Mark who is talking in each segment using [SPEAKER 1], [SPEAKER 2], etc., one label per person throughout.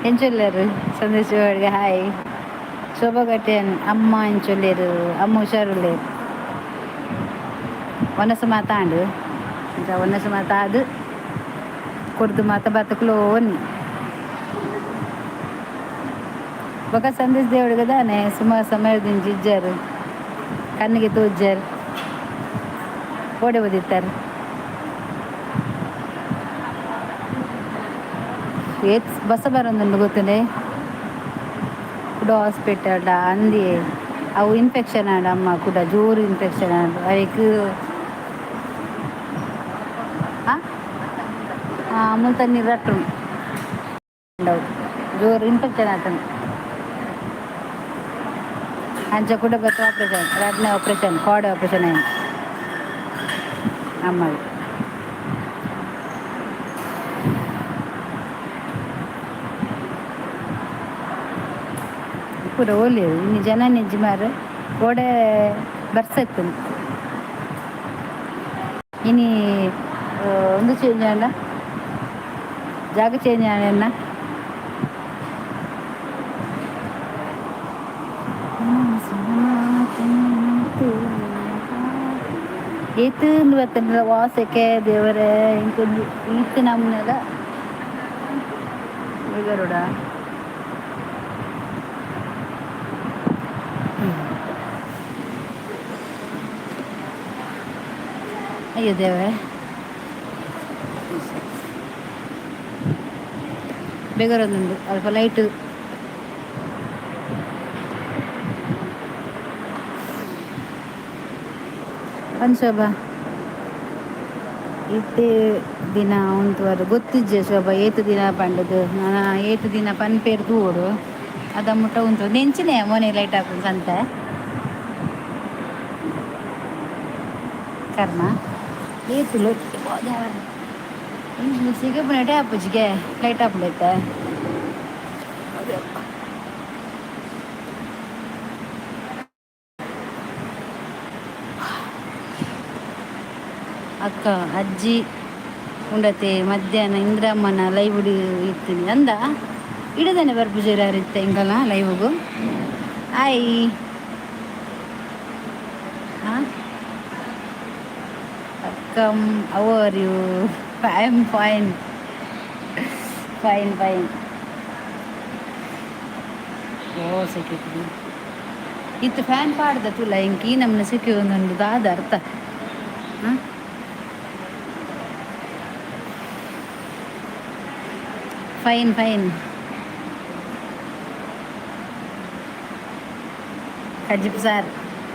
[SPEAKER 1] ಎಂಚೊಲ್ಲೆರ್ Sandesh hi. ಶೋಭಾ ಕಟ್ಟೆನ್ ಅಮ್ಮ ಎಂಚೊಲ್ಲೆರ್? ಅಮ್ಮ ಹುಷಾರುಲ್ಲೆರ್. ವನಸು ಮಾತಾಂಡ್ ಅಂಚ ವನಸು ಮಾತಾದ್ ಕೊರ್ದು ಮಾತ ಬತ್ತಕ್ಲೋನ್ ಬೊಕ ಸಂದೇಶ್ ದೇವಡಿಗ ದಾನೆ ಸುಮಾರು ಸಮಯದಿಂದ ಇಜ್ಜಾರು ಕಣ್ಣಿಗೆ ತೋಜ್ಜಾರ್ ಓಡೆ ಓದಿತ್ತಾರೆ. ಏತ್ ಬಸ ಬರೊಂದುಂಡು ಗೊತ್ತುಂಡೆ ಕುಡ ಹಾಸ್ಪಿಟಲ್ ಅಂದಿಯೇ ಅವು ಇನ್ಫೆಕ್ಷನ್ ಆಂಡ್ ಅಮ್ಮ ಕುಡ ಜೋರು ಇನ್ಫೆಕ್ಷನ್ ಆಂಡ್ ಅಯಿಕ್ ಮುಲ್ತ ನೀರು ರಟ್ಟುಂಡು ಜೋರು ಇನ್ಫೆಕ್ಷನ್ ಆತುಂಡು. ಅಂಚ ಕುಡ ಬತ್ತ ಆಪರೇಷನ್ ರಡ್ಡನೇ ಆಪರೇಷನ್ ಕಾರ್ಡ್ ಆಪರೇಷನ್ ಆಯ್ತು ಅಮ್ಮಗ್. ಪೂರ ಒಲ್ಲೆರ್ ಇನಿ ಜನ ನಿಜ್ಜಿ ಮಾರ್ರೆ ಓಡೆ ಬರ್ಸ ಇತ್ತುಂಡು ಇನಿ ಉಂದು ಚೇಂಜ್ ಆಂಡ ಜಾಗ ಚೇಂಜ್ ಆಂಡ. ಏತ್ ಬತ್ತಂಡ ವಾಸೆಕೆ ದೇವರೇ ಇಂಕೊಂಜಿ ಈತ್ ನಮೂನೆದ ಬೇಜಾರುಡ. ಅಯ್ಯೋ ದೇವರೇ, ಬೇಗರೊಂದುಂಡು ಅಲ್ಪ ಲೈಟ್. ಪನ್ ಶೋಭಾ, ಇತ್ತೆ ದಿನ ಉಂತುವರ್ ಗೊತ್ತಿಜ್ಜೆ ಶೋಭಾ ಏತ್ ದಿನ ಪಂಡುದು ನನ ಏತ್ ದಿನ ಪನ್ಪೇರ್ ತೂವೊಡು ಅದ ಮುಟ್ಟ ಉಂತು ನೆಂಚಿನೆ ಮೋನೆ ಲೈಟ್ ಹಾಪುನು ಸಂತೆ ಕರ್ಮ ಏತ್ ಸಿಗಪುನೆಟೆ ಆಪುಜಿಗೆ ಲೈಟ್ ಆಪುಂಡೈತೆ. ಅಕ್ಕ ಅಜ್ಜಿ ಉಂಡತೆ ಮಧ್ಯಾಹ್ನ ಇಂದ್ರಮ್ಮನ ಲೈವ್ ಇತ್ತೀನಿ ಅಂದ ಇಡದನೆ ಬರ್ಪುಜೆರ್ ಇತ್ತೆ ಎಂಕಲ್ನ ಲೈವ್ಗು. ಆಯ್ ಹಾಂ ಅಕ್ಕಮ್, how are you? I am fine fine fine. ಓ ಸೆಕೆ ಇತ್ತು ಫ್ಯಾನ್ ಪಾಡ್ದ ತುಲ ಇಂಕ ಈ ನಮ್ಮನೆ ಸೆಕೆ ಒಂದೊಂದು ದಾದ ಅರ್ಥ. ಹಾಂ ಫೈನ್ ಫೈನ್. ಕಜ್ಜಿಪ್ ಸಾರ್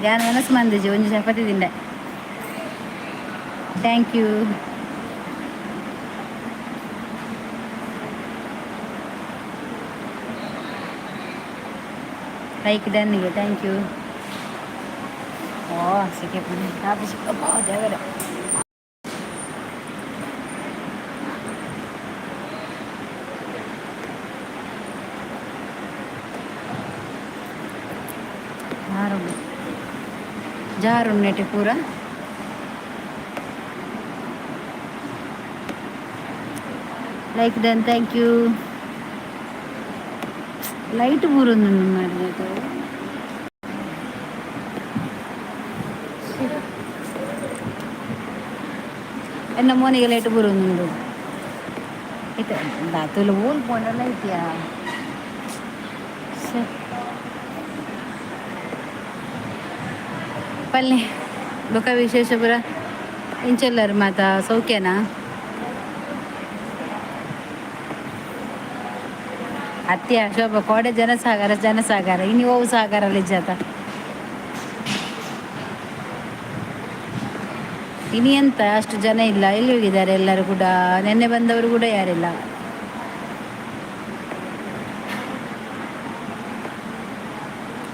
[SPEAKER 1] ಯಾನ್ ಮನಸ್ಸು ಮಂದಿಜಿ ಒಂಜಿ chapati ತಿಂಡೆ. Thank you. Like ಡನ್ಗೆ thank you. ಓ ಸೆಕೆ ಅಬ್ಬಾ ದೇವರೇ. ಜಾರುಂಡು ಜಾರುಂಡು ಪೂರ. Like done, thank you. Light ಪೂರ ಮಾರ್ರೆ. ಎನ್ನ ಮೋನಿಗೆ ಲೈಟ್ ಬರೋದುಂಡು ಇತ್ತೆ ದಾತುಲು ಓಲ್ ಪೋಂಡ ಲೈಟ್ಯಾ. ಪಲ್ಲೆ ಬೊಕ ವಿಶೇಷ ಪೂರ ಇಂಚೊಲ್ಲರ್ ಮಾತ ಸೌಖ್ಯನಾ? ಅತ್ಯ ಶೋಭ ಕೋಡೆ ಜನಸಾಗರ ಜನಸಾಗರ ಇನಿ ಒವು ಸಾಗರ ಲಿಜ್ಜಾತ ಇನಿ ಎಂತ ಅಷ್ಟು ಜನ ಇಲ್ಲ. ಎಲ್ಲಿ ಹೋಗಿದ್ದಾರೆ ಎಲ್ಲರೂ ಕೂಡ? ನಿನ್ನೆ ಬಂದವರು ಕೂಡ ಯಾರಿಲ್ಲ.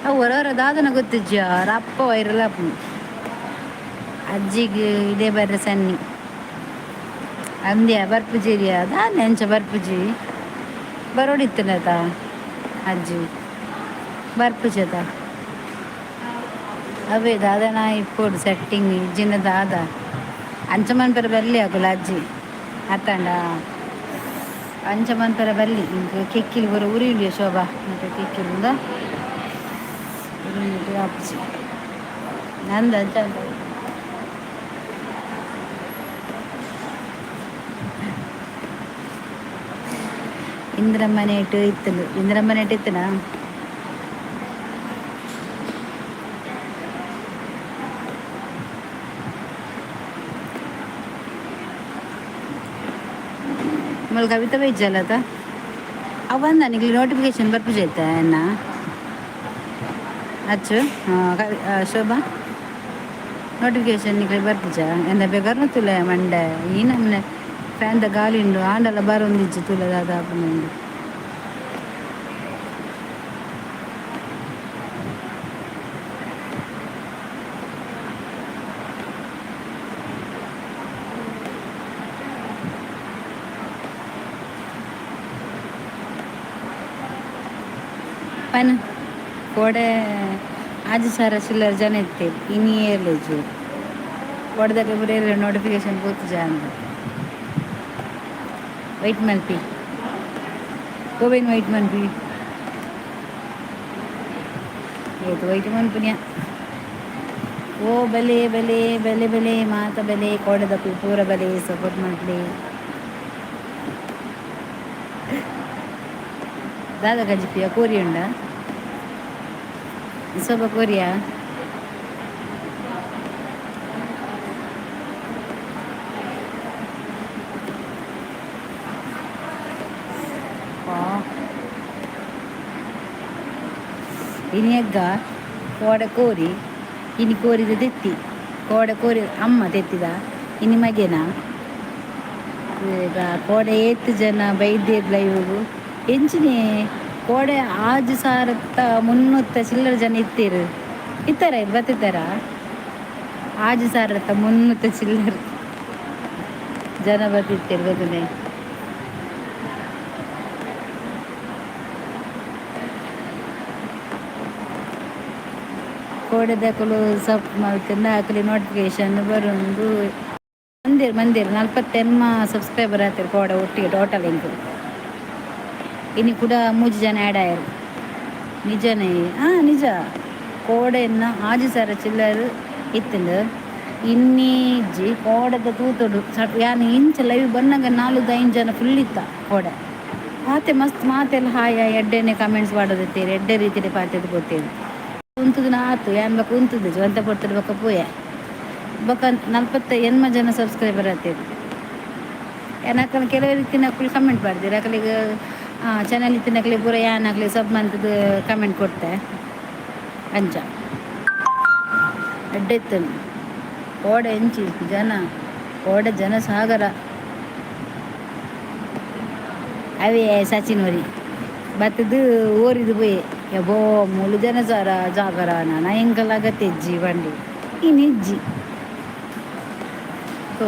[SPEAKER 1] ಅವು ಹೊರವರ ದಾದನ ಗೊತ್ತಿಜ್ಜ ಅಪ್ಪ ವೈರಲ್ ಆಪುಂಡು ಅಜ್ಜಿಗ್ ಇದೇ ಬರ್ರೆ ಸನ್ನಿ ಅಂದ್ಯ ಬರ್ಪುಜಿರಿಯ ದಾನೆ ಅಂಚ ಬರ್ಪುಜಿ ಬರೋಡಿತ್ತನತ ಅಜ್ಜಿ ಬರ್ಪುಜದ ಅವೇ ದಾದನ ಇಪ್ಪೊಡು ಸೆಟ್ಟಿಂಗ್ ಇಜ್ಜಿನ ದಾದ ಅಂಚ ಮನ್ಪೆರೆ ಬರ್ಲಿ ಅಕುಲು ಅಜ್ಜಿ ಅತ್ತಂಡ. ಅಂಚ ಮಂತರ ಬಲ್ಲಿ ಇಂಕ್ ಕೆಕ್ಕಿಲ್ ಪೂರ ಉರಿಯುಂಡು ಶೋಭಾ ಮತ್ತೆ ಕೆಕ್ಕಿಲಿಂದ ಉರಿಯುಂಡು ಆಪುಜಿ ನಂದು ಅಂಚ ಅಂದ. ಇಂದ್ರಮ್ಮನೇಟು ಇತ್ತುಂಡು ಇಂದ್ರಮ್ಮನೇಟು ಇತ್ತನಾ. ಮಲ್ ಕವಿತಾ ಬೈಜಲ್ಲದ ಅವಂದ ನಿಕ್ಲೆ ನೋಟಿಫಿಕೇಶನ್ ಬರ್ಪುಜೈತ ಎನ್ನ ಅಚ್ಚು ಶೋಭಾ ನೋಟಿಫಿಕೇಶನ್ ನಿಕ್ಲೆ ಬರ್ಪುಜ ಎನ್ನ ಬೇಗಾರ್ನ ತುಲೆ ಮಂಡೆ ಈ ನಮ್ಮನೆ ಫ್ಯಾನ್ದ ಗಾಳಿ ಉಂಡು ಆಂಡಲ ಬರೊಂದಿಜ್ಜಿ ತುಲೆ ದಾದ ಆಪುಂಡು. ಪನ್ ಕೋಡೆ ಆಜಿ ಸಾರ ಚಿಲ್ಲರ್ ಜನ ಇತ್ತೇರು ಇನಿ ಏರ್ಲೆಜು ಕೋಡೆದಕ್ಕೆ ಪೂರ ನೋಟಿಫಿಕೇಶನ್ ಪೋತುಜ ಅಂದ್ ವೈಟ್ ಮಲ್ಪಿ ಕೋವೆನ್ ವೈಟ್ ಮನ್ಪಿ ಏತ್ ವೈಟ್ ಮನ್ಪುನಿಯ. ಓ ಬಲೆ ಬಲೆ ಬಲೆ ಬಲೆ ಮಾತ ಬಲೆ ಕೋಡೆದಕ್ಕುಲು ಪೂರ ಬಲೆ ಸಪೋರ್ಟ್ ಮಲ್ಪುಲೆ. ದಾದ ಕಜಿಪಿಯ ಕೋರಿ ಉಂಡಾ ಶೋಭಾ ಕೋರಿಯಾ? ಇನಿ ಎಗ್ಗ ಕೋಡೆ ಕೋರಿ ಇನಿ ಕೋರಿದ ತೆತ್ತಿ ಕೋಡೆ ಕೋರಿ ಅಮ್ಮ ತೆತ್ತಿದ ಇನಿ ಮಗೆನಾ. ಈಗ ಕೋಡೆ ಏತ್ ಜನ ಬೈದೇರ್ಲ ಇವು ಎಂಚಿನೆ ಕೋಡೆ ಆಜು ಸಾರತ್ತ ಮುನ್ನೂತ್ತ ಚಿಲ್ಲರೆ ಜನ ಇತ್ತೀರು ಇತ್ತಾರ ಇದು ಬತ್ತಿತ್ತಾರ ಆಜು ಸಾರತ್ತ ಮುನ್ನೂತ್ತ ಚಿಲ್ಲರೆ ಜನ ಬತ್ತಿತ್ತೀರು ಗೊತ್ತನೆ. ಕೋಡೆದಕುಲು ಸಪ್ ಮಲ್ತಿಂದ ಅಕುಲು ನೋಟಿಫಿಕೇಶನ್ ಬರೊಂದು ಮಂದಿರ್ ಮಂದಿರ್ ನಲ್ಪತ್ತೆನ್ಮ ಸಬ್ಸ್ಕ್ರೈಬರ್ ಆತೆರ್ ಕೋಡೆ ಒಟ್ಟಿಗೆ ಟೋಟಲ್ ಎಂಕ್ ಇನಿ ಕೂಡ ಮೂಜಿ ಜನ ಆ್ಯಡ್ ಆಯೆರ್ ನಿಜನೇ ನಿಜ ಕೋಡೆನ್ನ ಆಜಿ ಸಾರ ಚಿಲ್ಲರ್ ಇತ್ತುಂಡು ಇನ್ನಿ ಇಜ್ಜಿ ಕೋಡೆದ ತೂತೊಡು ಯಾನ್ ಇಂಚ ಲೈವ್ ಬನ್ನಗ ನಾಲ್ದು ಐನ್ ಜನ ಫುಲ್ ಇತ್ತ ಕೋಡೆ ಮಾತೆ ಮಸ್ತ್ ಮಾತೆಲ್ಲ ಹಾಯ್ ಹಾಯ್ ಎಡ್ಡೆನೆ ಕಮೆಂಟ್ಸ್ ಪಾಡೊಂದಿತ್ತೆರ್ ಎಡ್ಡೆ ರೀತಿಡೆ ಪಾತೆರ್ದ್ ಪೋತೆರ್ ಉಂತುದು ಆತು ಯಾನ್ ಬೊಕ ಉಂತುದು ಒಂತೆ ಪೊರ್ತುಡು ಬೊಕ ಪೋಯೆ ಬೊಕ ನಲ್ಪತ್ತ ಎನ್ಮ ಜನ ಸಬ್ಸ್ಕ್ರೈಬರ್ ಆತೆರ್ ಯಾನ್ ಅಕಲ್ನ ಕೆಲವೆರ್ ಇತ್ತಿನಕುಲು ಕಮೆಂಟ್ ಪಾಡ್ದೆರ್ ಅಕಲೆಗ್ ಚಾನಲ್ ಇತ್ತಿನಕಲೆಗ್ ಪೂರ ಯಾನ್ ಅಕ್ಲೆಗ್ ಸಬ್ ಮಂತುದು ಕಮೆಂಟ್ ಕೊರ್ತೆ ಅಂಚ ಎಡ್ಡೆ ಇತ್ತುಂಡು ಕೋಡೆ ಎಂಚಿ ಜನ ಕೋಡೆ ಜನ ಸಾಗರ ಅವೇ ಸಚಿನ್ ಒರಿ ಬತ್ತುದು ಓರಿದು ಪೋಯೆ ಎಬೋ ಮೂಲು ಜನ ಸಾರ ಜಾಗರ ನನ ಎಂಕಲ ಅಗತ್ಯ ಇಜ್ಜಿ ಪಂಡೆ ಇನಿ ಇಜ್ಜಿ ತೋ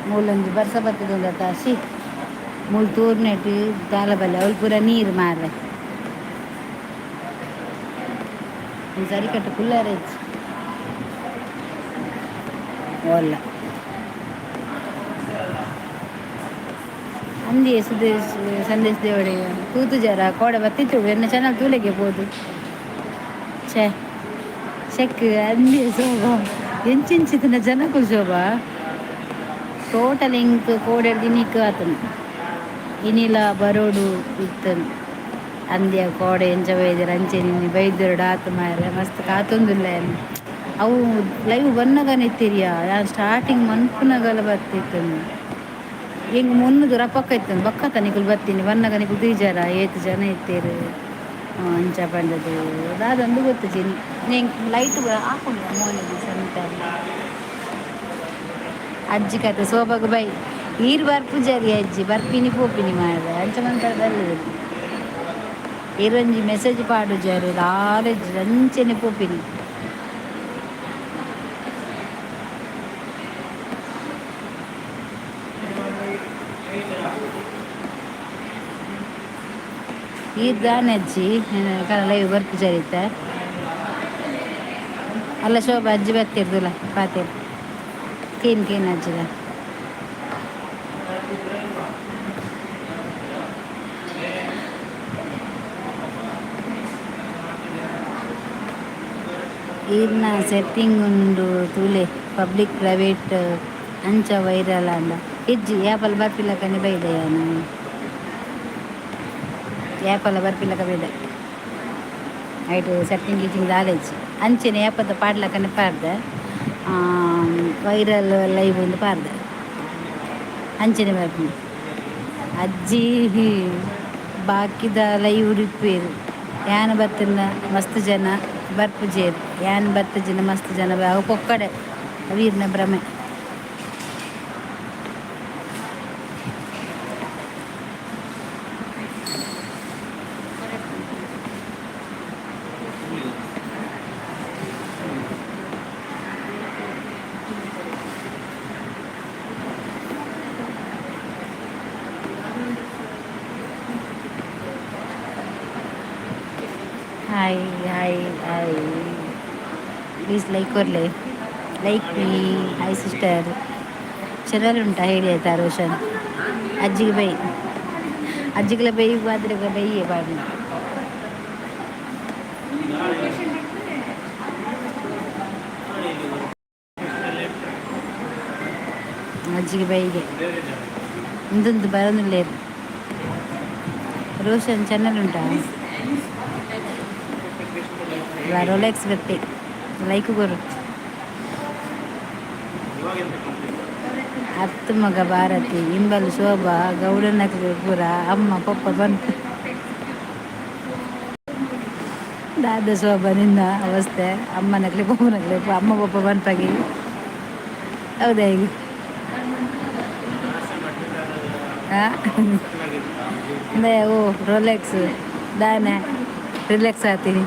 [SPEAKER 1] ಮೂಲೊಂಜಿ ಬರ್ಸ ಬತ್ತುದುಂಡತ she ಮೂಲು ತೂರ್ನೆಟ್ ದಾಲ ಬಲ್ಲೆ ಅವ್ಲು ಪೂರ ನೀರು ಮಾರ್ರೆ ಸರಿಕಟ್ಟ್ ಕುಲ್ಲರೆ ಇಜ್ಜಿ ಓಲ್ಲ ಅಂದಿಯೇ ಸುದೇಶ್ ಸಂದೇಶ್ ದೇವಡೆ ತೂತು ಜರ ಕೋಡೆ ಬತ್ತಿತ್ತು ಎನ್ನ ಚಾನಲ್ ತೂಲೆಗೆ ಪೋದು ಛೇ ಚೆಕ್ ಅಂದಿಯೇ ಶೋಭಾ ಎಂಚೆಂಚಿತ್ತಿನ ಜನಕುಲು ಶೋಭಾ ಟೋಟಲ್ ಎಂಕ್ ಕೋಡೆರ್ದ್ ಇನಿಕ್ ಆತುಂಡು ಇನಿಲ ಬರೋಡು ಇತ್ತುಂಡು ಅಂದ್ಯ ಕೋಡೆ ಎಂಚ ಬೈದೆರ್ ಅಂಚೆನೆ ಇನಿ ಬೈದೆರ್ಡ ಆತು ಮಾರ್ರೆ ಮಸ್ತ್ ಕಾತೊಂದುಲ್ಲೆ ಯಾನ್ ಅವು ಲೈವ್ ಬನ್ನಗನೆ ಇತ್ತೆರಿಯಾ ಯಾನ್ ಸ್ಟಾರ್ಟಿಂಗ್ ಮನ್ಪುನಗಲ ಬತ್ತಿತ್ತುಂಡು ಎಂಕ್ ಮುನ್ನುದು ರಪಕ್ಕ ಇತ್ತುಂಡು ಬೊಕ್ಕತ ನಿಕುಲು ಬತ್ತಿನಿ ಬನ್ನಗ ನಿಕುಲು ತೂಜರ ಏತ್ ಜನ ಇತ್ತೆರ್ ಅಂಚ ಪಂಡುದು ದಾದಂದ್ ಗೊತ್ತುಜಿ ಇನಿ ಎಂಕ್ ಲೈಟ್ ಪೂರ ಆಪುಂಡು ಮೋನೆಗ್ ಸೆಂಟರ್ ಅಜ್ಜಿ ಕತೆ ಸೋಬಾಗ್ ಬೈ ಈರ್ ಬರ್ಪುಜರಿ ಅಜ್ಜಿ ಬರ್ಪಿನಿ ಪೋಪಿನಿ ಮಾರ್ರೆ ಅಂಚ ಮನ್ಪೆರೆ ಬಲ್ಲಿ ಈರ್ ಒಂಜಿ ಮೆಸೇಜ್ ಪಾಡುಜರ್ ದಾಲ ಇಜ್ಜಿ ಅಂಚನೆ ಪೋಪಿನಿ. ಈರ್ ದಾನೆ ಅಜ್ಜಿ ಲೈವ್ ಬರ್ಪುಜರ್ ಇತ್ತೆ. ಅಲ್ಲ ಶೋಭಾ ಅಜ್ಜಿ ಬತ್ತಿರ್ದುಲ್ಲ ಪಾತೆರ್ ಕೇನ್ ಕೇನ್ ಅಜ್ಜಿದ. ಈರ್ನ ಸೆಟ್ಟಿಂಗ್ ಉಂಡು ತೂಲೆ ಪಬ್ಲಿಕ್ ಪ್ರೈವೇಟ್ ಅಂಚ ವೈರಲ್ ಆಂಡ. ಇಜ್ಜಿ ಯಾಪಲ ಬರ್ಪಿಲಕನೆ ಬೈದೆ ಯಾನ್. ಯಾಪಲ ಬರ್ಪಿಲಕ ಬೈದೆ. ಐಟ್ ಸೆಟ್ಟಿಂಗ್ ಗೀಟಿಂಗ್ ದಾಲ ಇಜ್ಜಿ. ಅಂಚೆನೆ ಯಾಪದ ಪಾಡ್ಲಕನೆ ಪಾಡ್ದೆ. ವೈರಲ್ ಲೈವ್ ಉಂದು ಪಾಡ್ದೆ. ಅಂಚೆನೆ ಬರ್ಪುಂಡು. ಅಜ್ಜಿ ಬಾಕಿದ ಲೈವ್ ಇಪ್ಪುವೆರ್. ಯಾನ್ ಬತ್ತಿನ ಮಸ್ತ್ ಜನ ಬರ್ಪುಜೆರ್. ಯಾನ್ ಬತ್ತಿಜಿನ ಮಸ್ತ್ ಜನ ಅವು ಪೊಕ್ಕಡೆ ವೀರ್ನ ಭ್ರಮೆ. Hi hi hi, please like ಕೊರ್ಲೆ. Like me. Hi sister, channel ಉಂಟಾ ಹೇಳಿ ಆಯ್ತಾ ರೋಷನ್. ಅಜ್ಜಿಗೆ ಬೈ, ಅಜ್ಜಿಗೆಲ್ಲ ಬೈ ಬಾದ್ರೆ ಬೈಯೇ ಬಾಡ್ನ. ಅಜ್ಜಿಗೆ ಬೈಗೆ ಇಂದೊಂದು ಬರೋದಿಲ್ಲ. ರೋಷನ್ ಚಾನಲ್ ಉಂಟಾ? ರೋಲೆಕ್ಸ್ ಬತ್ತೆ ಲೈಕ್ ಕೊರು. ಅತ್ತು ಮಗ ಭಾರತಿ ಇಂಬಲ್ ಶೋಭಾ ಗೌಡನಕ್ಲು ಪೂರ ಅಮ್ಮ ಪಪ್ಪ ಬಂತು. ದಾದ ಶೋಭಾ ನಿನ್ನ ಅವಸ್ಥೆ? ಅಮ್ಮನಕ್ಲೆ ಪಪ್ಪನಕ್ಲೆ ಅಮ್ಮ ಪಪ್ಪ ಬಂತಾಗಿ ಹೌದಾ ಈಗ? ಹಾಂ ಓ ರೋಲೆಕ್ಸ್ ದಾನೆ ರಿಲ್ಯಾಕ್ಸ್ ಆತೀನಿ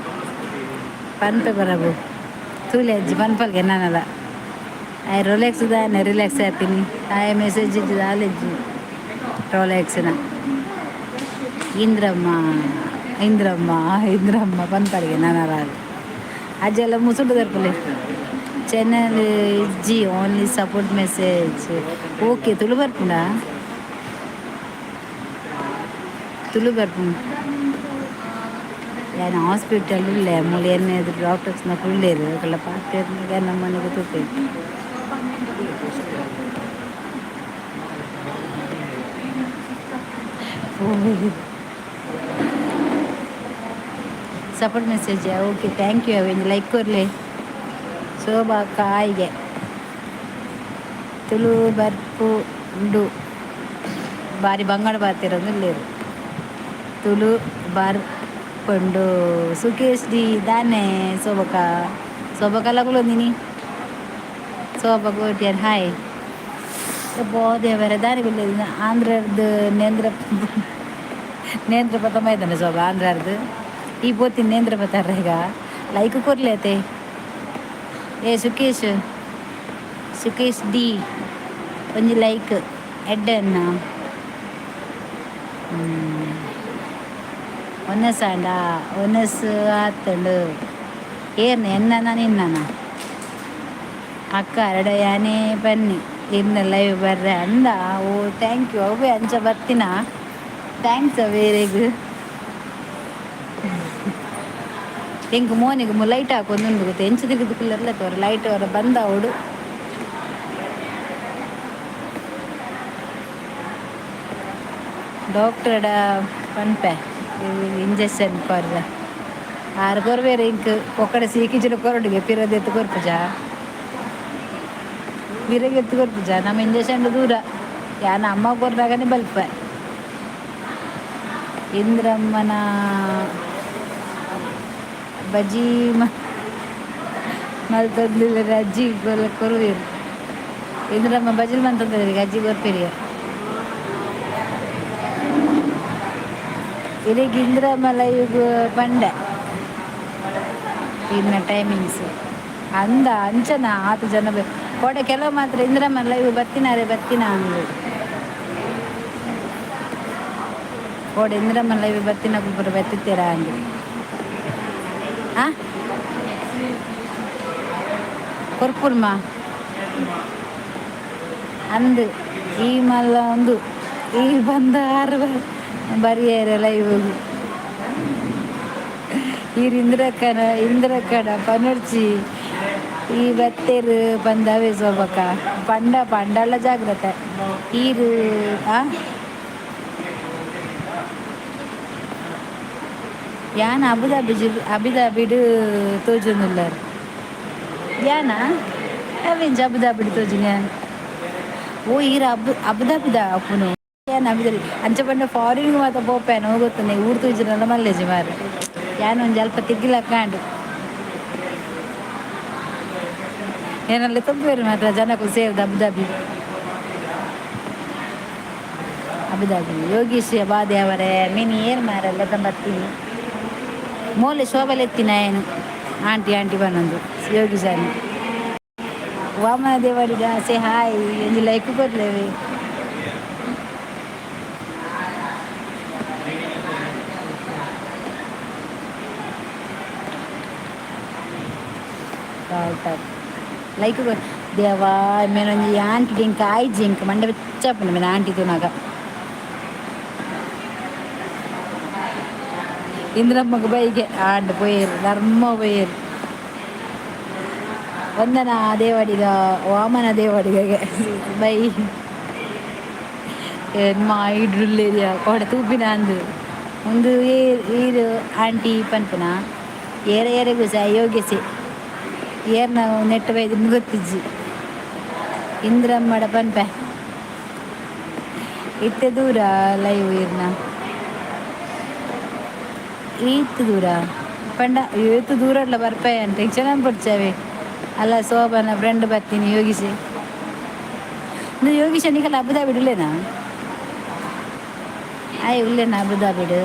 [SPEAKER 1] ಪನ್ಪೆ ಬರಬು ತೂಲೆ ಅಜ್ಜಿ ಪನ್ಪಲ್ಗೆ ನಾನಲ್ಲ. ಆಯ್ ರೋಲೆಕ್ಸ್ ದಾನೆ ರಿಲ್ಯಾಕ್ಸ್ ಆತೀನಿ. ಆಯ್ ಮೆಸೇಜ್ ಇದ್ದಿದ್ದು ಆಲೆಜ್ಜಿ ರೋಲೆಕ್ಸ್ನ. ಇಂದ್ರಮ್ಮ ಇಂದ್ರಮ್ಮ ಇಂದ್ರಮ್ಮ ಪನ್ಪಲ್ಗೆ ನಾನಲ್ಲ. ಅಜ್ಜೆಲ್ಲ ಮುಸುಡು ದರ್ಪಲೆ. ಚಾನಲ್ ಇಜ್ಜಿ, only support message. Okay, Tulu ಬರ್ಪುಂಡಾ? ತುಳು ಬರ್ಪುಂಡು. ಯಾನ್ ಹಾಸ್ಪಿಟಲ್ ಉಲ್ಲೆ ಮೂಲು ಎನ್ನ ಎದುರು ಡಾಕ್ಟರ್ಸ್ನ ಕುಲ್ಲೆರ್ ಅಕಲ್ನ ಪಾತೆರ್ನಗ ನಮ್ಮ ಮನೆಗೆ ತೂಪೆ. Support message, okay, thank you. ಅವೆಂಜಿ like ಕೊರ್ಲೆ. ಶೋಭಾ ಕಾಯಿಗೆ ತುಳು ಬರ್ಪುಂಡು. ಬಾರಿ ಬಂಗಾಳ ಬಾತಿರೋದು ತುಳು ಬರ್ಪುಂಡು. ಸುಕೇಶ್ ಡಿ ದಾನೆ ಶೋಭಕ ಶೋಭಕಲ್ಲ ಕುಲೊಂದಿನಿ. ಶೋಭಾ ಕೋಟ್ಯಾನ್ ಹಾಯ್. ದೇವರ ದಾನಿ ಕುಲ್ಲೆರ್ ಆಂಧ್ರದ್ದು ನೇಂದ್ರ ನೇಂದ್ರ ಪತ್ತ ಮೈದಾನ ಶೋಭಾ ಆಂಧ್ರದ್ದು ಈ ಪೋತಿನ ನೇಂದ್ರ ಪತ್ತಾರ. ಈಗ ಲೈಕ್ ಕೊರ್ಲೆ ಏ ಸುಕೇಶ್. ಸುಕೇಶ್ ಡಿ ಒಂಜಿ ಲೈಕ್ ಎಡ್ಡೆನ್ನ. ಒನಸ್ ಆಂಡ ಒನಸ್ ಆತುಂಡು. ಏರ್ನ ಎನ್ನನ ನಿನ್ನನ ಅಕ್ಕ ಅರಡ ಯಾನೇ ಬನ್ನಿ ಇರ್ನ ಲೈವ್ ಬರ್ರೆ ಅಂದ. ಓ thank you ಅವೇ ಅಂಚ ಬರ್ತೀನ. Thanks ಅವೇರೆಗ್. ಎಂಕ್ ಮೋನೆಗ್ ಲೈಟ್ ಹಾಕೊಂದುಂಡು ಗೊತ್ತ. ಎಂಚ ತಿರುಗುದು ಕುಲ್ಲರ್ಲ ತೋರ ಲೈಟ್ ಅವರ ಬಂದ ಅವಡು. ಡಾಕ್ಟರ್ಡ ಪನ್ಪೆ ಇಂಜೆಕ್ಷನ್ ಕೊರ್ರೆ. ಆರು ಕೊರ್ಬೇರು ಇಂಕ್ ಪೊಕ್ಕಡೆ ಸೀಕಿಜಿನ ಕೊರಡುಗೆ ಪಿರದೆತ್ತು ಕೊರ್ಪುಜ ಪಿರಗೆತ್ತು ಕೊರ್ಪುಜ. ನಮ್ಮ ಇಂಜೆಕ್ಷನ್ ದೂರ ಯಾನ ಅಮ್ಮ ಕೊರ್ನಾಗನೆ ಬಲ್ಪ. ಇಂದ್ರಮ್ಮನ ಬಜಿ ಮಲ್ತೊಂದುಲ್ಲೆರ್ ಅಜ್ಜಿ ಕೊರುವೆರ್. ಇಂದ್ರಮ್ಮ ಬಜಿಲ್ ಮಂತೊಂದುಲ್ಲೆರ್ ಅಜ್ಜಿ ಕೊರ್ಪೆರ್. ಇರೆಗ್ ಇಂದ್ರಮ್ಮ ಲೈವ್ ಪಂಡೆ ಇನ್ನ ಟೈಮಿಂಗ್ಸ್ ಅಂದ ಅಂಚನ ಆತ ಜನ ಕೋಡೆ ಕೆಲವು ಮಾತ್ರ ಇಂದ್ರಮ್ಮ ಲೈವ್ ಬತ್ತಿನಾರೆ ಬತ್ತಿನ ಅಂದು. ಕೋಡೆ ಇಂದ್ರಮ್ಮ ಲೈವ್ ಬತ್ತಿನ ಪೂರ ಬತ್ತಿತ್ತೀರಾ ಅಂದು. ಆ ಕೊರ್ಪುರ್ಮ ಅಂದು ಈ ಮಲ್ಲ ಒಂದು ಈ ಬಂದ ಆರು ಬರಿಯರೆ ಲೈವ್. ಈರ್ ಇಂದ್ರಕ್ಕನ ಇಂದ್ರಕ್ಕನ ಪನೊರ್ಚಿ. ಈ ಬತ್ತೇರು ಬಂದವೇ ಸೋಬಕ್ಕ ಪಂಡ ಪಂಡಲ್ಲ ಜಾಗ್ರತೆ ಈರು. ಆ ಯಾನ್ ಅಬುದಾಬಿ ಅಬುದಾಬಿಡ್ ತೋಜೊಂದುಲ್ಲಾರ್. ಯಾನ ಅವೆಂಚ ಅಬುದಾಬಿಡ್ ತೋಜುನ? ಓ, ಈರ್ ಅಬುದಾಬಿದ ಅಪ್ಪುನು? ಯಾನ್ ಅಬುದಾಬಿ ಅಂಚ ಪಂಡ ಫಾರಿನ್ ಮಾತ ಪೋಪೇನ ಗೊತ್ತುಂಡೆ. ಊರು ತೋಜುನಲ್ಲ ಮಲ್ಲೇಜಿ ಮಾರ್ರೆ. ಯಾನ್ ಒಂಜಿ ಅಲ್ಪ ತಿರ್ಗಿಲಕ್ಕಾಂಡು ಏನಲ್ಲಿ ತುಂಬುವೆರು ಮಾತ್ರ ಜನಕ್ಕೂ ಸೇರ್ದು. Abu Dhabi, Abu Dhabi. ಯೋಗೀಶ್ ಬಾದೆ ಅವರೇ ಮಿನಿ ಏರ್ ಮಾರಲ್ಲ ಬರ್ತೀನಿ. ಮೋಲೆ ಶೋಭಲೆತ್ತಿನ ಏನು ಆಂಟಿ ಆಂಟಿ ಬನ್ನೊಂದು ಯೋಗೀಶಾನಿ. ವಾಮನ ದೇವರಿಗೆ ಆಸೆ. ಹಾಯ್, ಒಂಜಿ ಲೈಕ್ ಕೊರ್ಲೇವೆ. ಲೈಕ್ ದೇವಾ. ಮೇನೊಂಜಿ ಆಂಟಿ ಡಿಂಕ್ ಆಯ್ಜಿ ಇಂಕ್ ಮಂಡೆ ಬೆಚ್ಚ ಮೇನ ಆಂಟಿ ತೂನಾಗ. ಇಂದ್ರಮ್ಮಗ ಬೈಗೆ ಆಂಡ್ ಪೋಯೇರು, ಧರ್ಮ ಪೋಯೇರು. ವಂದನಾ ದೇವಡಿಗ, ವಾಮನ ದೇವಡಿಗೆ ಬೈ. ಏರಿಯಾ ಕೋಡೆ ತೂಪಿನ ಅಂದು ಒಂದು ಈರು ಆಂಟಿ ಪನ್ಪುನ ಏರ ಏರೆಗೂ ಸಹ ಯೋಗ್ಯಸೆ ಏರ್ನ ನೆಟ್ಟ ಬೈದು ಗೊತ್ತಿಜ್ಜಿ. ಇಂದ್ರಮ್ಮಡ ಪನ್ಪೆ. ಇತ್ತೆ ದೂರ ಲೈವ್ ಇರ್ನ ಈತ್ ದೂರ ಪಂಡ ಏತು ದೂರ ಅಲ್ಲ ಬರ್ಪೆ ಟೆನ್ಷನ್ ಪಡ್ಚಾವೆ ಅಲ್ಲ. ಶೋಭನ ಫ್ರೆಂಡ್ ಬರ್ತೀನಿ. ಯೋಗೀಶ್, ಇದು ಯೋಗೀಶ ನಿಕಲ ಅಬುದಾಬಿಡ್ ಉಲ್ಲೇನಾ? ಆಯ್ ಉಲ್ಲೇನಾ ಅಬುದಾಬಿಡ್?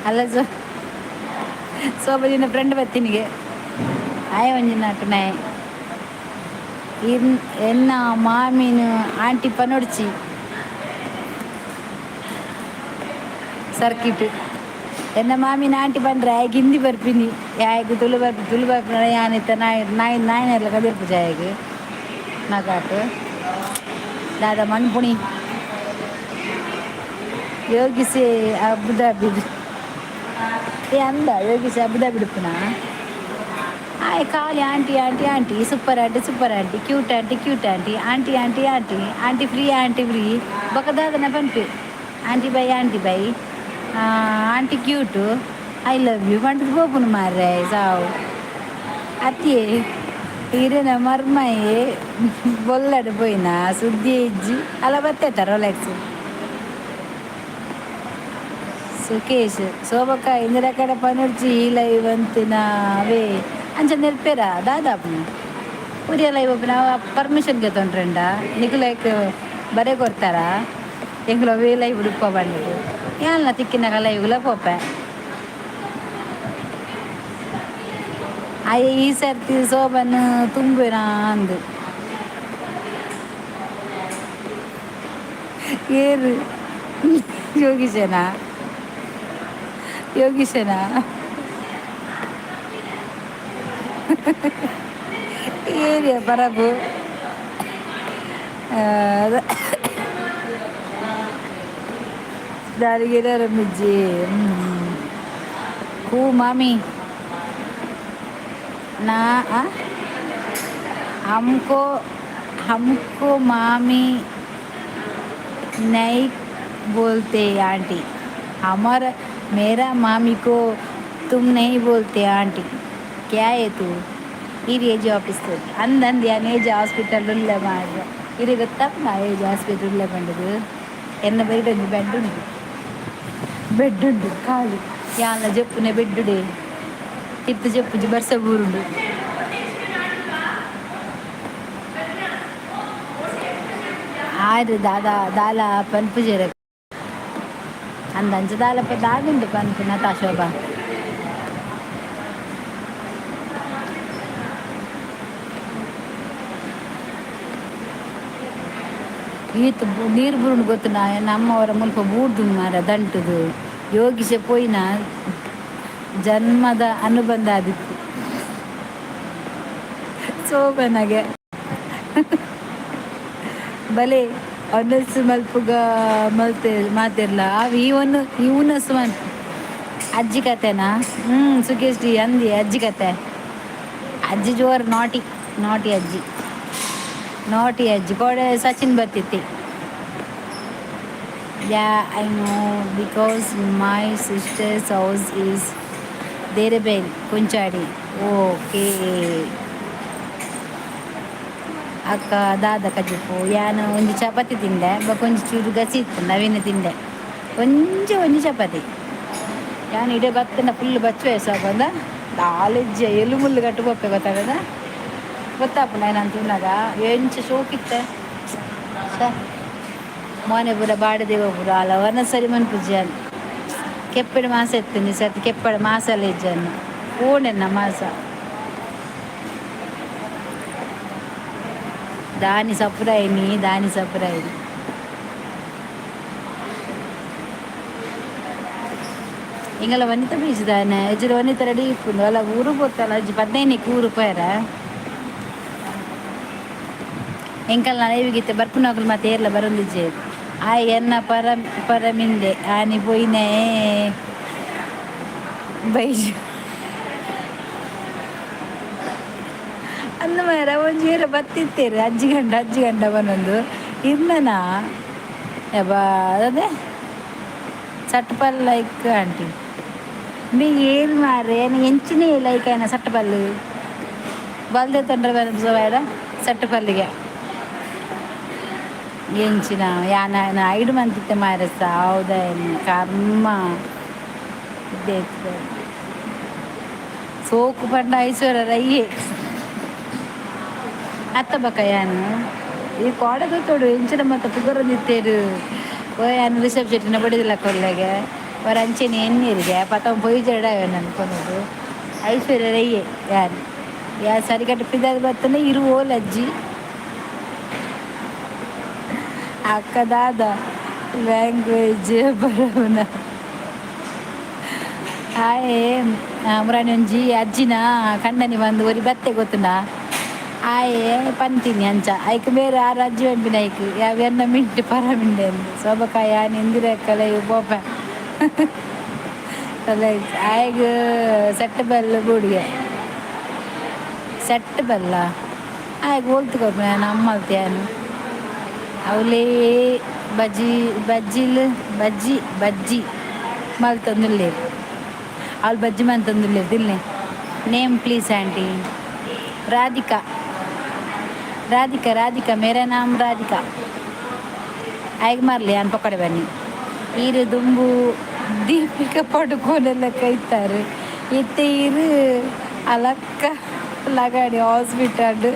[SPEAKER 1] ಅಲ್ಲ, ಸೊ ಶೋಭದಿನ ಫ್ರೆಂಡ್ ಬರ್ತೀನಿಗೆ. ಆಯ್ ಒಂಜಿ ನಾಟು ಇನ್ ಎನ್ನ ಮಾಮಿನ ಆಂಟಿ ಪನೊಡ್ಚಿ. ಸರ್ಕಿಟ್ ಎನ್ನ ಮಾಮಿನ ಆಂಟಿ ಬಂದ್ರೆ ಆಯ್ಗೆ ಹಿಂದಿ ಬರ್ಪಿನಿ, ಯಾಯ್ಗ್ ತುಳು ಬರ್ಪಿ. ತುಳು ಬರ್ಪಿನ ಯಾನಿತ್ತ ನಾಯಿ ನಾಯಿ ನಾಯಿನೆಲ್ಲ ಕದಿರ್ಪು ಜಾಯಗ್ ನಗಾಟು ದಾದ ಮಣ್ಪುಣಿ. ಯೋಗಿಸಿ ಅಬುದಾಬಿ. ಏ ಅಂದ ಯೋಗಿಸಿ ಅಬುದಾಬಿ ಉಪ್ಪುನ. ಆಯ್ ಖಾಲಿ aunty aunty aunty, super aunty, super aunty, cute aunty, cute aunty, aunty aunty aunty, aunty free, aunty free. ಬೊಕ ದಾದನ ಪನ್ಪೆ, aunty bye, aunty bye, aunty cute, I love you ಪಂಡ್ದ್ ಪೋಪುಂಡು ಮಾರ್ರೆ ಸಾವು. ಅತ್ತಿಯೇ ಈರೆನ ಮರ್ಮಯೆ ಬೊಲ್ಲಡ್ ಪೋಯಿನ ಸುದ್ದಿ ಇಜ್ಜಿ ಅಲ್ಲ. ಬತ್ತೇತ ರೋಲೆಕ್ಸ್ ಸುಕೇಶ್. ಶೋಭಕ್ಕ ಇಂದಿರ ಕಡೆ ಪನೊಡ್ಚಿ. ಈ ಲೈವ್ ಅಂತಿನ ಅವೇ ಅಂಚ ನೆರ್ಪೇರ ದಾದಾಪುನ ಉರಿಯ ಲೈವ್ ಒಪ್ಪುನ ಪರ್ಮಿಷನ್ ಗೆತೊಂಡ್ರೆಂಡ ನಿಕುಲೈಕ್ ಬರೆ ಕೊರ್ತಾರ ಎಂಕ್ಲ ಅವೇ ಲೈವ್ ಉಡುಪ ಬಂದದು. ಯಾನ್ಲ ತಿಕ್ಕಿನಾಗ ಲೈವ್ಲ ಪೋಪೆ. ಅಯ್ಯ, ಈ ಸರ್ತಿ ಶೋಭನ್ ತುಂಬೆನಾ ಅಂದು. ಏರು ಯೋಗೀಶನಾ? ಯೋಗೀಶನಾ? ಏರಿಯಾ ಪರಬು ದಾರಿಗೆರ ಮಿಜ್ಜಿ ಕೂ मामी ना. आ हमको हमको मामी नहीं बोलते आंटी. हमारा मेरा मामी को तुम नहीं बोलते आंटी. क्या है तू? ಈರ್ ಏಜ್ ಆಫೀಸ್ ಅಂದಂದು ಯಾನ್ ಏಜ್ ಹಾಸ್ಪಿಟಲ್ ಉಲ್ಲೆ ಮಾರ್ರೆ. ಇರೆ ಗೊತ್ತಪ್ಪ ಏಜ್ ಹಾಸ್ಪಿಟಲ್ ಉಲ್ಲೆ ಪಂಡದು. ಎನ್ನ ಬರಿಟ್ ಒಂಜಿ ಬೆಡ್ ಉಂಡು, ಬೆಡ್ ಉಂಡು ಖಾಲಿ. ಯಾನ್ಲ ಜಪ್ಪುನೆ ಬೆಡ್ಡುಡೆ ತಿರ್ತ್ ಜಪ್ಪುಜಿ, ಬರ್ಸ ಬೂರುಂಡು. ಆರು ದಾದ ದಾಲ ಪನ್ಪುಜೆರ್ ಅಂದ್ ಅಂಚ ದಾಲಪ್ಪ ದಾದುಂಡು ಪನ್ಪುನ ತಾ ಶೋಭಾ. ಈತ್ ನೀರು ಬುರುಂಡು ಗೊತ್ತುಂಡ? ನಮ್ಮವರ ಮುಲ್ಪ ಬೂರ್ದುಂಡು ಮಾರ ದಂಟುದು. ಯೋಗಿಸೆ ಪೋಯಿನ ಜನ್ಮದ ಅನುಬಂಧ ಆದಿತ್ತು ಸೋಬನಗೆ. ಬಲೆ ಒನಸ್ ಮಲ್ಪುಗ ಮಲ್ತೆ ಮಾತೆರ್ಲ ಅವು ಈ ಒಂದು ಈ ಉನಸ್ ಮನ್ಪು. ಅಜ್ಜಿ ಕತೆನಾ? ಹ್ಞೂ ಸುಖೇಶ್ ಡಿ ಅಂದಿ ಅಜ್ಜಿ ಕತೆ. ಅಜ್ಜಿ ಜೋರು ನಾಟಿ ನಾಟಿ ಅಜ್ಜಿ, ನಾಟಿ ಅಜ್ಜಿ ಕೋಡೆ Sachin ಬರ್ತಿತ್ತಿ. Yeah, I know, because my sister's house is Derebail, Kunchadi. Okay. ಅಕ್ಕ ದಾದ ಕಜಿಪು? ಯಾನ್ ಒಂಜಿ ಚಪಾತಿ ತಿಂದೆ, ಬೊಕ ಒಂಜಿ ಚೂರು ಗಸಿ ಇತ್ತು, ನವೀನ ತಿಂದೆ. ಒಂಜಿ ಒಂಜಿ ಚಪಾತಿ. ಯಾನ್ ಇಡೆ ಬತ್ತನ ಫುಲ್ ಬಚ್ಚುವೆ ಸಾಪಂದ ದಾಲಿಜ್ಜ ಎಲು ಮುಳ್ಳು ಕಟ್ಟು ಪೋಪೆ ಗೊತ್ತಾಗದ ಗೊತ್ತಾಪುಂಡ ನಾನು ತಿನ್ನಾಗ ಎಂಚ ಶೋಕಿತ್ತೆ. ಛೆ, ಮೋನೆ ಪೂರ ಬಾಡದೇವ ಪೂರ ಅಲವನ ಸರಿ ಮನ್ಪುಜಿ. ಕೆಪ್ಪೆಡ್ ಮಾಸ ಎತ್ತೀನಿ ಸರ್ತಿ, ಕೆಪ್ಪಡ ಮಾಸಲ ಇಜ್ಜನ್ನು ಓಣೆನ್ನ ಮಾಸ. ದಾನಿ ಸಪುರಾಯಿನಿ, ದಾನಿ ಸಪುರಾಯಿನಿ. ಇಂಗಲ ವನಿತ ಬೀಚ್ ದಾನೆ ಎಜ್ಜರ ವನಿತ ರೆಡಿ ಇಪ್ಪುಂಡು ಅಲ್ಲ. ಊರು ಪೋತಲ್ಲ ಅಜ್ಜಿ ಪದಿನೈನಕ್ಕೆ ಊರು ಪೋಯರ. ಎಂಕಲ್ನ ಲೈವಿಗಿತ್ತೆ ಬರ್ಪುನಕುಲು ಮತ್ತೆ ಏರ್ಲ ಬರೊಂದಿಜ್ಜೆರ್. ಆಯ್ ಎನ್ನ ಪರ ಪರಮಿಂದೆ ಆನಿ ಪೋಯಿನೇ ಬೈಜು ಅಂದ ಮಾರ ಒಂಜಿ ಏರ ಬತ್ತಿತ್ತೇರು ಅಜ್ಜಿ ಗಂಡ ಅಜ್ಜಿ ಗಂಡ ಬನ್ನೊಂದು ಇರ್ನನ ಯಬ್ಬಾ ಅದೇ ಸಟ್ಪಲ್ ಲೈಕ್ ಆಂಟಿ. ಮೀ ಏನ್ ಮಾರ್ರೆ ಎಂಚಿನೇ ಲೈಕ್ ಆಯ್ನ ಸಟ್ಟಪಲ್ಲು ಬಲ್ದೆ ತಂಡ್ರೆ ಸವಾಡ ಸಟ್ಟಪಲ್ಲಿಗೆ ಎಂಚಿನ ಯಾನ ಐಡು ಮಂತಿತ್ತೆ ಮಾರಸ ಹೌದಾ ಕರ್ಮ. ಸೋಕು ಪಂಡ ಐಶ್ವರ್ಯ ರೈಯೇ ಅತ್ತ ಬಕ ಯಾನು ಈ ಕೋಡೆ ತೋಡು ಎಂಚಿನ ಮತ್ತೆ ಪುಗರೊಂದಿತ್ತೇರು. ಓ ಯಾನ್ ರಿಷಬ್ ಶೆಟ್ಟಿನ ಬಡಿದಿಲ್ಲ ಕೊಲ್ಲೆಗೆ ವರ ಅಂಚೆನೆ ಎಣ್ಣೀರಿಗೆ ಪತ ಪೊಯ್ ಜಡ ಅನ್ಕೊನೋದು. ಐಶ್ವರ್ಯ ರೈಯೇ ಯಾನ್ ಯಾ ಸರಿಕಟ್ಟು ಪಿದಾದ ಬತ್ತನೆ ಇರು ಅಜ್ಜಿ. ಅಕ್ಕ ದಾದ ಲ್ಯಾಂಗ್ವೇಜ್ ಬರವನ ಆಯೆ ಮುರಾನಿ ಒಂಜಿ ಅಜ್ಜಿನ ಕಂಡನಿ ಬಂದು ಒರಿ ಬತ್ತೆ ಗೊತ್ತುಂಡ. ಆಯೆ ಪಂತಿನಿ ಅಂಚ ಐಕ್ ಬೇರೆ ಆರು ಅಜ್ಜಿ ಪನ್ಪಿನ ಐಕ್ ಯಾವ ಎನ್ನ ಮಿಂಟು ಪರ ಮಿಂಡೆ ಅಂದ್ ಸೋಬಕಾಯ ಇಂದಿರಕ್ಕಲ ಇವು ಪೋಪ ಆಯಗ್ ಸೆಟ್ ಬೆಲ್ಲ ಬೂಡಿಗೆ ಸೆಟ್ ಬೆಲ್ಲ ಆಯಗ್ ಓಲ್ತು ಕೊರ್ಪುನ ಅಮ್ಮಲ್ತಿಯಾನು ಅವಲೇ ಬಜ್ಜಿ ಬಜ್ಜಿಲ್ ಬಜ್ಜಿ ಬಜ್ಜಿ ಮಲ್ತೊಂದುಲ್ಲೆರ್. ಅವ್ಲು ಬಜ್ಜಿ ಮಂತೊಂದುಲ್ಲೆರ್ ತಿನ್ಲೆ. Name please aunty. Radhika, Radhika, Radhika. ಮೇರಾ ನಾಮ್ ರಾಧಿಕಾ. ಆಯ್ಗ್ ಮಾರ್ಲಿ ಯಾನ್ ಪೊಕ್ಕಡೆ ಬನ್ನಿ. ಈರು ದುಂಬು ದೀಪಿಕಾ ಪಡುಕೋನೆಲ್ಲ ಕೈತಾರೆ ಇತ್ತೆ ಈರು ಅಲಕ್ಕ ಲಗಾಡಿ ಹಾಸ್ಪಿಟಲ್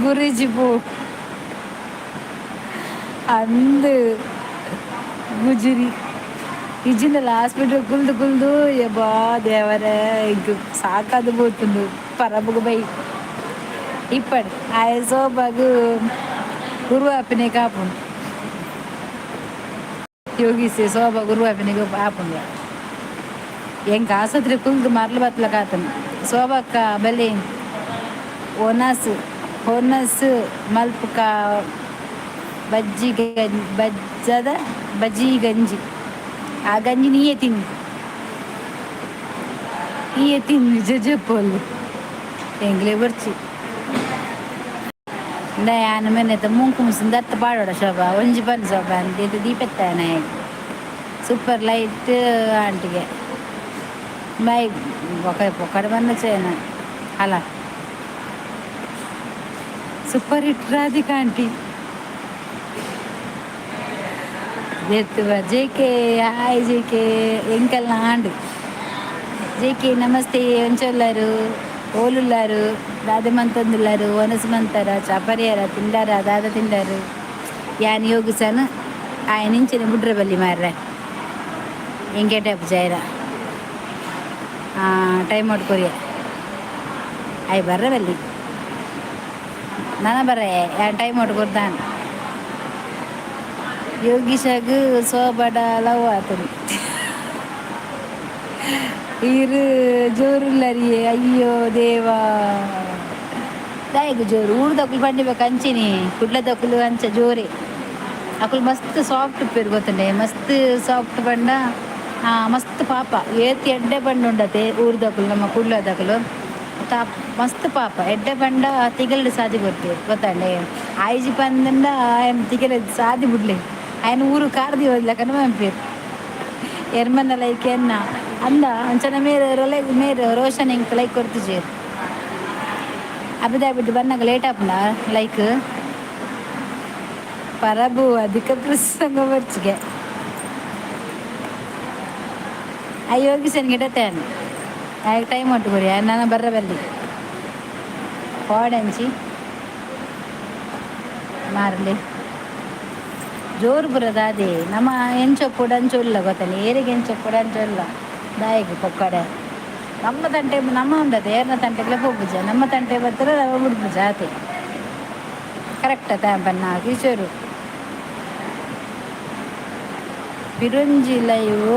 [SPEAKER 1] ಗುರುಜಿ ಪೋ ಅಂದು ಗುಜುರಿ ಇಜ್ಜಿಂಡಲ ಹಾಸ್ಪಿಟಲ್ ಕುಲ್ದು ಕುಲ್ದು. ಯಬ್ಬಾ ದೇವರೇ, ಇಂಕ್ ಸಾಕಾದ್ ಪೋತುಂಡು. ಪರಬುಗು ಬೈ ಇಪ್ಪಡ್ ಆಯೆ ಸೋಬಾಗು ಗುರು ಆಪಿನೆಗ್ ಆಪುಂಡು. ಯೋಗಿಸೆ ಸೋಬ ಗುರು ಆಪಿನೆಗ್ ಆಪುಂಡು. ಎಂಕ್ ಆಸ್ಪತ್ರೆ ಕುಲ್ದು ಮರ್ಲ್ ಬತ್ಲಕ ಆತುಂಡು. ಸೋಬಕ್ಕ ಬಲೆ ಒನಸ್ ಒನಸ್ ಮಲ್ಪುಕ ಬಜ್ಜಿ ಬಜ್ಜದ ಬಜ್ಜಿ ಗಂಜಿ. ಆ ಗಂಜಿ ನೀಯೇ ತಿನ್ನು, ನೀಯೇ ತಿನ್ನು. ಜಜಪ್ಪೊಲ್ಲು ಎಂಕ್ಲೆ ಬೊರ್ಚಿ. ಇಂದ ಯಾನ್ ಮೆನೆತ ಮೂಂಕು ಮುಸುನ್ ದತ್ತ ಪಾಡೋಡ ಶೋಭಾ ಒಂಜಿ ಪನ್ ಶೋಭಾ ಅಂದ್ ದೀಪೆತ್ತಾನೆ ಸೂಪರ್ ಲೈಟ್ ಆಂಟಿಗೆ ಬೈ ಬೊಕ ಪೊಕ್ಕಡೆ ಬಂದ ಚೇನ ಅಲ್ಲ. Super hit Radhika aunty. J K hi J K. ಎಂಕಲ್ನ and J K namaste. ಒಂಚೊಲ್ಲಾರು ಓಲುಲ್ಲಾರು ದಾದ ಮಂತೊಂದುಲ್ಲಾರು ಒನಸ್ ಮಂತರ ಚಾಪರಿಯರ ತಿಂಡಾರ ದಾದ ತಿಂಡಾರು ಯಾನ್ ಯೋಗಿಸನ್ ಆಯನ್ ಇಂಚಿನ ಬುಡ್ರೆ ಬಲ್ಲಿ ಮಾರ್ರೆ. ಎಂಕೇಟೆ ಜೈರ ಟೈಮ್ ಔಟ್ ಕೊರಿಯ ಆಯ್ ಬರ್ರೆ ಬಲ್ಲಿ ನನ ಬರ್ರೆ ಯಾನ್ ಟೈಮ್ ಔಟ್ ಕೊರ್ದಾನ್. ಯೋಗೀಶಗ್ ಸೋಬಡ ಲವ್ ಆತುಂಡು. ಇರು ಜೋರುಲ್ಲರಿಯೇ. ಅಯ್ಯೋ ದೇವಾ, ದಾಯೆಗ್ ಜೋರು? ಊರ್ದಕುಲು ಪಂಡಿಬೇಕು ಅಂಚಿನಿ, ಕುಡ್ಲದಕುಲು ಅಂಚ ಜೋರೆ. ಅಕುಲು ಮಸ್ತ್ ಸಾಫ್ಟ್ ಉಪ್ಪೆರ್, ಗೊತ್ತುಂಡೆ? ಮಸ್ತ್ ಸಾಫ್ಟ್ ಪಂಡ ಮಸ್ತ್ ಪಾಪ. ಏತ್ ಎಡ್ಡೆ ಪಂಡ ಉಂಡತೆ ಊರ್ದಕುಲು, ನಮ್ಮ ಕುಡ್ಲದಕುಲು ತಾ ಮಸ್ತ್ ಪಾಪ. ಎಡ್ಡೆ ಪಂಡ ತಿಗಲ್ಡ್ ಸಾದಿ ಕೊರ್ಪೆರ್, ಗೊತ್ತಾಂಡೆ? ಆಯ್ಜಿ ಪಂದಂಡ ಆಯನ್ ತಿಗಲೆ ಸಾದಿ ಬುಡ್ಲೆ, ಆಯನ ಊರು ಕಾರ್ ದೀವೊಂದು ಪನ್ಪೆರ್. ಎರ್ಮನ ಲೈಕ್ ಎನ್ನ ಅಂದ ಅಂಚನ ಮೇರ್ ರೊಲೆ ಮೇರ್ ರೋಷನ್ ಎಂಕ್ ಲೈಕ್ ಕೊರ್ತಿಜೆರ್. ಅಬುದಾಬಿಡ್ ಬನ್ನಗ ಲೇಟ್ ಆಪುಂಡ ಲೈಕ್. ಪರಬು ಅಧಿಕ ಪ್ರಸಂಗ ಬರ್ಚಿಗೆ. ಆ ಯೋಗಿಸನ್ ಗಿಡತೇನೆ ಆಯ್ಕೆ ಟೈಮ್ ಉಂಟು ಕೊರಿ ನಾನು ಬರ್ರ ಬಲ್ಲಿ ಪಾಡಂಚಿ ಮಾರ್ಲಿ. ಜೋರು ಬುರದ ಅದೇ ನಮ್ಮ ಎಂಚೊಪ್ಪುಡು ಅಂಚ ಉಲ್ಲ, ಗೊತ್ತಲ್ಲ? ಏರಿಗೆ ಎಂಚೊಪ್ಪುಡು ಅಂಚ ಉಲ್ಲ. ದಾಯೆಗ್ ಪೊಕ್ಕಡೆ ನಮ್ಮ ತಂಟೆ ನಮ್ಮ ಉಂಡತೆ? ಏರ್ನ ತಂಟೆಗ್ಲ ಪೋಪುಜ. ನಮ್ಮ ತಂಟೆ ಬತ್ತರ ನಮ್ಮ ಬುಡ್ಪುಜ ಆತೆ. ಕರೆಕ್ಟ್ ಅತ್ತ ಪನ್ನ ಕಿಶೋರು? ಪಿರೊಂಜಿ ಲೈವ್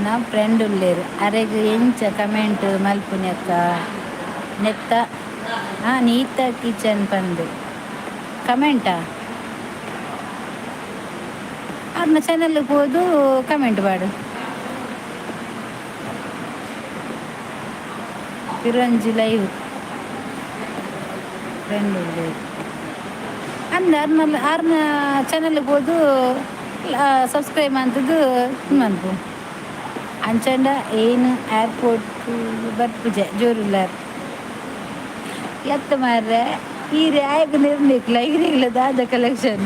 [SPEAKER 1] ನ ಫ್ರೆಂಡ್ ಉಲ್ಲೇರು, ಅರೆಗ್ ಎಂಚ ಕಮೆಂಟ್ ಮಲ್ಪುನಕ್ಕ? ನೆತ್ತ ನೀತ ಕಿಚನ್ ಪಂದ್ ಕಮೆಂಟಾ? ಅವ್ರನ್ನ ಚಾನಲ್ ಪೋದು ಕಮೆಂಟ್ ಪಾಡು. ಪಿರೊಂಜಿ ಲೈವ್ ಫ್ರೆಂಡ್ ಉಲ್ಲೇರು ಅಂದ ಅರ್ನ ಆರ್ನ ಚಾನಲ್ ಪೋದು ಸಬ್ಸ್ಕ್ರೈಬ್ ಮಂತುದು ಮನ್ಪು. ಅಂಚಂಡ ಏನ್ ಏರ್ಪೋರ್ಟ್ ಬರ್ಪುಜೆ. ಜೋರುಲ್ಲಾರ್ ಎತ್ತ ಮಾರ್ರೆ ಈರೆ? ಆಯಗ್ ನಿರ್ನಿಕ್ಲ ಈರೆಗ್ಲ ದಾದ ಕಲೆಕ್ಷನ್?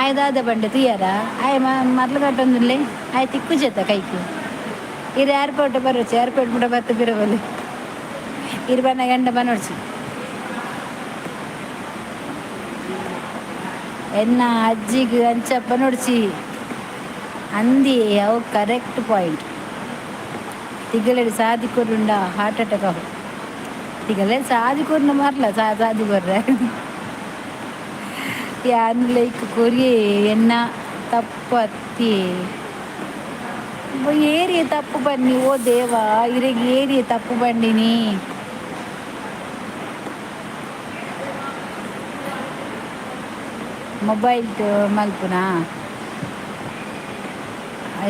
[SPEAKER 1] ಆಯ್ ದಾದ ಬಂಡೆ ತುಯ್ಯಾರ? ಆಯ್ ಮರ್ಲು ಕಟ್ಟೊಂದುಲ್ಲೆ. ಆಯ್ ತಿಕ್ಕುಜೆತ್ತ ಕೈಕ್. ಈರ್ ಏರ್ಪೋರ್ಟ್ ಬರೋಚಿ, ಏರ್ಪೋರ್ಟ್ ಮುಟ ಬತ್ತು ಬಿರಬಲ್ಲಿ. ಇರ್ ಬನ್ನ ಗಂಡ ಬನೋಡ್ಚಿ. ಎನ್ನ ಅಜ್ಜಿಗ್ ಅಂಚ ನೋಡ್ಚಿ ಅಂದಿ. ಅವು ಕರೆಕ್ಟ್ ಪಾಯಿಂಟ್. ತಿಗಲೆಡ್ ಸಾದಿ ಕೊರುಂಡ ಹಾರ್ಟ್ ಅಟ್ಯಾಕ್ ಆವು. ತಿಗಲೆ ಸಾದಿ ಕೊರ್ನ ಮಾರ್ಲ ಸಾದಿ ಕೊರ್ರೆ. ಯಾನ್ ಲೈಕ್ ಕೊರಿಯೆ, ಎನ್ನ ತಪ್ಪು ಅತ್ತಿ. ಏರಿಯ ತಪ್ಪು ಬನ್ನಿ. ಓ ದೇವಾ, ಇರೆಗ್ ಏರಿಯ ತಪ್ಪು ಬಂಡಿನಿ? ಮೊಬೈಲ್ ಮಲ್ಪುನಾ?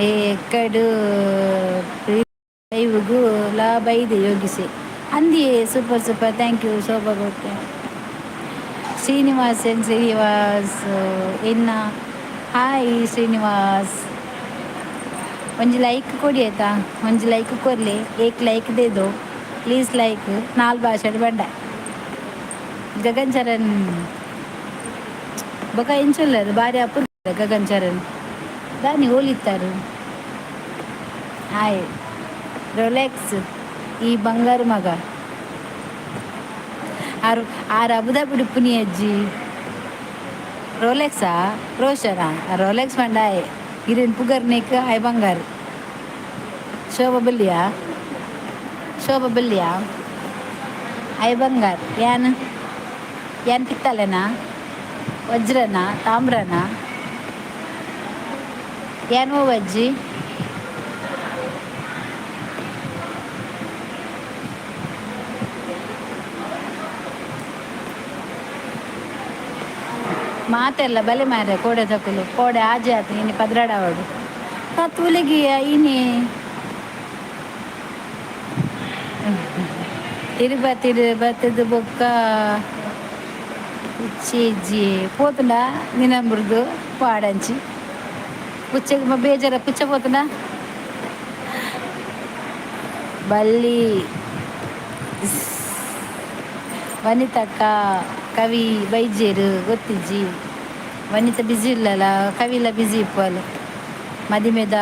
[SPEAKER 1] ಎಕ್ಕಡು ಲೈವ್ಗು ಲಾ ಬೈದೆ ಯೋಗಿಸಿ ಅಂದಿಯೇ. Super super, thank you Shobha. ಗೊತ್ತೆ ಶ್ರೀನಿವಾಸ್ ಎನ್ ಶ್ರೀನಿವಾಸ್ ಎನ್ನ. ಹಾಯ್ ಶ್ರೀನಿವಾಸ್, ಒಂಜಿ ಲೈಕ್ ಕೊಡಿ ಆಯ್ತಾ? ಒಂಜಿ ಲೈಕ್ ಕೊರ್ಲಿ. ಏಕ್ ಲೈಕ್ they ದೋ ಪ್ಲೀಸ್. ಲೈಕ್ ನಾಲ್ ಭಾಷೆ ಬಂಡ. ಗಗನ್ ಚರಣ್ ಬೊಕ ಎಂಚುಲ್ಲೆರ್? ಬಾರಿ ಅಪುರ್. ಗಗನ್ ಚರಣ್ ದಾನಿ ಓಲಿತ್ತಾರೆ? ಹಾಯ್ ರೋಲೆಕ್ಸ್ ಈ ಬಂಗಾರು ಮಗ. ಆರು ಆರು ಅಬುದಾಬಿಡ್ ಉಪ್ಪುನಿ ಅಜ್ಜಿ. ರೋಲೆಕ್ಸಾ ರೋಷನಾ? ರೋಲೆಕ್ಸ್ ಪಂಡ ಆಯೆ ಇರೇನ್ ಪುಗರ್ನೇಕ್ ಆಯ್ ಬಂಗಾರು. ಶೋಭಾ ಬಲ್ಲಿಯಾ? ಶೋಭಾ ಬಲ್ಲಿಯಾ? ಆಯ್ ಬಂಗಾರ್. ಯಾನ್ ಯಾನ್ ಪಿತ್ತಲೆನಾ, ವಜ್ರನಾ, ತಾಮ್ರನಾ? ಯಾನ್ ಅಜ್ಜಿ? ಮಾತೆಲ್ಲ ಬಲೆ ಮಾರೆ. ಕೋಡೆ ತಕುಲು ಕೋಡೆ ಆಜೆ ಆತು. ಇನಿ ಪದ್ರಾಡಾವಡು ತೂಲೆಗಿ ಇನಿ. ತಿರುಪತಿ ಬತ್ತದ ಬೊಕ್ಕ ಇಜ್ಜಿ ಪೋತುಂಡ ನಿನಂಬುರ್ದು ಪಾಡಂಚಿ ಪುಚ್ಚೆ ಬೇಜಾರ. ಪುಚ್ಚೆ ಪೋತುಂಡ ಬಲ್ಲಿ. ವನಿತಕ್ಕ ಕವಿ ಬೈಜೇರು ಗೊತ್ತಿಜ್ಜಿ. ವನಿತ ಬಿಸಿ ಇಲ್ಲಲ್ಲ, ಕವಿಲ ಬಿಸಿ ಇಪ್ಪಲ್ ಮದಿಮೆದ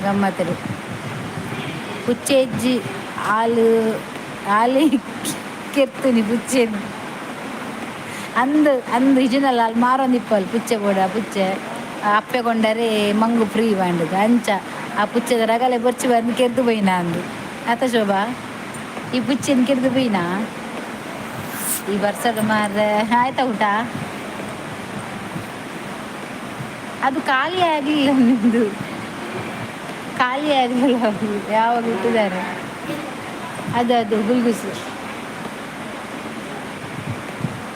[SPEAKER 1] ಗಮ್ಮತ್ತರು. ಪುಚ್ಚೆ ಇಜ್ಜಿ. ಹಾಲು ಹಾಲು ಕೆರ್ತುನಿ ಪುಚ್ಚೆ ಅಂದು ಅಂದು ಇಜಿನಲ್ಲ. ಅಲ್ಲಿ ಮಾರೊಂದಿಪ್ಪಲ್ ಪುಚ್ಚೆ ಬೋಡ. ಪುಚ್ಚೆ ಅಪ್ಪೆ ಕೊಂಡರೆ ಮಂಗು ಫ್ರೀ ಬಾಂಡದು. ಅಂಚ ಆ ಪುಚ್ಚೆದ ರಗಲೆ ಬೊರ್ಚಿ ಬಂದು ಕೆರ್ದು ಪೋಯಿನ ಅಂದು ಆತ. ಶೋಭಾ, ಈ ಪುಚ್ಚೆನ್ ಕೆರ್ದು ಪೋಯಿನಾ? ಈ ಬರ್ಸದ ಮಾರ್ರೆ. ಆಯ್ತಾ ಊಟ? ಅದು ಖಾಲಿ ಆಗಲಿಲ್ಲ ನಿಂದು. ಖಾಲಿ ಆಗಿಲ್ಲ, ಯಾವಾಗ ಇಟ್ಟಿದ್ದಾರೆ ಅದು ಅದು ಗುಲ್ಗುಸು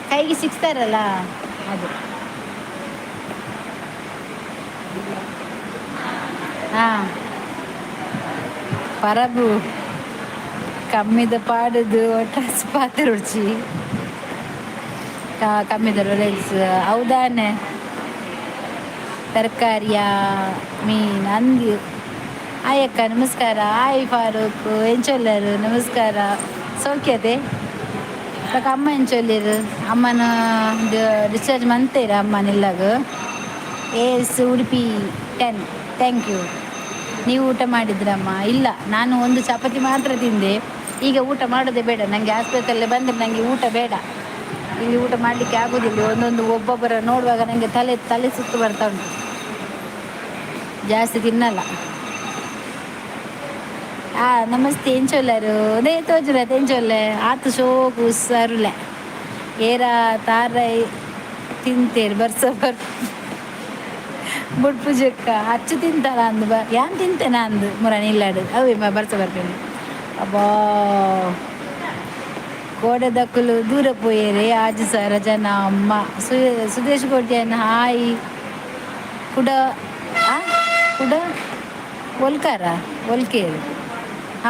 [SPEAKER 1] ಕೈಗೆ ಸಿಕ್ತಾರಲ್ಲ ಅದು. ಹಾಂ, ಪರಬು ಕಮ್ಮಿದ ಪಾಡುದು ಒಟ್ಟಾಸ್ ಪಾತೆರೊಡ್ಚಿ ಕಮ್ಮಿದ ರೈಸ್ ಹೌದಾನೆ. ತರಕಾರಿಯ ಮೀನು ಅಂದಿ. ಆಯಕ್ಕ ನಮಸ್ಕಾರ. ಆಯ್ ಫಾರೂಕ್, ಎಂಚೊಲ್ಲರು? ನಮಸ್ಕಾರ. ಸೌಖ್ಯತೆ ಬೊಕ ಅಮ್ಮ ಎಂಚೊಲ್ಲೆರ್? ಅಮ್ಮನ ಡಿಸ್ಚಾರ್ಜ್ ಮಂತೇರ ಅಮ್ಮನ S Udupi 10. Thank you. ನೀವು ಊಟ ಮಾಡಿದ್ರಮ್ಮ? ಇಲ್ಲ, ನಾನು ಒಂದು ಚಪಾತಿ ಮಾತ್ರ ತಿಂದೆ. ಈಗ ಊಟ ಮಾಡೋದೇ ಬೇಡ ನನಗೆ. ಆಸ್ಪತ್ರೆಯಲ್ಲಿ ಬಂದರೆ ನನಗೆ ಊಟ ಬೇಡ. ಇಲ್ಲಿ ಊಟ ಮಾಡಲಿಕ್ಕೆ ಆಗೋದಿಲ್ಲ. ಒಂದೊಂದು ಒಬ್ಬೊಬ್ಬರ ನೋಡುವಾಗ ನನಗೆ ತಲೆ ತಲೆ ಸುತ್ತು ಬರ್ತಾ ಉಂಟು. ಜಾಸ್ತಿ ತಿನ್ನಲ್ಲ. ಆ ನಮಸ್ತೆ, ಎಂಚೊಲ್ಲರು? ಅದೇ ತೋಜುರ ಎಂಚೊಲ್ಲೆ? ಆತು ಶೋಕು ಸರುಲೆ ಏರ ತಾರೈ ತಿಂತೇರು ಬರ್ಸ ಬರ್ ಬುಡ್ಪುಜಕ್ಕ ಅಚ್ಚು ತಿಂತಾರ ಅಂದು ಬ ಯಾನ್ ತಿಂತೇನ ಅಂದು ಮುರನ್ ಇಲ್ಲಾಡು ಅವೇ ಬರ್ಸ ಬರ್ಪೇನೆ. ಅಬ್ಬಾ, ಕೋಡೆದಕ್ಕಲು ದೂರ ಪೋಯೇರೆ ಆಜು ಸರ ಜನ. ಅಮ್ಮ ಸುದೇಶ್ ಕೋಟ್ಯಾನ್ ಹಾಯ್. ಕುಡ ಆ ಕುಡ ಒಲ್ಕಾರ ಒಲ್ಕೇರು.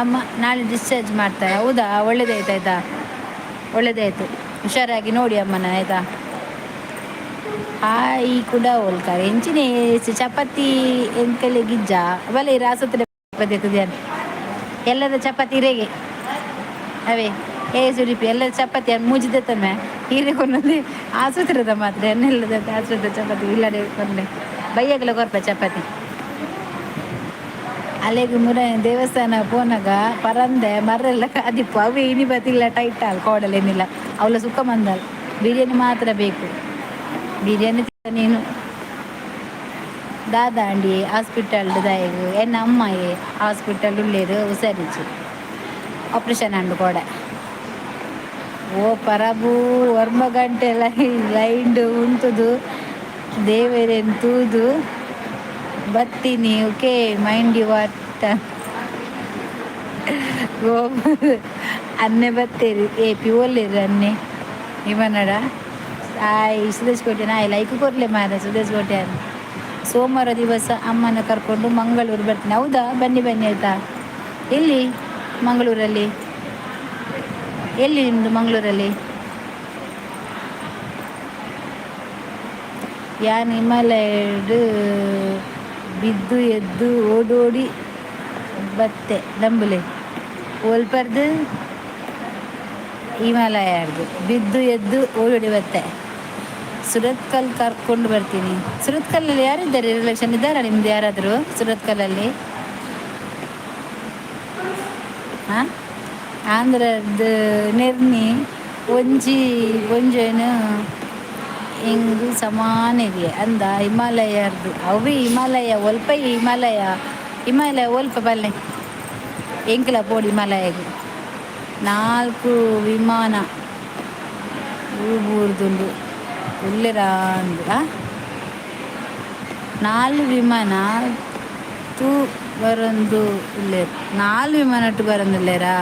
[SPEAKER 1] ಅಮ್ಮ ನಾಳೆ ಡಿಸ್ಚಾರ್ಜ್ ಮಾಡ್ತಾರೆ. ಹೌದಾ? ಒಳ್ಳೇದಾಯ್ತು, ಆಯಿತಾ? ಒಳ್ಳೇದಾಯ್ತು. ಹುಷಾರಾಗಿ ನೋಡಿ ಅಮ್ಮನ, ಆಯಿತಾ? ಹಾಯ್ ಕುಡ ಒಲ್ಕಾರ. ಎಂಚಿನೆ ಚಪಾತಿ ಎಂಕಲೆ ಗಿಜ್ಜ ಬಲೆ ಆಸುತ್ರೆ ಚಪಾತಿ ಎಲ್ಲದ ಚಪಾತಿ ಇರೆಗೆ ಅವೇ. ಏ ಸುಡಿಪಿ, ಎಲ್ಲದ ಚಪಾತಿ ಮೂಜಿದೆ ತಮ್ಮೆ ಹೀರೆ ಕೊನ್ನೊಂದು ಆಸುತ್ರದ ಮಾತ್ರ. ಎನ್ನೆಲ್ಲದ ಆಸುತ್ರೆ ಚಪಾತಿ ಇಲ್ಲಡೆ ಕೊಂಡೆ ಬೈಯಗಲ ಕೊರ್ಪ ಚಪಾತಿ. ಅಲೆಗ್ ಮುರ ದೇವಸ್ಥಾನ ಪೋನಾಗ ಪರಂದೆ ಮರ್ರೆಲ್ಲ ಕಾದಿಪ್ಪು ಅವು ಇನಿ ಬತ್ತಿಲ್ಲ. ಟೈಟ್ ಅಲ್ ಕೋಡಲೇನಿಲ್ಲ ಅವಳ ಸುಖ ಮಂದಲ್. ಬಿರಿಯಾನಿ ಮಾತ್ರ ಬೇಕು, ಬಿರಿಯಾನಿ ನೀನು. ದಾದಾಂಡಿ ಹಾಸ್ಪಿಟಲ್ ದಾಯಗ್ ಎನ್ನ ಅಮ್ಮಾಯಿ ಹಾಸ್ಪಿಟಲ್ ಉಳ್ಳೇರು. ಹುಷಾರಿಜ್ಜಿ, ಆಪ್ರೇಷನ್ ಅಂಡು ಕೋಡೆ. ಓ ಪರಬು, ಒರ್ಂಬ ಗಂಟೆ ಲೈನ್ಡ್ ಉಂತುದು ದೇವರೆನ್ ತೂದು ಬತ್ತೀನಿ. ಓಕೆ, ಮೈಂಡ್ what go ಅನ್ನೆ ಬತ್ತೇರಿ. ಏ ಪಿ ಒಲ್ಲೇರು ಅನ್ನೆ ಇವನಡ. ಆಯ್ ಸುದೇಶ್ ಕೋಟ್ಯಾನ್ ಆಯ್. ಲೈಕ್ ಕೊರ್ಲೆ ಮಾರ ಸುದೇಶ್ ಕೋಟ್ಯಾನ್. ಸೋಮವಾರ ದಿವಸ ಅಮ್ಮನ ಕರ್ಕೊಂಡು ಮಂಗಳೂರು ಬರ್ತೀನಿ. ಹೌದಾ? ಬನ್ನಿ ಬನ್ನಿ, ಆಯಿತಾ? ಎಲ್ಲಿ ಮಂಗಳೂರಲ್ಲಿ? ಎಲ್ಲಿ ನಿಮ್ಮದು ಮಂಗಳೂರಲ್ಲಿ? ಯಾನ್ ಹಿಮಾಲಯಡ್ ಬಿದ್ದು ಎದ್ದು ಓಡೋಡಿ ಬತ್ತೆ ನಂಬುಲೆ. ಒಲ್ಪರ್ದು ಹಿಮಾಲಯರ್ದು ಬಿದ್ದು ಎದ್ದು ಓಡೋಡಿ ಬತ್ತೆ. ಸುರತ್ಕಲ್ ಕರ್ಕೊಂಡು ಬರ್ತೀನಿ. ಸುರತ್ಕಲ್ಲಲ್ಲಿ ಯಾರಿದ್ದಾರೆ? ರಿಲೇಷನ್ ಇದ್ದಾರಾ ನಿಮ್ದು ಯಾರಾದರೂ ಸುರತ್ಕಲ್ಲಲ್ಲಿ? ಹಾಂ, ಆಂಧ್ರದ್ದು ನೆರ್ನಿ ಒಂಜಿ ಒಂಜೇನು ಹಿಂಗು ಸಮಾನ ಇದೆ ಅಂದ ಹಿಮಾಲಯರ್ದು. ಅವಿ ಹಿಮಾಲಯ ಒಲ್ಪ ಹಿಮಾಲಯ ಹಿಮಾಲಯ ಒಲ್ಪ ಬಲ್ಲೆ ಎಂಕಲ ಪೋಡಿ ಹಿಮಾಲಯಗ್. ನಾಲ್ಕು ವಿಮಾನ ಊರ್ದುಂಡು ಉಲ್ಲೆರಾಂದ್. ನಾಲ್ ವಿಮಾನ ತೂ ಬರೊಂದು ಉಲ್ಲೆರ್. ನಾಲ್ ವಿಮಾನ ಟು ಬರೊಂದುಲ್ಲೆರಾ?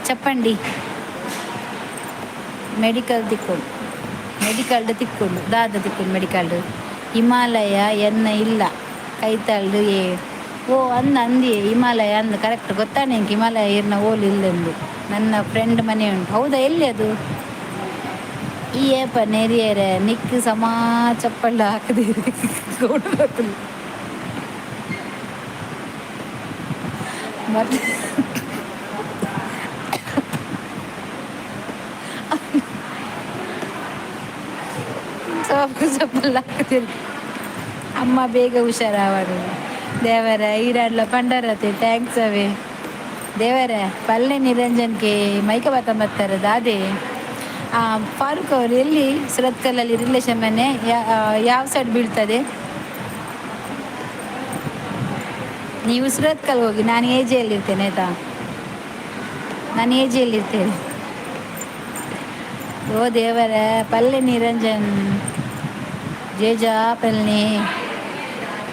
[SPEAKER 1] ಚಪ್ಪಂಡಿ ಮೆಡಿಕಲ್ ತಿಕ್ಕೊಂಡು ಮೆಡಿಕಲ್ಡ್ ತಿಕ್ಕೊಂಡು ದಾದ ತಿಕ್ಕೊಂಡು ಮೆಡಿಕಲ್ಡ್ ಹಿಮಾಲಯ ಎನ್ನ ಇಲ್ಲ ಕೈತಲ್ಡು. ಏ ಓ ಅಂದ ಅಂದಿಯೇ ಹಿಮಾಲಯ ಅಂದ. ಕರೆಕ್ಟ್ ಗೊತ್ತಾನೆ ಇಂಕ್ ಹಿಮಾಲಯ ಇರ್ನ ಓಲು ಇಲ್ಲೆಂದು. ನನ್ನ ಫ್ರೆಂಡ್ ಮನೆ ಉಂಟು. ಹೌದಾ? ಎಲ್ಲಿ ಅದು? ಈ ಏಪ ನೆರಿಯರೆ ನಿಕ್ ಸಮಾ ಚಪ್ಪಳ್ಳ ಹಾಕದೆ ಮತ್ತೆ ಸೊಪ್ಪು ಚಪ್ಪಲ್ ಹಾಕದಿರಿ. ಅಮ್ಮ ಬೇಗ ಹುಷಾರಾವಡು ದೇವರ ಈರಡ್ಲ ಪಂಡರತೆ. Thanks ಅವೇ. ದೇವರ ಪಲ್ಲೆ ನಿರಂಜನ್ಗೆ ಮೈಕ ಬಾತ ಬತ್ತಾರೆ ದಾದೆ. ಫಾರೂಕ್ ಅವರು ಎಲ್ಲಿ ಸುರತ್ಕಲ್ಲಲ್ಲಿ ರಿಲೇಷನ್ ಮನೆ ಯಾವ ಸೈಡ್ ಬೀಳ್ತದೆ? ನೀವು ಸುರತ್ಕಲ್ ಹೋಗಿ, ನಾನು ಎ ಜಿಯಲ್ಲಿ ಇರ್ತೇನೆ, ಆಯಿತಾ? ನಾನು ಎ ಜಿಯಲ್ಲಿ ಇರ್ತೇನೆ. ಓ ದೇವರ ಪಲ್ಲೆ ನಿರಂಜನ್ ಜೇಜಾ ಪಲ್ನಿ.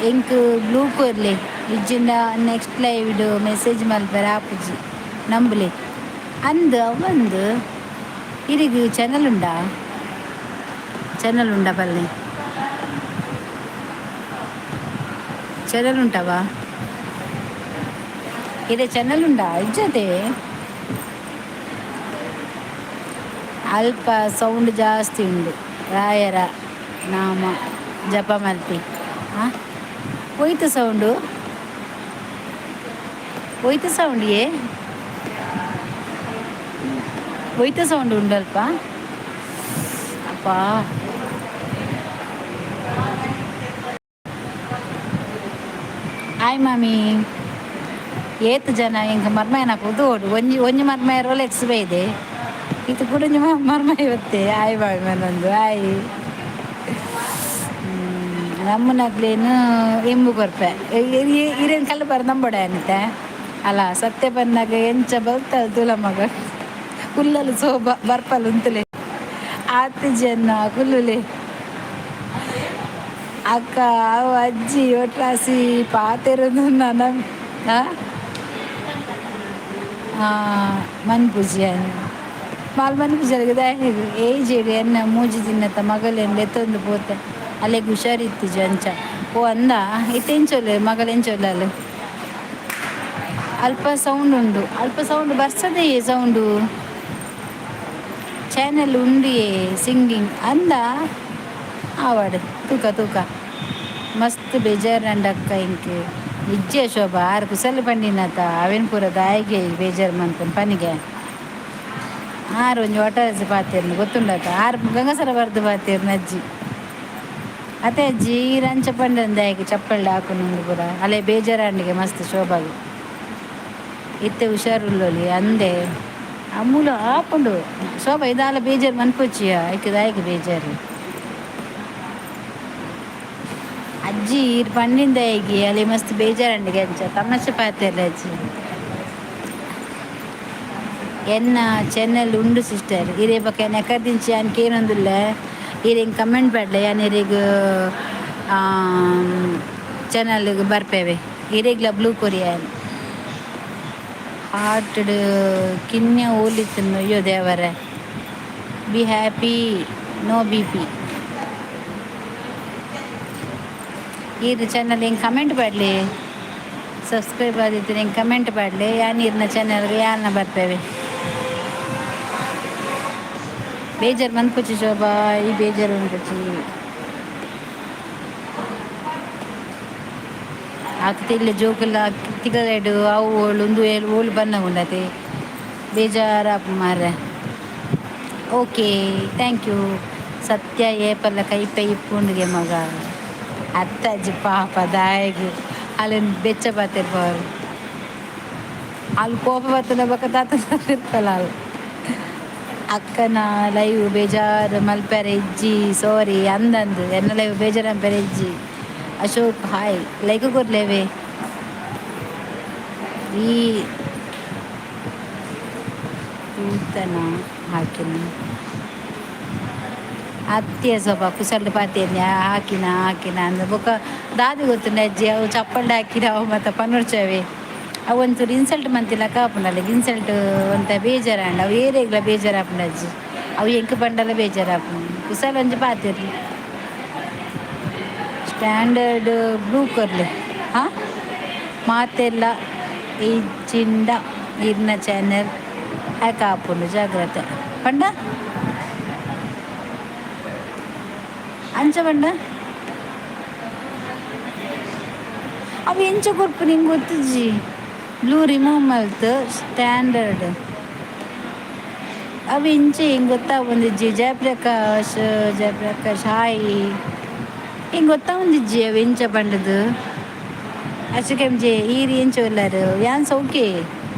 [SPEAKER 1] ಎಂಕ್ ಬ್ಲೂ ಕೊರ್ಲೆ ಇಜ್ಜಿಂಡ ನೆಕ್ಸ್ಟ್ ಲೈವ್ ಮೆಸೇಜ್ ಮಲ್ಪೆರೆ ಆಪುಜಿ ನಂಬುಲೆ. ಅಂದ್ ಅವಂದ್ ಇರಿಗ್ ಚಾನಲ್ ಉಂಡಾ? ಚಾನಲ್ ಉಂಡಾ ಪಲ್ಲೆ? ಚಾನಲ್ ಉಂಟವಾ? ಇರೆ ಚಾನಲ್ ಉಂಡಾ? ಇಜ್ಜತೆ. ಅಲ್ಪ ಸೌಂಡ್ ಜಾಸ್ತಿ ಉಂಡು. ರಾಯರ ನಾಮ ಜಪ ಮಲ್ಪಿ. ಹಾಂ, ಹೋಯ್ತು ಸೌಂಡು, ಹೋಯ್ತು ಸೌಂಡ್. ಏ, ಹೋಯ್ತು ಸೌಂಡ್ ಉಂಡಲ್ಪ ಅಪ್ಪ. ಹಾಯ್ ಮಾಮಿ. ಏತ್ ಜನ ಎಂಕ್ ಮರ್ಮಯನ ತೂವೊಡು. ಒಂಜಿ ಒಂಜಿ ಮರ್ಮಯ ರೋಲೆಕ್ಸ್ ಬೈದೆ. ಇತ್ತೆ ಕುಡೊಂಜಿ ಮರ್ಮಯ ಬತ್ತೆ. ಆಯ್ ಮಾಮಿ ಮನೊಂದು ಆಯ್. ನಮ್ಮನಕ್ಲೇನು ಎಂಬು ಕೊರ್ಪೆ. ಇರೇನು ಕಲ್ಲು ಬರ ನಂಬೊಡ ಅನಿತೆ ಅಲ್ಲ. ಸತ್ಯ ಪನ್ನಾಗ ಎಂಚ ಬಲ್ತಲ್ ತೂಲ ಮಗ. ಕುಲ್ಲಲು ಸೋಬ ಬರ್ಪಲ್ ಉಂತುಲೆ. ಆತ್ ಜನ ಕುಲ್ಲುಲೆ. ಅಕ್ಕ ಅವು ಅಜ್ಜಿ ಒಟ್ರಾಸಿ ಪಾತೆರೊಂದು ನನ ಮನ್ಪುಜಿ. ಮಾಲ್ ಮನ್ಪುಜಿ ದಾಯೆಗ್? ಏಜ್ ಎನ್ನ ಮೂಜಿ ದಿನತ ಮಗಲೆನ್ ಲೆತ್ತೊಂದು ಪೋತೆ. ಅಲೆಗ್ ಹುಷಾರಿತ್ತಿಜಿ ಅಂಚ. ಓ ಅಂದ, ಇತ್ತೆ ಎಂಚ ಉಲ್ಲೆರ್ ಮಗಲ್? ಎಂಚ ಉಲ್ಲಲ್? ಅಲ್ಪ ಸೌಂಡ್ ಉಂಡು, ಅಲ್ಪ ಸೌಂಡ್ ಬರ್ಸದೆಯೇ. ಸೌಂಡು ಚಾನೆಲ್ ಉಂಡಿಯೇ ಸಿಂಗಿಂಗ್ ಅಂದ. ಆವಡ್, ತೂಕ ತೂಕ. ಮಸ್ತ್ ಬೇಜಾರಂಡ ಅಕ್ಕ ಇಂಕ್. ಇಜ್ಜೆ ಶೋಭಾ, ಆರ್ ಕುಸಲ್ ಪಂಡಿನತ. ಅವೇನ್ ಪೂರ ದಾಯಿಗೆ ಬೇಜಾರು ಮಂತನ್ ಪನಿಗೆ. ಆರ್ ಒಂಜಿ ಒಟ್ಟಾರೆ ಪಾತೆರ್ನ ಗೊತ್ತುಂಡತ. ಆರ್ ಗಂಗಸರ ಬರ್ದು ಪಾತೆರ್ನ ಅಜ್ಜಿ ಅತ್ತೆ. ಅಜ್ಜಿ, ಈರ್ ಅಂಚ ಪಂಡಂದೆ ದಾಯೆಗ್? ಚಪ್ಪಲ್ಡ್ ಹಾಕುನುಂದು ಪೂರ ಅಲೆ ಬೇಜಾರಾಂಡಿಗೆ ಮಸ್ತ್ ಶೋಭಾಗ್. ಇತ್ತೆ ಹುಷಾರುಲ್ಲೊಲಿ ಅಂದೆ. ಅಮೂಲು ಆಪುಂಡು ಶೋಭಾ, ಇದಾಲ ಬೇಜಾರು ಮನ್ಪೊಚ್ಚಿಯ. ಐಕ್ ದಾಯೆಗ್ ಬೇಜಾರು? ಅಜ್ಜಿ, ಈರ್ ಪಂಡಿಂದಾಯಿಗೆ ಅಲ್ಲಿ ಮಸ್ತ್ ಬೇಜಾರಂಡಿಗೆ. ಅಂಚ ತಮಾಷೆ ಪಾತೆರ್ಲೆ ಅಜ್ಜಿ. ಎನ್ನ ಚಾನೆಲ್ ಉಂಡು ಸಿಸ್ಟರ್. ಇರೆ ಬೊಕ ಎನ್ನ ಎಕರ್ದಿಂಚಿ ಯಾನ್ ಕೇನೊಂದುಲ್ಲೆ. ಈರ್ ಕಮೆಂಟ್ ಪಾಡ್ಲೆ, ಯಾನ್ ಇರೆಗ್ ಚಾನಲ್ಗ್ ಬರ್ಪೇವೆ. ಇರೆಗ್ಲ ಬ್ಲೂ ಕೊರಿಯನ್ ಹಾರ್ಟ್ಡ್ ಕಿನ್ಯ ಓಲಿತ್ತುಂಡು. ಅಯ್ಯೋ ದೇವರೇ. Be happy, no BP. ಈರ್ ಚಾನಲ್ ಎಂಕ್ ಕಮೆಂಟ್ ಪಾಡ್ಲೆ. ಸಬ್ಸ್ಕ್ರೈಬ್ ಆದಿತ್ತಿನ ಎಂಕ್ ಕಮೆಂಟ್ ಪಾಡ್ಲೆ. ಯಾನ್ ಈರ್ನ ಚಾನಲ್ಗ್ ಯಾನ್ನ ಬರ್ಪೇವೆ. ಬೇಜಾರು ಮನ್ಪುಚಿ ಶೋಭಾ, ಈ ಬೇಜಾರು ಮನ್ಪುಚಿ. ಆತ್ ಇಲ್ಲ ಜೋಕುಲ ತಿಗಲೆಡು ಅವು ಓಳು ಉಂದು ಏಳು ಓಲು ಬನ್ನ ಉಂಡತೆ. ಬೇಜಾರಾಪು ಮಾರ್ರೆ. Okay, thank you. ಸತ್ಯ ಏಪಲ್ಲ ಕೈಪೆ ಇಪ್ಪುಂಡುಗೆ ಮಗ. ಅತ್ತಜ್ಜಿ, ಪಾಪ ದಾಯೆಗ್ ಅಲೆನ್ ಬೆಚ್ಚ ಪಾತೆರ್ಪವರು? ಅಲ್ಲಿ ಕೋಪ ಬತ್ತದ ಬೊಕ ದಾತ ಇರ್ಪಲ ಅಲ್. ಅಕ್ಕನ ಲೈವ್ ಬೇಜಾರು ಮಲ್ಪೆರೆ ಇಜ್ಜಿ, ಸಾರಿ. ಅಂದಂದು ಎನ್ನ ಲೈವ್ ಬೇಜಾರು ಮಲ್ಪೆರೆ ಇಜ್ಜಿ. ಅಶೋಕ್ ಹಾಯ್, ಲೈಕ್ ಕೊರ್ಲೇವೆ. ಈ ತೂತನ ಹಾಕಿನ ಅತ್ಯ ಸ್ವಲ್ಪ ಕುಸಲ್ಡ್ ಪಾತೆರ್ನಿ. ಹಾಕಿನ ಹಾಕಿನ ಅಂದ್ ಬೊಕ ದಾದ ಗೊತ್ತುಂಡ ಅಜ್ಜಿ, ಅವು ಚಪ್ಪಲ್ಡ್ ಹಾಕಿನ ಅವು ಮಾತ ಪನೊಡ್ಚವೆ. ಅವು ಒಂಚೂರು ಇನ್ಸಲ್ಟ್ ಮಂತಿಲಕ ಆಪುಂಡು ಅಲ್ಲಿಗೆ. ಇನ್ಸಲ್ಟ್ ಒಂತೆ ಬೇಜಾರಾಂಡ್. ಅವು ಏರೆಗ್ಲ ಬೇಜಾರಾಪುಂಡು ಅಜ್ಜಿ. ಅವು ಎಂಕ್ ಪಂಡಲ ಬೇಜಾರಾಪುಂಡು. ಕುಸಲ್ ಒಂಜಿ ಪಾತೆರ್ಲಿ. Standard blue ಕೊರ್ಲೆ. ಹಾಂ, ಮಾತೆಲ್ಲ ಇಜ್ಜಿಂಡ ಇರ್ನ ಚಾನೆಲ್ ಹ್ಯಾಕ್ ಆಪುಂಡು, ಜಾಗ್ರತೆ ಪಂಡ. ಅಂಚ ಪಂಡ ಅವು ಎಂಚ ಕೊರ್ಪು ನಿಂಗೆ ಗೊತ್ತಿಜ್ಜಿ. ಬ್ಲೂ ರಿಮೂವ್ ಮಲ್ತ್ ಸ್ಟ್ಯಾಂಡರ್ಡ್ ಅವು ಎಂಚ ಹಿಂಗೆ ಗೊತ್ತಾವೊಂದಿಜ್ಜಿ. ಜಯಪ್ರಕಾಶ್, ಜಯಪ್ರಕಾಶ್ ಹಾಯ್. ಹಿಂಗೆ ಗೊತ್ತಾವೊಂದಿಜ್ಜಿ ಅವು ಎಂಚ ಪಂಡದು. ಅಶೋಕ್ ಎಂ ಜೆ, ಈರ್ ಎಂಚ ಉಲ್ಲರ್? ಯಾನ್ ಸೌಖ್ಯ.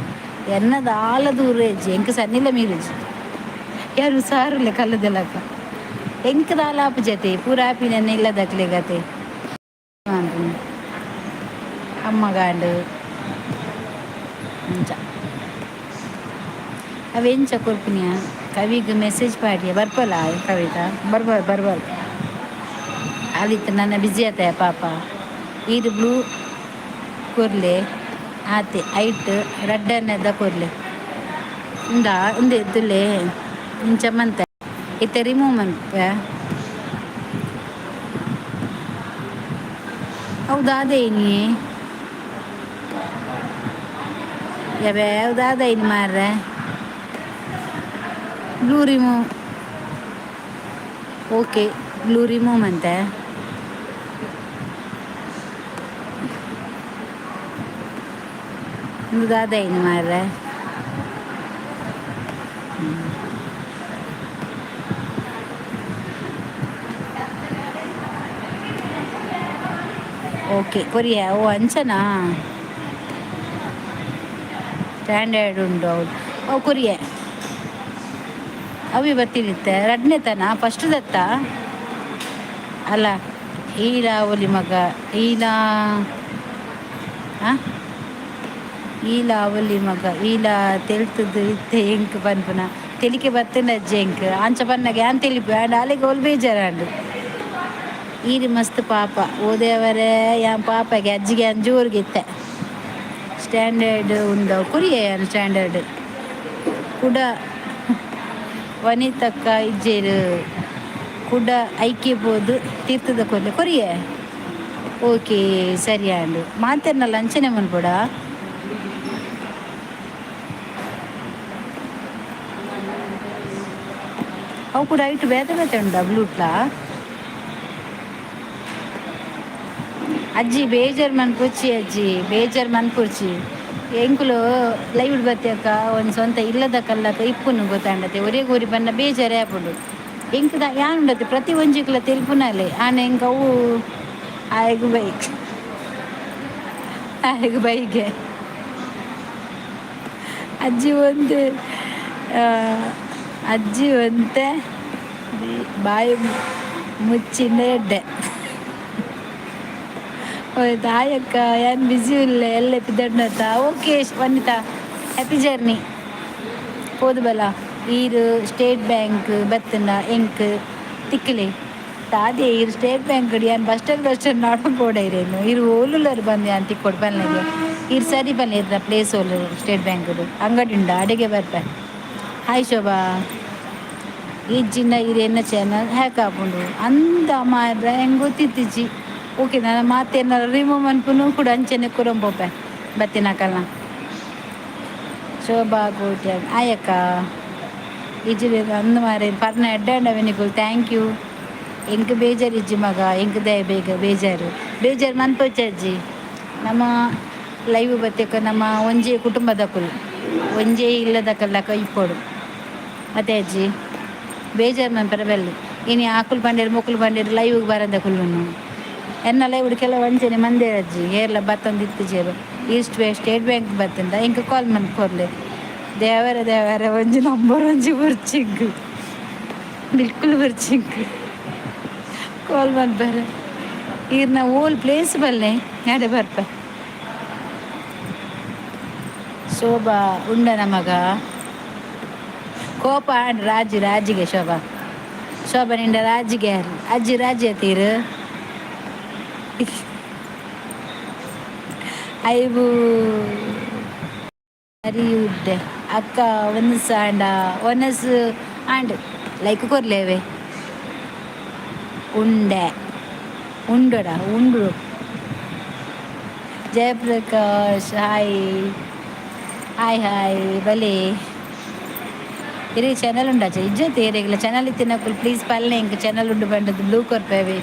[SPEAKER 1] ಎನ್ನ ದಾಲ ದೂರ ಇಜ್ಜಿ. ಎಂಕ್ ಸನ್ನಿಲ ಮೀರುಜಿ. ಯಾರು ಹುಷಾರುಲ್ಲೆ ಕಲ್ಲುದಲಕ. ಎಂಕ್ ದಾಲ ಆಪುಜತೆ, ಪೂರ ಆಪಿನ ಇಲ್ಲದಕ್ಲೆಗತೆ. ಅಮ್ಮಗಾಂಡ್ ಅಂಚ ಅವೆಂಚ ಕೊರ್ಪುನಿಯ? ಕವಿಗ್ ಮೆಸೇಜ್ ಪಾಡಿಯ, ಬರ್ಪಲ್ಲ ಕವಿತಾ? ಬರ್ಬಲ್ ಬರ್ಬಲ್. ಆಲಿತ್ತು ನನ್ನ ಬ್ಯುಸಿ ಆತ ಪಾಪ. ಈರ್ ಬ್ಲೂ ಕೊರ್ಲೆ ಆತೆ ಐಟ್ ರಡ್ಡನೆದ ಕೊರ್ಲೆ ಉಂದಾ ಉಂದು ಎದ್ದುಲೆ ಇಂಚ ಮಂತೆ ಇತ್ತೆ ರಿಮೂವ್ ಮನ್ಪೆ. ಹೌದಾ ಇನಿ ಯಬೆ ಹೌದಾದ ಇನಿ ಮಾರ್ರೆ blue remove. Okay, blue remove ಮಂತೆ. ಉಂದು ದಾದ ಇನಿ ಮಾರ್ರೆ. ಓಕೆ, ಕೊರಿಯ ಓ ಅಂಚನಾ ಸ್ಟ್ಯಾಂಡರ್ಡ್ ಉಂಡು. ಹೌದು, ಓ ಕೊರಿಯೆ ಅವಿ ಬತ್ತಿನಿತ್ತೆ ರಡ್ನೆ ತನ ಫಸ್ಟ್ ದತ್ತ ಅಲ್ಲ. ಈಲ ಒಲಿ ಮಗ ಈಲ ಆ ಈಲ ಒಲಿ ಮಗ ಈಲ ತೆಲ್ತದ್ದು ಇತ್ತೆ ಎಂಕ್ ಪನ್ಪುನ ತೆಲಿಕೆ ಬತ್ತಂಡ ಅಜ್ಜಿ ಎಂಕ್ ಅಂಚ ಪನ್ನಗ ಯಾನ್ ತೆಲಿಪು ಆಂಡ ಅಲೆಗ್ ಓಲ್ ಬೇಜಾರಾಂಡು. ಈರ್ ಮಸ್ತ್ ಪಾಪ. ಓದೇವರೇ, ಯಾನ್ ಪಾಪಗೆ ಅಜ್ಜಿಗೆ ಯಾನ್ ಜೋರಿಗೆ ಇತ್ತೆ. ಸ್ಟ್ಯಾಂಡರ್ಡ್ ಉಂಡು ಕೊರಿಯೆ ಯಾನ್ ಸ್ಟ್ಯಾಂಡರ್ಡ್ ಕುಡ. ವನಿತಕ್ಕ ಇಜ್ಜೇರು ಕುಡ ಐಕೆ ಪೋದು ತೀರ್ಥದ ಕೊರ್ಲೆ ಕೊರಿಯೆ. ಓಕೆ, ಸರಿ ಆಂಡ್. ಮಾತೆರ್ನಲ ಅಂಚನೆ ಮನ್ಪೊಡ. ಅವು ಕೂಡ ಐಟ್ ಬೇತೆ ಬೇತೆ ಉಂಡ ಬ್ಲೂಟ್ಲಾ. ಅಜ್ಜಿ ಬೇಜಾರ್ ಮನ್ಪುಚಿ ಅಜ್ಜಿ, ಬೇಜಾರ್ ಮನ್ಪುರ್ಚಿ. ಎಂಕುಲು ಲೈವ್ ಬತ್ತಿಯಕ್ಕ ಒಂದು ಸ್ವಂತ ಇಲ್ಲದ ಕಲ್ಲಕ ಇಪ್ಪುನು ಗೊತ್ತಾಂಡತೆ. ಒರೇ ಗೋರಿ ಬನ್ನ ಬೇಜಾರೇ ಆಪುಂಡು ಎಂಕ್. ಯಾನ್ ಉಂಡತೆ ಪ್ರತಿ ಒಂಜಿಕ್ಲ ತೆಲ್ಪುನಲೆ ಆಂಡ ಎಂಕ್ ಅವು ಆಯಗ್ ಬೈಕ್ ಆಯಗ್ ಬೈಗೆ. ಅಜ್ಜಿ ಒಂದು ಅಜ್ಜಿ ಒಂತೆ ಬಾಯಿ ಮುಚ್ಚಿಂದ ಎಡ್ಡೆ. ತಾಯಕ್ಕ ಯಾನ್ ಬಿಸಿ ಉಲ್ಲೆ ಎಲ್ಲ ಪಿದಡ್ನತ. ಓಕೆ ವನಿತಾ, ಹ್ಯಾಪಿ ಜರ್ನಿ. ಪೋದು ಬಲ. ಈರ್ ಸ್ಟೇಟ್ ಬ್ಯಾಂಕ್ ಬತ್ತಂಡ ಎಂಕ್ ತಿಕ್ಕಲೆ ತಾದೆ. ಈರ್ ಸ್ಟೇಟ್ ಬ್ಯಾಂಕ್ ಯಾನ್ ಬಸ್ ಸ್ಟ್ಯಾಂಡ್ ಬಸ್ ಸ್ಟ್ಯಾಂಡ್ ನಾಡ ಪೋಡೈರೇನು. ಈರ್ ಓಲುಲ್ಲರ್ ಬಂದು ಯಾನ್ ತಿಕ್ಕೊಡು ಪನ್ಲೆಗೆ. ಈರ್ ಸರಿ ಪನ್ಲೆ ಇರ್ನ ಪ್ಲೇಸ್ ಓಲು. ಸ್ಟೇಟ್ ಬ್ಯಾಂಕ್ ಅಂಗಡಿ ಉಂಡ ಅಡಿಗೆ ಬರ್ಪೆ. ಹಾಯ್ ಶೋಭಾ. ಇಜ್ಜಿಂಡ ಈರ್ ಎನ್ನ ಚಾನಲ್ ಹ್ಯಾಕ್ ಆಪುಂಡು ಅಂದ ಮಾರ್ರೆ, ಹೆಂಗೆ ಗೊತ್ತಿತ್ತಿಜ್ಜಿ. ಓಕೆ, ನಾನು ಮಾತೇನಾರ ರಿಮೂವ್ ಮನ್ಪುನು ಕೂಡ ಅಂಚನೆ ಕುರಂಪೋಪೆ ಬತ್ತಿನಕಲ್ನ. ಶೋಭಾ ಕೋಟ್ಯಾನ್ ಆಯಕ್ಕ ಇಜ್ಜಿ ಅಂದು ಮಾರೆ ಪರ್ನ ಎಡ್ಡೆ ನಿಕುಲು. Thank you. ಎಂಕ್ ಬೇಜಾರು ಇಜ್ಜಿ ಮಗ, ಎಂಕ್ ದಯ ಬೇಗ ಬೇಜಾರು ಬೇಜಾರು ಮನ್ಪೊಚ್ಚಿ ಅಜ್ಜಿ. ನಮ್ಮ ಲೈವ್ ಬತ್ತೆಕ ನಮ್ಮ ಒಂಜೇ ಕುಟುಂಬದಕುಲು, ಒಂಜೇ ಇಲ್ಲದಕಲ್ಲಕ ಇಪ್ಪೊಡು ಅದೇ ಅಜ್ಜಿ. ಬೇಜಾರು ಮನ್ಪರ ಬೆಲ್ಲು. ಇನಿ ಆಕುಲು ಪಂಡೇರು ಮೊಕುಲು ಪಂಡೇರು ಲೈವ್ಗೆ ಬರಂದ ಕುಲ್ಲುನು. ಎನ್ನ ಲೈವ್ ಕೆಲವು ಅಂಚನೆ ಮಂದೇರ್ ಅಜ್ಜಿ ಏರ್ಲ ಬತ್ತೊಂದು ಇತ್ತಿಜೆರು. ಈಸ್ಟ್ ಸ್ಟೇಟ್ ಬ್ಯಾಂಕ್ ಬತ್ತಂದ ಎಂಕ್ ಕಾಲ್ ಮನ್ತ್ ಕೊರ್ಲೆ. ದೇವರ ದೇವರ ಒಂಜಿ ನಂಬರ್ ಒಂಜಿ ಬೊರ್ಚಿಂಕ್ ಬಿಲ್ಕುಲ್ ಬೊರ್ಚಿಂಕ್ ಕಾಲ್ ಮನ್ಪರೆ. ಈರ್ನ ಓಲ್ ಪ್ಲೇಸ್ ಬಲ್ಲೆ ಯಾಡೆ ಬರ್ಪೆ. ಶೋಭಾ ಉಂಡನ ಮಗ ಕೋಪ ಆಂಡ್ ರಾಜಿ ರಾಜಿಗೆ. ಶೋಭಾ ಶೋಭಾ ನಿಂಡ ರಾಜಿಗೆ ಅಜ್ಜಿ ರಾಜಿ ತೀರು ಐಬು ಅರಿಯುಡ್ಡೆ ಅಕ್ಕ ಒನಸ್ ಆಂಡ ಒನಸ್ ಆಂಡ್ ಲೈಕ್ ಕೊರ್ಲೇವೆ. ಉಂಡೆ ಉಂಡಡ ಉಂಡು. ಜಯಪ್ರಕಾಶ್ ಹಾಯ್ ಹಾಯ್ ಹಾಯ್ ಬಲೆ. ಇರೆ ಚಾನಲ್ ಉಂಡಾಚೆ ಇಜ್ಜತೆ ಏರೆಗ್ಲ ಚಾನಲ್ ಇತ್ತಿನಕುಲು ಪ್ಲೀಸ್ ಪಲ್ಲೆ ಇಂಕ್ ಚಾನಲ್ ಉಂಡು ಬಂಡದು. Blue ಕೊರ್ಪೇವೆ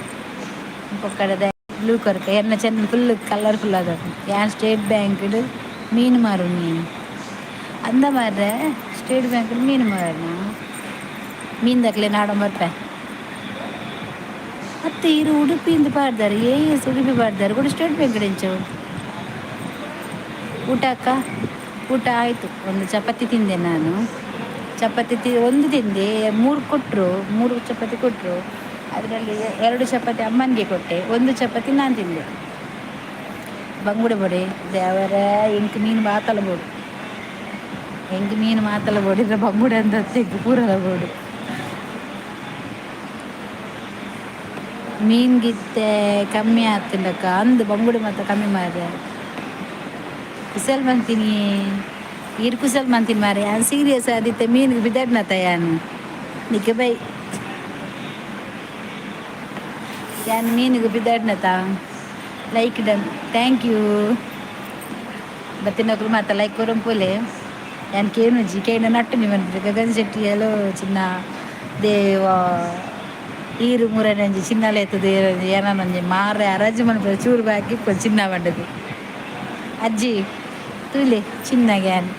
[SPEAKER 1] ಪೊಕ್ಕಡದ blue ಕೊರ್ಪೆ. ಎನ್ನ ಚಾನಲ್ ಫುಲ್ ಕಲರ್ಫುಲ್ ಅದ. ಯಾನ್ ಸ್ಟೇಟ್ ಬ್ಯಾಂಕ್ಡ್ ಮೀನು ಮಾರುನಿ ಅಂದ ಮಾರ್ರೆ. ಸ್ಟೇಟ್ ಬ್ಯಾಂಕ್ ಮೀನು ಮಾರಣ ಮೀನ್ ದಕ್ಲೆ ನಾಡೊಂಬ ಬರ್ಪೆ. ಅತ್ತೆ ಇರು ಉಡುಪಿಯಿಂದ ಪಾಡ್ದಾರೆ ಎ ಎಸ್ ಉಡುಪಿ ಪಾಡ್ದಾರೆ ಕೂಡ ಸ್ಟೇಟ್ ಬ್ಯಾಂಕ್ ಎಂಚ. ಊಟ ಅಕ್ಕ? ಊಟ ಆಯಿತು. ಒಂದು ಚಪಾತಿ ತಿಂದೆ ನಾನು. ಚಪಾತಿ ಒಂದು ತಿಂದೆ. ಮೂರು ಕೊಟ್ಟರು, ಮೂರು ಚಪಾತಿ ಕೊಟ್ಟರು. ಅದರಲ್ಲಿ ಎರಡು ಚಪಾತಿ ಅಮ್ಮನಿಗೆ ಕೊಟ್ಟೆ, ಒಂದು ಚಪಾತಿ ನಾನು ತಿಂದೆ. ಬಂಗುಡೆ ಬೊಡೆ ದೇವರ ಎಂಕ್ ಮೀನು ಮಾತಲ ಬೋಡು. ಎಂಕ್ ಮೀನು ಮಾತಲ ಬೋಡಿದ್ರೆ ಬಂಗುಡೆ ಅಂತ ತೆಗ್ಗು ಪೂರಲ ಬೋಡು. ಮೀನ್ಗಿತ್ತೆ ಕಮ್ಮಿ ಆತಂಡಕ್ಕ ಅಂದು ಬಂಗುಡೆ ಮಾತ ಕಮ್ಮಿ ಮಾರ್ರೆ. ಕುಸಲ್ ಮಂತೀನಿ, ಈರ್ ಕುಸಲ್ ಮಂತೀನಿ ಮಾರೆ. ಯಾನ್ ಸೀರಿಯಸ್ ಆದಿತ್ತೆ. ಮೀನ್ಗೆ ಬಿದಡ್ನತ ಯಾನ್ ನಿಕ್ಕೆ ಬೈ. ಯಾನ್ ಮೀನಿಗೆ ಬಿದಡ್ನತ. Like done, thank you. ಬತ್ತಿನಕುಲು ಮಾತ ಲೈಕ್ ಕೊರಂಪೋಲೆ. ಯಾನ್ ಕೇನುಜಿ, ಕೇಂಡ ನಟ್ಟು ನಿಮ್ಮನ್. ಗಗನ್ ಶೆಟ್ಟಿ ಹಲೋ ಚಿನ್ನ. ದೇವ, ಈರು ಮೂರನೇ ಚಿನ್ನಲೆ ಎತ್ತದ ಏನೊಂಜಿ ಮಾರೆ ಅರಾಜಿ ಮನ್ಪುರ. ಚೂರು ಬಾಕಿ ಚಿನ್ನ ಬಂಡದು. ಅಜ್ಜಿ ತೂಲೆ ಚಿನ್ನ ಗ್ಯಾನ್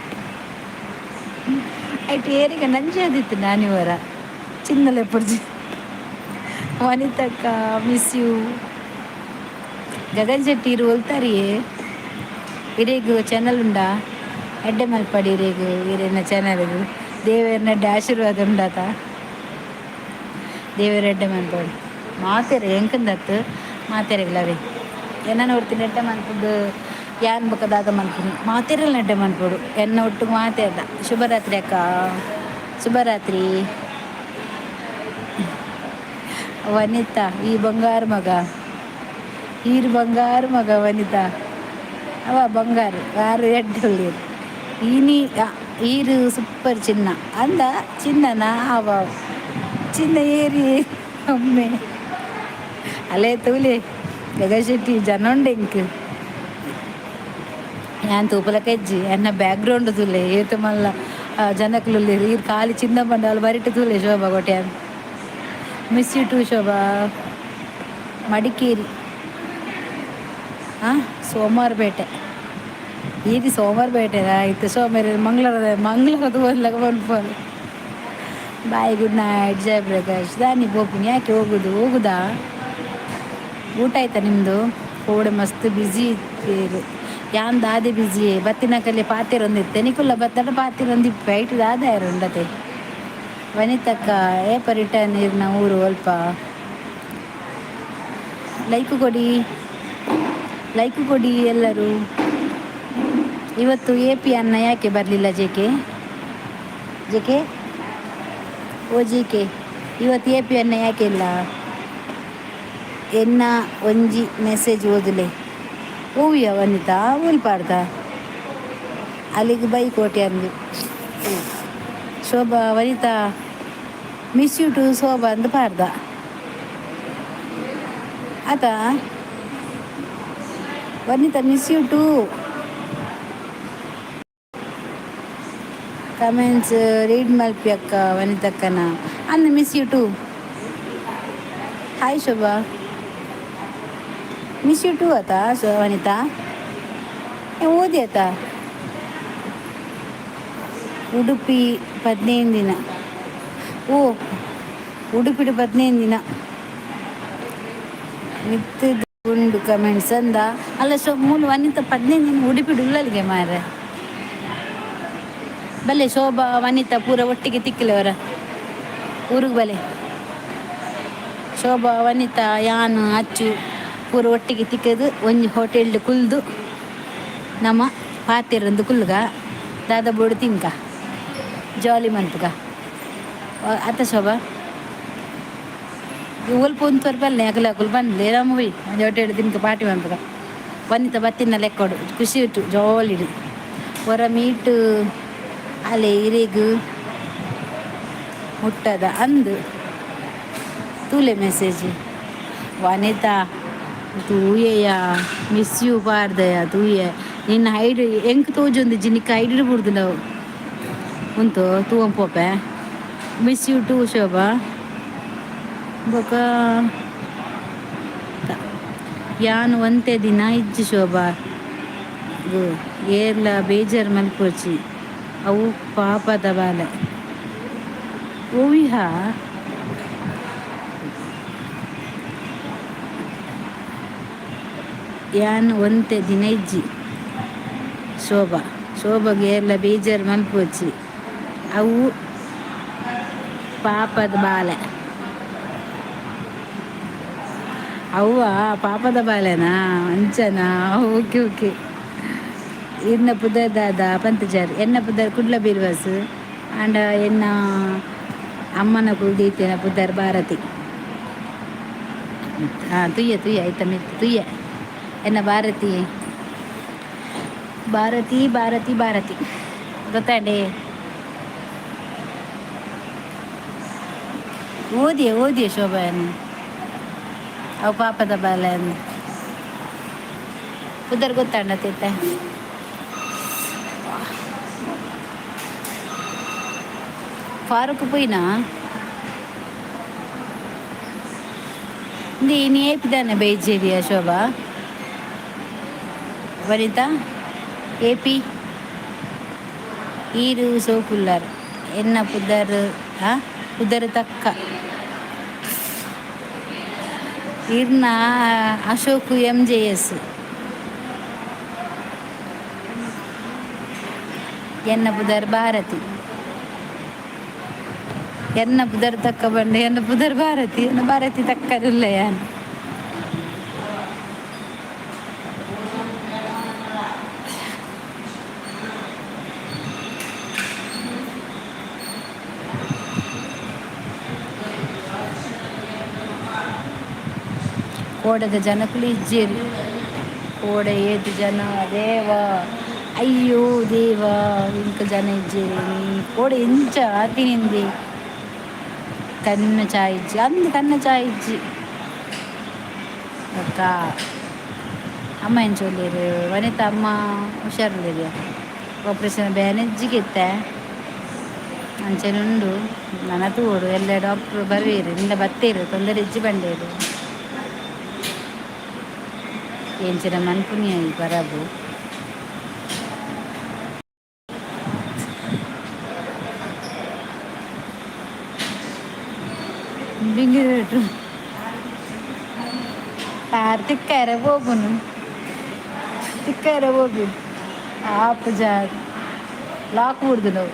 [SPEAKER 1] ಐಟ್ ಏರಿಗ ನಂಜಿ ಅದಿತ್ತು. ನಾನಿವರ ಚಿನ್ನಲೆ ಪುರ್ಜಿ. ವನಿತಕ್ಕ, ಮಿಸ್ you. Gagan Shetty, ಇರು ಒಲ್ತಾರಿಯೇ? ಇರೇಗ್ ಚಾನಲ್ ಉಂಡಾ? ಎಡ್ಡೆ ಮಲ್ಪಡಿ ಇರೇಗ್, ಇರೇನ ಚಾನಲ್ಗ್ ದೇವೆರ್ನ ಎಡ್ಡೆ ಆಶೀರ್ವಾದ ಉಂಡಾತ. ದೇವೆರ್ ಎಡ್ಡೆ ಮನ್ಪಡ್ ಮಾತೆರೆ. ಎಂಕಂದತ್ತು ಮಾತೆರೆಗ್ಲವೇ ಎನ್ನ ಒರ್ತಿನ ಎಡ್ಡೆ ಮನ್ಪುದು. ಯಾನ್ ಬೊಕ ದಾದ ಮನ್ಪುನಿ? ಮಾತೆರೆಲ್ ಎಡ್ಡೆ ಮನ್ಪೊಡು ಎನ್ನ ಒಟ್ಟುಗು ಮಾತೆರ್ಲ. ಶುಭರಾತ್ರಿ ಅಕ್ಕ, ಶುಭರಾತ್ರಿ. ವನಿತಾ, ಈ ಬಂಗಾರ ಮಗ, ಈರ್ ಬಂಗಾರ ಮಗ. ವನಿತಾ ಅವ ಬಂಗಾರ ಆರು ಎಡ್ಡೆ ಉಳ್ಳೇರು. ಈನಿ ಈರು ಸೂಪರ್ ಚಿನ್ನ ಅಂದ. ಚಿನ್ನನ ಅವ ಚಿನ್ನ ಏರಿ ಅಮ್ಮೆ. ಅಲ್ಲೇ ತೂಲೆ ಗಗನ್ ಶೆಟ್ಟಿ, ಜನ ಉಂಡು ಎಂಕ್. ಯಾನ್ ತೂಪಲಕ ಇಜ್ಜಿ. ಎನ್ನ ಬ್ಯಾಕ್ ಗ್ರೌಂಡ್ ತೂಲೆ, ಏತ್ ಮಲ್ಲ ಜನಕುಲು ಉಲ್ಲೆರ್. ಈರ್ ಖಾಲಿ ಚಿನ್ನ ಬಂಡವಾಳ ಬರಿಟ್ ತೂಲೆ. Shobha Kotian, miss you to Shobha. Madikeri, ಹಾಂ, ಸೋಮವಾರಪೇಟೆ. ಈದಿ ಸೋಮವಾರಪೇಟೆನಾ? ಇತ್ತೆ ಸೋಮವಾರ ಮಂಗಳವಾರದ ಮಂಗಳವಾರದ ಓದ್ಲಕ ಪನ್ಪೋಲು. Bye, good night Jayaprakash. ದಾನಿ ಪೋಪಿನಿ? ಯಾಕೆ ಹೋಗುದು? ಹೋಗುದಾ? ಊಟ ಆಯ್ತಾ ನಿಮ್ಮದು? ಕೋಡೆ ಮಸ್ತ್ ಬ್ಯುಸಿ ಇತ್ತೀರು. ಯಾನ್ ದಾದೆ ಬ್ಯುಸಿ? ಬತ್ತಿನಕಲೆ ಪಾತೆರೊಂದಿತ್ತೆ. ನಿಕುಲ್ಲ ಬತ್ತಡ ಪಾತೆರೊಂದಿಪ್ಪೆ. ಐಟ್ ದಾದ ಉಂಡತೆ. ವನಿತಕ್ಕ, ಏಪ ರಿಟರ್ನ್? ಇರ್ನ ಊರು ಅಲ್ಪ. ಲೈಕ್ ಕೊಡಿ, ಲೈಕ್ ಕೊಡಿ ಎಲ್ಲರೂ. ಇವತ್ತು ಎ ಪಿ ಅನ್ನ ಯಾಕೆ ಬರಲಿಲ್ಲ? ಜೆ ಕೆ, ಜೆ ಕೆ, ಓ ಜಿ ಕೆ, ಇವತ್ತು ಎ ಪಿ ಅನ್ನ ಯಾಕೆ ಇಲ್ಲ? ಎನ್ನ ಒಂಜಿ ಮೆಸೇಜ್ ಓದುಲೆ. ಓವಿಯ ವನಿತಾ ಪಾಡ್ದ ಅಲ್ಲಿಗೆ ಬೈ ಕೋಟೆ ಅಂದು. ಶೋಭಾ, ವನಿತಾ ಮಿಸ್ you to Shobha ಅಂದ್ ಪಾಡ್ದ ಆತ. ವನಿತಾ, miss you too. Comments read ಮಲ್ಪಿ ಅಕ್ಕ ವನಿತಕ್ಕನ ಅಂದ್. Miss you too. Hi Shobha, miss you too ಆತ. ಸೊ ವನಿತಾ, ಓದಿ ಆತ. ಉಡುಪಿ 15 ದಿನ. ಓ, ಉಡುಪಿಡು 15 ದಿನ. ಮಿತ್ತು ಉಂಡು ಕಮೆಂಟ್ಸ್ ಅಂದ ಅಲ್ಲ. ಸೊ ಮೂಲು ವನಿತಾ 15 ದಿನ ಉಡುಪಿಡು ಉಳ್ಳಲಿಗೆ ಮಾರೆ. ಬಲ್ಲೆ ಶೋಭಾ, ವನಿತಾ ಪೂರ ಒಟ್ಟಿಗೆ ತಿಕ್ಕಲೆವರ ಊರಿಗೆ ಬಲೆ. ಶೋಭಾ, ವನಿತಾ, ಯಾನು, ಅಚ್ಚು ಪೂರ ಒಟ್ಟಿಗೆ ತಿಕ್ಕದು ಒಂಜಿ ಹೋಟೆಲ್ ಕುಲ್ದು ನಮ್ಮ ಪಾತೆರೊಂದು ಕುಲ್ಗ ದಾದ ಬೋಡು ತಿಂಕ ಜಾಲಿ ಮನ್ಪುಗ ಅತ್ತ ಶೋಭಾ? ಒಲ್ಪ ಉಂತುವರ್ ಬಲ್ಲೆ. ಅಕುಲು ಅಕುಲು ಬನ್ಲೆ, ನಮ್ಮ ಹೋಯ್ ಒಂಜಿ ಹೋಟೆಲ್ ತಿನ್ಕ ಪಾರ್ಟಿ ಮನ್ಪುಗ. ವನಿತಾ ಬತ್ತಿನ ಲೆಕ್ಕೊಡು ಖುಷಿ ಇಟ್ಟು ಜಾಲಿಡು ಹೊರ ಮೀಟ್ ಅಲೆ ಇರೆಗ್ ಮುಟ್ಟದ ಅಂದು. ತೂಲೆ ಮೆಸೇಜ್. ವನಿತಾ ತೂಯೆಯ, ಮಿಸ್ you ಪಾರ್ದಯ. ತೂಯೆ, ನಿನ್ನ ಹೈಡ್ ಎಂಕ್ ತೋಜೊಂದಿಜ್ಜಿ. ನಿಕ್ಕ ಹೈಡ್ ಬುಡ್ದು ಉಂತು ತೂವಂ ಪೋಪೆ. Miss you to Shobha. ಬೊಕ ಯಾನ್ ಒಂತೆ ದಿನ ಇಜ್ಜಿ ಶೋಭಾ. ಏರ್ಲ ಬೇಜಾರ್ ಮಲ್ಪೊಚಿ, ಅವು ಪಾಪದ ಬಾಲೆ. ಓವಿಹ ಯಾನ್ ಒಂತೆ ದಿನ ಇಜ್ಜಿ ಶೋಭಾ. ಶೋಭಾಗೆ ಏರ್ಲ ಬೇಜಾರ್ ಮಲ್ಪೊಚಿ, ಅವು ಪಾಪದ ಬಾಲೆ. ಅವ್ವ ಪಾಪದ ಬಾಲೆನಾ? ಅಂಚನಾ? Okay okay. ಇರ್ನ ಪುದರ್ ದಾದ ಪಂತಜಾರ್? ಎನ್ನ ಪುದರ್ ಕುಡ್ಲ ಬಿರ್ವಾಸ್. ಆಂಡ ಎನ್ನ ಅಮ್ಮನ ಕುಲ್ದೀತಿನ ಪುದರ್ ಭಾರತಿ. ಮಿತ್ತು. ಹಾಂ, ತುಯ್ಯ ತುಯ್ಯ ಆಯ್ತಾ ಮಿತ್ತು ತುಯ್ಯ. ಎನ್ನ ಭಾರತಿ ಭಾರತಿ ಭಾರತಿ ಭಾರತಿ ಗೊತ್ತಾಂಡೆ. ಓದಿಯೇ ಓದಿಯೇ ಶೋಭಾಯನ್ ಅವು ಪಾಪದ ಬಾಲೆ. ಉದರ್ ಗೊತ್ತಾಂಡ ತಿತ್ತ. ಫಾರೂಕ್ ಪೋಯಿನಾ? ಇನ್ನು ಏಪಿದಾನೆ ಬೈಜೇರಿಯ ಶೋಭಾ ವನಿತಾ ಏಪಿ ಈರು ಸೋಕುಲ್ಲಾರ್ ಎನ್ನ ಪುದರ್. ಆ ಪುದರ್ ತಕ್ಕ ಇರ್ನ ಅಶೋಕ್ ಎಂ ಜೆ ಎಸ್. ಎನ್ನ ಪುದರ್ ಭಾರತಿ. ಎನ್ನ ಪುದರ್ ತಕ್ಕ ಬಂಡೆ. ಎನ್ನ ಪುದರ್ ಭಾರತಿ. ಎನ್ನ ಭಾರತಿ ತಕ್ಕರಿಲ್ಲ ಯಾನ್. ಕೋಡೆದ ಜನಕುಲು ಇಜ್ಜೇರು. ಕೋಡೆ ಏತ್ ಜನ ದೇವಾ, ಅಯ್ಯೋ ದೇವಾ, ಇಂಕ ಜನ ಇಜ್ಜೇರಿ. ಕೋಡೆ ಎಂಚ ಆತಿನಿಂದಿ. ಕಣ್ಣ ಚಾಯಿಜ್ಜಿ ಅಂದು, ಕಣ್ಣ ಚಾಯಿಜ್ಜಿ. ಅಕ್ಕ ಅಮ್ಮ ಎಂಚ ಉಲ್ಲೆರ್? ವನಿತಾ ಅಮ್ಮ ಹುಷಾರುಲ್ಲೆರ್. ಆಪ್ರೇಷನ್ ಬೇನೆಜ್ಜಿಗಿತ್ತೆ ಅಂಚನೆ ಉಂಡು. ನನ ತೂವೊಡು. ಎಲ್ಲ ಡಾಕ್ಟ್ರ್ ಬರ್ವೇರು ಇಂದ ಬತ್ತೇರು, ತೊಂದರೆ ಇಜ್ಜಿ ಬಂಡೇರು. ಎಂಚಿನ ಮನ್ಪುನಿ ಬರಬು. ಬಿಂಗಿ ತಿಕ್ಕಾರೆ ಹೋಗುನು, ತಿಕ್ಕಾರೆ ಹೋಗು. ಆಪ್ ಜಾಗ ಲಾಕ್ ಬಿಡ್ದು ನಾವು.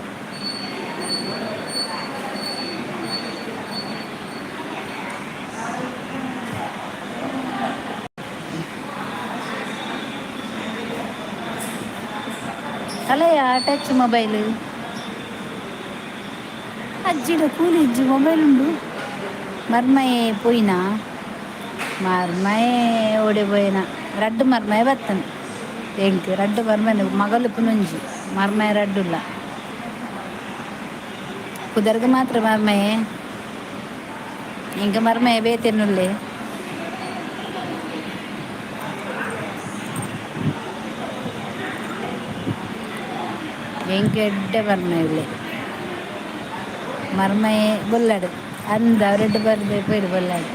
[SPEAKER 1] ಅಲ್ಲಯ್ಯ, ಟಚ್ ಮೊಬೈಲ್ ಅಜ್ಜಿಡ ಕೂಲಿ ಇಜ್ಜಿ, ಮೊಬೈಲ್ ಉಂಡು. ಮರ್ಮಯೆ ಪೋಯಿನಾ? ಮರ್ಮಯೆ ಓಡೆ ಪೋಯಿನ? ರಡ್ಡು ಮರ್ಮಯ ಬತ್ತನ ಎಂಕ್. ರಡ್ಡು ಮರ್ಮನೆ ಮಗಲು ಪುನೊಂಜಿ ಮರ್ಮಯ ರಡ್ಡುಲ್ಲ. ಪುದರ್ಗ್ ಮಾತ್ರ ಮರ್ಮಯೆ. ಎಂಕ್ ಮರ್ಮಯ ಬೇತೆನುಲ್ಲೆ. ಎಂಕ್ ಎಡ್ಡೆ ಮರ್ಮಯ ಉಲ್ಲೆ. ಮರ್ಮಯೆ ಬೊಲ್ಲಡು ಅಂದ ಅವರೆಡ್ಡು ಬರ್ದೆ ಪೋಯಿರು ಬೊಲ್ಲಾಡು.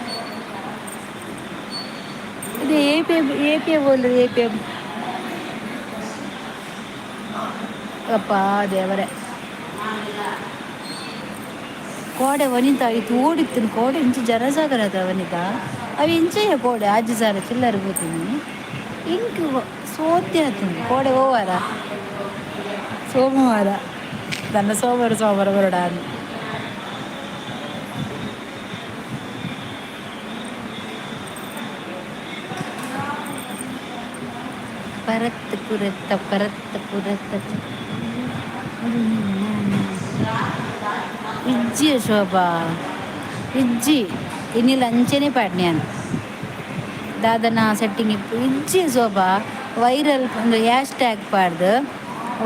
[SPEAKER 1] ಇದು ಎ ಪಿ ಎ ಪಿ ಬೋಲ್ ಎ ಪಿ ಎಂ. ಅಪ್ಪ ದೇವರೇ. ಕೋಡೆ ವನಿತಾ ಇತ್ತು ಓಡಿತ್ತು. ಕೋಡೆ ಇಂಚ ಜನಸಾಗರ ವನಿತಾ. ಅವು ಇಂಚೆಯ ಕೋಡೆ ಆಜಿ ಸಾರ ಚಿಲ್ಲರೆ ಪೋತೀನಿ. ಇಂಕ್ ಸೋತ್ಯ ಆತುಂಡು. ಕೋಡೆ ಹೋವಾರ? ಸೋಮವಾರ ನನ್ನ ಸೋಮವಾರ ಸೋಮವಾರ ಬರೋಡ. ಪರತ್ ಪುರತ್ತ ಪರತ್ ಪುರತ್ತ ಇಜ್ಜಿ ಶೋಭಾ ಇಜ್ಜಿ. ಇನ್ನಿಲ್ಲ, ಅಂಚೆನೆ ಪಾಡ್ನ್ಯಾನ್. ದಾದನ ಸೆಟ್ಟಿಂಗ್ ಇಪ್ಪು ಇಜ್ಜಿ ಶೋಭಾ. ವೈರಲ್ ಒಂದು ಹ್ಯಾಶ್ ಟ್ಯಾಗ್ ಪಾಡ್ದು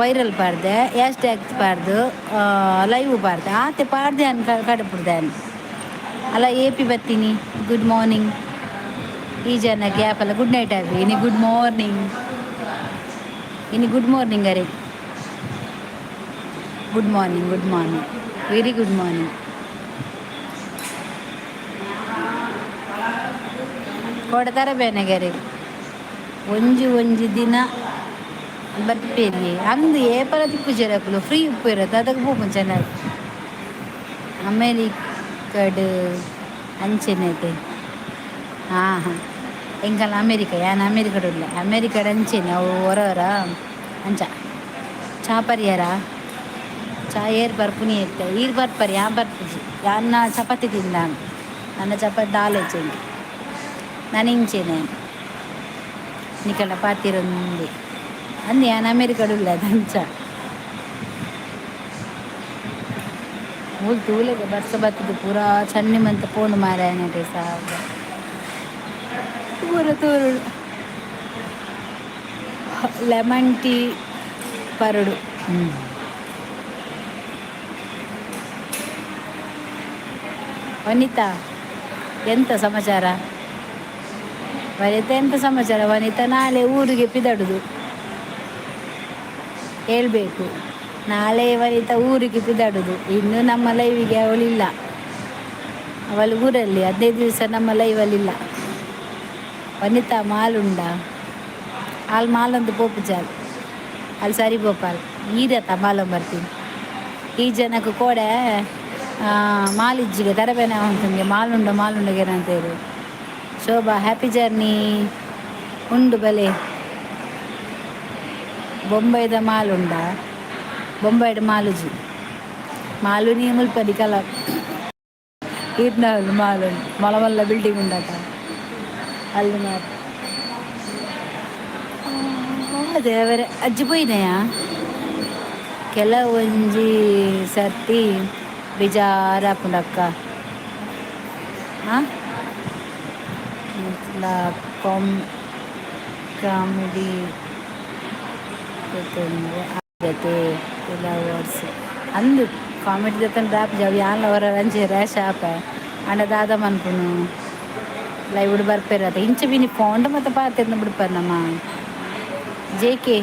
[SPEAKER 1] ವೈರಲ್ ಪಾಡ್ದೆ, ಹ್ಯಾಶ್ ಟ್ಯಾಗ್ ಪಾಡ್ದು ಲೈವ್ ಪಾಡ್ದೆ. ಆತೆ ಪಾಡ್ದೆ ಅನ್ ಕಡಪುಡ್ದೆ ಅಲ್ಲ. ಎ ಪಿ ಬತ್ತೀನಿ. Good morning. ಈ ಜನ ಗ್ಯಾಪ್ ಅಲ್ಲ. ಗುಡ್ ನೈಟ್ ಆಗಿ ಇನಿ ಗುಡ್ ಮಾರ್ನಿಂಗ್. ಇನಿ ಗುಡ್ ಮಾರ್ನಿಂಗ್. ಅರೆ, good morning, good morning, very good morning. ಕೊಡ್ತಾರೆ ಬೇನೆಗೆರೆ. ಒಂಜಿ ಒಂಜಿ ದಿನ ಬರ್ಪೇರಿ ಅಂದು. ಏಪಲ ತಿಪ್ಪುಜೆರ್ ಅಕುಲು. ಫ್ರೀ ಉಪ್ಪುವೆರ್ ಅದಕ್ಕೆ ಪೋಪುಂಡು ಚೆನ್ನಾಗಿ. ಅಮೇರಿಕಡ್ ಅಂಚೆನೆ. ಹಾಂ ಹಾಂ, ಎಂಕಲ್ನ ಅಮೇರಿಕ. ಯಾನ್ ಅಮೇರಿಕಡ್ ಉಲ್ಲೆ. ಅಮೇರಿಕಡ್ ಅಂಚೆನೆ ಅವು. ಒರ ಒರ ಅಂಚ. ಚಾ ಪರಿಯರ? ಚಾ ಏರ್ ಬರ್ಪುನಿ ಇತ್ತೆ? ಈರ್ ಬರ್ಪರ್, ಯಾನ್ ಬರ್ಪುಜಿ. ಯಾನ್ನ ಚಪಾತಿ ತಿಂದಾನ್. ನನ್ನ ಚಪಾತಿ ದಾಲ್ ಎಂಕ್ ನನ ಇಂಚೆನೆ ನಿಕಲ್ನ ಪಾತೆರೊಂದೆ ಅಂದ್. ಯಾನ್ ಅಮೇರಿಕಡ್ ಉಲ್ಲೆ, ಅದಂಚ. ಮೂಲು ತೂಲೆಗೆ ಬರ್ಸ ಬತ್ತುದು ಪೂರಾ ಚನ್ನಿ ಮಂತ ಪೋಂಡು ಮಾರಾಯನಟೆ ಸಾವ. ಪೂರ ತೋರುಡು ಲೆಮನ್ ಟೀ ಪರಡು. ವನಿತಾ, ಎಂತ ಸಮಾಚಾರ ವನಿತಾ? ಎಂತ ಸಮಾಚಾರ ವನಿತಾ? ನಾಳೆ ಊರಿಗೆ ಪಿದಡುದು. ಹೇಳ್ಬೇಕು, ನಾಳೆ ವನಿತಾ ಊರಿಗೆ ಪಿದಡುದು. ಇನ್ನು ನಮ್ಮ ಲೈವಿಗೆ ಅವಳಿಲ್ಲ. ಅವಳು ಊರಲ್ಲಿ 15 ದಿವಸ ನಮ್ಮ ಲೈವಲ್ಲಿಲ್ಲ. ವನಿತಾ ಮಾಲುಂಡ? ಅಲ್ಲಿ ಮಾಲೊಂದು ಪೋಪುಜಾಲ್ ಅಲ್ಲಿ ಸರಿ ಗೋಪಾಲ್ ಈರತ್ತ ಮಾಲೊಂದು ಬರ್ತೀನಿ. ಈ ಜನಕ್ಕೆ ಕೋಡೆ ಮಾಲಿಜ್ಜಿಗೆ ತರಬೇನೆ ಉಂಟುಂಗೆ ಮಾಲುಂಡ ಮಾಲುಂಡಗೇನ ಅಂತ ಹೇಳಿ. ಶೋಭಾ, ಹ್ಯಾಪಿ ಜರ್ನಿ. ಉಂಡು ಬಲೆ. ಬೊಂಬೈದ ಮಾಲುಂಡ? ಬೊಂಬೈಡ್ ಮಾಲುಜಿ. ಮಾಲು ನೀ ಮುಲ್ಪದಿ ಕಲ ಈರ್ನವಲ್ ಮಾಲು ಮಲಮಲ್ಲ ಬಿಲ್ಡಿಂಗ್ ಉಂಡಾಟ ಅಲ್ಲಿ ಮಾತು. ದೇವರೇ, ಅಜ್ಜಿ ಪೋಯಿನೆಯಾ? ಕೆಲವೊಂಜಿ ಸರ್ತಿ ಬೇಜಾರಾಪುಂಡಕ್ಕ. ಹಾಂ, ಕಾಮಿಡಿ ಆಗತ್ತೆ ಕೆಲವು. ಅಂದು ಕಾಮಿಡಿ ದತ್ತನ ರಾಪ್ ಜಾವ್ ಯಾನ್ಲ ಹೊರ ಅಂಚೆ ರ್ಯಾಶ್ ಆಪ ಅಂಡ ದಾದ ಮನ್ಪುನು? ಲೈವ್ ಬರ್ಪೇರ ಇಂಚ ಬಿನಿ ಫೋಂಡ ಮತ್ತೆ ಪಾತೆರ್ನ ಬಿಡ್ಪಾರ. ನಮ್ಮ ಜೆ ಕೆ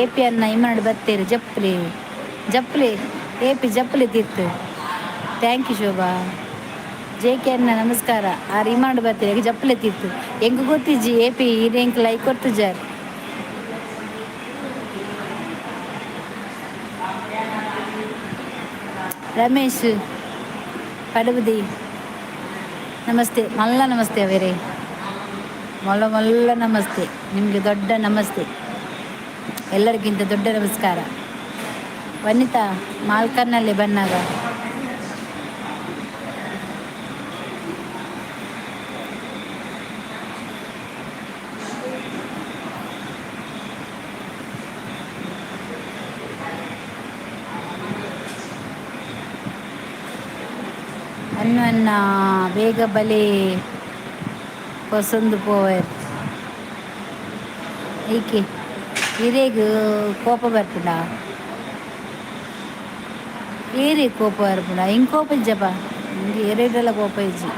[SPEAKER 1] ಎ ಪಿ ಅನ್ನ ಇಮ್ಮನಡು ಬತ್ತೇರು. ಜಪ್ಲಿ ಜಪ್ಲಿ ಎ P, ಜಪ್ಲಿ ತೀರ್ತು. Thank you Shobha. J K ಅನ್ನ ನಮಸ್ಕಾರ. ಆರ್ ಇಮಾಂಡ್ ಬತ್ತೀರಿ, ಜಪ್ಪಲೆ ತೀರ್ತು. ಎಂಕ್ ಗೊತ್ತಿಜ್ಜಿ ಎ ಪಿ ಇದು. ಎಂಕ್ ಲೈಕ್ ಕೊರ್ತುಜಾರ್. ರಮೇಶ್ ಪಡಬುದಿ, ನಮಸ್ತೆ. ಮಲ್ಲ ನಮಸ್ತೆ ಅವರೇ, ಮೊಲ್ಲ ಮೊಲ್ಲ ನಮಸ್ತೆ. ನಿಮಗೆ ದೊಡ್ಡ ನಮಸ್ತೆ, ಎಲ್ಲರಿಗಿಂತ ದೊಡ್ಡ ನಮಸ್ಕಾರ. ವನಿತಾ ಮಾಲ್ಕರ್ನಲ್ಲಿ ಬನ್ನಾಗ. ಅನ್ನು ಅನ್ನ ಬೇಗ ಬಲೆ ಪಸಂದು ಪೋವೆರ್. ಈಕೆ ಇರೆಗ್ ಕೋಪ ಬರ್ಪುಂಡ? ಏರೆ ಕೋಪ ಬರ್ಪುಂಡ? ಹಿಂಗೆ ಕೋಪ ಇಜ್ಜಪ್ಪ ಹಿಂಗೆ ಎರಡೆಲ್ಲ ಕೋಪ ಇಜ್ಜಿ.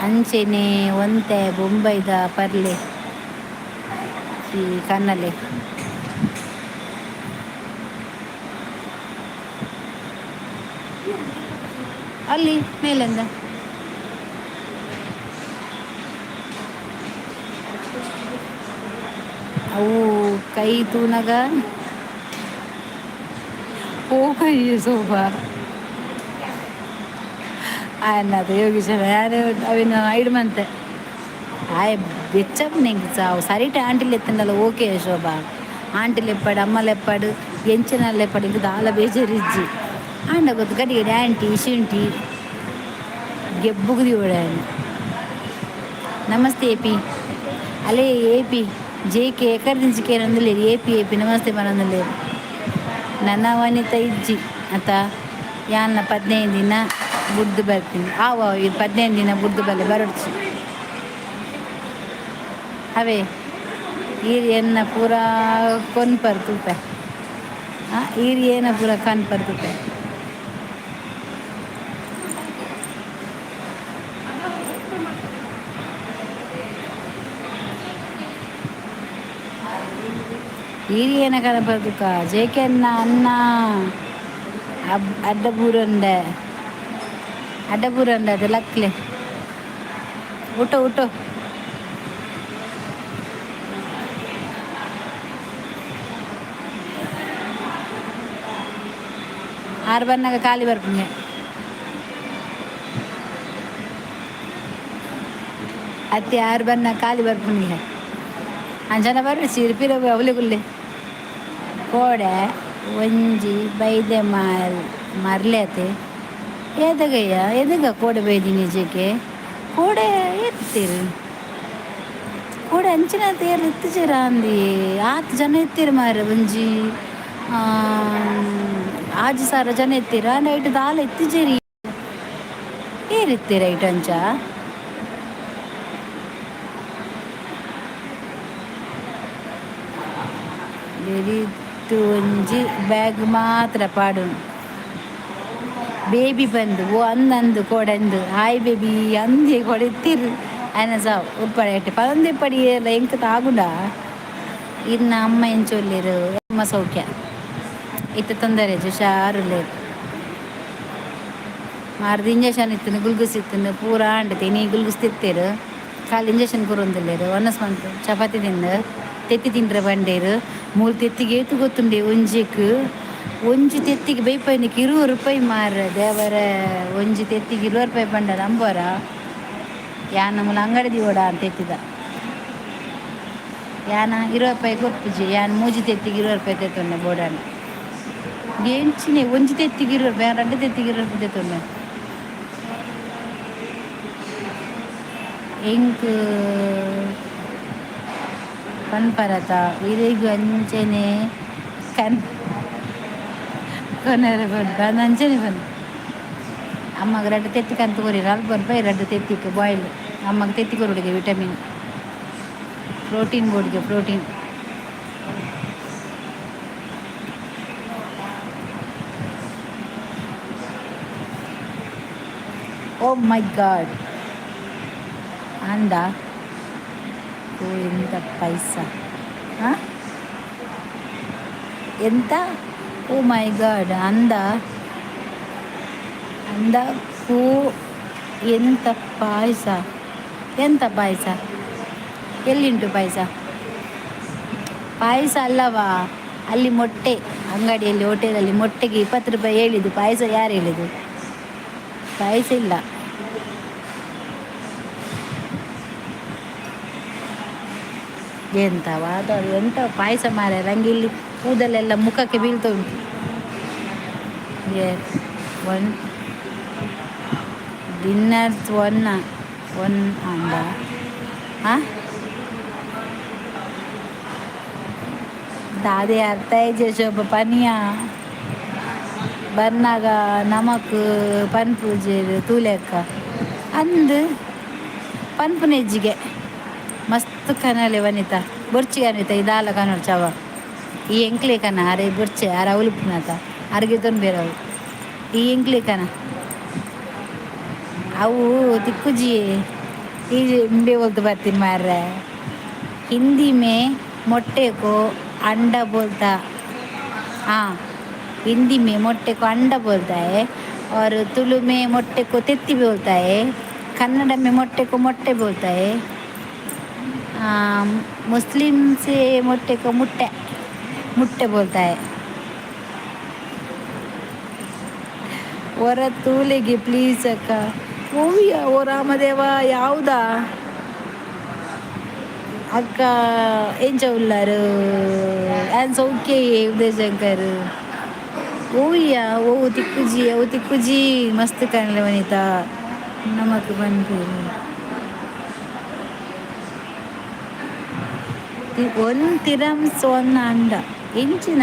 [SPEAKER 1] ಅಂಚೆನೆ ಒಂತೆ ಬೊಂಬೈದ ಪರ್ಲೆ ಈ ಕನ್ನಲೆ. ಅಲ್ಲಿ ಮೇಲಿಂದ ಅವು ಕೈ ತೂನಗ ಪೋಕೈ ಸೋಫಾ ಅನ್ನದು ಯೋಗೀಶನ ಯಾರು ಅವಿನ ಐಡ್ ಮಂತೆ ಆಯ್ ಬೆಚ್ಚಪ್ ನಿಂಗೆ ಸಾವು ಸರಿಟ. ಆಂಟಿలు ಎತ್ತಂಡಲ್ಲ. ಓಕೆ ಶೋಭಾ, ಆಂಟಿలు ಎಪ್ಪಾಡು, ಅಮ್ಮలు ಎಪ್ಪಾಡು, ಎಂಚಿನಲ್ಲಿ ಎಪ್ಪಾಡು, ಇಂಕ ದಾಲ ಬೇಜಾರಿಜ್ಜಿ. ಆಂಡ ಗೊತ್ತು ಗಡಿ ಗಡಿ ಆಂಟಿ ಶುಂಠಿ ಗೆಬ್ಬುಗುದಿ ಓಡಾಯನ. ನಮಸ್ತೆ ಎ ಪಿ. ಅಲೇ ಎ ಪಿ ಜೆ ಕೆ ಎಕರ್ದಿಂಚಿಕೇನೊಂದು ಎ ಪಿ ಎ ಪಿ ನಮಸ್ತೆ ಮನೊಂದು. ನನ್ನ ವನಿತ ಇಜ್ಜಿ ಅತ ಯಾನ್ನ 15 ದಿನ ಬುಡ್ದು ಬರ್ತೀನಿ. ಆವ ಇದು 15 ದಿನ ಬುಡ್ದು ಬಲ್ಲೆ ಬರೊಡ್ಚಿ. ಅವೇ ಈರ್ ಎನ್ನ ಪೂರಾ ಕೊನ್ಪರ್ ತೂಪೆ. ಈರ್ ಏನ ಪೂರ ಕನ್ಪರ್ ತೂಪೆ. ಈರ್ ಏನ ಕನಪರ್. ಜೆ ಕೆ ಅನ್ನ ಅನ್ನ ಅಡ್ಡ ಬೂರಂಡೆ ಅಡ್ಡ ಬೂರಂಡೆ ಅದು ಲಕ್ಲೆ. ಊಟ ಊಟ ಆರು ಬನ್ನಾಗ ಖಾಲಿ ಬರ್ಪುಂಗೆ. ಅತ್ತೆ ಆರು ಬನ್ನ ಖಾಲಿ ಬರ್ಪುಂಗೆ. ಅಂಚನ ಬರ್ರಿ ಸೀರೆ ಪಿರ ಅವಲೆ ಗುಲ್ಲೆ. ಕೋಡೆ ಒಂಜಿ ಬೈದೆ ಮಾರ್ ಮರ್ಲೆ ಅತೆ ಏದಗಯ್ಯ ಎದಗ ಕೋಡೆ ಬೈದಿನಿ ಜೆಕೆ? ಕೋಡೆ ಎತ್ತೀರು? ಕೋಡೆ ಅಂಚಿನ ತೇರು ಎತ್ತುಜೆರ ಅಂದಿ. ಆತ್ ಜನ ಎತ್ತೀರು ಮಾರ್ರೆ. ಒಂಜಿ 6000 ಜನ ಎತ್ತೀರ. ನೈಟ್ ದಾಲ ಎತ್ತಿಜೆರಿ. ಏರ್ ಎತ್ತೀರ ಐಟ್ ಅಂಚ? ಬೆರಿಟ್ ಒಂಜಿ ಬ್ಯಾಗ್ ಮಾತ್ರ ಪಾಡುನು. ಬೇಬಿ ಬಂದು ಓ ಅಂದಂದು ಕೊಡಂದು ಹಾಯ್ ಬೇಬಿ ಅಂದೆ ಕೊಡೆತ್ತಿರು ಆಯ್ನ ಸಾವು ಉಪ್ಪಡೆ ಎಟ್ಟೆ ಪದೊಂದೇ ಪಡಿ ಎಂಕ್ ತಾಗುಂಡ. ಇನ್ನ ಅಮ್ಮ ಎಂಚೊಲ್ಲೆರ್? ಅಮ್ಮ ಸೌಖ್ಯ. ಇತ್ತೆ ತೊಂದರೆ ಹುಷಾರುಲ್ಲೆರ್. ಮಾರ್ದ್ ಇಂಜೆಕ್ಷನ್ ಇತ್ತುಂಡು, ಗುಲ್ಗುಸ್ ಇತ್ತುಂಡು, ಪೂರ ಆಂಡ್. ಇನಿ ಗುಲ್ಗುಸ್ ತಿತ್ತೇರು, ಕಾಲ್ ಇಂಜೆಕ್ಷನ್ ಕೊರೊಂದುಲ್ಲೆರ್. ಒನಸ್ ಮಂತ್ ಚಪಾತಿ ತಿಂದು ತೆತ್ತಿ ತಿಂಡ್ರೆ ಬಂಡೇರು. ಮೂಲು ತೆತ್ತಿಗೆ ಏತು ಗೊತ್ತುಂಡೆ? ಒಂಜೆಕ್ ಒಂಜಿ ತೆತ್ತಿಗೆ ಬೈಪೈನಕ್ಕೆ 20 ರೂಪಾಯಿ ಮಾರ್ರೆ. ದೇವರ, ಒಂಜಿ ತೆತ್ತಿಗೆ 20 ರೂಪಾಯಿ ಪಂಡ ನಂಬೋರ? ಯಾನ್ ಮೂಲು ಅಂಗಡಿ ದೀವೊಡ ಅಂತ ತೆತ್ತಿದ. ಯಾನ 20 ರೂಪಾಯಿ ಕೊರ್ಪುಜಿ. ಯಾನ್ ಮೂಜಿ ತೆತ್ತಿಗೆ 20 ರೂಪಾಯಿ ತೆತ್ತೊಂಡೆ ಬೋಡಾಂಡ. ಎಂಚಿನೆ ಒಂಜಿ ತೆತ್ತಿಗೆ 20 ರೂಪಾಯಿ? ಯಾನ್ ರಡ್ಡ್ ತೆತ್ತಿಗೆ 20 ರೂಪಾಯಿ ತೆತ್ತೊಂಡೆ. ಎಂಕ್ ಪನ್ಪರತ ಇರೆಗ್ ಅಂಚನೆ ಕನ್ ಕೊನರೆ ಪನ್ಪ ಅಂಚನೆ ಪನ್. ಅಮ್ಮಗ್ ರಡ್ಡ್ ತೆತ್ತಿ ಕಂತ್ ಕೊರಿ, 40 ರೂಪಾಯಿ ರಡ್ಡ್ ತೆತ್ತಿಕ್ ಬಾಯ್ಲ್. ಅಮ್ಮಗ್ ತೆತ್ತಿ ಕೊರೊಡುಗೆ, ವಿಟಮಿನ್ ಪ್ರೋಟೀನ್ ಬೋಡಿಗೆ ಪ್ರೋಟೀನ್. ಓ ಮೈ ಗಾಡ್, ಅಂದ. ಓ, ಎಂತ ಪೈಸ? ಹಾಂ, ಎಂತ? ಓ ಮೈ ಗಾಡ್, ಅಂದ ಅಂದ. ಕೂ ಎಂತ ಪಾಯಸ? ಎಂತ ಪಾಯಸ? ಎಲ್ಲಿಂಟು ಪಾಯಸ? ಪಾಯಸ ಅಲ್ಲವಾ, ಅಲ್ಲಿ ಮೊಟ್ಟೆ ಅಂಗಡಿಯಲ್ಲಿ, ಹೋಟೆಲಲ್ಲಿ ಮೊಟ್ಟೆಗೆ 20 ರೂಪಾಯಿ ಹೇಳಿದ್ದು. ಪಾಯಸ ಯಾರು ಹೇಳಿದ್ದು? ಪಾಯಸ ಇಲ್ಲ. ಎಂತ ವಾದ, ಎಂತ ಪಾಯಸ ಮಾರ್ರೆ. ನಂಗೆ ಇಲ್ಲಿ ಕೂದಲೆಲ್ಲ ಮುಖಕ್ಕೆ ಬೀಳ್ತಾ ಉಂಟು. ಒನ್ ಡಿನ್ನರ್ಸ್ ಒನ್ ಒನ್ ಅಂದ. ಹಾಂ, ದಾದೆ ಅರ್ಥ ಶೋಭ ಪನಿಯ ಬನ್ನಾಗ ನಮಕ್ ಪನ್ಪುಜೆರ್ ತೂಲೆಕ್ಕ ಅಂದ್ ಪನ್ಪುನೆಜ್ಜಿಗೆ. ಮಸ್ತ್ ಕನಲೆ ವನಿತಾ, ಬೊರ್ಚಿ ಅನಿತಾ, ಇದಾಲ ಕನೊಡ್ಚವ. ಈ ಎಂಕ್ಲೆ ಕನ ಅರೆ ಬೊರ್ಚೆ ಅರ ಉಲುಪುನತ ಅರ್ಗೆ ತೊಂಬೇರವು. ಈ ಎಂಕ್ಲೆ ಕನ ಅವು ತಿಕ್ಕುಜಿ. ಈ ಇಂಬೆ ಒಲ್ತು ಬರ್ತೀನಿ ಮಾರ್ರೆ. हिंदी में ಮೊಟ್ಟೆ को अंडा बोलता. हाँ, हिंदी में ಮೊಟ್ಟೆ को अंडा बोलता है और तुलु में ಮೊಟ್ಟೆ को ತೆತ್ತಿ बोलता है, कन्नड़ में ಮೊಟ್ಟೆ को ಮೊಟ್ಟೆ बोलता है, मुस्लिम से ಮೊಟ್ಟೆ को मुट्टे मुट्टे बोलता है. ಹೊರ ತೂಲೆಗೆ ಪ್ಲೀಸ್ ಅಕ್ಕ. ಓವಿಯ ಓ ರಾಮದೇವ, ಯಾವುದಾ ಅಕ್ಕ? ಎಂಚ ಉಲ್ಲಾರು? ಆ್ಯನ್ ಸೌಖ್ಯ. ಉದಯಶಂಕರ್ ಓವಿಯ ಓ ತಿಕ್ಕುಜಿ, ಅವು ತಿಕ್ಕುಜಿ. ಮಸ್ತ್ ಕಾಣಲೆ ವನಿತಾ, ನಮಕ್ ಪನ್ಪೇರು. ಒನ್ ತಿರಮ್ಸ್ ಒನ್ ಅಂಡ. ಎಂಚಿನ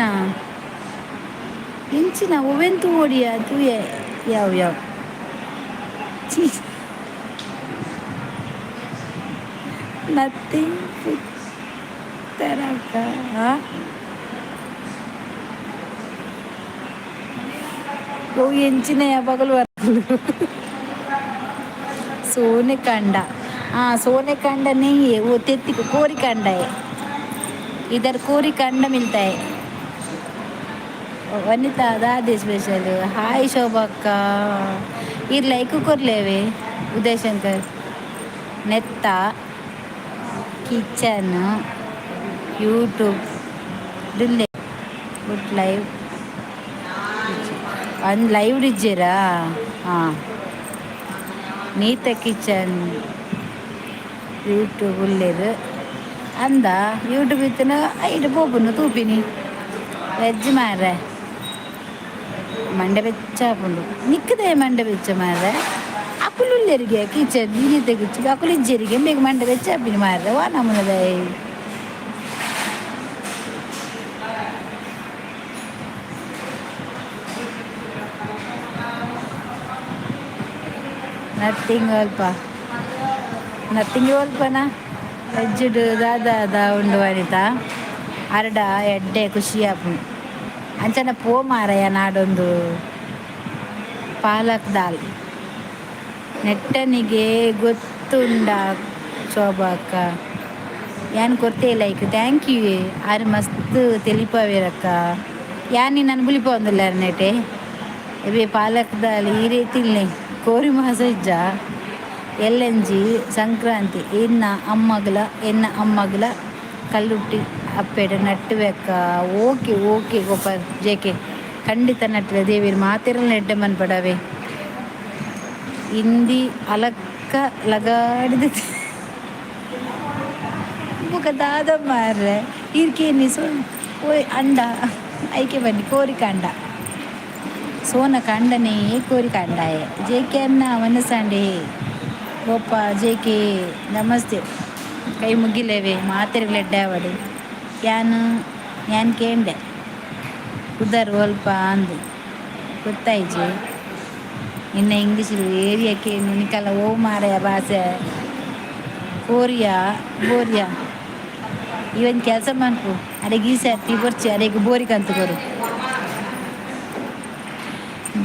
[SPEAKER 1] ಎಂಚಿನ ಒವೆಂತು ಓಡಿಯ ತೂಯೆ. ಯಾವ ಯಾವ ಚೀ ನಥಿಂಗ್ ಪುತ್ತರಕ. ಓ, ಎಂಚಿನ ಪಗಲು सोने का अंडा. हाँ, सोने का अंडा नहीं है वो, तेत्ती को कोरी का अंडा है. इधर कोरी का अंडा मिलता है. ವನಿತಾ ದಾದಿ ಸ್ಪೆಷಲ್. ಹಾಯ್ ಶೋಭಕ್ಕ, ಇರ್ ಲೈಕ್ ಕೊರ್ಲೇವೆ. ಉದಯಶಂಕರ್ ನೆತ್ತ ಕಿಚನ್ ಯೂಟ್ಯೂಬ್ ಡುಲ್ಲೆ ಗುಡ್ ಲೈವ್. ಒಂದು ಲೈವ್ ಇಜ್ಜಿರಾ? ಹಾಂ, ನೀತ ಕಿಚನ್ ಯೂಟ್ಯೂಬ್ ಉಲ್ಲೇರು ಅಂದ. ಯೂಟ್ಯೂಬ್ ಇತ್ತಿನ ಐಟ್ ಪೋಪುನು ತೂಪಿನಿ. ವೆಜ್ ಮಾರ್ರೆ, ಮಂಡೆ ಬೆಚ್ಚ ಆಪುಂಡು ನಿಕ್ಕದೆ. ಮಂಡೆ ಬೆಚ್ಚ ಮಾರ್ರೆ. ಅಕುಲು ಉಲ್ಲೆರಿಗೆ ಕಿಚನ್ ನೀತ ಕಿಚನ್ ಅಕುಲು ಇಜ್ಜೆರಿಗೆ ಬೇಗ ಮಂಡೆ ಬೆಚ್ಚ ಆಪಿನಿ ಮಾರ್ರೆ. ವಾ ನಮೂನದ? ನಥಿಂಗ್ ಅಲ್ಪ, ನಥಿಂಗ್ ಅಲ್ಪನ ವೆಜ್ಡ್ ದಾದ ದ ಉಂಡು ವನಿತಾ. ಅರಡ ಎಡ್ಡೆ ಖುಷಿ ಆಪುಂಡು. ಅಂಚನ ಪೋ ಮಾರಯ್ಯ ನಾಡೊಂದು. ಪಾಲಕ್ ದಾಲ್ ನೆಟ್ಟನಿಗೆ ಗೊತ್ತುಂಡ ಶೋಭಾ ಅಕ್ಕ? ಯಾನ್ ಕೊರ್ತೆ like. Thank you. ಆರು ಮಸ್ತ್ ತೆಲಿಪಾವೇರಕ್ಕ. ಯಾನ್ ನಿನ್ನನ್ನು ಬುಲಿಪೊಂದುಲ್ಲೆರ್ ನೆಟೆ. ಎಬೆ ಪಾಲಕ್ ದಾಲ್ ಈ ರೀತಿ ಕೋರಿ ಮಾಸ ಇಜ್ಜ? ಎಲ್ಲಂಜಿ ಸಂಕ್ರಾಂತಿ ಎನ್ನ ಅಮ್ಮಗ್ಲ, ಎನ್ನ ಅಮ್ಮಗ್ಲ Kallutti ಅಪ್ಪೆಡ ನಟ್ಟುವೆಕ್ಕ. Okay okay Gopal JK, ಖಂಡಿತ ನಟ್ಟುವೆ. ದೇವಿರ್ ಮಾತೆರ್ಲ ಎಡ್ಡೆ ಮನ್ಪಡವೆ. ಹಿಂದಿ ಅಲಕ್ಕ ಲಗಾಡಿದ ಬೊಕ ದಾದ ಮಾರ್ರೆ? ಈರ್ಕೇನಿ ಸೊ ಓಯ್ ಅಂಡ ಐಕೆ ಬನ್ನಿ. ಕೋರಿ ಕಾಂಡ ಸೋನ ಕಾಂಡನೇ ಕೋರಿ ಕಾಂಡಾಯೆ. ಜೆಕೆ ಅನ್ನ ಮನಸಾಂಡೆ. ಗೋಪ ಜೆಕೆ, ನಮಸ್ತೆ. ಕೈ ಮುಗಿಲೇವೆ. ಮಾತೆರ್ಗ್ಲ ಎಡ್ಡೆ ಆವಡ್. ಯಾನ್ ಯಾನ್ ಕೇಂಡೆ ಪುದರ್ ಒಲ್ಪ ಅಂದು ಗೊತ್ತಾಯ್ಜಿ. ನಿನ್ನ ಇಂಗ್ಲೀಷ್ ಏರಿಯಾಕ್ಕೆ ನಿಕಲ ಓ ಮಾರಾಯ ಭಾಷೆ ಕೋರಿಯಾ ಬೋರಿಯಾ. ಇವನ್ ಕೆಲಸ ಮನ್ಪು. ಅರೆಗೆ ಈ ಸರ್ತಿ ಬೊರ್ಚಿ, ಅರೆಗೆ ಬೋರಿ ಕಂತು ಕೊರು.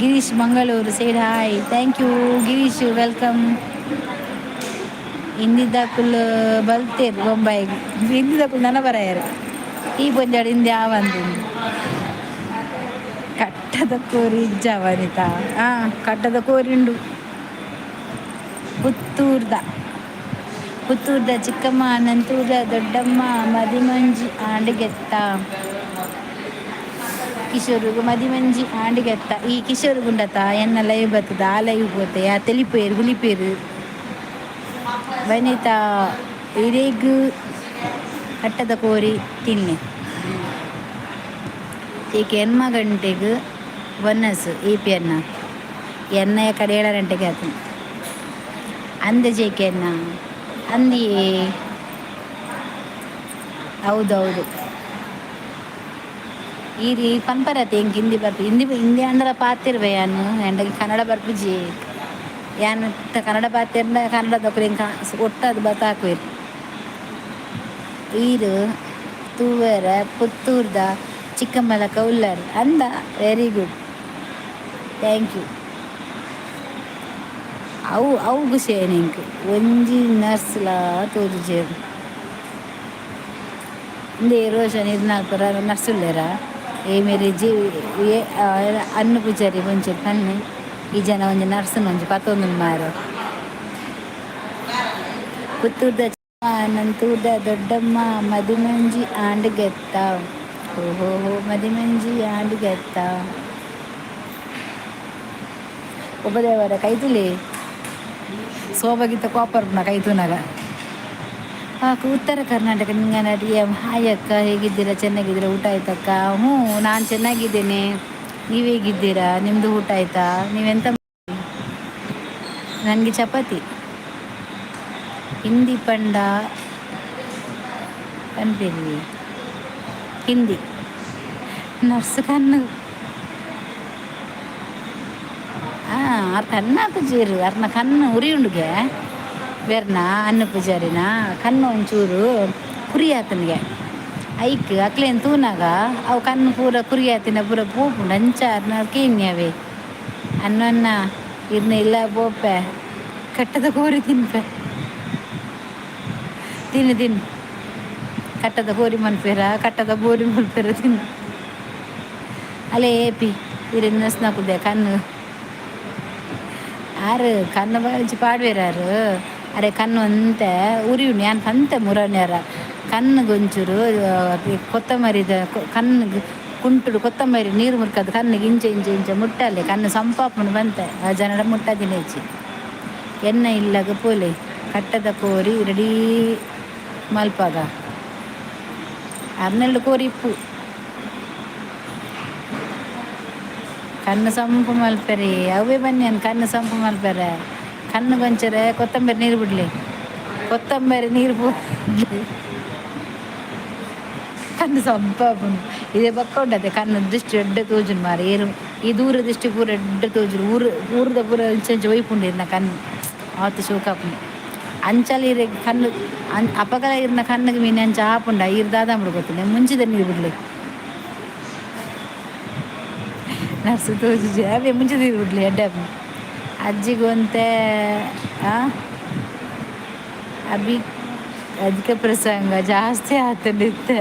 [SPEAKER 1] Girish Mangaluru side, hi. Thank you Girish, welcome. ಹಿಂದಿದಕುಲ್ ಬಲ್ತೇರು ಬೊಂಬಾಯಿಗೆ. ಹಿಂದಿದಕುಲ್ ನನ ಬರಾಯರು. ಈ ಪೊಂಜಾಡು ಹಿಂದೆ ಆವಂದು. ಕಟ್ಟದ ಕೋರಿ ಇಜ್ಜ ವನಿತಾ? ಹಾಂ, ಕಟ್ಟದ ಕೋರಿ ಉಂಡು. ಪುತ್ತೂರ್ದ, ಪುತ್ತೂರ್ದ ಚಿಕ್ಕಮ್ಮ, ನಂತೂರ್ದ ದೊಡ್ಡಮ್ಮ, ಮದಿಮಂಜಿ ಆಂಡಿಗೆತ್ತ. ಕಿಶೋರ್ಗು ಮದಿಮಂಜಿ ಆಂಡಿಗೆತ್ತ. ಈ ಕಿಶೋರ್ ಗುಂಡತ ಎನ್ನ ಲೈವ್ ಬರ್ತದ, ಆ ಲೈವ್ ಪೋತೆ. ಆ ತೆಲಿಪೇರು ಗುಲಿಪೇರು. ವನಿತಾ, ಇರೆಗ್ ಕಟ್ಟದ ಕೋರಿ ತಿನ್ನೆ. ಈಗ ಎನ್ಮ ಗಂಟೆಗೆ ಒನ್ನಸ್ ಈ ಪಿ ಅನ್ನ ಎಣ್ಣೆಯ ಕಡೆ 7 ಗಂಟೆಗೆ ಆತು ಅಂದ ಜೇಕೆ ಅನ್ನ ಅಂದಿಯೇ. ಹೌದೌದು, ಈ ರೀ ಪನ್ಪರತೆ ಎಂಕ್ ಹಿಂದಿ ಬರ್ಪು. ಹಿಂದಿ ಹಿಂದಿ ಅಂಡಲ ಪಾತಿರ್ವೆ ಯಾನ್. ಎಂಡಗೆ ಕನ್ನಡ ಬರ್ಪುಜಿ. ಯಾನ್ ಕನ್ನಡ ಪಾತೆರ್ಂಡ ಕನ್ನಡದಕುಲು ಎಂಕ್ ಒಟ್ಟಾದ್ ಬತ್ತಾಕುವೆರ್. ಈರ್ ತೂವೆರ ಪುತ್ತೂರ್ದ ಚಿಕ್ಕಮ್ಮಲಕ ಉಲ್ಲರ್ ಅಂದ. Very good, thank you. ಅವು ಅವು ಖುಷಿ ಎಂಕ್. ಒಂಜಿ ನರ್ಸ್ಲಾ ತೋಜುಜೆರ್. ಇಂದೇ ರೋಷನ್ ಇರ್ನಾಲ್ಪರ ನರ್ಸ್ ಉಲ್ಲೆರಾ? ಏ ಮೇರಿ ಜಿ ಏ ಅನ್ನು ಪೂಜಾರಿ ಒಂಚೂರು ಪನ್ನೆ, ಈ ಜನ ಒಂಜಿ ನರ್ಸ್ನ ಒಂಜಿ ಪತ್ತೊಂದು ಮಾರ. ಪುತ್ತೂರ್ದ ನಂತೂರ್ದ ದೊಡ್ಡಮ್ಮ, ಮದಿಮಂಜಿ ಆಂಡ್ ಗೆತ್ತ. ಓಹೋ ಹೋ, ಮದಿಮಂಜಿ ಆಂಡ್ ಗೆತ್ತ. ಉಪದೇವರ ಕೈತುಲಿ ಸೋಬಗಿತ್ತ ಕೋಪರ್ಪುನ ಕೈತುನಾಗ. ಉತ್ತರ ಕರ್ನಾಟಕ ನಿಂಗ ನಟಿಯ. ಹಾಯ್ ಅಕ್ಕ, ಹೇಗಿದ್ದೀರಾ? ಚೆನ್ನಾಗಿದ್ದೀರಾ? ಊಟ ಆಯ್ತಕ್ಕ? ಹ್ಞೂ, ನಾನು ಚೆನ್ನಾಗಿದ್ದೇನೆ. ನೀವು ಹೇಗಿದ್ದೀರಾ? ನಿಮ್ಮದು ಊಟ ಆಯ್ತಾ? ನೀವೆಂತ? ನನಗೆ ಚಪಾತಿ. ಹಿಂದಿ ಪಂಡ ಪನ್ಪಿರಿ ಹಿಂದಿ ನರ್ಸ್ ಕಣ್ಣು. ಆರ್ ಕಣ್ಣು ಪೂಜಾರು ಅರ್ನ ಕಣ್ಣು ಉರಿ ಉಂಡುಗೆ ಬೇರ್ನ. ಅನ್ನ ಪೂಜಾರಿನ ಕಣ್ಣು ಒಂಚೂರು ಕುರಿ ಆತನಿಗೆ. ಐಕ್ ಅಕ್ಲೇನ್ ತೂನಾಗ ಅವು ಕಣ್ಣು ಪೂರ ಕುರಿ ಆತಿನ ಪೂರ ಪೋಪುಂಡು. ಅಂಚ ಅರ್ನ ಕೇನ್ಯವೇ ಅನ್ನ ಇರ್ನ ಇಲ್ಲ ಪೋಪೆ. ಕಟ್ಟದ ಕೋರಿ ತಿನ್ಪೆ. ತಿನ್ನು ತಿನ್ನು. ಕಟ್ಟದ ಕೋರಿ ಮನ್ಪೇರ, ಕಟ್ಟದ ಬೋರಿ ಮನ್ಪೇರ, ತಿನ್ನು. ಅಲ್ಲೇ ಏಪಿ ಇರು ನಸ್ನಕುದೆ ಕಣ್ಣು. ಆರು ಕಣ್ಣು ಒಂಚಿ ಪಾಡ್ವೇರಾರು. ಅರೆ ಕಣ್ಣು ಒಂತೆ ಉರಿಯುಂಡು. ಯಾನ್ ಪಂತೆ ಮುರನೇರ ಕಣ್ಣುಗೊಂಚೂರು ಕೊತ್ತಂಬರಿದ ಕಣ್ಣು ಕುಂಟುಡು ಕೊತ್ತಂಬರಿ ನೀರು ಮುರ್ಕದು ಕಣ್ಣಿಗೆ ಇಂಚ ಇಂಚ ಇಂಚ ಮುಟ್ಟಲೆ, ಕಣ್ಣು ಸಂಪಾಪುಂಡು ಬಂತೆ. ಆ ಜನಡ ಮುಟ್ಟದಿನೇಚಿ. ಎಣ್ಣೆ ಇಲ್ಲಗ ಪೋಲೆ. ಕಟ್ಟದ ಕೋರಿ ರೆಡಿ ಮಲ್ಪಾಗ. ಅರ್ನೆಲ್ಡು ಕೋರಿ ಇಪ್ಪು. ಕಣ್ಣು ಸಂಪು ಮಲ್ಪೆರಿ. ಅವೇ ಬನ್ನಿ ಕಣ್ಣು ಸಂಪು ಮಲ್ಪೆರೆ. ಕಣ್ಣು ಗೊಂಚರೆ ಕೊತ್ತಂಬರಿ ನೀರು ಬಿಡ್ಲಿ. ಕೊತ್ತಂಬರಿ ನೀರು ಬಿಡ್ಲಿ, ಕಣ್ಣು ಸಂಪಾಪುಂಡು. ಇದೇ ಬೊಕ್ಕ ಉಂಡತೆ ಕಣ್ಣು ದೃಷ್ಟಿ ಎಡ್ಡೆ ತೋಜುಂಡು ಮಾರೆ. ಏರು ಈ ದೂರ ದೃಷ್ಟಿ ಪೂರ ಎಡ್ಡೆ ತೋಜುಂಡು. ಊರು ಊರುದ ಪೂರ ಇಂಚ ಇಂಚ ಒಯ್ಪುಂಡು ಇರ್ನ ಕಣ್ಣು. ಆತು ಶೋಕಾಪುಂಡು. ಅಂಚಲ ಇರೆಗ್ ಕಣ್ಣು ಅಪಗಲ ಇರ್ನ ಕಣ್ಣಿಗೆ ಮೀನು ಅಂಚ ಆಪುಂಡ ಇರ್ ದಾದ ಗೊತ್ತಿಲ್ಲ ಮುಂಚಿದ ನೀರು ಬಿಡ್ಲಿ ನರ್ಸು ತೋಜಿ ಅವೇ ಮುಂಚಿದ ನೀರು ಬಿಡ್ಲಿ ಎಡ್ಡೆ. ಅಜ್ಜಿಗೊಂತೆ ಅಭಿ ಅಧಿಕ ಪ್ರಸಂಗ ಜಾಸ್ತಿ ಆತಂಡಿತ್ತೆ.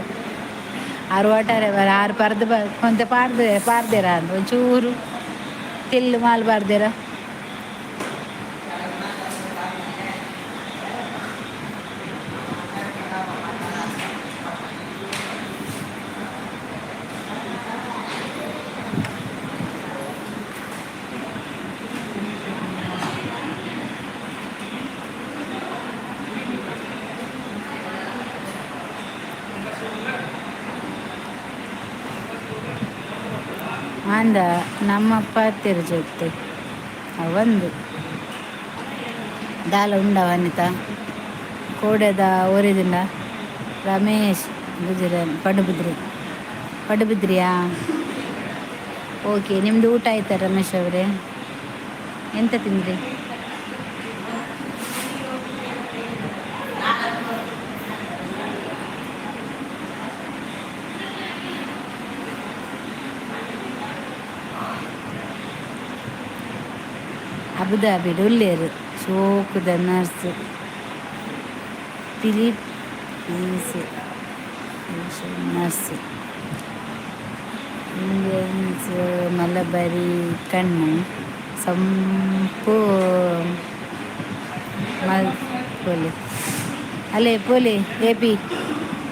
[SPEAKER 1] ಆರು ವಾಟಾರೆ ಆರು ಪರ್ದು ಕೊಂತೆ ಪಾಡ್ದೆ ಪಾಡ್ದೇರ ಅಂದ್ ಒಂಚೂರು ತೆಲ್ಲು ಮಾಲ್ ಪಾಡ್ದೇರ. ಅಂದ ನಮ್ಮಪ್ಪ ಜೊತೆ ಅವಂದು ದಾಲ ಉಂಡ ವನಿತಾ ಕೋಡೆದ ಒರಿದಿಂದ ರಮೇಶ್ ಗುಜರನ್ ಪಡುಬಿದ್ರಿ. ಪಡುಬಿದ್ರಿಯಾ? ಓಕೆ, ನಿಮ್ಮದು ಊಟ ಆಯ್ತಾ ರಮೇಶ್ ಅವರೇ? ಎಂತ ತಿಂದ್ರಿ? ಅಬುದಾಬಿಡ್ ಉಲ್ಲೇರು ಶೋಕುದ nurse Philippines nurse Indians Malabari ಕಣ್ಣು ಸಂಪು ಮಲ್ ಪೋಲೆ ಅಲ್ಲೇ ಪೋಲೆ ಎ ಪಿ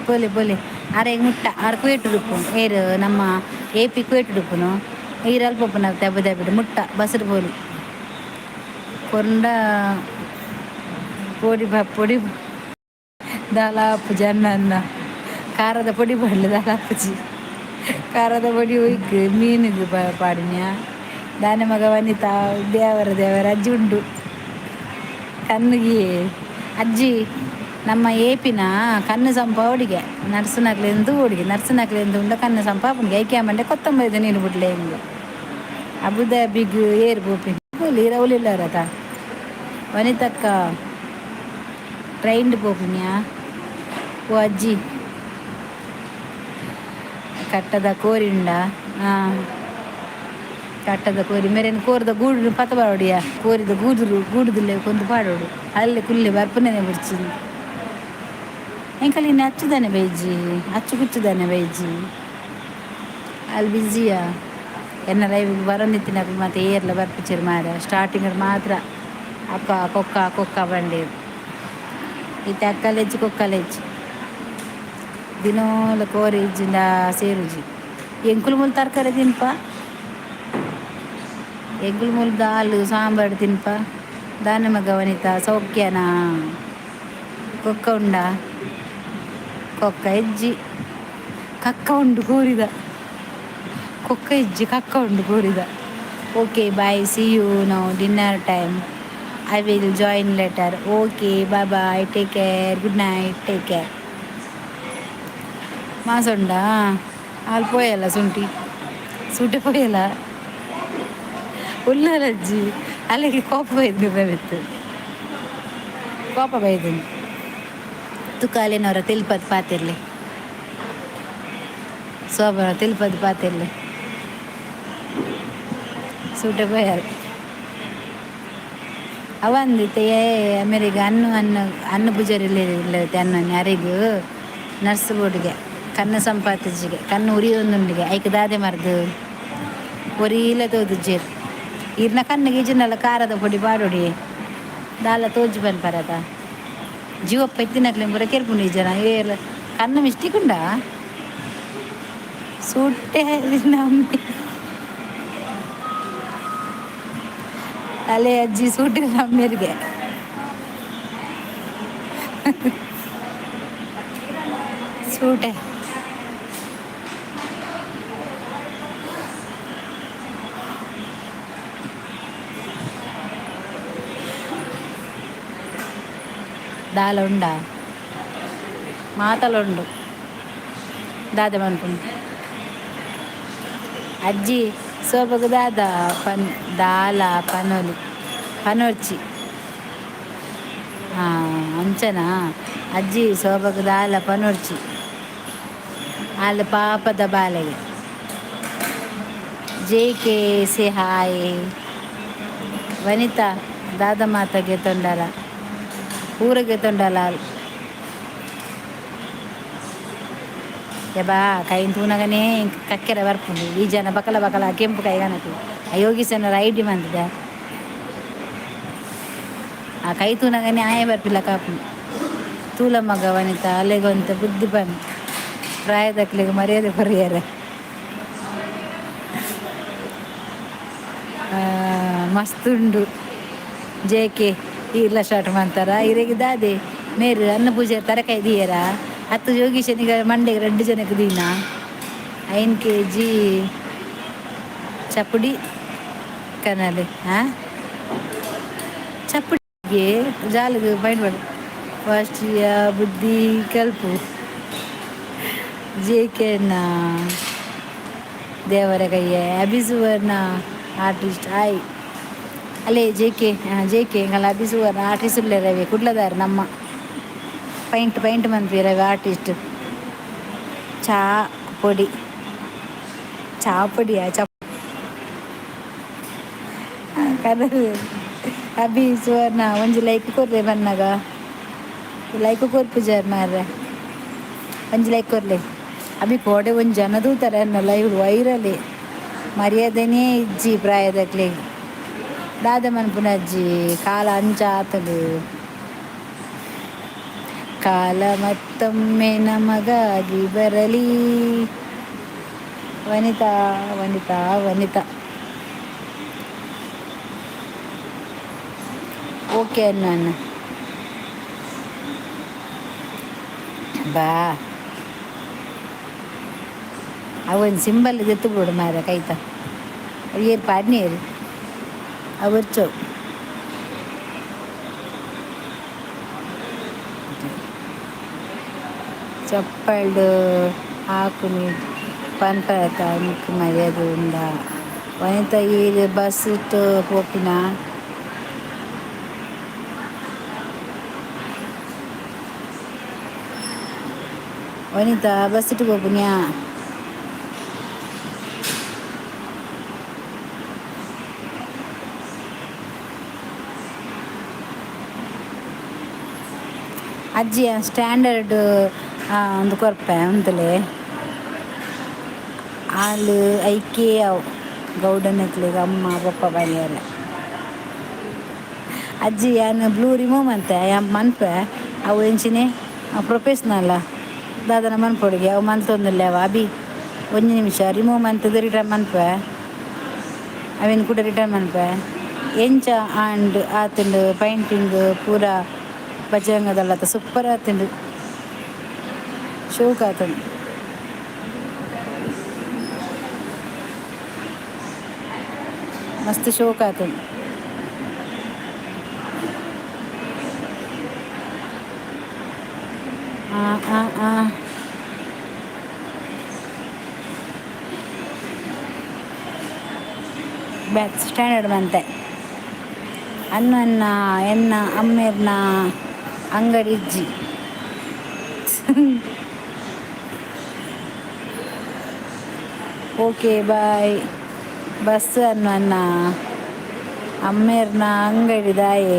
[SPEAKER 1] ಪೋಲೆ ಪೋಲೆ ಅರೆ ಮುಟ್ಟ ಆರ್ ಕುವೇಟ್ ಉಡುಪು ಏರು ನಮ್ಮ ಎ ಪಿ ಕುವೇಟ್ ಉಡುಪುನು ಈರ್ ಅಲ್ಪ ಉಪ್ಪುನ ಅಬುದಾಬಿಡ್ ಮುಟ್ಟ ಬಸರು ಪೋಲಿ ಕೊಂಡ ಪೊಡಿ ಪೊಡಿ ದಾಲಾಪು ಜನ್ನ ಖಾರದ ಪೊಡಿ ಪಡಲಿ ದಾಲಾಪುಜಿ ಖಾರದ ಪೊಡಿ ಒಯ್ಕ್ ಮೀನಿಗೆ ಪಾಡಿನ ದಾನೆ ಮಗ ವನಿತಾ ದೇವರ ದೇವರ ಅಜ್ಜಿ ಉಂಡು ಕಣ್ಣಿಗೆ ಅಜ್ಜಿ ನಮ್ಮ ಏಪಿನ ಕಣ್ಣು ಸಂಪ ಹುಡುಗೆ ನರ್ಸನಕ್ಲೆಂದು ಹುಡುಗಿ ನರ್ಸನಕ್ಲೆಂದು ಉಂಡ ಕಣ್ಣು ಸಂಪ ಉಂಡು ಐಕೆ ಮಂಡೆ ಕೊತ್ತಂಬರಿ ನೀರು ಬಿಡ್ಲೆ ಹಿಂಗೆ ಅಬುದಾಬಿಗ್ ಏರ್ ಬೋಪಿ ರೌಲಿಲ್ಲಾರತ. ವನಿತಕ್ಕ ಟ್ರೈನ್ಡ್ ಪೋಪಿನ್ಯಾ? ಓ ಅಜ್ಜಿ ಕಟ್ಟದ ಕೋರಿ ಉಂಡ. ಹಾಂ, ಕಟ್ಟದ ಕೋರಿ ಮೇರೇನು ಕೋರದ ಗೂಡು ಪತ ಪಾಡೋಡಿಯ ಕೋರಿದ ಗೂದುರು ಗೂಡುದಿಲ್ಲ ಕೊಂದು ಪಾಡೋಡು ಅಲ್ಲಿ ಕುಲ್ಲೆ ಬರ್ಪುನೇ ಬಿಡ್ಚಿಂದು ಎಂಕಲ್ ಇನ್ನು ಅಚ್ಚುದಾನೆ ಬೈಜಿ ಅಚ್ಚು ಕುಚ್ಚುದಾನೆ ಬೈಜಿ ಅಲ್ಲಿ ಬಿಝಿಯಾ. ಎನ್ನ ಲೈವ್ ಬರೋನಿತ್ತಿನಕ್ಲು ಮತ್ತೆ ಏರ್ಲ ಬರ್ಪಿಚ್ಚರು ಮಾರ. ಸ್ಟಾರ್ಟಿಂಗ್ ಮಾತ್ರ ಅಕ್ಕ ಕೊಕ್ಕ ಕೊಕ್ಕ ಬಂಡೇರು. ಇತ್ತೆ ಅಕ್ಕಲೆಜ್ಜಿ ಕೊಕ್ಕಲೆಜ್ಜಿ ದಿನೋಲ ಕೋರಿ ಇಜ್ಜಿಂಡ ಸೇರುಜಿ. ಎಂಕುಲು ಮೂಲು ತರಕಾರಿ ತಿನ್ಪ, ಎಂಕುಲು ಮೂಲು ದಾಲ್ ಸಾಂಬಾರು ತಿನ್ಪ. ದಾನೆ ಮಗ ವನಿತಾ ಸೌಖ್ಯನಾ? ಕೊಕ್ಕ ಉಂಡ? ಕೊಕ್ಕ ಇಜ್ಜಿ, ಕಕ್ಕ ಉಂಡು ಕೋರಿದ. ಕೊಕ್ಕ ಇಜ್ಜಿ, ಕಕ್ಕ ಉಂಡು ಕೋರಿದ. Okay, bye, see you. Now dinner time. I will join later. Okay, bye bye, take care, good night, take care. ಮಾಸ ಉಂಡಾ? ಅಲ್ಲಿ ಪೋಯಲ್ಲ ಶುಂಠಿ ಸೂಟೆ ಪೋಯಲ್ಲ ಉಲ್ಲರಜ್ಜಿ ಅಲ್ಲಿಗೆ ಕೋಪ ಬೈದು ಬೈತು ಕೋಪ ಬೈದು ತುಕಾಲಿನವರ ತಿಲ್ಪದ್ ಪಾತಿರ್ಲಿ ಸೋಬರ ತಿಲ್ಪದ್ ಪಾತಿರ್ಲಿ ಸೂಟೆ ಪೋಯಾರು. ಅವಂದಿತ್ತೆ ಅಮೆರಿಕ ಅನ್ನು ಅನ್ನು ಅನ್ನು ಪೂಜಾರಿ ಅನ್ನು ಅರೆಗು ನರ್ಸ್ ಬೋರ್ಡ್ಗೆ ಕಣ್ಣು ಸಂಪಾತಿಜಿಗೆ ಕಣ್ಣು ಉರಿಯೊಂದುಂಡಿಗೆ ಐಕ್ ದಾದೆ ಮರ್ದು ಒರಿಲ ತೋದುಜ್ಜೆರ್. ಇರ್ನ ಕಣ್ಣಿಗೆ ಇಜ್ಜಿಂಡಲ ಖಾರದ ಪೊಡಿ ಪಾಡೊಡಿ ದಾಲ ತೋಜಿ ಪನ್ಪರದ ಜೀವಪ್ಪ ಇತ್ತಿನಕ್ಲೆ ಪೂರ ಕೆರ್ಪುಂಡು ಜನ ಏರ್ಲ ಕಣ್ಣು ಮಿಸ್ಟೇಕ್ ಉಂಡಾ ಸೂಟೆ ನಮ್ಮಿ ಅಲೆ ಅಜ್ಜಿ ಸೂಟೆ ನಮ್ಮೆರಿಗೆ ಸೂಟೆ. ದಾಲ ಉಂಡಾ? ಮಾತಲ ಉಂಡು ದಾದ ಮನ್ಪುಂಡು ಅಜ್ಜಿ ಸೋಪಗ ದಾದ ಪನ್ ದಾಲ ಪನೊಲಿ ಪನೊರ್ಚಿ. ಅಂಚನಾ ಅಜ್ಜಿ ಶೋಭಾಗ್ ದಾಲ ಪನೊಡ್ಚಿ ಆಲ್ ಪಾಪದ ಬಾಲೆಗೆ. ಜೆ ಕೆ ಸೆ ಹಾಯ್. ವನಿತಾ ದಾದ ಮಾತ ಗೆತೊಂಡಲ, ಪೂರ ಗೆತೊಂಡಲ ಆಲ್. ಯಬಾ, ಕೈನ್ ತೂನಗನೇ ಕಕ್ಕೆರ ಬರ್ಪುಂಡು. ಈ ಜನ ಬಕಲ ಬಕಲ ಕೆಂಪು ಕೈಗನಕು ಆ ಯೋಗೀಶನ ಐಡಿ ಮಂತಿದೆ. ಆ ಕೈ ತೂನಗನೇ ಆಯೆ ಬರ್ಪಿಲ್ಲ ಕಾಪುಂಡು. ತೂಲ ಮಗ ವನಿತಾ, ಅಲೆಗೊಂತ ಬುದ್ಧಿ ಪನ್, ಪ್ರಾಯದಕ್ಲೆಗ್ ಮರ್ಯಾದೆ ಕೊರಿಯರೆ. ಮಸ್ತ್ ಉಂಡು. ಜೆ ಕೆ ಈರ್ಲ ಸ್ಟಾರ್ಟ್ ಮಾಡ್ತಾರ ಇರೆಗ್ ದಾದೆ ಮೇರು ಅನ್ನ ಪೂಜೆ ತರಕಾಯಿ ದೀಯರ ಅತ್ತು ಯೋಗೀಶನಿಗ ಮಂಡೆಗೆ ರಡ್ಡ್ ಜನಕ್ಕೆ ದೀನ. 5 ಕೆಜಿ ಚಪ್ಪುಡಿ ಕನಲೆ. ಹಾಂ, ಚಪ್ಪುಡಿಗೆ ಜಾಲಿಗೆ ಬೈಂಡ್ ಮಾಡಿ ಫಸ್ಟ್ ಬುದ್ಧಿ ಕಲ್ಪು. ಜೆ ಕೆನ ದೇವರ ಕೈಯ. Abhi Suvarna artist hi. ಅಲ್ಲೇ ಜೆ ಕೆ, ಜೆ ಕೆ ಎಂಕಲ್ಲ ಅಭಿ ಸುವರ್ಣ ಆರ್ಟಿಸ್ಟ್ ಉಲ್ಲೆ ರವಿ ಕುಡ್ಲದಾರ. ನಮ್ಮ ಪೈಂಟ್ ಪೈಂಟ್ ಮನ್ಪಿ ರವಿ ಆರ್ಟಿಸ್ಟ್. ಚಾ ಪೊಡಿ, ಚಾ ಪೊಡಿಯಾ ಚಪ್ ಕದರ್. ಅಭಿ ಸುವರ್ಣ ಒಂಜಿ ಲೈಕ್ ಕೊರ್ಲೆ. ಬನ್ನಗ ಲೈಕ್ ಕೊರ್ಪುಜಾರ್ ಮಾರ್ರೆ, ಒಂಜಿ ಲೈಕ್ ಕೊರ್ಲೆ. ಅಭಿ ಕೋಡೆ ಒಂಜಿ ಜನ ತೂತಾರೆ ಅನ್ನ ಲೈವ್ ವೈರಲಿ. ಮರ್ಯಾದೆನೇ ಇಜ್ಜಿ ಪ್ರಾಯದಕ್ಲೆಗ್. ದಾದ ಮನ್ಪುನ ಅಜ್ಜಿ, ಕಾಲ ಅಂಚ ಆತುಂಡು. ಕಾಲ ಮತ್ತೊಮ್ಮೆ ನಮಗಾಗಿ ಬರಲಿ. ವನಿತಾ, ವನಿತಾ, ವನಿತಾ. ಓಕೆ ಅನ್ನ ಅನ್ನ ಬಾ. ಅವೊಂದು ಸಿಂಬಲ್ ದೆತ್ತು ಬಿಡು ಮಾರ ಕೈತ. ಏರ್ ಪಾಡ್ನೇರು ಅವರ್ಚೋ. ಚಪ್ಪಲ್ಡ್ ಹಾಕುನಿ ಪನ್ಪರತ ನಿಕ್ಕ್ ಮರ್ಯಾದೆ ಉಂಡಾ ವನಿತಾ? ಈರ್ ಬಸ್ಸುಟ್ ಪೋಪಿನ? ವನಿತಾ, ಬಸ್ಸುಟ್ ಪೋಪುನ್ಯಾ? ಅಜ್ಜಿ ಸ್ಟ್ಯಾಂಡರ್ಡ್ ಒಂದು ಕೊರ್ಪೆ ಉಂತುಲೆ. ಆಲ್ ಐಕೇ ಅವು ಗೌಡನಕ್ಲೆಗ್ ಅಮ್ಮ ಬೊಪ್ಪ ಬನಿಯರೆ. ಅಜ್ಜಿ, ಯಾನ್ ಬ್ಲೂ ರಿಮೂವ್ ಮಂತೆ, ಯಾನ್ ಮನ್ಪೆ. ಅವು ಎಂಚಿನೆ ಪ್ರೊಫೆಷ್ನಲ್ ದಾದನ ಮನ್ಪೊಡುಗೆ, ಅವು ಮಲ್ತೊಂದುಲ್ಲೆ ಅವು. ಅಭಿ, ಒಂಜಿ ನಿಮಿಷ, ರಿಮೂವ್ ಮಂತುದು ರಿಟರ್ನ್ ಮನ್ಪೆ. ಅವೆನ್ ಕೂಡ ರಿಟರ್ನ್ ಮನ್ಪೆ. ಎಂಚ ಆಂಡ್ ಆತುಂಡು ಪೈಂಟಿಂಗ್ ಪೂರ ಬಜರಂಗದಳತ ಸೂಪರ್ ಆತುಂಡು, ಶೋಕ್ ಆತುಂಡು. ಮಸ್ತ್ ಶೋಕ್ ಆತುಂಡು. ಆ ಆ ಆ ಬ್ಯಾಕ್ ಸ್ಟ್ಯಾಂಡರ್ಡ್ ಮಂತೆ. ಅನ್ನ ಅನ್ನ ಎನ್ನ ಅಮ್ಮೆರ್ನ ಅಂಗಡಿ ಇಜ್ಜಿ. Okay bye. ಬಸ್ ಅನ್ನ ಅನ್ನ ಅಮ್ಮೇರ್ನ ಅಂಗಡಿ ದಾಯೆ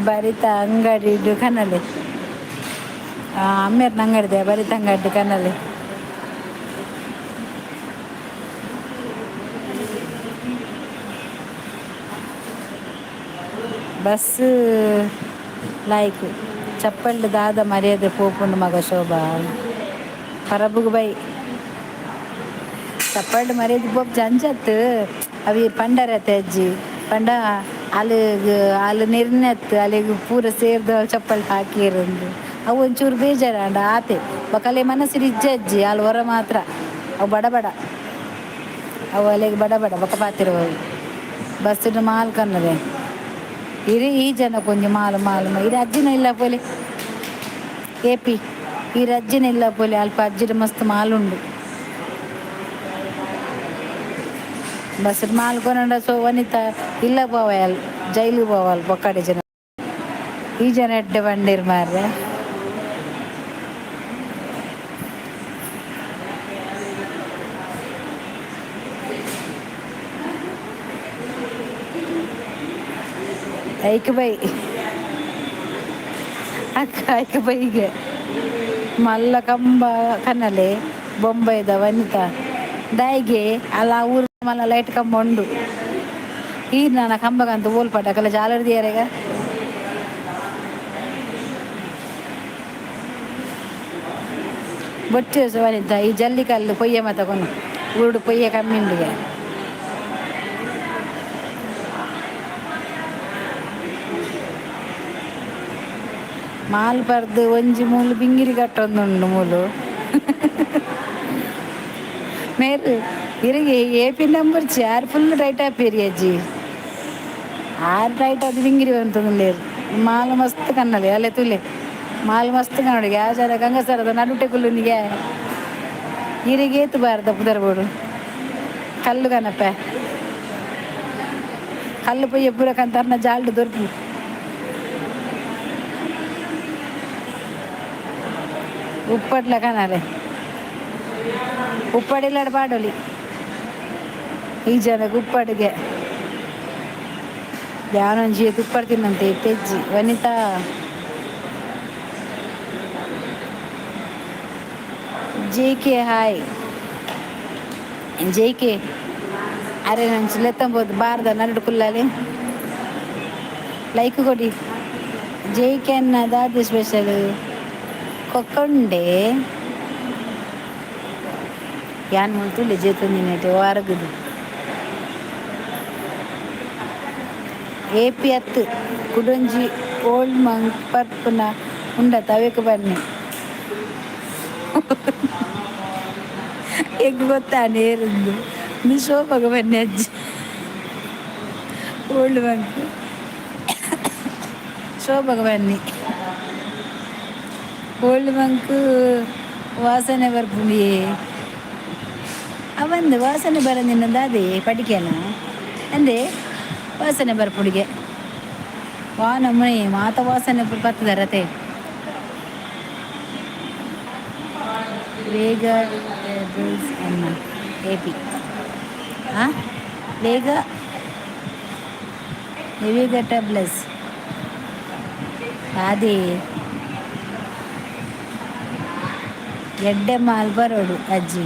[SPEAKER 1] ಬರಿತ ಅಂಗಡಿ ಕನಲೆ. ಅಮ್ಮೇರ್ನ ಅಂಗಡಿ ಬರಿತ ಅಂಗಡಿ ಕನಲೆ. ಬಸ್ ಲಾಯ್ಕ್. ಚಪ್ಪಲ್ಡ್ ದಾದ ಮರ್ಯಾದೆ ಪೋಪುಂಡು ಮಗ ಶೋಭಾ ಪರಬುಗು ಬೈ. ಚಪ್ಪಲ್ಡ್ ಮರ್ಯಾದೆ ಪೋಪ್ ಅಂಚತ್ ಅವಿ ಪಂಡರತೆ ಅಜ್ಜಿ ಪಂಡ ಅಲ್ಲಿಗ್ ಅಲ್ಲಿ ನಿರ್ನೆತ್ ಅಲ್ಲಿಗೆ ಪೂರ ಸೇರ್ದು ಚಪ್ಪಲ್ ಹಾಕಿರಂದು. ಅವು ಒಂಚೂರು ಬೇಜಾರಾಂಡ ಆತೆ. ಬೊಕ ಮನಸ್ಸಿನ ಇಜ್ಜೆ ಅಜ್ಜಿ. ಅಲ್ಲಿ ಹೊರ ಮಾತ್ರ ಅವು ಬಡ ಬಡ, ಅವು ಅಲ್ಲಿಗೆ ಬಡ ಬಡ ಬೊಕ ಪಾತಿರುವವು. ಬಸ್ಸಿನ ಮಾಲ್ ಕನ್ನದೆ ಇರಿ. ಈ ಜನಕ್ಕೊಂಜಿ ಮಾಲು ಮಾಲು. ಇರು ಅಜ್ಜಿನ ಇಲ್ಲ ಪೋಲೆ ಏಪಿ. ಈ ಅಜ್ಜಿನ ಇಲ್ಲ ಪೋಲೆ. ಅಲ್ಪ ಅಜ್ಜಿಡ ಮಸ್ತ್ ಮಾಲುಂಡು. ಬಸ್ ಮಾಲ್ ಕೊನಂಡ ಸೊ ವನಿತಾ ಇಲ್ಲ ಪೋವಲ್, ಜೈಲು ಪೋವಲ್ ಬೊಕ್ಕಡೆ ಜನ. ಈ ಜನ ಎಡ್ಡೆ ಬಂಡೀರ್ ಮಾರ್ರೆ. ಐಕ್ ಬೈ ಅಕ್ಕ, ಐಕ್ ಬೈಗೆ ಮಲ್ಲ ಕಂಬ ಕನಲೆ ಬೊಂಬೈದ ವನಿತಾ ದಾಯಿಗೆ ಅಲ್ಲ ಊರು ಮಲ್ಲ ಲೈಟ್ ಕಂಬ ಉಂಡು. ಈ ನನ್ನ ಕಂಬಗಂತ ಓಲ್ಪಟ ಕಲ ಜಾಲರ್ ದಿಯರೆಗ. ಬೊಚ್ಚು ವನಿತಾ, ಈ ಜಲ್ಲಿ ಕಲ್ಲು ಪೊಯ್ಯೆ ಮತಕೊನು ಊರುಡು ಪೊಯ್ಯೆ ಕಮ್ಮಿಂಡಿಗೆ. ಮಾಲ್ ಪರ್ದು ಒಂಜಿ ಮೂಲು ಬಿಂಗಿರಿ ಕಟ್ಟೊಂದುಂಡು ಮೂಲು. ಮೇರು ಇರಿಗೆ ಎ ಪಿ ನಂಬರ್ ಆರು ಫುಲ್ ಟೈಟ್ ಆಪೇರಿ ಅಜ್ಜಿ. ಆರು ಟೈಟ್ ಅದು ಬಿಂಗಿರಿ ಬಂತಂದು. ಮಾಲ್ ಮಸ್ತ್ ಕನ್ನಲೆ ಅಲ್ಲೇ ತುಲೆ, ಮಾಲ್ ಮಸ್ತ್ ಕನ್ನಡಿಗೆ. ಆ ಜನ ಗಂಗಸರದ ನಡುಟೆ ಕುಲ್ಲುನಿಗೆ ಇರಿಗೇತು ಬಾರ್ದ ಪುದರ್ಬೋಡು. ಕಲ್ಲು ಕನಪೆ, ಕಲ್ಲು ಪೊಯ್ಯ ಪೂರ ಕಂತಾರ್ನ ಜಾಲ್ಡು ದೊರ್ಪು. ಉಪ್ಪಟ್ಲ ಕನಲೆ, ಉಪ್ಪಡಿಲ್ಲಡ ಪಾಡೊಲಿ ಈ ಜನಕ್ಕೆ ಉಪ್ಪಡಿಗೆ. ಯಾನೊಂಜಿ ತುಪ್ಪಡ್ ತಿನ್ನಂತೆ ತೆಜ್ಜಿ. ವನಿತಾ, J K hi. J K ಅರೆ ನಂಚು ಲೆತ್ತಂಬೋದು ಬಾರ್ದ ನರಡು ಕುಲ್ಲಾಲಿ. ಲೈಕ್ ಕೊಡಿ. ಜೆ ಕೆ ಅನ್ನ ದಾದಿ ಸ್ಪೆಷಲ್ ಕೊಕ್ಕೊಂಡೆ. ಯಾನ್ ಮುಲ್ತುಲ್ಲೆ ಜೇತೊಂದಿನೇಟೆ ವಾರಗುದು. ಎ ಪಿ ಅತ್ತು ಕುಡೊಂಜಿ ಓಲ್ಡ್ ಮಂಕ್ ಪರ್ಪುನ ಉಂಡತ, ಅವೇಕ್ ಬನ್ನಿ. ಎಂಕ್ ಗೊತ್ತಾನೆ ಏರುಂದು ಇಂದು. ಶೋಭಗ ಬನ್ನಿ ಅಜ್ಜಿ. ಓಲ್ಡ್ ಮಂಕ್ ಶೋಭಗ ಬನ್ನಿ. ಓಲ್ಡ್ ಮಂಕ್ ವಾಸನೆ ಬರ್ಪುಂಡಿಯೇ ಅವಂದು. ವಾಸನೆ ಬರಂದಿನ ದಾದೆ ಪಡಿಕೆನ ಅಂದೆ ವಾಸನೆ ಬರ್ಪುಡಿಗೆ. ವಾ ನಮ್ಮನೆ ಮಾತ ವಾಸನೆ ಬರ್ತದರತೆ. ವೇಗ ಅನ್ನ ಎ ಪಿ ಹಾಂ ವೇಗ ವೇಗಟಬ್ಲಸ್ ಅದೇ ಎಡ್ಡೆ ಮಾಲ್ ಬರೋಡು ಅಜ್ಜಿ.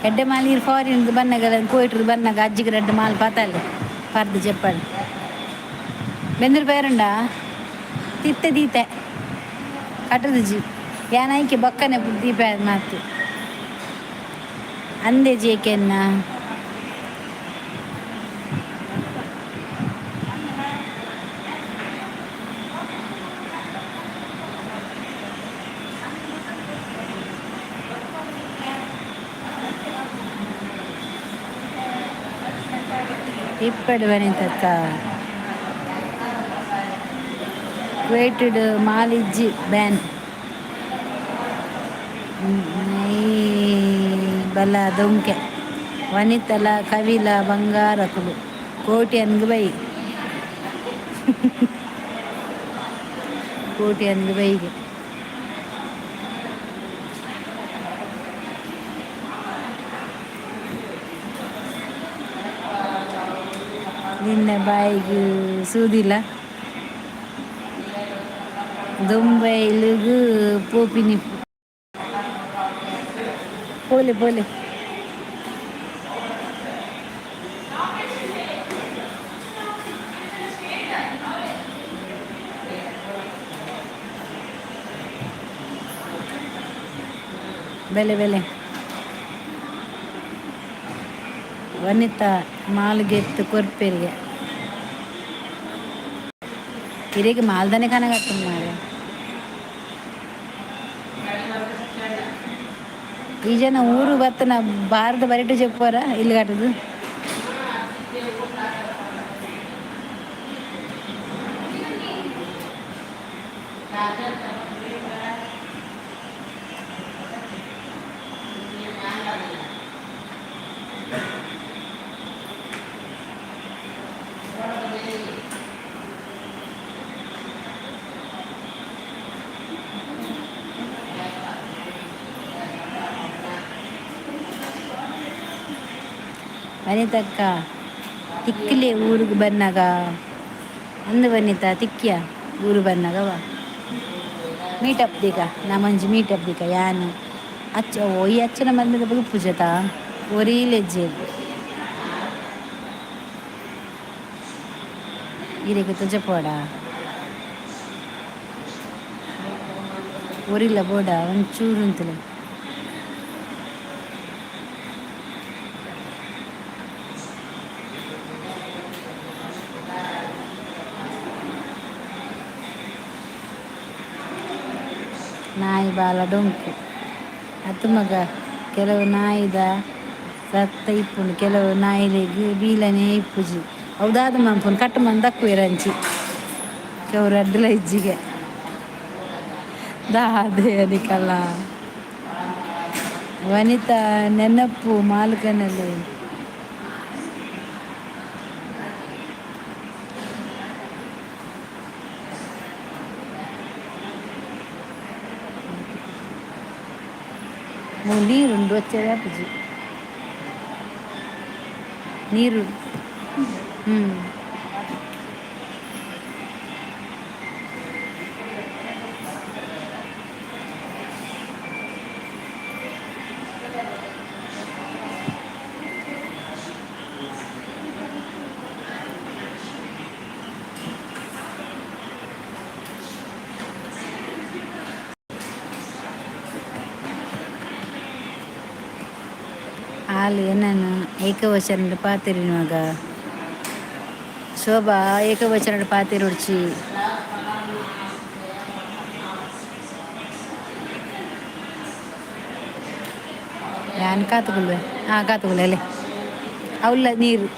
[SPEAKER 1] ಎಡ್ಡೆ ಮಾಲ್ ಇರ್ ಫಾರಿನ್ ಬನ್ನಗ, ಕೋಯಿಟ್ರು ಬನ್ನಗ ಅಜ್ಜಿಗೆ ರೆಡ್ಡೆ ಮಾಲ್ ಪಾತಲ್ಲ ಪರ್ದು చెప్పాడు. ಬೆಂದಿರು ಪೇರುಂಡ ತಿತ್ತೆ ದೀತೆ ಕಟ್ಟದಜಿ ಯಾನೈಕೆ ಬಕ್ಕನೆ ದೀಪ ಮಾತು ಅಂದೆ ಜೇಕೆನ್ನ. ಇಪ್ಪಡು ವನಿತಕ್ಕ ಕುವೈಟೆಡ್ ಮಾಲಿಜ್ಜಿ ಬ್ಯಾನ್ ಬಲ ದೊಂಕೆ. ವನಿತಲ ಕವಿಲ ಬಂಗಾರಕುಲು ಕೋಟಿ ಅನ್ಗ್ ಬೈ, ಕೋಟಿ ಅನ್ಗ್ ಬೈಗೆ. ನಿನ್ನ ಬಾಯಿಗೆ ಸೂದಿಲ್ಲ ದುಂಬೈಲುಗು ಪೋಪಿನಿ. ಪೋಲೆ ಪೋಲೆ. ಬೆಲೆ ಬೆಲೆ. ವನಿತಾ ಮಾಲ್ಗೆತ್ತು ಕೊರ್ಪೆರಿಗೆ ಇರೆಗ್ ಮಾಲ್ದನೆ ಕನಗಟ್ಟು ಮಾರೆ. ಈ ಜನ ಊರು ಬತ್ತನ ಬಾರದ ಬರಿಟು ಚೆಪ್ಪರ ಇಲ್ಲಿ ಕಟ್ಟದು. ವನಿತಕ್ಕ ತಿಕ್ಕಲೆ ಊರಿಗೆ ಬನ್ನಾಗ ಅಂದು ವನಿತಾ ತಿಕ್ಕಿಯ ಊರು ಬನ್ನಾಗವ ಮೀಟಪ್ ದೀಕ ನಮಂಜಿ ಮೀಟಪ್ ದೀಕ ಯಾನ್ ಅಚ್ಚ ಓ ಈ ಅಚ್ಚನ ಮದ್ಮೆದ ಬಗ್ಗೆ ಪೂಜೆತ ಒರಿ ಲೆಜ್ಜೆ ಇರೆಗ್ ತೊಜಪೋಡ ಒರಿಲ ಬೋಡ ಒಂಚೂರು ಉಂತುಲೆ. ನಾಯಿ ಬಾಲ ಡೊಂಕು ಅತ್ತು ಮಗ ಕೆಲವು ನಾಯಿದ ಸತ್ತ ಇಪ್ಪುಂಡು ಕೆಲವು ನಾಯಿಲೆಗ್ ಬೀಲನೆ ಇಪ್ಪುಜಿ ಅವು ದಾದ ಮನ್ಪುನು ಕಟ್ಟ್ ಮಂತ್ ದಕ್ಕುವೆರ್ ಅಂಚಿ ಕೆಲವು ರಡ್ಡ್ ಲ ಇಜ್ಜಿಗೆ ದಾದೆ ಅನಿಕಲ್ಲ ವನಿತಾ ನೆನಪು ಮಾಲ್ಕನಲ್ಲಿ. ನೀರುಂಡು వచ్చేది ಆಪುಜಿ ನೀರು. ಆಲ್ ಎನ್ನನ್ ಏಕವಚನಡ್ ಪಾತೆರಿನುವಾಗ ಶೋಭಾ ಏಕವಚನಡ್ ಪಾತೆರೊಡ್ಚಿ. ಯಾನ್ ಕಾತುಕುಲ್ವೆ ಹಾಂ ಕಾತುಕುಲ್ಲೆ ಅಲ್ಲೇ ಅವುಲ್ಲ ನೀರು.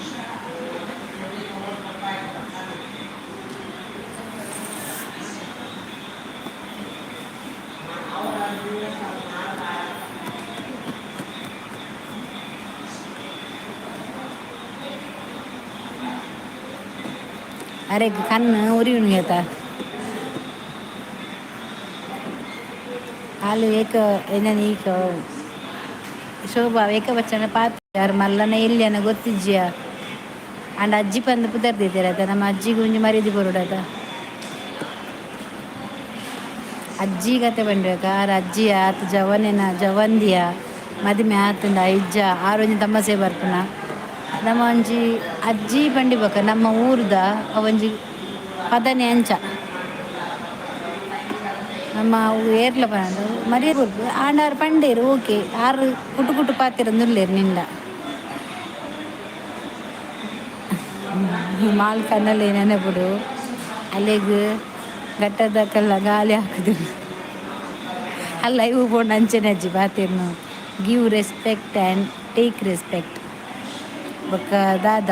[SPEAKER 1] ಅರೆಗ್ ಕಣ್ಣು ಉರಿಯುನು ಆಲು ಏಕ ಎನ್ನನ್ ಈಕ ಶೋಭಾ ಏಕವಚನ ಪಾತೆರ್ ಮಲ್ಲನ ಎಲ್ಯನ ಗೊತ್ತಿಜ್ಜಿಯ ಅಂಡ ಅಜ್ಜಿ ಪಂದ್ ಪುದರ್ ದೀತೆರ್ ನಮ್ಮ ಅಜ್ಜಿಗ್ ಒಂಜಿ ಮರ್ಯಾದಿ ಕೊರೊಡತ. ಅಜ್ಜಿ ಕತೆ ಪಂಡ್ವೆಕ ಆರ್ ಅಜ್ಜಿ ಆತ್ ಜವನೆನ ಜವಂದಿಯ ಮದಿಮೆ ಆತುಂಡ ಇಜ್ಜ ಆರ್ ಒಂಜಿ ತಮಾಸೆ ಬರ್ಪುನ ನಮ್ಮ ಒಂಜಿ ಅಜ್ಜಿ ಪಂಡಿ ಬೊಕ ನಮ್ಮ ಊರುದ ಒಂಜಿ ಪದನೆ ಅಂಚ ನಮ್ಮ ಏರ್ಲ ಪನೊಡು ಮರ್ಯಾದೆ ಕೊರ್ಪು ಆಂಡ ಆರ್ ಪಂಡೇರು ಓಕೆ ಆರ್ ಕುಟು ಕುಟು ಪಾತೆರೊಂದುಲ್ಲೆರ್ ನಿಂಡ ಮಾಲ್ ಕಣ್ಣಲ್ಲಿ ನೆನಪುಡು ಅಲೆಗ್ ಘಟ್ಟದಕಲ್ಲ ಗಾಲಿ ಹಾಕುದು ಅಲ್ಲ ಇವು ಪೋಂಡ ಅಂಚನೆ ಅಜ್ಜಿ ಪಾತೆರ್ನು. Give respect and take respect. ಬೊಕ್ಕ ದಾದ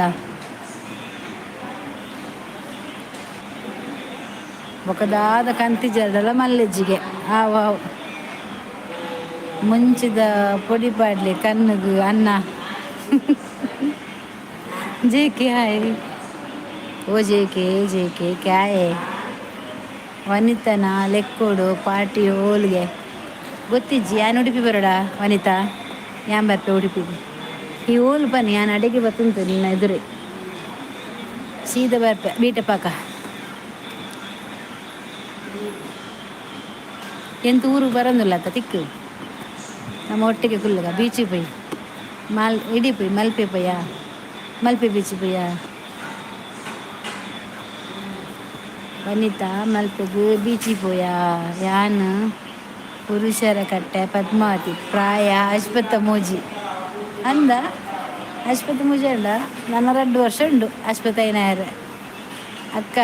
[SPEAKER 1] ಬೊಕ್ಕ ದಾದ ಕಂತಿಜರ್ಡಲ ಮಲ್ಲೆಜ್ಜಿಗೆ ಆವ್ ಆವ್ ಮುಂಚಿದ ಪೊಡಿ ಪಾಡ್ಲೆ ಕಣ್ಣುಗು ಅನ್ನ. J K hi. ಓ ಜೆ ಕೆ ಜೆ ಕೆ ಕ್ಯಾಯೆ ವನಿತನ ಲೆಕ್ಕೋಡು ಪಾರ್ಟಿ ಓಲ್ಗೆ ಗೊತ್ತಿಜ್ಜಿ. ಯಾನ್ ಉಡುಪಿ ಬರೋಡ ವನಿತಾ? ಯಾನ್ ಬರ್ಪೆ ಉಡುಪಿಗೆ. ಈ ಓಲು ಬನ್ನಿ, ಯಾನ್ ಅಡಿಗೆ ಬತ್ತುಂತು ನಿನ್ನ ಎದುರೆ ಸೀದಾ ಬರ್ಪೆ ಬೀಟಪಾಕ. ಎಂತ ಊರು ಬರೋದಿಲ್ಲ ಅತ್ತ ತಿಕ್ಕು ನಮ್ಮ ಒಟ್ಟಿಗೆ ಕುಲ್ಲಗ ಬೀಚಿಗೆ ಪೋಯಿ ಮಾಲ್ ಇಡೀ ಪೋಯಿ ಮಲ್ಪೆ ಪೋಯ ಮಲ್ಪೆ ಬೀಚ್ ಪೋಯ ವನಿತಾ ಮಲ್ಪೆಗ್ ಬೀಚಿಗೆ ಪೋಯ. ಯಾನ್ ಪುರುಷರ ಕಟ್ಟೆ ಪದ್ಮಾವತಿ ಪ್ರಾಯ ಅಶ್ವತ್ಥ ಮೂಜಿ ಅಂದ ಅಶ್ವತ್ಥ ಮೂಜಿ ಅಂಡ ನನ್ನ 2 ವರ್ಷ ಉಂಡು ಅಶ್ವತ್ಥ ಐನಾಯರ್ ಅಕ್ಕ.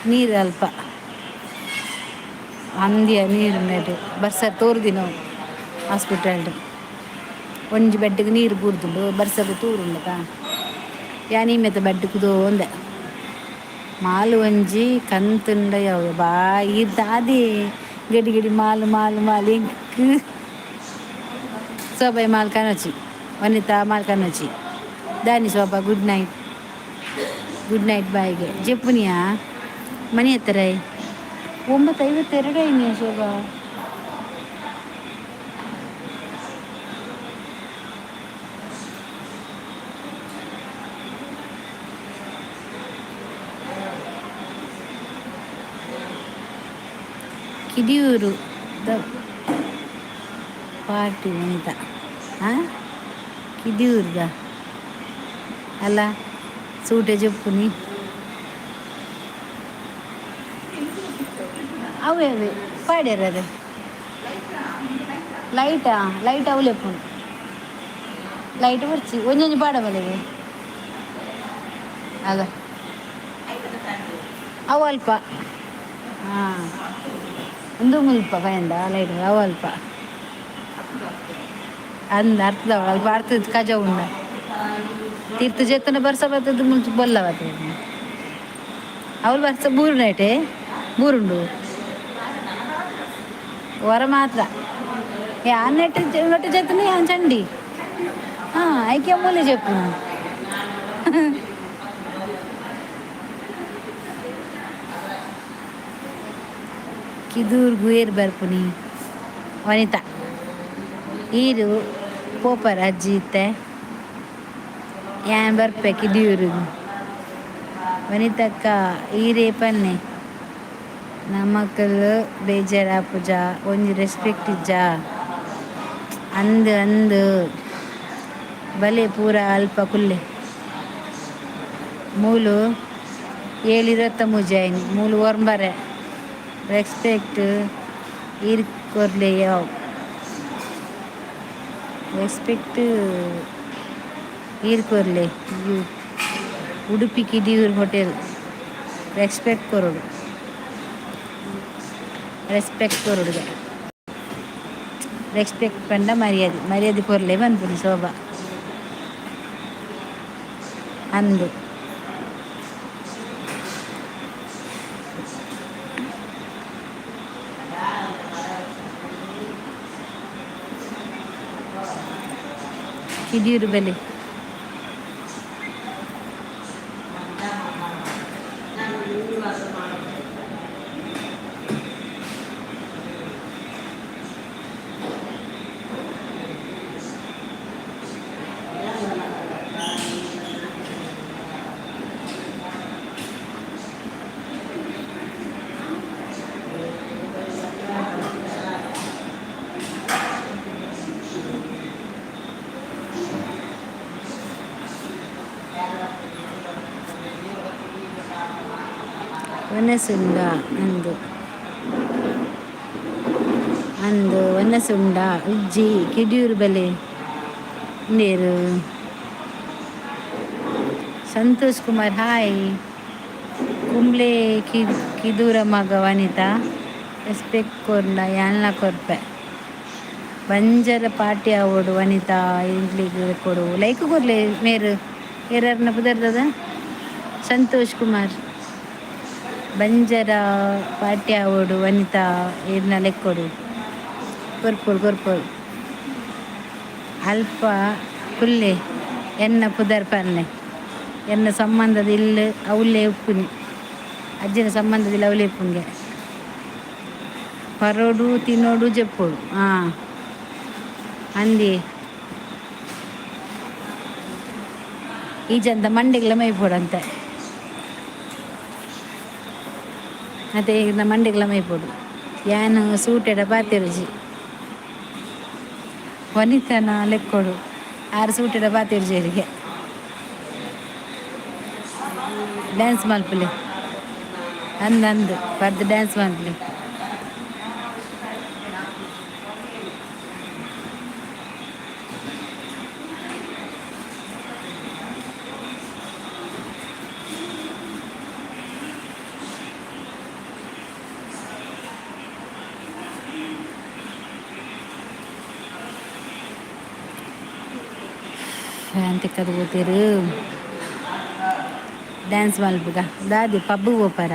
[SPEAKER 1] ನೀರು ಅಲ್ಪ ಅಂದ್ಯ ನೀರು ನೆಟ್ ಬರ್ಸ ತೋರ್ದಿನ ಹಾಸ್ಪಿಟಲ್ಡ್ ಒಂಜಿ ಬೆಡ್ಗೆ ನೀರು ಬೂರ್ದುಂಡು ಬರ್ಸಗ್ ತೂರುಂಡತ ಯಾನ್ ಈಮೆತ ಬೆಡ್ ಕುದೋ ಒಂದೆ ಮಾಲು ಒಂಜಿ ಕಂತುಂಡ ಯಾವ ಬಾಯಿ ದಾದಿ ಗಡಿ ಗಡಿ ಮಾಲು ಮಾಲು ಮಾಲು ಎಂಕ್ ಶೋಭಾ ಮಾಲ್ ಕನೋಚಿ ವನಿತಾ ಮಾಲ್ ಕನೋಚಿ ದಾನಿ Shobha good night good night ಬಾಯ್ಗೆ ಜೆಪ್ಪುನಿಯಾ ಮನೆ ಹತ್ತಿರ 9:52 ಐನಿಯ ಶೋಭಾ. Kidiyoor the party Vanita. ಹಾಂ, ಕಿದಿಯೂರ್ದ ಅಲ್ಲ, ಸೂಟೆ ಜಪ್ಪುನಿ ಅವೇ ಅವೇ ಪಾಡ್ಯಾರ. ಅದು ಲೈಟಾ? ಲೈಟ್ ಅವಲೆಪ್ಪುಂಡು. ಲೈಟ್ ಬರ್ಚಿ, ಒಂಜೊಂಜಿ ಪಾಡ ಬಲೆಗೆ ಅಲ್ಲ. ಅವು ಅಲ್ಪ. ಹಾಂ, ಒಂದು ಮುಲ್ಪ ಪಯಂದ ಲೈಟ್ ಅವು ಅಲ್ಪ ಅಂದ ಅರ್ಥದವಳು. ಅಲ್ಪ ಅರ್ಥ ಕಜ ಉಂಡ ತೀರ್ಥ ಜೇತನ ಬರ್ಸ ಬರ್ತದ. ಮುಂಚೆ ಬೊಲ್ಲ ಬರ್ತದೆ. ಅವಳು ಬರ್ಸ ಬೂರು ನೈಟೆ ಬೂರುಂಡು ವರ ಮಾತ್ರ. ಯಾನ್ ನೆಟ್ ನೆಟ್ಟು ಜೇತನ ಯಾನ್ ಚಂಡಿ. ಹಾಂ, ಐಕೆ ಮೂಲೆ చెప్పು. ಕಿದೂರ್ ಗುಯೇರ್ ಬರ್ಪುನಿ ವನಿತಾ. ಈರು ಪೋಪರ್ ಅಜ್ಜಿ ಇತ್ತೆ. ಯಾನ್ ಬರ್ಪೆ ಕಿದಿಯೂರುಗು. ವನಿತಕ್ಕ, ಈರೇ ಪನ್ನೆ. ನಮಕಲ್ ಬೇಜಾರಾಪುಜ? ಒಂಜಿ ರೆಸ್ಪೆಕ್ಟ್ ಇಜ್ಜ? ಅಂದ್ ಅಂದ್, ಬಲೆ ಪೂರ ಅಲ್ಪ ಕುಲ್ಲೆ. ಮೂಲು 7:23 ಆಯ್ನಿ. ಮೂಲು ಒರ್ಂಬರೆ. ರೆಸ್ಪೆಕ್ಟ್ ಈರ್ ಕೊರ್ಲೆ ಯಾವ್. ರೆಸ್ಪೆಕ್ಟ್ ಈರ್ ಕೊರ್ಲೆ you. Udupi Kidiyoor hotel respect ಕೊರೊಡು. ರೆಸ್ಪೆಕ್ಟ್ ಕೊರೊಡುಗೆ. ರೆಸ್ಪೆಕ್ಟ್ ಪಂಡ ಮರ್ಯಾದೆ. ಮರ್ಯಾದೆ ಕೊರ್ಲೆ ಪನ್ಪುನಿ ಶೋಭಾ. ಅಂದು ಕಿದಿಯೂರು ಬೆಲೆ. ವನಸುಂಡ ಅಂದು ಅಂದು ವನಸುಂಡ ಉಜ್ಜಿ. ಕಿಡಿಯೂರು ಬಲೆ ನೀರು. ಸಂತೋಷ್ ಕುಮಾರ್, ಹಾಯ್. ಕುಂಬ್ಳೆ ಕಿ ಕಿದೂರ ಮಗ ವನಿತಾ. ರೆಸ್ಪೆಕ್ಟ್ ಕೊರ್ಂಡ ಯಾನ್ಲ ಕೊರ್ಪೆ. ಬಂಜರ ಪಾರ್ಟಿ ಆವೊಡು ವನಿತಾ. ಇಂಕ್ಲೆಗ್ ಕೊಡು. ಲೈಕ್ ಕೊರ್ಲೆ ಮೇರು. ಏರರ್ನ ಪುದರ್ದದ? ಸಂತೋಷ್ ಕುಮಾರ್. ಬಂಜರ ಪಾರ್ಟಿ ಆವೊಡು ವನಿತಾ ಈರ್ನ ಲೆಕ್ಕೊಡು. ಕೊರ್ಪೊಡು, ಕೊರ್ಪೊಡು. ಅಲ್ಪ ಕುಲ್ಲೆ. ಎನ್ನ ಪುದರ್ ಪನ್ನೆ. ಎನ್ನ ಸಂಬಂಧದ ಇಲ್ಲು ಅವಲೇ ಉಪ್ಪುನಿ. ಅಜ್ಜನ ಸಂಬಂಧದಲ್ಲಿ ಅವಲೇ ಉಪ್ಪುಂಗೆ. ಪರೋಡು, ತಿನ್ನೋಡು, ಜೆಪ್ಪೋಡು. ಹಾಂ, ಅಂದಿ ಈ ಜಂತ ಮಂಡೆಗೆಲ್ಲ ಮೈಪೋಡಂತೆ. ಅದೇ ಈಗ ಮಂಡೆಗೆಲ್ಲ ಮೈಪೋಡು. ಯಾನ್ ಸೂಟೆಡ ಪಾತೆರುಜಿ. ವನಿತನ ಲೆಕ್ಕೊಡು. ಆರು ಸೂಟೆಡ ಪಾತೆರುಜಿ. ಡ್ಯಾನ್ಸ್ ಮಲ್ಪಲೆ. ಅಂದ್ ಅಂದ್ ಪರ್ದು ಡ್ಯಾನ್ಸ್ ಮಲ್ಪಲೆ. ಫ್ಯಾನ್ ತಿಕ್ಕದು ಪೋತೆರ್. ಡ್ಯಾನ್ಸ್ ಮಲ್ಪುಗ. ದಾದಿ ಪಬ್ಬು ಪೋಪರ?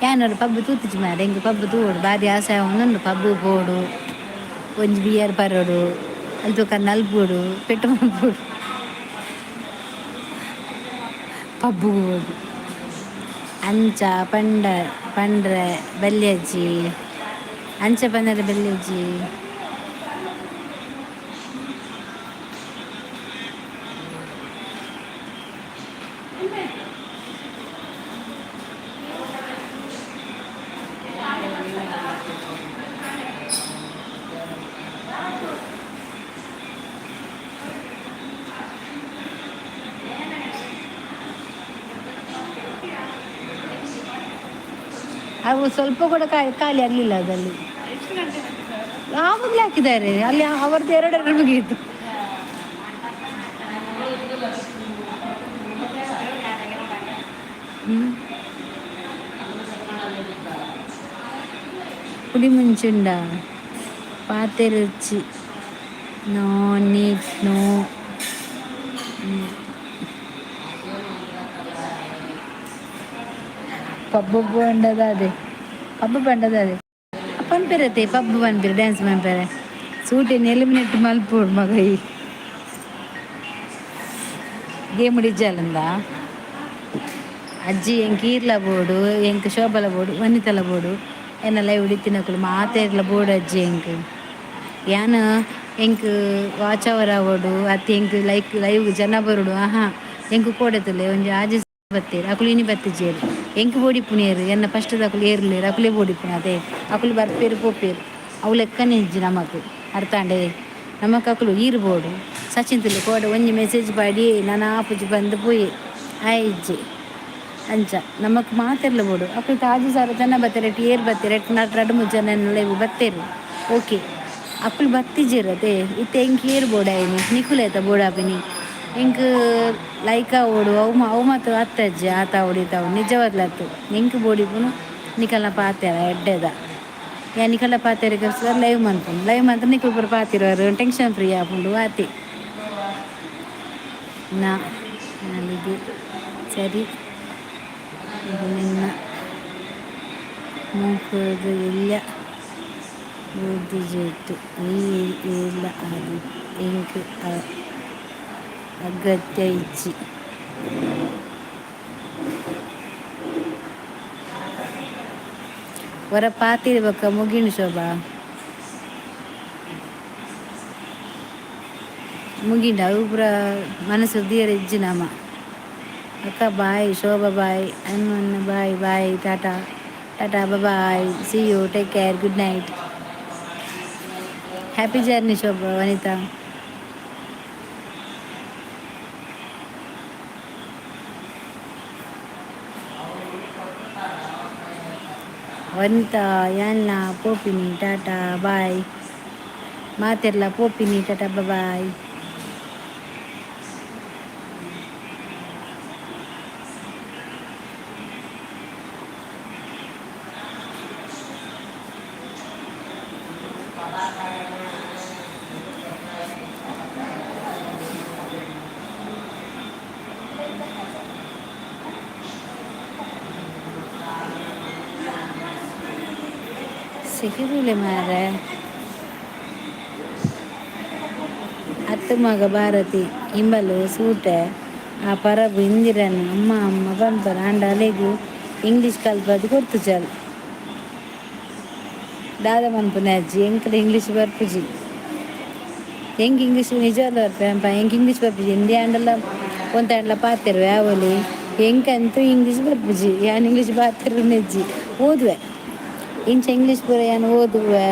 [SPEAKER 1] ಯಾನೊರ ಪಬ್ಬು ತೂತುಜಿ ಮಾರ್ರೆ. ಎಂಕ್ ಪಬ್ಬು ತೂವೊಡು ಬಾರಿ ಆಸೆ ಆವೊಂದುಂಡು. ಪಬ್ಬು ಪೋಡು, ಒಂಜಿ ಬಿಯರ್ ಪರೋಡು, ಅಲ್ಪ ತೂಕ ನಲ್ಪೊಡು, ಪೆಟ್ಟು ಮಲ್ಪೊಡು. ಪಬ್ಬು ಪೋಡು. ಅಂಚ ಪಂಡ ಪಂಡ್ರೆ ಬಲ್ಯಜ್ಜಿ. ಅಂಚ ಪಂಡರೆ ಬಲ್ಯಜ್ಜಿ. ಅವು ಸ್ವಲ್ಪ ಕೂಡ ಖಾಲಿ ಆಗಲಿಲ್ಲ ಅದಲ್ಲಿ. ಆವಾಗಲೇ ಹಾಕಿದ್ದಾರೆ ಅಲ್ಲಿ. ಅವರದ್ದು ಎರಡೆರಡು ಮುಗಿಯಿತು. ಹ್ಮ್. ಪುಡಿ ಮುಂಚುಂಡ ಪಾತೆರುಚಿ. No need, no. Pub ಪಂಡದ ಅದೇ, ಪಬ್ಬು ಪಂಡದ ಅದೇ ಪನ್ಪೆರತೆ. ಪಬ್ಬು ಪನ್ಪೆರೆ, ಡ್ಯಾನ್ಸ್ ಪನ್ಪೆರೆ. ಸೂಟೆನ್ ಎಲಿಮಿನೇಟ್ ಮಲ್ಪೋಡು ಮಗ. ಈ ಗೇಮ್ ಡಿಜ್ಜಾಲಂದ ಅಜ್ಜಿ. ಎಂಕ್ ಈರ್ಲ ಬೋಡು, ಎಂಕ್ ಶೋಭಲ ಬೋಡು, ವನಿತಲ ಬೋಡು, ಎನ್ನ ಲೈವ್ ಇತ್ತಿನಕುಲು ಮಾತೆರ್ಲ ಬೋಡು ಅಜ್ಜಿ. ಎಂಕ್ ಯಾನ್ ಎಂಕ್ ವಾಚ್ ಅವರ್ ಆವೊಡು ಅತ್ತೆ ಎಂಕ್ ಲೈಕ್ ಲೈವ್ ಜನ ಬರೋಡು. ಆಹಾ, ಎಂಕ್ ಕೋಡೆತುಲೆ ಒಂಜಿ ಆಜಿ ಬತ್ತೇರು. ಅಕುಲು ಇನಿ ಬತ್ತಿಜೇರು. ಎಂಕ್ ಬೋಡಿಪ್ಪುನೇರು ಎನ್ನ ಫಸ್ಟ್ ಅಕುಲು ಏರ್ಲೇರು. ಅಕುಲೇ ಬೋಡಿಪ್ಪುನ ಅದೇ. ಅಕುಲು ಬರ್ಪೇರು ಪೋಪೇರು, ಅವು ಲೆಕ್ಕನೇ ಇಜ್ಜಿ ನಮಕ್. ಅರ್ಥಾಂಡೆ? ನಮಕ್ ಅಕುಲು ಈರು ಬೋಡು. ಸಚಿನ್ ತುಲೆ ಕೋಡೆ ಒಂಜಿ ಮೆಸೇಜ್ ಪಾಡಿ ನಾನು ಆಪುಜಿ ಬಂದು ಪೋಯೆ ಆಯಿಜ್ಜಿ. ಅಂಚ ನಮಕ್ ಮಾತೆರ್ಲ ಬೋಡು. ಅಕುಲು 5000 ಜನ ಬತ್ತಾರೆ, ಏರ್ ಬತ್ತಾರೆ? ರಡ್ಡ್ ಮೂಜಿ ಜನ ಲೈವ್ ಬತ್ತೇರು, ಓಕೆ. ಅಕುಲು ಬತ್ತಿಜೆರ್ ಅದೇ. ಇತ್ತೆ ಎಂಕ್ ಏರ್ ಬೋಡಾಯಿನಿ? ನಿಕುಲು ಬೋಡಾಪಿನಿ. ಎಂಕ್ ಲೈಕ್ ಆವೊಡು, ಅವು ಅವು ಮಾತ ಅತ್ತಜ್ಜಿ. ಆತ ಆವೊಡು, ಈತ ಆವೊಡು, ನಿಜವಾದ್ಲ ಅತ್ತು. ಎಂಕ್ ಬೋಡಿಪುನು ನಿಕಲ್ನ ಪಾತೆರ ಎಡ್ಡೆದ. ಯಾ ನಿಕಲ್ನ ಪಾತೆರಗೋಸ್ಕರ ಲೈವ್ ಮನ್ಪುನು. ಲೈವ್ ಮಂತ್ ನಿಕುಲು ಪೂರ ಪಾತಿರುವರು, ಟೆನ್ಷನ್ ಫ್ರೀ ಆಪುಂಡು ಆತಿ. ನಾ ನಾಲಿಗೆ ಸರಿ. ಇದು ನಿನ್ನ ಮೂಕುದು ಎಲ್ಯ ಬೂದಿಜೆಟ್ಟು ಈ ಇಲ್ಲ. ಅದು ಎಂಕ್ ಅಗತ್ಯ ಇಜ್ಜಿ. ವರ ಪಾತಿರಿ ಬೊಕ್ಕ ಮುಗಿಂಡು ಶೋಭಾ, ಮುಗಿಂಡ. ಅವು ಪೂರ ಮನಸ್ಸು ದೀಯರ ಇಜ್ಜಿ ನಮ. ಅಕ್ಕ ಬಾಯ್, ಶೋಭಾ ಬಾಯ್, ಅನ್ನ bye bye, tata tata, bye, see you, take care, good night, happy journey Shobha, Vanitha. Vanitha ಯಾನ್ಲ ಪೋಪಿನಿ, ಟಾಟಾ ಬಾಯ್. ಮಾತೆರ್ಲ ಪೋಪಿನಿ, ಟಾಟಾ ಬಾಯ್. ಸಿಹಿರುಲೆ ಮಾರ್ರೆ. ಅತ್ತು ಮಗ ಭಾರತಿ ಇಂಬಲು ಸೂಟೆ ಆ ಪರಬು ಇಂದಿರನ್ ಅಮ್ಮ ಅಮ್ಮ ಪನ್ಪರ್. ಆಂಡ ಅಲೆಗ್ ಇಂಗ್ಲೀಷ್ ಕಲ್ಪದ್ ಕೊರ್ತುಜಲ್. ದಾದ ಮನ್ಪುನೆ ಅಜ್ಜಿ? ಎಂಕ್ಲ ಇಂಗ್ಲೀಷ್ ಬರ್ಪುಜಿ. ಎಂಕ್ ಇಂಗ್ಲೀಷ್ ನಿಜವಾದ ಬರ್ಪೆ ಎಂಕ್ ಇಂಗ್ಲೀಷ್ ಬರ್ಪುಜಿ. ಹಿಂದಿ ಆಂಡಲ ಒಂತಾಂಡಲ ಪಾತೆರುವೆ ಆವೊಲಿ. ಎಂಕಂತೂ ಇಂಗ್ಲೀಷ್ ಬರ್ಪುಜಿ. ಯಾನ್ ಇಂಗ್ಲೀಷ್ ಪಾತೆರುನೆಜ್ಜಿ, ಓದುವೆ. ಇಂಚ ಇಂಗ್ಲೀಷ್ ಪೂರ ಯಾನ್ ಓದುವೆ.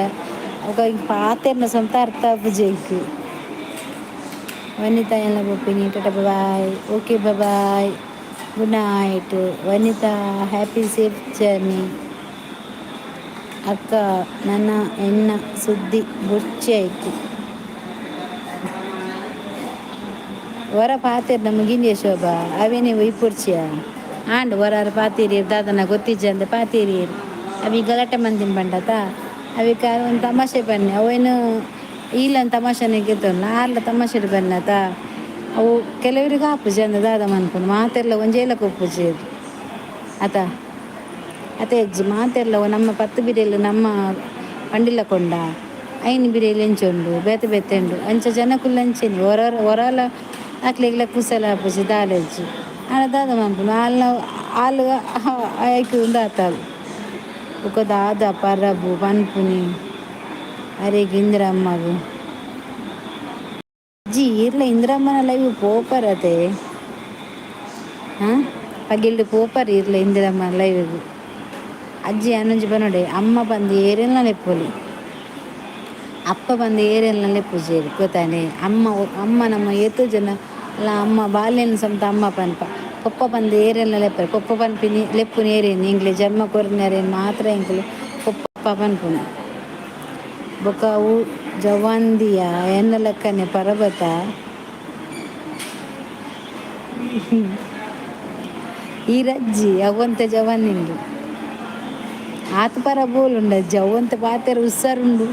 [SPEAKER 1] ಅವು ಪಾತೆರ್ನ ಸ್ವಂತ ಅರ್ಥ ಆಪುಜಿ ಎಂಕ್. ವನಿತಾ ಎಲ್ಲ ಪೋಪಿನಿ, Tata bye. Okay, bye, good night Vanitha, happy safe journey. ಅಕ್ಕ ನನ್ನ ಎನ್ನ ಸುದ್ದಿ ಬೊರ್ಚಿ ಆಯ್ತು. ವರ ಪಾತೆರ್ನ ಮುಗಿಂದೆ ಶೋಭಾ, ಅವೇನೆ ಒಯ್ಪೊರ್ಚಿಯ. ಆಂಡ್ ವರಾರ ಪಾತೇರಿಯರ್ ದಾದನ ಗೊತ್ತಿಜ್ಜಂದೆ ಪಾತೇರಿಯರ್. ಅವಿ ಗಲಾಟೆ ಮಂದಿನ ಬಂಡತ ಅವಿಕ ಒಂದು ತಮಾಷೆ ಬನ್ನಿ. ಅವೇನು ಈಲನ್ ತಮಾಷೆನೆ ಗೆತ್ತೊಲ್ಲ, ಆರ್ಲ ತಮಾಷೆ ಬನ್ನತ. ಅವು ಕೆಲವರಿಗೆ ಆಪುಜಿ ಅಂದ ದಾದ ಮನ್ಪುನು? ಮಾತೆರ್ಲ ಒಂಜೇಲ ಕೊಪ್ಪುಜಿ ಅತ ಅತೆ ಅಜ್ಜಿ. ಮಾತೆರ್ಲ ನಮ್ಮ ಪತ್ತು ಬಿರಿಯಲು ನಮ್ಮ ಪಂಡಿಲ ಕೊಂಡ ಐನ್ ಬಿರಿಯಲು ಎಂಚುಂಡು, ಬೇತೆ ಬೇತೆ ಉಂಡು. ಅಂಚ ಜನಕುಲು ಅಂಚೆನೆ ಹೊರ ಹೊರಲ ಅಕ್ಲೆಗ್ಲ ಕುಸಲ ಆಪುಜಿ ದಾಲಜ್ಜಿ. ಆಂಡ ದಾದ ಮನ್ಪುನು? ಆಲ್ನ ಆಲ್ ಐಕ್ ಉಂದಾತಾಲ್. ಬೊಕ ದಾದ ಪರಬು ಪನ್ಪುನಿ ಅರೆಗ್ ಇಂದಿರಮ್ಮಗ್? ಅಜ್ಜಿ ಈರ್ಲ ಇಂದಿರಮ್ಮನ ಲೈವ್ ಪೋಪರತೆ. ಹಾಂ, ಪಗಿಲ್ಡ್ ಪೋಪರ್ ಈರ್ಲ ಇಂದಿರಮ್ಮ ಲೈವ್ಗ್. ಅಜ್ಜಿ ಅನೊಂಜಿ ಪನೊಡೆ, ಅಮ್ಮ ಪಂದ್ ಏರೆನ್ಲ ಲೆಪ್ಪೊಲಿ, ಅಪ್ಪ ಪಂದ್ ಏರೆನ್ಲ ಲೆಪ್ಪುಜೆರ್, ಗೊತ್ತಾನೆ? ಅಮ್ಮ ಅಮ್ಮ ನಮ್ಮ ಏತೋ ಜನ ಅಲ್ಲ, ಅಮ್ಮ ಬಾಲ್ಯನ ಸ್ವಂತ ಅಮ್ಮ ಪನ್ಪ. ಪೊಪ್ಪ ಪಂದ್ ಏರೆಲ್ಲ ಲೆಪ್ಪರೆ ಪೊಪ್ಪ ಪನ್ಪಿನಿ ಲೆಪ್ಪುನಿ ಏರೇನು ಎಂಕ್ಲೆ ಜನ್ಮ ಕೊರ್ನರೇನು ಮಾತ್ರ ಎಂಕುಲು ಪೊಪ್ಪ ಪನ್ಪುನ. ಬೊಕ ಅವು ಜವಾಂದಿಯ ಎನ್ನ ಲೆಕ್ಕನೆ ಪರಬತ. ಈ ರಜ್ಜಿ ಅವಂತೆ ಜವಾನಿಂಡು ಆತ ಪರ ಬೋಲುಂಡು ಅಜ್ಜಿ ಅವಂತೆ ಪಾತೆರ ಉಸ್ಸಾರುಂಡು.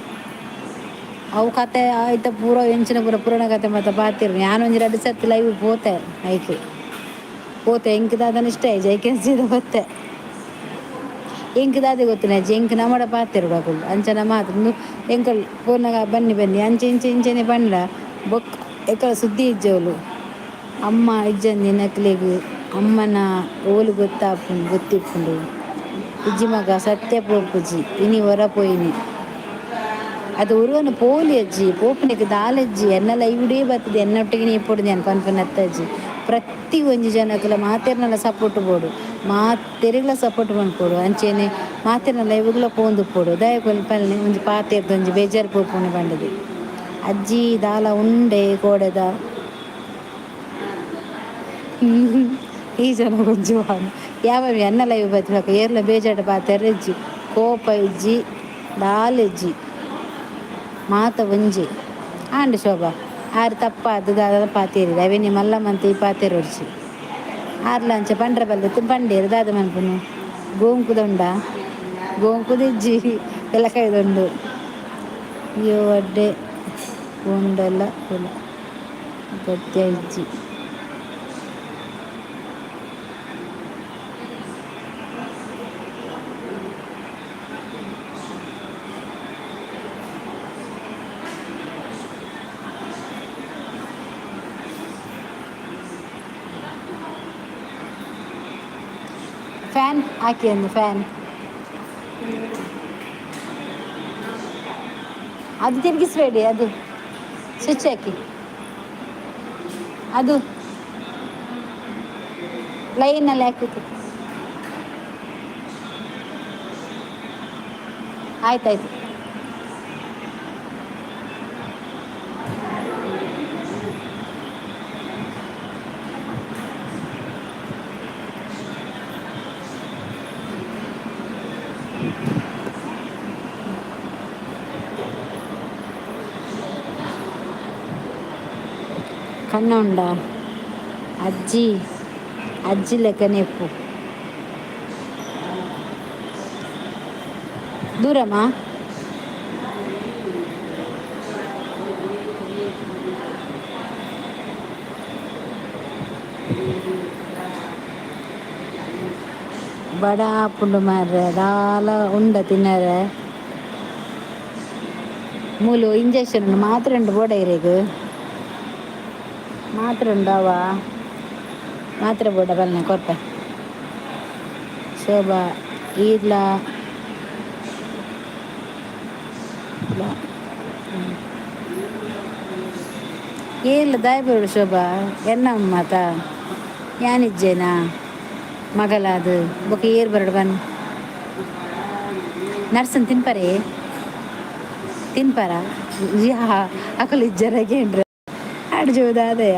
[SPEAKER 1] ಅವು ಕತೆ ಆಯ್ತ ಪೂರ ಎಂಚಿನ ಪೂರ ಪುರಾಣ ಕತೆ ಮಾತ ಪಾತೆರು. ಯಾನ್ ಒಂಜಿ ರಡ್ಡ್ ಸರ್ತಿ ಲೈವ್ ಪೋತೆ, ಐಕ್ ಪೋತೆ. ಎಂಕ್ ದಾದನ ಇಷ್ಟ ಆಯ್ಜಿ, ಐಕೆ ಸೀದಾ ಬತ್ತೆ. ಎಂಕ್ ದಾದೆ ಗೊತ್ತಿನ ಅಜ್ಜಿ, ಎಂಕ್ ನಮಡ ಪಾತೆರೊಡು ಅಕುಲು ಅಂಚನ ಮಾತ್ರ. ಉಂದು ಎಂಕಲ್ ಪೋನಾಗ ಬನ್ನಿ ಬನ್ನಿ ಅಂಚೆ ಇಂಚೆ ಇಂಚೆನೆ ಪಂಡ ಬೊಕ್ಕ ಎಕಲ ಸುದ್ದಿ ಇಜ್ಜವಳು. ಅಮ್ಮ ಇಜ್ಜಂದಿ ನಕ್ಲೆಗ್ ಅಮ್ಮನ ಓಲು ಗೊತ್ತಾಪುಂಡು ಗೊತ್ತಿಪ್ಪುಂಡು. ಇಜ್ಜಿ ಮಗ, ಸತ್ಯ ಪೋಪುಜಿ ಇನಿ ಒರ ಪೋಯಿನಿ. ಅದು ಒರುವನ ಪೋಲಿ ಅಜ್ಜಿ, ಪೋಪುನೆಗ್ ದಾಲಜ್ಜಿ. ಎನ್ನ ಲೈವ್ಡೇ ಬರ್ತದೆ, ಎನ್ನೊಟ್ಟಿಗೆ ಇಪ್ಪೊಡು ಯಾನ್ ಪನ್ಪುನತ್ತ ಅಜ್ಜಿ. ಪ್ರತಿ ಒಂಜಿ ಜನಕ್ಲ ಮಾತೆರ್ನಲ ಸಪೋರ್ಟ್ ಬೋಡು, ಮಾತೆರೆಗ್ಲ ಸಪೋರ್ಟ್ ಮನ್ಪೊಡು. ಅಂಚೆನೆ ಮಾತೆರ್ನ ಲೈವ್ಗ್ಲ ಪೋಂದುಪ್ಪೊಡು. ದಾಯೆ ಪನ್ನೆ ಒಂಜಿ ಪಾತೆರ್ದ ಒಂಜಿ ಬೇಜಾರು ಪೋಪುಂಡು ಪಂಡದು. ಅಜ್ಜಿ ದಾಲ ಉಂಡೆ ಕೋಡೆದ ಈ ಜನ ಒಂಜಿ ಯಾವ ಎನ್ನ ಲೈವ್ ಬತ್ತಿನಕ ಏರ್ಲ ಬೇಜಾರ್ಡ್ ಪಾತೆರ ಇಜ್ಜಿ, ಕೋಪ ಇಜ್ಜಿ, ದಾಲ ಇಜ್ಜಿ, ಮಾತ ಒಂಜಿ ಆಂಡ್. ಶೋಭಾ ಆರ್ ತಪ್ಪಾದ್ ದಾದ ಪಾತೆರಿ ಅವೆನಿ ಮಲ್ಲ ಮಂತ್ ಈ ಪಾತೆರೊಡ್ಚಿ. ಆರ್ಲ ಅಂಚ ಪಂಡ್ರೆ ಬಲ್ಲೆ ಪಂಡೇರು. ದಾದ ಮನ್ಪುನು? ಗೋಂಕುದುಂಡ? ಗೋಂಕುದಿಜ್ಜಿ, ಪೆಲಕಾಯ್ದುಂಡು. ಅಯ್ಯೋ, ಅಡ್ಡೆ ಪೋಂಡಲ ಕುಲ ಅಗತ್ಯ ಇಜ್ಜಿ. ಫ್ಯಾನ್ ಹಾಕಿ ಒಂದು ಫ್ಯಾನ್. ಅದು ತಿರುಗಿಸ್ಬೇಡಿ, ಅದು ಸ್ವಿಚ್ ಹಾಕಿ. ಅದು ಲೈನಲ್ಲಿ ಹಾಕಿ. ಆಯ್ತಾಯ್ತು. ಕಣ್ಣು ಉಂಡ ಅಜ್ಜಿ, ಅಜ್ಜಿ ಲೆಕ್ಕನೆ ಇಪ್ಪು. ದೂರಮ್ಮ. ಬಡ ಆಪುಂಡು ಮಾರ್ರೆ, ದಾಲ ಉಂಡ ತಿನ್ನರೆ. ಮೂಲು ಇಂಜೆಕ್ಷನ್ ಉಂಡು, ಮಾತ್ರೆ ಉಂಡು. ಬೋಡ ಇರೆಗ್ ಮಾತ್ರೆ ಉಂಡವ? ಮಾತ್ರೆ ಬೋಡ? ಬಲ್ನೆ ಕೊರ್ಪೆ. ಶೋಭಾ ಈರ್ಲ ಏರ್ಲ ದಾಯ ಬೋಡು ಶೋಭಾ? ಎನ್ನ ಮಾತ ಯಾನಿಜ್ಜೇನಾ ಮಗಲಾದು? ಬೊಕ ಏರ್ ಬರಡು ಬನ್ ನರ್ಸನ್ ತಿನ್ಪರೆ? ತಿನ್ಪರ? ಯಾ ಅಕುಲು ಇಜ್ಜರ ಕೇಂದ್ರ ಅಡ್ಜೋದಾದಯ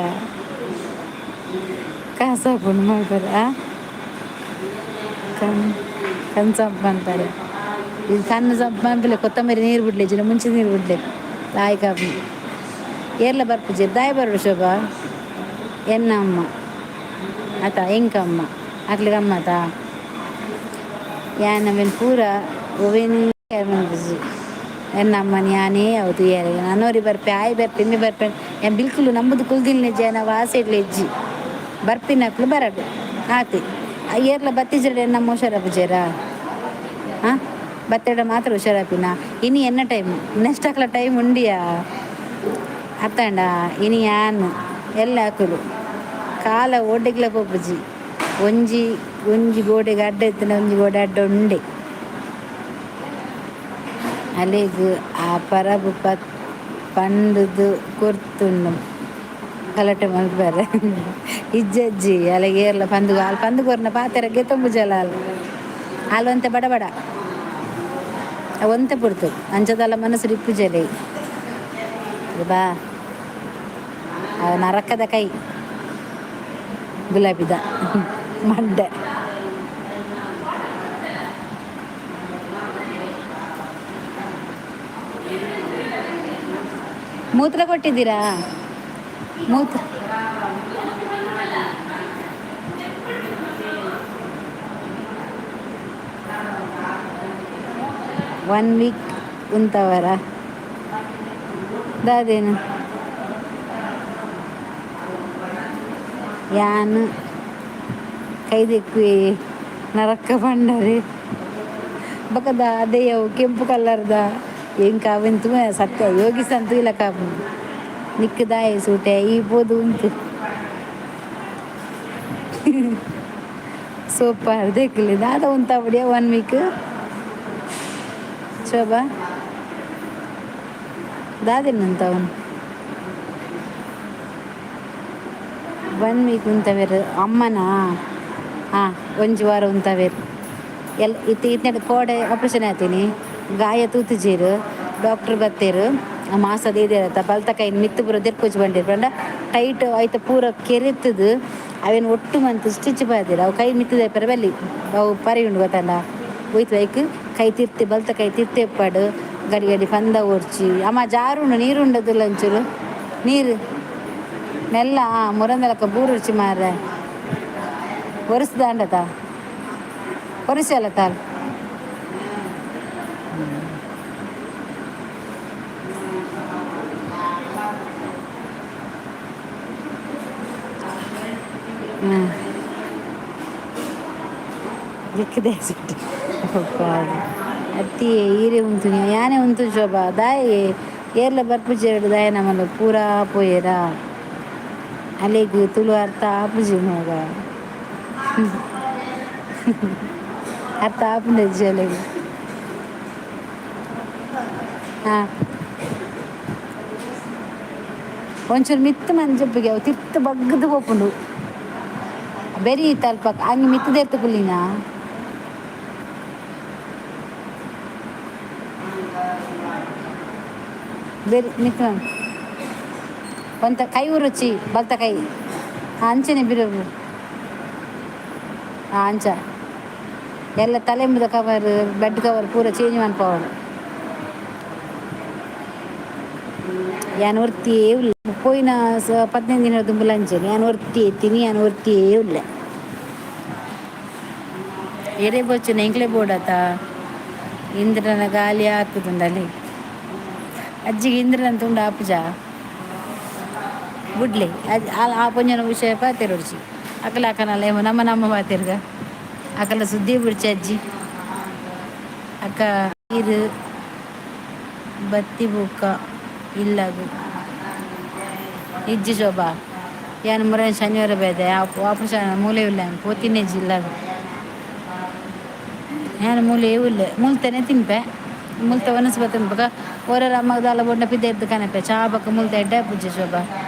[SPEAKER 1] ಕಾಸಾಪುಂಡು ಮಲ್ಪರ ಕಣ್ ಕಣ್ ಸಂಪ್ ಮನ್ಪರೆ. ಇದು ಕಣ್ಣು ಸಂಪ್ ಮನ್ಪಲೆ. ಕೊತ್ತಂಬರಿ ನೀರು ಬಿಡ್ಲೆ ಜಿನ ಮುಂಚೆ ನೀರು ಬಿಡ್ಲೆ ಲಾಯ್ಕ್ ಕಾಪು. ಏರ್ಲ ಬರ್ಪುಜಿ, ದಾಯ ಬರಡು ಶೋಭಾ? ಎನ್ನ ಅಮ್ಮ ಆತ, ಎಂಕಮ್ಮ ಅಕ್ಲೆಗ್ ಅಮ್ಮತ. ಯಾನ್ ಅವೆನ್ ಪೂರ ಒವೆನ್ ಮನ್ಪುಜಿ. ಎನ್ನ ಅಮ್ಮನ ಯಾನೇ ಅವು ತೂಯರೆ. ನನೊರಿ ಬರ್ಪೆ, ಆಯ್ ಬರ್ಪೆ, ಇಂಬೆ ಬರ್ಪೆ. ಯಾನ್ ಬಿಲ್ಕುಲ್ ನಂಬುದು ಕುಲ್ದಿಲ್ನೆ ಜನ ವಾಸೆಡ್ಲ ಇಜ್ಜಿ. ಬರ್ಪಿನಕ್ಲು ಬರಡು ಆತೆ. ಏರ್ಲ ಬತ್ತಿಜ್ಜಡ ಎನ್ನ ಹುಷಾರಾಪುಜೆರಾ? ಹಾಂ, ಬತ್ತೆಡ ಮಾತ್ರ ಹುಷಾರಾಪಿನ? ಇನಿ ಎನ್ನ ಟೈಮ್, ನೆಕ್ಸ್ಟ್ ಅಕ್ಲ ಟೈಮ್ ಉಂಡಿಯಾ ಅತ್ತಂಡ. ಇನಿ ಯಾನ್ ಎಲ್ಲ ಅಕುಲು ಕಾಲ ಓಡೆಗ್ಲ ಪೋಪುಜಿ. ಒಂಜಿ ಒಂಜಿ ಗೋಡೆಗೆ ಅಡ್ಡ ಇತ್ತಿನ ಒಂಜಿ ಗೋಡೆ ಅಡ್ಡ ಉಂಡೆ. ಅಲೆಗ್ ಆ ಪರಬು ಪತ್ ಪಂಡುದು ಕೊರ್ತುಂಡು ಗಲಾಟೆ ಮಲ್ಪರೆ. ಇಜ್ಜಜ್ಜಿ, ಅಲೆಗ್ ಏರ್ಲ ಪಂದು ಆಲ್ ಪಂದು ಕೊರ್ನ ಪಾತೆರ ಗೆತೊಂಬುಜಲ ಆಲ್. ಆಲ್ ಒಂತೆ ಬಡ ಬಡ ಒಂತೆ ಪುಡ್ತು ಅಂಚದಲ್ಲ ಮನಸ್ಸು ಇಪ್ಪುಜಲೆ ಬಾ. ನರಕದ ಕೈ ಗುಲಾಬಿದ. ಮಂಡೆ. ಮೂತ್ರ ಕೊಟ್ಟಿದ್ದೀರಾ? ಮೂತ್ರ ಒನ್ ವೀಕ್ ಉಂತವರ ದಾದೇನು ಯಾನ್ ಕೈದೆಕ್ಕುವೆ ನರಕ್ಕ ಪಂಡರೆ ಬಕದ ಅದೇಯವು ಕೆಂಪು ಕಲರ್ದ ಏನ್ ಕಾವೆಂತು ಸತ್ಯ ಯೋಗಿಸಂತು ಇಲ್ಲ ಕಾಪು ನಿಕ್ಕದಾಯ ಸೂಟೆ ಈ ಪೋದು ಉಂಟು ಸೂಪರ್ ದೇಕ್ಲಿ ದಾದ ಉಂತ ಬಡಿಯ ಒನ್ ವೀಕ್ ಶೋಭಾ ದಾದಿನಂತ ಅವನು ಒನ್ ವೀಕ್ ಉಂತವೇರು ಅಮ್ಮನ. ಹಾಂ, ಒಂಜಿ ವಾರ ಉಂತವೇರು. ಎಲ್ಲ ಇತ್ತು ಇತ್ನೆಡ್ ಕೋಡೆ ಆಪ್ರೇಷನ್ ಆತೀನಿ. ಗಾಯ ತೂತುಜೀರು, ಡಾಕ್ಟ್ರ್ ಬತ್ತೇರು. ಮಾಸದ ಇದೆ ಬಲ್ತ ಕೈ ಮಿತ್ತು ಪೂರ ದೆರ್ಪುಜಿ ಬಂಡಿರು ಪಂಡ ಟೈಟ್ ಐತ ಪೂರ ಕೆರೆತ್ತದು. ಅವೇನು ಒಟ್ಟು ಮಂತ್ ಸ್ಟಿಚ್ ಪಾದಿರ. ಅವು ಕೈ ಮಿತ್ತದ ಪರ ಬಲ್ಲಿ ಅವು ಪರಿ ಉಂಡು ಗೊತ್ತಲ್ಲ. ಹೋಯ್ತು ಐಕ್ ಕೈ ತಿರ್ತಿ, ಬಲ್ತ ಕೈ ತಿರ್ತೆ ಪಾಡು. ಗಡಿ ಗಡಿ ಪಂದ ಓಡ್ಚಿ ಅಮ್ಮ. ಜಾರುಂಡು, ನೀರು ಉಂಡದಿಲ್ಲ ಒಂಚೂರು ನೀರು ಮೆಲ್ಲ ಮುರಂದಲಕ್ಕ ಬೂರುರ್ಚಿ ಮಾರ್ರೆ. ಒರೆಸ್ದಾಂಡತ ಒರೆಸಿ ಅಲ್ಲ ತಾಲ್. ಹಾಂ, ದಿಕ್ಕದೆ ಸಿಟ್ಟು ಅತ್ತಿ ಈರೆ ಉಂತು ಯಾನೆ ಉಂತು ಶೋಭಾ. ದಾಯಿ ಏರ್ಲ ಬರ್ಪುಜೇರು ದಾಯ ನಮ್ಮಲ್ಲ ಪೂರಾ ಪೋಯೇರಾ. ಅಲೆಗ್ ತುಳು ಅರ್ಥ ಆಪುಜಿ ಮಗ, ಅರ್ಥ ಆಪುಂಡು ಅಲೆಗ್. ಹಾಂ, ಒಂಚೂರು ಮಿತ್ತು ಮಂಜಪ್ಪಿಗೆ ಅವು ತಿರ್ತು ಬಗ್ಗದು ಪೋಪುಂಡು. ಬೆರಿ ತಲ್ಪ ಹಂಗೆ ಮಿತ್ತದೇರ್ತು ಕುಲ್ಲಿನ. ಬೆರಿ ಮಿತ್ತು ಒಂತ ಕೈ ಉರುಚಿ ಬಲ್ತ ಕೈ ಅಂಚನೆ ಬಿರು. ಹಾಂ, ಅಂಚ ಎಲ್ಲ ತಲೆಂಬುದ ಕವರ್, ಬೆಡ್ ಕವರ್ ಪೂರ ಚೇಂಜ್ ಮನ್ಪವಡು. ಯಾನ್ ಒರ್ತಿಯೇ ಉಲ್ಲ. ಪೋಯಿನ 15 ದಿನ ದುಂಬುಲ ಅಂಚನೆ ಯಾನ್ ಒರ್ತಿ ಎತ್ತೀನಿ, ಯಾನ್ ಒರ್ತಿಯೇ ಉಲ್ಲ. ಎರೆ ಬೊಚ್ಚುನ ಎಂಕ್ಲೆ ಬೋಡತ. ಇಂದ್ರನ ಗಾಲಿ ಹಾಕುದುಂಡಲ್ಲಿ ಅಜ್ಜಿಗೆ ಇಂದ್ರನ ತುಂಡು ಆಪುಜ ಬುಡ್ಲೆ. ಆ ಪೊಂಜನ ವಿಷಯ ಪಾತೆರೊಡ್ಚಿ. ಅಕಲ ಅಕನಲ್ಲ ಏಮೋ ನಮ್ಮ ನಮ್ಮ ಪಾತೆರ್ಗ ಅಕಲ ಸುದ್ದಿ ಬುಡ್ಚಿ ಅಜ್ಜಿ. ಅಕ್ಕ ಇರು ಬತ್ತಿ ಬುಕ್ಕ ಇಲ್ಲಗು ಇಜ್ಜಿ ಶೋಭಾ. ಯಾನ್ ಮುರ ಶನಿವಾರ ಬೇದೆ ಆಪರೇಷನ್ ಮೂಲೆ ಇಲ್ಲ ಪೋತಿನೇ ಜಿಲ್ಲಾಗ. ಯಾನ್ ಮೂಲೆ ಉಲ್ಲೆ ಮುಲ್ತನೆ ತಿನ್ಪೆ. ಮುಲ್ತ ಒನಸ್ ಬತ್ತನ್ ಬಕ ಓರರ ಅಮ್ಮಗ ದಾಲ ಬೊಂಡ ಪಿದೆ ಎದ್ದು ಕನಪೆ. ಚಾ ಬಕ್ಕ ಮುಲ್ತ ಎಡ್ಡೆ ಪೂಜೆ ಶೋಭಾ.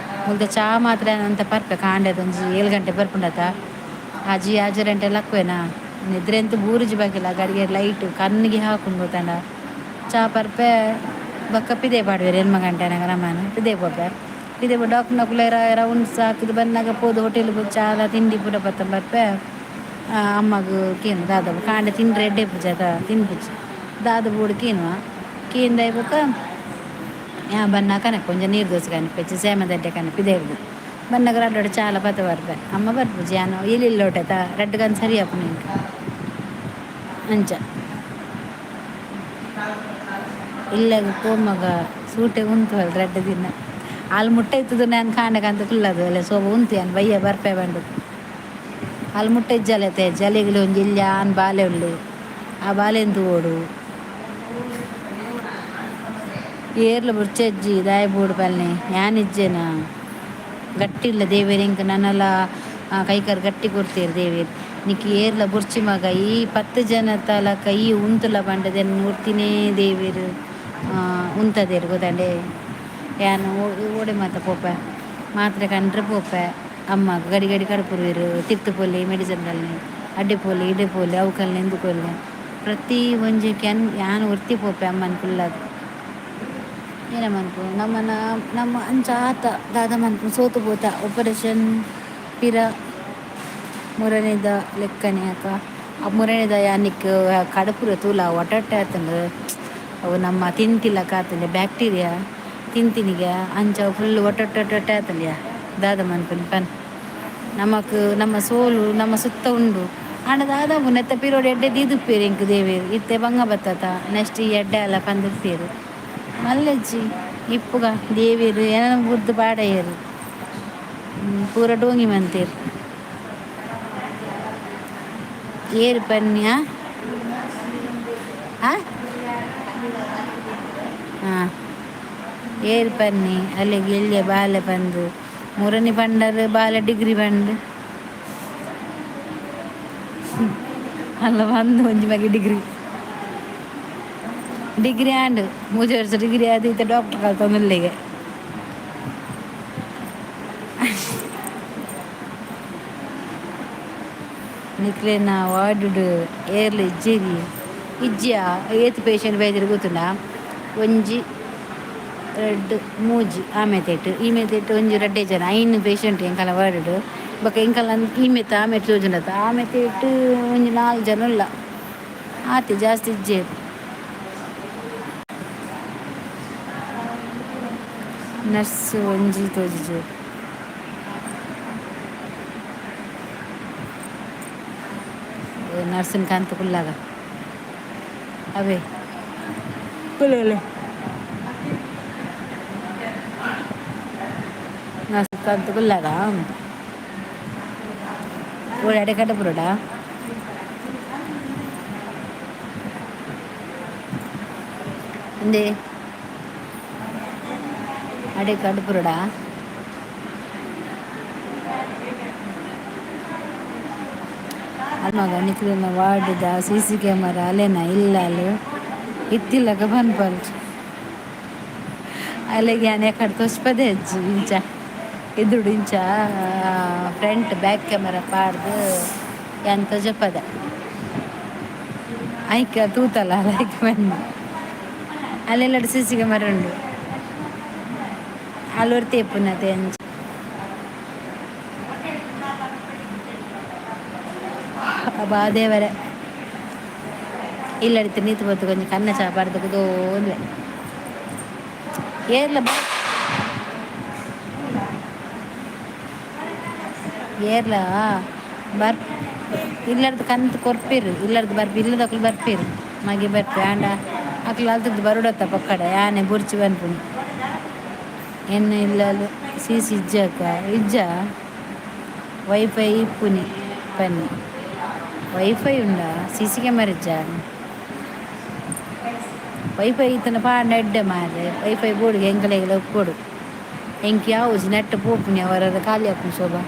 [SPEAKER 1] ಮುಲ್ತ ಚಾ ಮಾತ್ರ ಅಂತ ಪರ್ಪೆ. ಕಾಂಡೆದ ಒಂಜಿ 7 ಗಂಟೆ ಬರ್ಪುಂಡತ. ಅಜ್ಜಿ ಆಜರ್ ಗಂಟೆ ಲಕ್ವೇನಾ, ನಿದ್ರೆ ಅಂತೂ ಬೂರುಜಿ ಬಾಕಿಲ್ಲ. ಗಡಿಗೆ ಲೈಟ್ ಕಣ್ಣಿಗೆ ಹಾಕೊಂಡು ಗೊತ್ತಂಡ. ಚಾ ಪರ್ಪೆ ಬಕ್ಕ ಪಿದೆ ಪಾಡುವೆರ್ ಎನ್ಮ ಗಂಟೆ ಆನಗ ನಮನ ಪಿದೆ ಪೋಪೆ. ಪಿದೆ ಡಾಕ್ಟರ್ ನಕುಲೆ ರೌಂಡ್ಸ್ ಹಾಕಿದ್ ಬನ್ನಾಗ ಪೋದು ಹೋಟೆಲ್ ಚಾಲ ತಿಂಡಿ ಪೂರ ಬತ್ತ ಬರ್ಪೆ. ಅಮ್ಮಗ್ ಕೇನು ದಾದ ಕಾಂಡೆ ತಿಂಡ್ರೆ ಎಡ್ಡೆ ಪೂಜೆ ಅದ ತಿನ್ಪುಜಿ. ದಾದ ಬೋಡು ಕೇನುವ ಕೇಂದಾಯ್ ಬೊಕ್ಕ ಬನ್ನ ಕನಕ್ ಒಂಜಿ ನೀರು ದೋಸೆ ಕನಪೆಚ್ಚಿ ಸೇಮದಡ್ಡೆ ಕನಪಿ ದೇವ್ದು ಬನ್ನಗ ರಡ್ಡೊಡೆ ಚಾಲ ಪತ ಬರ್ಪೆ. ಅಮ್ಮ ಬರ್ಪುಜಿ. ಯಾನು ಇಲ್ಲಿಲ್ಲೋಟೆ ತಾ ರಡ್ಡು ಗಂಟೆ ಸರಿ ಆಪುಂಡು ಎಂಕ್ ಅಂಚ. ಇಲ್ಲಗ್ ಪೋಮಗ ಸೂಟೆ ಉಂತು ಅಲ್ ರಡ್ಡು ದಿನ ಅಲ್ಲಿ ಮುಟ್ಟೆ ಇತ್ತದು. ನಾನು ಕಾಂಡೆ ಕಂತ ಕುಲ್ಲದು ಅಲ್ಲ ಸೋಬ ಉಂತು. ಯಾನ್ ಬಯ್ಯ ಬರ್ಪೆ ಬಂಡು. ಅಲ್ಲಿ ಮುಟ್ಟೆ ಇಜ್ಜಲತೆ ಜಲೆಗಳು ಒಂಜಿ ಇಲ್ಲ ಆನ್ ಬಾಲೆ ಉಳ್ಳು. ಆ ಬಾಲೆನ್ ತೂವೊಡು. ಏರ್ಲ ಬುಡ್ಚಜ್ಜಿ ದಾಯ ಬೋಡು ಪಲ್ನೆ. ಯಾನ್ ಇಜ್ಜೆನ ಗಟ್ಟಿ ಇಲ್ಲ ದೇವೇರ್ ಎಂಕ್ ನನಲ ಕೈಕಾರ್ ಗಟ್ಟಿ ಕೊಡ್ತೀರ್ ದೇವೇರ್. ನಿಕ್ ಏರ್ಲ ಬುರ್ಚಿ ಮಗ. ಈ 10 ಜನ ತಲಕ ಈ ಉಂತುಲ ಪಂಡದೆನ್ ಒರ್ತಿನೇ ದೇವೇರ್ ಉಂತದೇರ್ ಗೊತ್ತಂಡೆ. ಯಾನ್ ಓಡೆ ಮಾತ ಪೋಪೆ, ಮಾತ್ರೆ ಕಂಡ್ರೆ ಪೋಪೆ. ಅಮ್ಮ ಗಡಿ ಗಡಿ ಕಡಪುರುವೆರ್ ತಿರ್ತು ಪೋಲಿ ಮೆಡಿಸನ್ ಕಲ್ನೆ ಅಡ್ಡೆ ಪೋಲಿ ಇಡೆ ಪೋಲಿ ಅವು ಕಲ್ನೆ ಇಂದು ಕೊಲ್ಲೆ ಪ್ರತಿ ಒಂಜಿ can ಯಾನ್ ಒರ್ತಿ ಪೋಪೆ ಅಮ್ಮನ ಕುಲ್ಲದು. ಏನ ಮನ್ಪು ನಮ್ಮನ ನಮ್ಮ ಅಂಚ ಆತ ದಾದ ಮನ್ಪು ಸೋತು ಪೋತ. ಆಪರೇಷನ್ ಪಿರ ಮುರನಿದ ಲೆಕ್ಕನೆ ಅಕ್ಕ. ಆ ಮುರನಿದ ಯಾನಿಕ್ ಕಡಪುರ ತೂಲ ಒಟ್ಟೊಟ್ಟೆ ಆತುಂಡು. ಅವು ನಮ್ಮ ತಿಂತಿಲಕ ಆತುಂಡು ಬ್ಯಾಕ್ಟೀರಿಯಾ ತಿಂತಿನಿಗೆ ಅಂಚ ಫುಲ್ ಒಟ್ಟೊಟ್ಟೆ ಆತುಂಡು ದಾದ ಮನ್ಪುನಿ ಪನ್. ನಮಕ್ ನಮ್ಮ ಸೋಲು ನಮ್ಮ ಸುತ್ತ ಉಂಡು. ಆಂಡ ದಾದ ನೆತ್ತ ಪಿರೋಡು ಎಡ್ಡೆ ದೀದುಪ್ಪೇರು ಎಂಕ್ ದೇವೇರು ಇತ್ತೆ ಬಂಗ ಬತ್ತತ ನೆಕ್ಸ್ಟ್ ಈ ಎಡ್ಡೆ ಅಲ್ಲ ಪಂದುಪ್ಪೇರು ಮಲ್ಲಜ್ಜಿ ಇಪ್ಪುಗ ದೇವೇರು ಏನನ ಬುರ್ದು ಪಾಡಯೆರ್ ಪೂರ ಡೋಂಗಿ ಮಂತೇರು ಏರು ಪನ್ಯ ಆ ಹಾಂ ಏರು ಪನ್ನಿ ಅಲ್ಲಿಗೆ ಎಲ್ಯ ಬಾಲೆ ಪಂದು ಮುರನಿ ಪಂಡರ್ ಬಾಲೆ ಡಿಗ್ರಿ ಪಂಡ್ ಅಲ್ಲ ಬಂದು ಒಂಜಿ ಮಗೆ ಡಿಗ್ರಿ ಡಿಗ್ರಿ ಆಂಡ್ ಮೂಜಿ ವರ್ಷ ಡಿಗ್ರಿ ಆದ್ ಇತ್ತೆ ಡಾಕ್ಟರ್ ಕಲ್ತೊಂದುಲ್ಲೆಗೆ. ನಿಕ್ಲೆನ ವಾರ್ಡ್ ಏರ್ಲ ಇಜ್ಜೆರಿ ಇಜ್ಜಿಯಾ ಏತ್ ಪೇಶೆಂಟ್ ಬೈದೆರ್ ಗೊತ್ತುಂಡ ಒಂಜಿ ರಡ್ಡ್ ಮೂಜಿ ಆಮೆತೆಟ್ ಈಮೆತೆಟ್ ಒಂಜಿ ರಡ್ಡೆ ಜನ ಐನ್ ಪೇಶೆಂಟ್ ಎಂಕಲ್ನ ವಾರ್ಡ್ ಬೊಕ ಎಂಕಲ್ನ ಈಮೆತ ಆಮೆಟ್ ತೋಜುಂಡತ ಆಮೆತೆಟ್ ಒಂಜಿ ನಾಲ್ ಜನ ಉಲ್ಲ ಆತೆ ಜಾಸ್ತಿ ಇಜ್ಜೆರ್. ನರ್ಸ್ ಒಂಜಿ ತೋಜುಜೆರ್. ನರ್ಸ್ನ್ ಕಂತ್ ಕುಲ್ಲಾಗ ಅವೇ ಕುಲ್ಲುಲೆ ನರ್ಸ್ ಕಂತ್ ಕುಲ್ಲಾಗ ಓಡೆ ಅಡೆ ಕಡಪುರಡ ಅಂದೆ ಅಡೆ ಕಡಪುರಡ ಅಲ್ಮಗ ನಿಕ್ಲೆನ ವಾರ್ಡ್ದ ಸಿ ಸಿ ಕ್ಯಾಮರಾ ಅಲೆನ ಇಲ್ಲಾಲ್ ಇತ್ತಿಲ್ಲಕ ಪನ್ಪಲ್ ಅಲೆಗ್ ಯಾನ್ ಎಕಡೆ ತೋಜ್ಪದೆ ಇಜ್ಜಿ ಇಂಚ ಎದುರುಡು ಇಂಚ ಫ್ರಂಟ್ ಬ್ಯಾಕ್ ಕ್ಯಾಮರಾ ಪಾಡ್ದ್ ಯಾನ್ ತೋಜಪದೆ ಐಕ್ ತೂತಲ್ಲ ಐಕ್ ಬನ್ನಿ ಅಲ್ಲೆಲ್ಲಡ್ ಸಿ ಸಿ ಕ್ಯಾಮರಾ ಉಂಡು ಅಲ್ ಒರ್ತಿ ಇಪ್ಪುನತೆ ಅಂಚ. ಅಬ್ಬಾ ದೇವರೇ ಇಲ್ಲಡಿತ್ತೆ ನೀತು ಪೊತ್ತು ಕೊಂಚ ಕಣ್ಣ ಚಾ ಪಾಡ್ದ್ ಕುದೋಂದುವೆ ಏರ್ಲ ಏರ್ಲ ಬರ್ ಇಲ್ಲರ್ದು ಕಂತ್ ಕೊರ್ಪೆರ್ ಇಲ್ಲರ್ದು ಬರ್ಪಿ ಇಲ್ಲದಕುಲು ಬರ್ಪೆರ್ ಮಗೆ ಬರ್ಪೆ ಆಂಡ ಅಕ್ಲು ಅಲ್ತುರ್ದು ಬರೊಡತ್ತ ಪೊಕ್ಕಡೆ ಯಾನೆ ಬೊರ್ಚಿ ಪನ್ಪುನಿ ಎನ್ನ ಇಲ್ಲಲ್ ಸಿ ಸಿ ಇಜ್ಜಕ್ಕ ಇಜ್ಜ ವೈಫೈ ಇಪ್ಪುನಿ ಪನ್ನಿ ವೈಫೈ ಉಂಡಾ ಸಿ ಸಿ ಕ್ಯಾಮರಾ ಇಜ್ಜಾ ವೈಫೈ ಇತ್ತುಂಡ ಪಾಡ್ಂಡ ಎಡ್ಡೆ ಮಾರ್ರೆ ವೈಫೈ ಬೋಡು ಎಂಕಲೆಗ್ಲ ಉಪ್ಪೊಡು ಎಂಕ್ ಯಾವುಜಿ ನೆಟ್ಟ್ ಪೋಪುನಿ ಒರ ಖಾಲಿ ಆಪುಂಡು ಶೋಭಾ.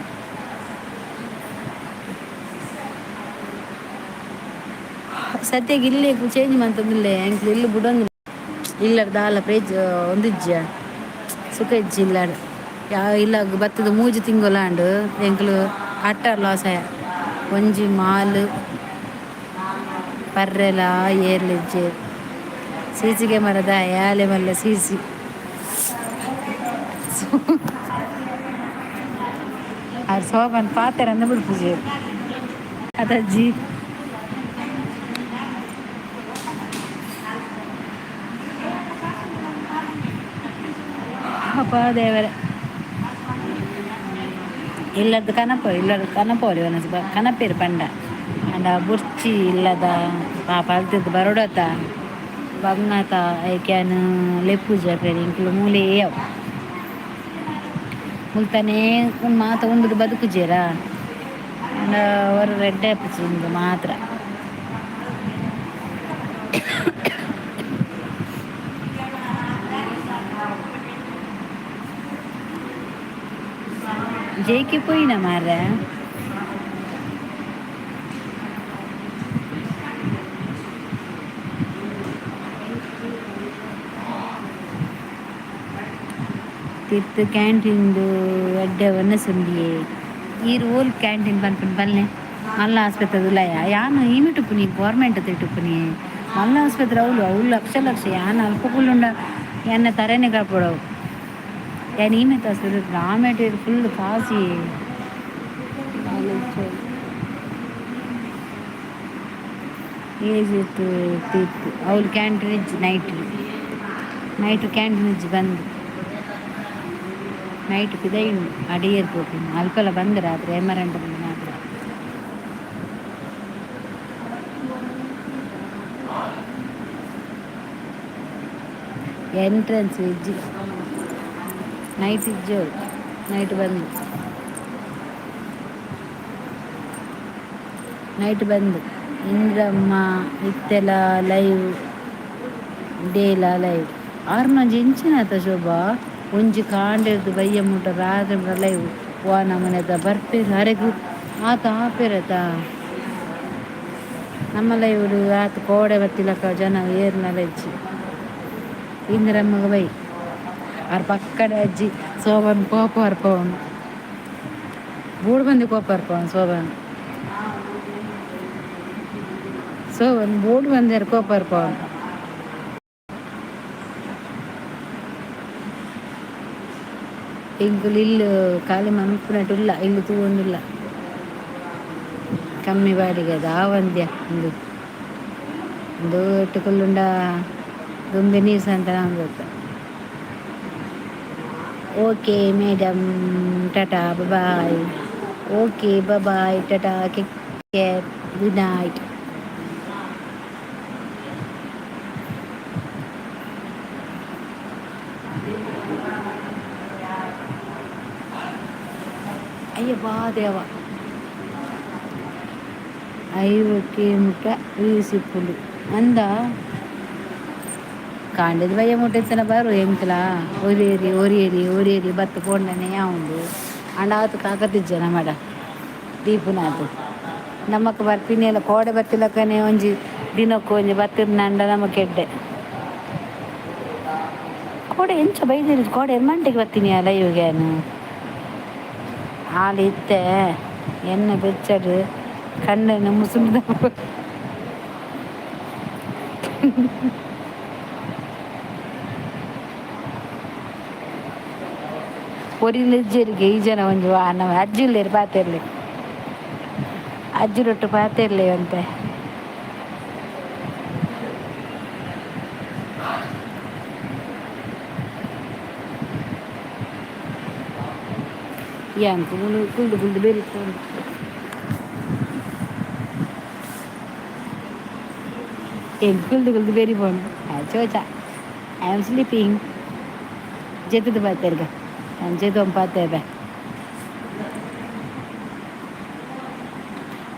[SPEAKER 1] ಸದ್ಯಗ್ ಇಲ್ಲೆಗ್ ಚೇಂಜ್ ಮಂತೊಂದುಲ್ಲೆ ಎಂಕ್ಲು ಇಲ್ಲ್ ಬುಡೊಂದು ಇಲ್ಲಡ್ ದಾಲ ಪ್ರೇಜ್ ಉಂದಿಜ್ಜ ಸುಖ ಇಜ್ಜಿ ಇಲ್ಲಡ್ ಯಾವ ಇಲ್ಲಗ್ ಬತ್ತುದು ಮೂಜಿ ತಿಂಗೊಲು ಆಂಡ್ ಎಂಕ್ಲು ಅಟ್ಟರ್ ಲಾಸ್ ಆಯ ಒಂಜಿ ಮಾಲ್ ಪರ್ರೆಲ ಏರ್ಲ ಇಜ್ಜೆರ್ ಸಿ ಸಿ ಕ್ಯಾಮರಾ ದಾಯೆ ಆಲೆ ಮಲ್ಲ ಸಿ ಸಿ ಆರ್ ಸೋಬನ್ ಪಾತೆರಂದ್ ಬುಡ್ಪುಜೆರ್ ಅತಜ್ಜಿ. ಅಬ್ಬಾ ದೇವರೇ ಇಲ್ಲದ ಕನಪ ಇಲ್ಲದ ಕನಪೋಲಿ ಒಂದೊಂದು ಕನಪೇರು ಪಂಡ ಆಂಡ ಬುರ್ಚಿ ಇಲ್ಲದ ಪಾಪ ಅಲ್ತುರ್ದು ಬರೊಡತ ಬಂಗಾತ ಐಕ್ ಯಾನ್ ಲೆಪ್ಪುಜಿ ಅಕ್ಲೆಗ್ ಎಂಕುಲು ಮೂಲೇ ಅವು ಮುಲ್ತನೇ ಉಂದು ಮಾತ ಉಂಡುದು ಬದುಕುಜೆರಾ ಆಂಡ ಒರ ಎಡ್ಡೆ ಆಪುಜಿ ಉಂದು ಮಾತ್ರ. ಜೈಕೆ ಪೋಯಿನ ಮಾರ್ರೆ. ತಿರ್ತ್ ಕ್ಯಾಂಟೀನ್ಡ್ ಎಡ್ಡೆ ವನಸ್ ಉಂಡಿಯೆ ಈರ್ ಓಲ್ ಕ್ಯಾಂಟೀನ್ ಪನ್ಪುನ ಪನ್ಲೆ ಮಲ್ಲ ಆಸ್ಪತ್ರೆ ಉಲಯ ಯಾನ್ ಈಮಿಟ್ ಉಪ್ಪುನಿ ಗೋರ್ಮೆಂಟ್ ತಿಟ್ಟುಪ್ಪುನಿ ಮಲ್ಲ ಆಸ್ಪತ್ರೆ ಅವುಲು ಅವುಲು ಲಕ್ಷ ಲಕ್ಷ ಯಾನ್ ಅಲ್ಪ ಕುಲ್ಲುಂಡ ಎನ್ನ ತರೆನೆ ಕಳ್ಪೊಡವು ಯಾನ್ ಈಮೆತ್ ಆಸ್ಪತ್ರೆ ಆಮೇಟ್ ಫುಲ್ ಕಾಸಿ. ಏಜಿತ್ತು ತೀತ್ತು ಅವ್ಲು ಕ್ಯಾಂಟೀನ್ ಇಜ್ಜಿ ನೈಟ್. ನೈಟ್ ಕ್ಯಾಂಟೀನ್ ಇಜ್ಜಿ ಬಂದು. ನೈಟ್ ಪಿದಯಿ ಉಂಡು ಅಡಿಯರ್ ಪೋಪಿನ ಅಲ್ಪಲ ಬಂದ್ ರಾತ್ರಿ ಎಮರಂಡ ಮಾತ್ರ. ಎಂಟ್ರೆನ್ಸ್ ಇಜ್ಜಿ, ನೈಟ್ ಇಜ್ಜಿ ಅವ್ಲು. ನೈಟ್ ಬಂದು, ನೈಟ್ ಬಂದು. ಇಂದ್ರಮ್ಮ ಇತ್ತೆಲ ಲೈವ್, ಡೇಲ ಲೈವ್. ಆರ್ನೊಂಜಿ ಇಂಚಿನಾತ ಶೋಭಾ, ಒಂಜಿ ಕಾಂಡೆರ್ದು ಬಯ್ಯ ಮುಟ್ಟ, ರಾತ್ರಿ ಮುಟ್ಟ ಲೈವ್. ವಾ ನಮನೆದ ಬರ್ಪೇರು ಅರೆಗು ಆತ ಆಪೇರತ. ನಮ್ಮ ಲೈವ್ ಆತ ಕೋಡೆ ಬತ್ತಿಲಕ್ಕ ಜನ ಏರ್ನಲ ಇಜ್ಜಿ. ಇಂದ್ರಮ್ಮಗ ಬೈ ಆರ್ ಪಕ್ಕಡೆ ಅಜ್ಜಿ ಶೋಭನ್ ಕೋಪ ಬರ್ಪವನು, ಬೂಡು ಬಂದು ಕೋಪ ಬರ್ಪವನು ಶೋಭನ್. ಶೋಭನ್ ಬೋರ್ಡ್ ಬಂದೇರು ಕೋಪ ಬರ್ಪವನು. ಎಂಕುಲು ಇಲ್ಲು ಖಾಲಿ ಮನ್ಪುನಟುಲ್ಲ, ಇಲ್ಲು ತೂವೊಂದುಲ್ಲ. ಕಮ್ಮಿ ಬಾಡಿಗೆ ಆವಂದ್ಯ. ಉಂದು ಉಂದು ಎಟ್ಟು ಕುಲ್ಲುಂಡ ದುಂಬೆ ನೀರು ಅಂತ ಗೊತ್ತ. Okay madam, tata, bye. Okay, bye, tata, take care, good night. Ayyappa ದೇವ. 50ಕ್ಕೆ ಮುಟ್ಟ ವೀಸಿಪ್ಪುಂಡು ಅಂದ. ಕಾಂಡೆದ ಬಯ್ಯ ಮುಟ್ಟ ಇತ್ತನ ಬರು ಎಂಕ್ಲ ಒರಿಯರಿ ಒರಿಯರಿ ಒರಿಯರಿ ಬತ್ತು ಪೋಂಡನೆ ಯಾವುಂಡು. ಅಂಡ ಆತು ತಾಕತ್ತಿಜ್ಜ ನಮಡ ದೀಪುನಾತು ನಮಕ್ ಬರ್ಪಿನೆಲ್ಲ. ಕೋಡೆ ಬತ್ತಿಲಕ್ಕನೆ ಒಂಜಿ ದಿನಕ್ಕು ಒಂಜಿ ಬತ್ತಿರ್ನಂಡ ನಮಕ್ ಎಡ್ಡೆ. ಕೋಡೆ ಎಂಚ ಬೈದಿರಿ? ಕೋಡೆ ಎರ್ಮಂಟಿಗೆ ಬತ್ತೀನಿ ಲೈವ್ಗೆ. ಆಲ್ ಇತ್ತೆ ಎನ್ನ ಬೆಚ್ಚಡ್ ಕಣ್ಣನ್ನು ಮುಸುಂದ. ಒರಿಲಿಜ್ಜೆರಿಗೆ ಈ ಜನ ಒಂಜಿ ನಮ್ಮ ಅಜ್ಜಿ ಉಲ್ಲೇರು, ಪಾತೆರ್ಲೆ. ಅಜ್ಜಿರೊಟ್ಟು ಪಾತೆರ್ಲೆ ಅಂತೆ. ಯಾಂಕ್ ಮುಲು ಕುಲ್ದು ಕುಲ್ದು ಬೆರಿತು. ಎಂಕ್ ಕುಲ್ದು ಕುಲ್ದು ಬೆರಿಪೋಂಡು. ಚೋಚ, I am sleeping. ಜೆತ್ತುದು ಪಾತೆರ್ಗ, ಜೆತ್ತೊಂದು ಪಾತೆರ್ಬೆ.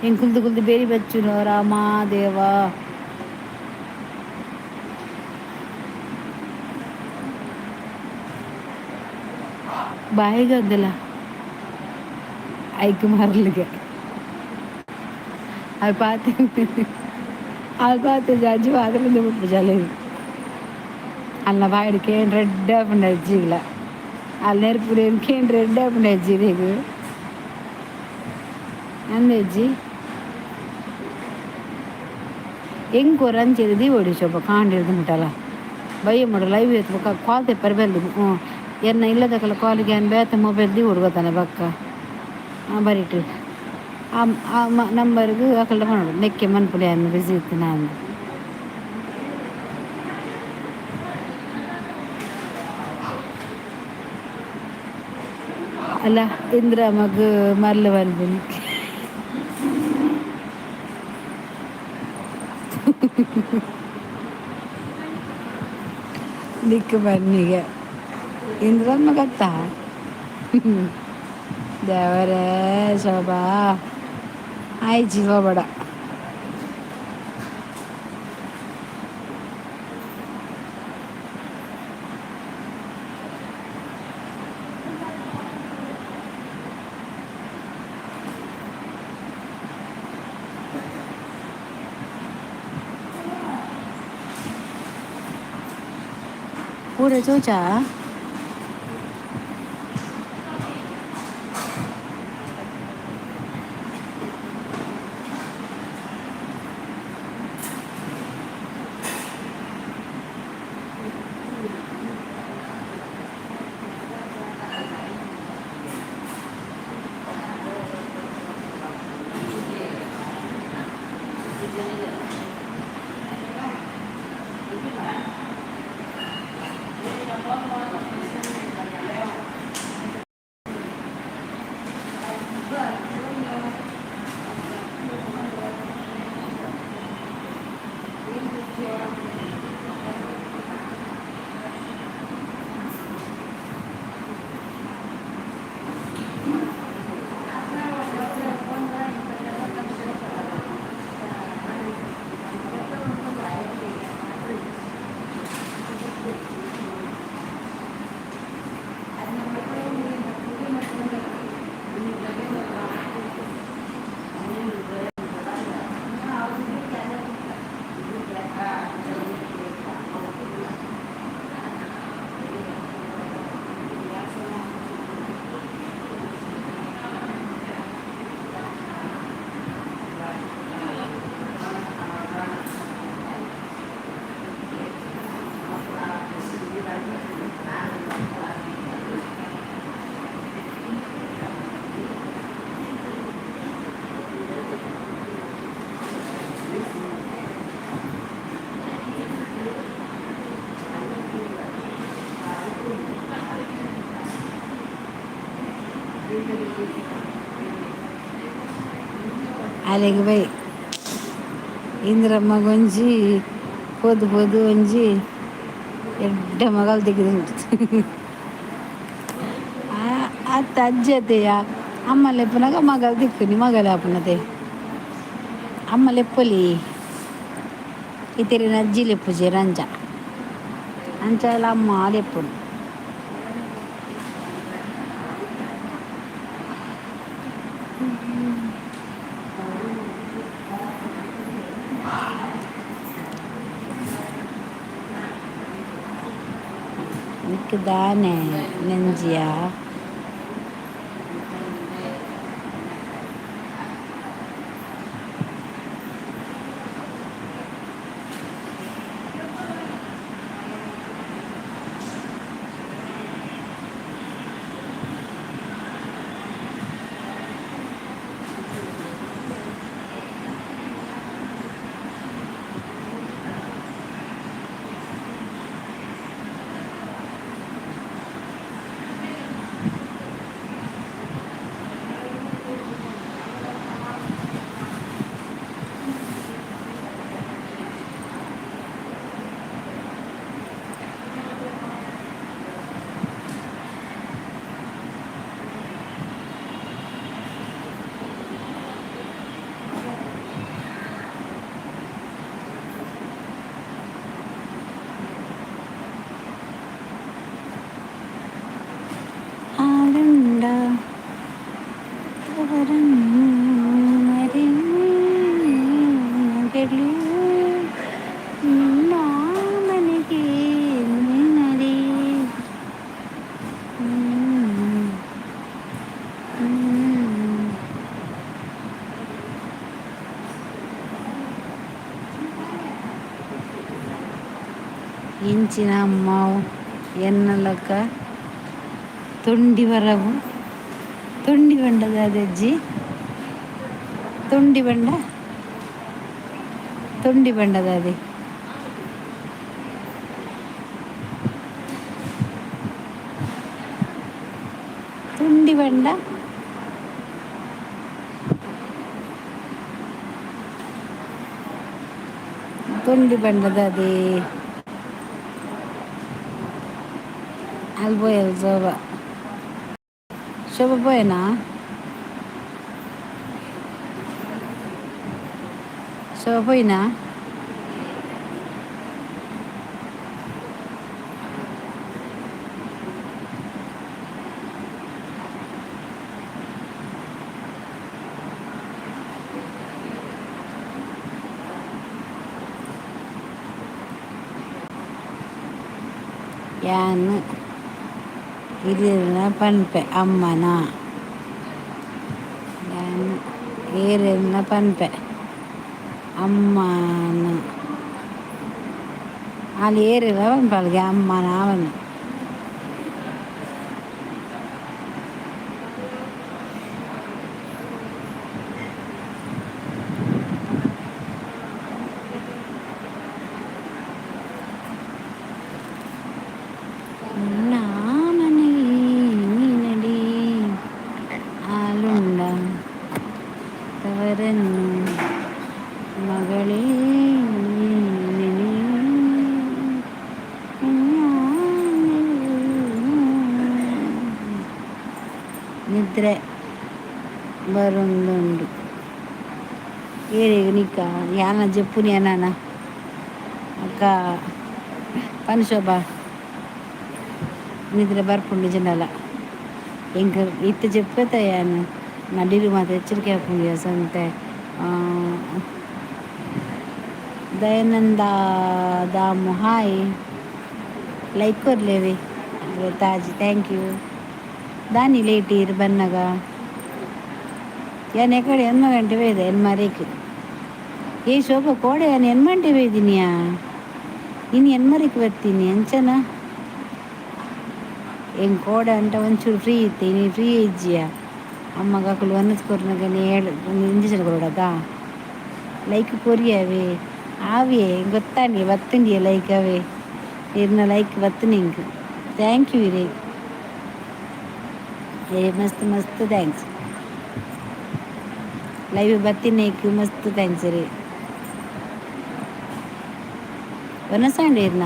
[SPEAKER 1] ಎಂಕ್ ಕುಲ್ದು ಕುಲ್ದು ಬೇರಿ ಬಚ್ಚುನು. ರಾಮ ದೇವ. ಬಾಯಿಗೆ ಅಂದಲ್ಲ ಐಕ್ ಮಾರ್ಲಿಗೆ. ಅದು ಪಾತೆ, ಅದು ಪಾತೆ ಅಜ್ಜಿ ಪಾತ್ರೆ ಬಿಟ್ಟು ಜಲ. ಅಲ್ಲ ಬಾಯಿಡ್ ಕೇನ್ ರೆಡ್ ಆಪುಂಡು ಅಜ್ಜಿಗ್ಲ. ಅಲ್ಲಿ ನೆರ್ಪುಡು ಕೇನ್ ರೆಡ್ ಆಪುಂಡು ಅಜ್ಜಿಗ್ ಅಂದೆ ಅಜ್ಜಿ. ಎಂಕ್ ಒರ ಅಂಚೆನೆ ದೀವೊಡು ಶೋಭ. ಕಾಂಡೆರ್ದ್ ಮುಟಲ ಬಯ್ಯ ಮುಟ ಲೈವ್ ಇತ್ತು ಬೊಕ ಕಾಲ್ ತೆಪ್ಪರೆ ಬಲ್ಲು. ಎನ್ನ ಇಲ್ಲದಕಲ ಕಾಲಿಗೆ ಯಾನ್ ಬೇತೆ ಮೊಬೈಲ್ ದೀವೊಡು ಗೊತ್ತಾನೆ. ಬೊಕ್ಕ ಬರಿಟ್ ಆ ಆ ನಂಬರ್ಗ್ ಅಕಲ್ಡ ಪನೊಡು, ನೆಕ್ಕೆ ಮನ್ಪುಲೆ, ಯಾನ್ ಬಿಸಿ ಇತ್ತಿನ ಅಂದ್. ಅಲ್ಲ, ಇಂದ್ರಮ್ಮಗ್ ಮರ್ಲ್ ಪನ್ಪಿನಿ. ದಿಕ್ಕು ಬನ್ನಿಗೆ ಇಂದ್ರಮ್ಮ ಗೊತ್ತಾ? ದೇವರೇ. ಶೋಭಾ ಆಯ್ಚಿ ಶೋಭಡ. ಪೂರ ಚೋಚಾ. ಅಲೆಗ್ ಬೈ ಇಂದ್ರಮ್ಮ ಒಂಜಿ ಪೋದು ಪೋದು ಒಂಜಿ ಎಡ್ಡೆ ಮಗಲ್ ತಿಕ್ಕಿದ್. ಅತ್ತ ಅಜ್ಜತೆಯ ಅಮ್ಮ ಲೆಪ್ಪುನಗ ಮಗಲ್ ತಿಕ್ಕುನಿ ಮಗಲ್ ಆಪುನತೆ ಅಮ್ಮ ಲೆಪ್ಪೊಲಿ ಇತೆರಿನ ಅಜ್ಜಿ ಲೆಪ್ಪುಜೆರ್ ಅಂಚ ಅಂಚ ಅಮ್ಮ ಲೆಪ್ಪುನು. ನಿಕ್ಕ್ ದಾನೆ ನೆಂಜಿಯ. ಆಲುಂಡ ಮಗಳು ಮಾಮನಿಗೆ ನಡಿ. ಇಂಚಿನ ಅಮ್ಮ ಎನ್ನಲಕ್ಕ ತೊಂಡಿ ಬರವು ತೊಂಡಿ ಬಂಡದ ಅಜ್ಜಿ ತೊಂಡಿ ಬಂಡ ತೊಂಡಿ ಬಂಡದ ಅದೇ. ತೊಂಡಿ ಬಂಡ ತೊಂಡಿ ಬಂಡದ ಅದೇ ಅಲ್ಬೋಯಲ್ ಜೋಬ ಶೋಭ ಪೋಯನಾ? ಶೋಭ ಪೋಯಿನಾ? ಯಾನ್ ಇರೆನ ಪನ್ಪೆ ಅಮ್ಮನ ಯಾನ್ ಏರೆನ ಪನ್ಪೆ ಅಮ್ಮನ ಆಲ್ ಏರೆಲ ಪನ್ಪಲ್ಗೆ ಅಮ್ಮನ ಪಂದ್. ನಿದ್ರೆ ಬರೊಂದುಂಡು. ಏರೆಗ್ ನಿಕ್ಕ ಯಾನ ಜೆಪ್ಪುನಿ ಅನಾನ ಅಕ್ಕ ಪನ್ ಶೋಭಾ ನಿದ್ರೆ ಬರ್ಪುಂಡು ಜಿಂಡಲ ಎಂಕ್ ಇತ್ತೆ ಜೆಪ್ಪೆತ ಯಾನ್ ನಡಿರು ಮಾತ ಎಚ್ಚರಿಕೆ ಆಪುಂಡು ಸಂತೆ. ದಯಾನಂದ ದಾಮು ಹಾಯ್, ಲೈಕ್ ಕೊರ್ಲೇವಿ ತಾಜಿ, thank you. ದಾನಿ ಲೇಟ್ ಇರ್ ಬನ್ನಗ? ಯಾನ್ ಎಕಡೆ ಎನ್ಮ ಗಂಟೆ ಬೈದೆ ಎನ್ಮರೇಕ್. ಏ ಶೋಭಾ, ಕೋಡೆ ಯಾನ್ ಎನ್ಮಂಟೆ ಬೈದಿನಿಯಾ? ಇನಿ ಎನ್ಮರಿಕ್ ಬರ್ತೀನಿ ಅಂಚನ. ಎಂಕ್ ಕೋಡೆ ಅಂಟ ಒಂಚೂರು ಫ್ರೀ ಇತ್ತೆ, ಇನಿ ಫ್ರೀ ಇಜ್ಜಿಯಾ. ಅಮ್ಮಗ ಅಕುಲು ವನಸ್ ಕೊರ್ನಗನೆ ಏಳು ಒಂದು ಇಂಜೆಕ್ಷನ್ ಕೊರೊಡತಾ. ಲೈಕ್ ಕೊರಿಯವೇ ಆವೇ ಗೊತ್ತಾಂಡಿ ಬತ್ತುಂಡಿಯ ಲೈಕ್ ಅವೇ ಇರ್ನ ಲೈಕ್ ಬತ್ತುಂಡು ಎಂಕ್. Thank you ಇರೆಗ್. ಏ ಮಸ್ತ್ ಮಸ್ತ್ thanks. Live ಬತ್ತಿನೇಕ್ ಮಸ್ತ್ thanks ರೀ. ವನಸಾಂಡಿ ಇರ್ನ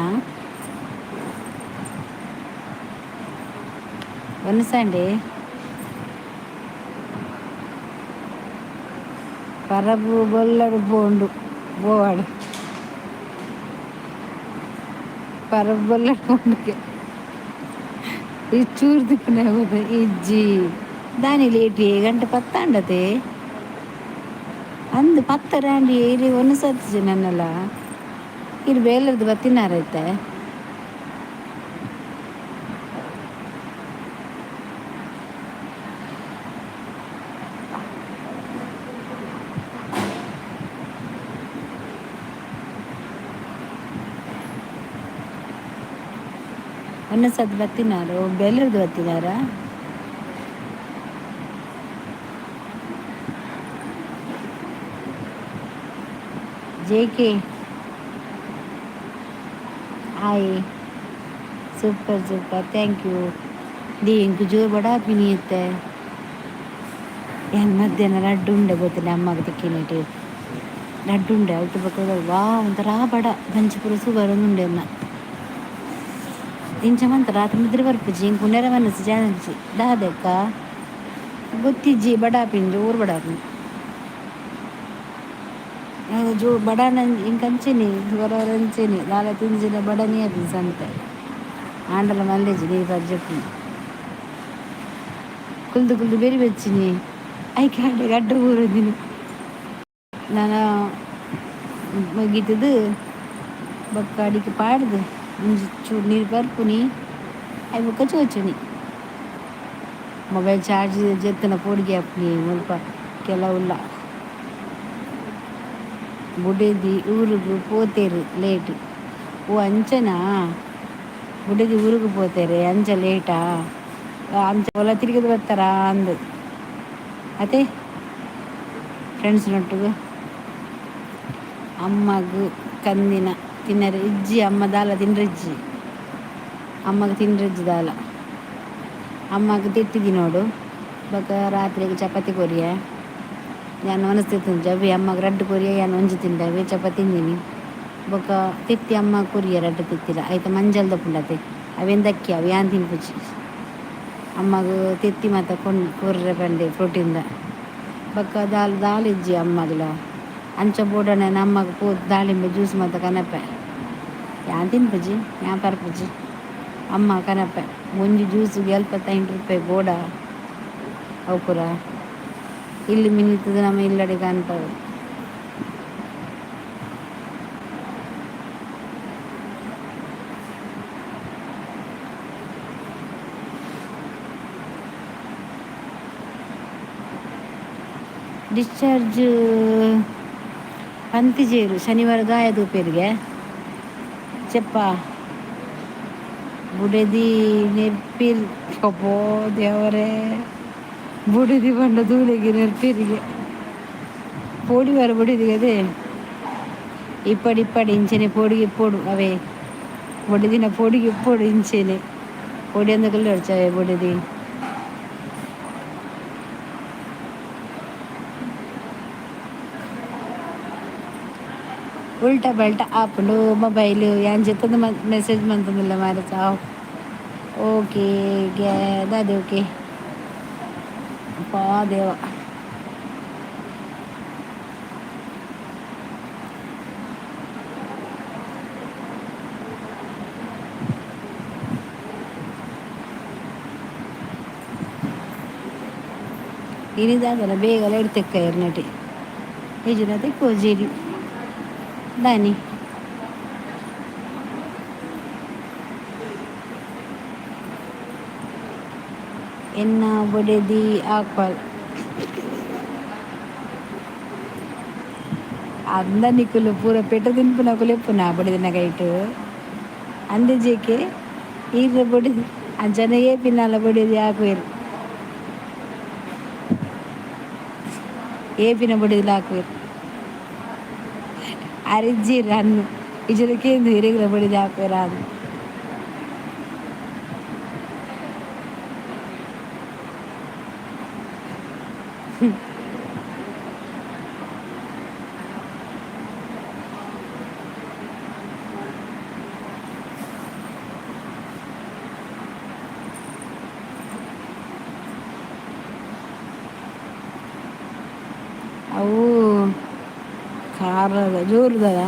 [SPEAKER 1] ವನಸಾಂಡಿ ಪರಬು ಬೊಲ್ಲಡು ಪೋಂಡು ಬೋವಾಡು ಪರಬು ಬೊಲ್ಲಡು ಪೋಂಡುಗೆ ಈ ಚೂರು ದಿಕ್ಕನೆ ಇಜ್ಜಿ. ದಾನಿ ಲೇಟ್? ಗಂಟೆ ಪತ್ತಾಂಡತೆ ಅಂದು ಪತ್ತರ ಆಂಡಿ. ಇರಿ ಒನಸತ್ಜಿ ನನ್ನಲ ಇರು ಬೇಲರ್ದು ಬತ್ತಿನಾರೈತೆ. ಒನಸದ್ ಬತ್ತಿನಾರು ಬೇಲರ್ದು ಬತ್ತಿನಾರ? J K hi, super super, thank you. The ಎಂಕ್ ಜೋರು ಬಡ ಪಿನಿಯತ್ತೆ. ಯಾನ್ ಮಧ್ಯಾಹ್ನ ಲಡ್ಡು ಉಂಡೆ ಗೊತ್ತಿಲ್ಲ ಅಮ್ಮಗ್ ತಿಕ್ಕಿನೇಟ್ ಲಡ್ಡು ಉಂಡೆ. ಅಲ್ತು ಬೊಕ ವಾ ಒಂಥರ ಬಡ ಬಂಚಿ ಪೂರ ಸುಬರೊಂದುಂಡೆ ಎನ್ನ. ಇಂಚ ಮಂತ ರಾತ್ರಿ ನಿದ್ರೆ ಬರ್ಪುಜಿ ಎಂಕ್. ಉಂಡೆರೆ ಮನಸ್ಸು ಜಾನಜ್ಜಿ ದಾದೆಕ್ಕ ಗೊತ್ತಿಜ್ಜಿ. ಬಡ ಆಪಿನಿ, ಜೋರು ಬಡ ಆಪಿನಿ ಜೋ ಬಡ. ನಂಜಿ ಎಂಕ್ ಅಂಚೆನೆ ಒರ ಒರ ಅಂಚೆನೆ ದಾಲ ತಿಂಜಿನ ಬಡನೇ ಆಪಿನಿ ಸಂತೆ. ಆಂಡಲ ಮಲ್ಲೆಜಿ ನೀರು ಪರ್ಜೆಪ್ಪುನಿ. ಕುಲ್ದು ಕುಲ್ದು ಬೆರಿ ಬೆಚ್ಚಿನಿ ಐಕೆ ಆಂಡ ಅಡ್ಡ ಬೂರೊಂದಿನಿ. ನನ ಮುಗಿತುದು ಬೊಕ್ಕ ಅಡಿಕ್ ಪಾಡ್ದು ಒಂಜಿ ಚೂರು ನೀರು ಪರ್ಪುನಿ, ಅಯ್ ಬೊಕ್ಕ ಚೋಚುನಿ. ಮೊಬೈಲ್ ಚಾರ್ಜ್ ಜೆತ್ತುನ ಪೋಡಿಗೆ ಆಪುನಿ ಮುಲ್ಪ ಕೆಲವುಲ್ಲ. ಬುಡೆದಿ ಊರುಗು ಪೋತೆರ್ ಲೇಟ್. ಓ ಅಂಚನಾ? ಬುಡೆದಿ ಊರುಗು ಪೋತೆರೆ, ಅಂಚ ಲೇಟಾ? ಅಂಚ ಒಲ ತಿರುಗಿದ್ ಬರ್ತಾರಾ ಅಂದ್ ಅತೆ ಫ್ರೆಂಡ್ಸ್ ನೊಟ್ಟುಗು. ಅಮ್ಮಗ್ ಕಂದಿನ ತಿನ್ನರೆ ಇಜ್ಜಿ. ಅಮ್ಮ ದಾಲ ತಿನ್ರೆಜ್ಜಿ, ಅಮ್ಮಗ್ ತಿನ್ರೆಜ್ಜಿ ದಾಲ. ಅಮ್ಮಗ್ ತೆತ್ತಿ ತಿನೋಡು. ಬೊಕ ರಾತ್ರೆಗ್ ಚಪಾತಿ ಕೊರಿಯೆ. ಯಾನ್ ವನಸ್ ತಿಂತುಜಿ. ಅಮ್ಮಗ್ ರಡ್ಡ್ ಕೊರಿಯೆ, ಯಾನ್ ಒಂಜಿ ತಿಂದೆ. ಅವೇ ಚಪಾತಿ ತಿಂದಿನಿ. ಬೊಕ ತೆತ್ತಿ ಅಮ್ಮ ಕೊರಿಯೆ ರಡ್ಡ್ ತೆತ್ತಿಲ. ಐತ ಮಂಜಲ್ದ ಪುಂಡತೆ ಅವೆನ್ ದಕ್ಕಿ. ಅವು ಯಾನ್ ತಿನ್ಪುಜಿ. ಅಮ್ಮಗ್ ತೆತ್ತಿ ಮಾತ ಕೊನ್ ಕೊರ್ರೆ ಪಂಡೆ ಪ್ರೋಟೀನ್ದ. ಬೊಕ ದಾಲ್ ದಾಲ ಇಜ್ಜಿ ಅಮ್ಮಗ್ಲ. ಅಂಚ ಬೋಡಾಂಡ ಅಮ್ಮಗ್ ಪೋದು ದಾಳಿಂಬೆ ಜ್ಯೂಸ್ ಮಾತ ಕನಪೆ. ಯಾನ್ ತಿನ್ಪುಜಿ, ಯಾನ್ ಪರ್ಪುಜಿ, ಅಮ್ಮ ಕನಪೆ. ಒಂಜಿ ಜ್ಯೂಸ್ಗೆ 75 ರೂಪಾಯಿ ಬೋಡ ಅವು ಪೂರ? ಇಲ್ಲಿ ಮಿನಿತದ ನಮ್ಮ ಇಲ್ಲಡೆ ಕಾಣ್ತವೆ. ಡಿಸ್ಚಾರ್ಜ್ ಪಂತಿಜೇರು ಶನಿವಾರ ಗಾಯ ತೂಪೆರ್ಗೆ ಚೆಪ್ಪ ಬುಡೆದಿ ನೆರ್ಪಿರ್. ಅಬ್ಬೋ ದೇವರೇ, ಬುಡೆದಿ ಪಂಡ ತೂಲೆಗೆ ನೆರ್ಪಿರಿಗೆ ಪೋಡಿವಾರ ಬುಡೆದಿಗೆ ಅದೇ ಇಪ್ಪಡಿ ಇಪ್ಪಡಿ ಇಂಚೆನೆ ಪೋಡಿಗೆ ಇಪ್ಪೊಡು. ಅವೇ ಬೊಡೆದಿನ ಪೋಡಿಗೆ ಇಪ್ಪೊಡು ಇಂಚೆನೆ. ಪೋಡಿ ಅಂದಕಲ್ಲು ಅವೇ ಬೊಡೆದಿ. ಉಲ್ಟಾ ಪಲ್ಟಾ ಆಪುಂಡು ಮೊಬೈಲ್. ಯಾನ್ ಜೆತ್ತೊಂದು ಮೆಸೇಜ್ ಮಂತೊಂದುಲ್ಲ ಮಾರೆ. ಸಾವ್ ಓಕೆ ದಾದೆ ಓಕೆ. ಅಪ್ಪಾ ದೇವ. ಇನಿದಾದಲ ಬೇಗ ಲೈಟ್ ತೆಕ್ಕಯೆರ್ ನಟಿ ಇಜ್ಜಿಡ ತಿಕ್ಕುಜಿ ದಾನಿ. ಎನ್ನ ಬೊಡೆದಿ ಆಕ್ವಲ್. ಅಂದ ನಿಕುಲು ಪೂರ ಪೆಟ್ಟ ತಿನ್ಪುನಕುಲು ಇಪ್ಪುನ ಬೊಡೆದಿನ ಕೈಟ್ ಅಂದೆ ಜೇಕೆ ಈರ್ನ ಬೊಡೆದಿ ಅಂಚನೆ ಏಪಿನಾಲ ಬೊಡೆದಿ ಆಕುವೆರ್ ಏಪಿನ ಬೊಡೆದಿಲ ಆಕುವೆರ್ ಅರಿಜ್ಜಿ ರನ್ನು ಇಜ್ಜಿಡ ಕೇಂದು ಇರೆಗ್ಲ ಬೊಡೆದಿ ಆಕುವೆರ್ ಆಂದ್. ಅವು ಕಾರ್ಲದ ಜೋರುದದ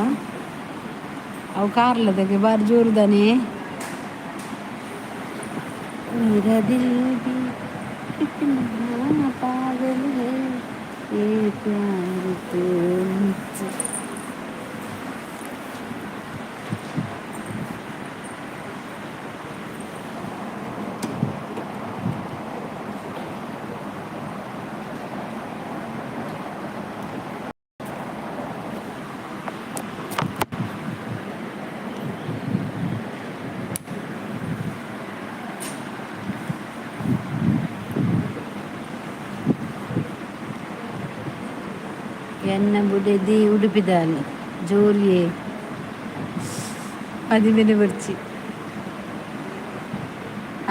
[SPEAKER 1] ಅವು ಕಾರ್ಲದಕ್ಕೆ ಬಾರಿ ಜೋರುದಾನೆ. मेरा दिल भी कितना पागल है ये प्यार तो मुझसे. ಎನ್ನ ಬುಡೆದಿ ಉಡುಪಿದಾಲ್ ಜೋರಿಯೇ ಮದಿಮೆನೆ ಬೊರ್ಚಿ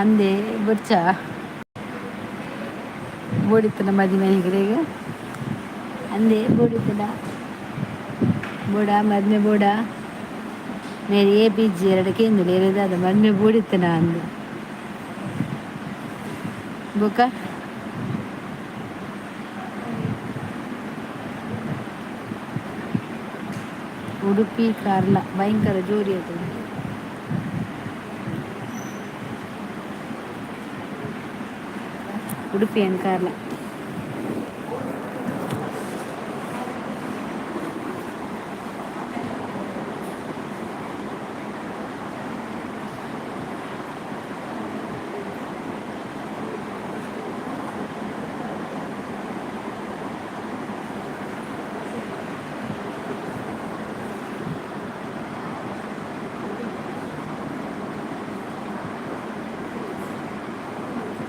[SPEAKER 1] ಅಂದೆ ಬೊರ್ಚ ಬೋಡಿತ್ತನ ಮದಿಮೆ ಅಂದೆ ಬೋಡಿತ್ತನ ಬೋಡ ಮದ್ಮೆ ಬೋಡ ಮೇರೆ ಎ ಪಿ ಜಿ ಎರಡು ಕೇಂದ್ರ ಏರಿದಾದ ಮದ್ಮೆ ಬೋಡಿತ್ತನ ಅಂದು ಬೊಕ. ಉಡುಪಿ ಕಾರ್ಲ ಭಯಂಕರ ಜೋರಿ ಅದು. ಉಡುಪಿ ಆ್ಯಂಡ್ ಕಾರ್ಲ.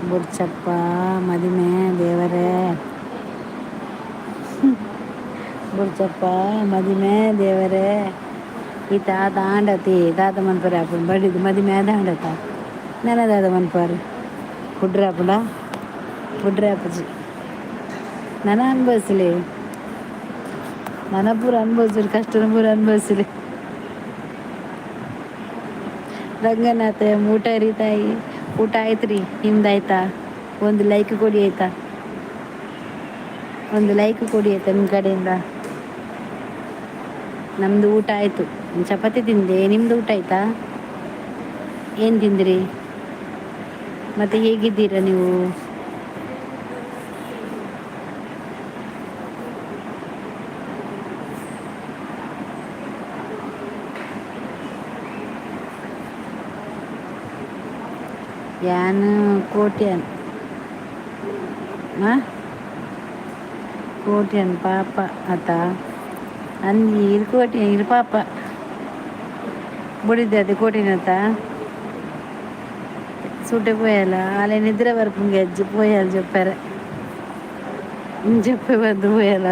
[SPEAKER 1] ಬೊಡ್ಚಪ್ಪ ಮದಿಮೆ ದೇವರೇ, ಬೊಡ್ಚಪ್ಪ ಮದಿಮೆ ದೇವರೇ. ಈ ತಾತ ಆಂಡತಿ ತಾತ ಮನ್ಪರೆ ಆಪುಂಡು ಬಡಿದು ಮದಿಮೆ ಆದ ನನ ದಾದ ಮನ್ಪಾರು ಕುಡ್ರೆ ಆಪುಂಡ ಕುಡ್ರೆ ಆಪುಜಿ. ನನ ಅನುಭವಿಸಲಿ, ನನ ಪೂರ ಅನುಭವಿಸಿರಿ, ಕಷ್ಟನ ಪೂರ ಅನುಭವಿಸಲಿ. ರಂಗನಾಥ ಊಟ ರೀ ತಾಯಿ, ಊಟ ಆಯ್ತು ರೀ, ನಿಮ್ದು ಆಯ್ತಾ? ಒಂದು ಲೈಕ್ ಕೊಡಿ ಆಯ್ತಾ? ಒಂದು ಲೈಕ್ ಕೊಡಿ ಆಯ್ತಾ ನಿಮ್ಮ ಕಡೆಯಿಂದ? ನಮ್ಮದು ಊಟ ಆಯಿತು, ಚಪಾತಿ ತಿಂದೆ. ನಿಮ್ಮದು ಊಟ ಆಯ್ತಾ? ಏನು ತಿಂದ್ರಿ? ಮತ್ತು ಹೇಗಿದ್ದೀರಾ ನೀವು? ಯಾನ್ ಕೋಟ್ಯಾನ್ ಕೋಟ್ಯಾನ್ ಪಾಪ ಆತ ಅಂದು ಇರು ಕೋಟಿ ಇರು ಪಾಪ ಬುಡಿದ್ದೆ ಅದೇ ಕೋಟಿನತ್ತ ಸೂಟೆ ಪೋಯಲ್ಲ ಅಲ್ಲೇ ನಿದ್ರೆ ಬರ್ಪುಂಗೆ ಅಜ್ಜಿ ಪೋಯಲ್ చెప్పారు చెప్పే వద్దు పోయాల.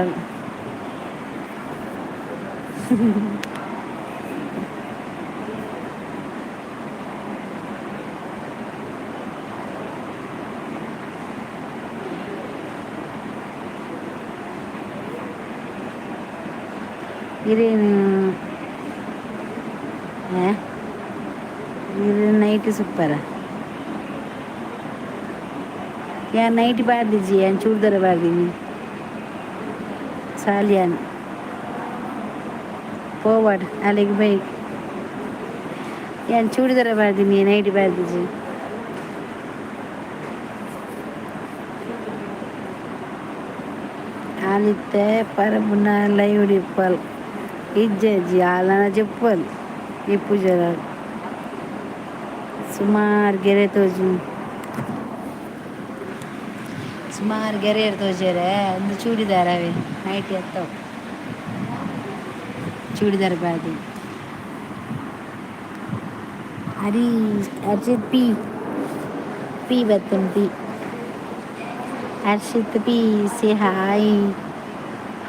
[SPEAKER 1] ಇರೇನು ಇದು ನೈಟ್ ಸೂಪರ. ಯಾನ್ ನೈಟಿ ಪಾಡ್ದಿಜ್ಜಿ, ಯಾನ್ ಚೂಡಿದಾರ ಪಾಡ್ದೀನಿ. ಸಾಲಿಯಾನ್ ಪೋವಡ್ ಅಲ್ಲಿಗೆ ಬೈ. ಯಾನ್ ಚೂಡಿದಾರ ಪಾಡ್ದೀನಿ, ನೈಟಿ ಪಾಡ್ದಿಜ್ಜಿ. ಆಲಿತ್ತೆ ಪರಬುನ ಲೈವ್ ಇಪ್ಪಲ್ ಇಜ್ಜಿ, ಆಲನ ಜೆಪ್ಪಲ್ ಇಪ್ಪುಜರ. ಸುಮಾರು ಗೆರೆ ತೋಜು, ಸುಮಾರು ಗೆರೆ ತೋಜರೆ. ಒಂದು ಚೂಡಿದಾರ ಅವೇ, ನೈಟಿ ಅತ್ತವು, ಚೂಡಿದಾರ ಬಾದಿ. ಹರಿ ಅರ್ಜಿತ್ ಪಿ ಪಿ ಬತ್ತನ್ P. Harshit P, say hi.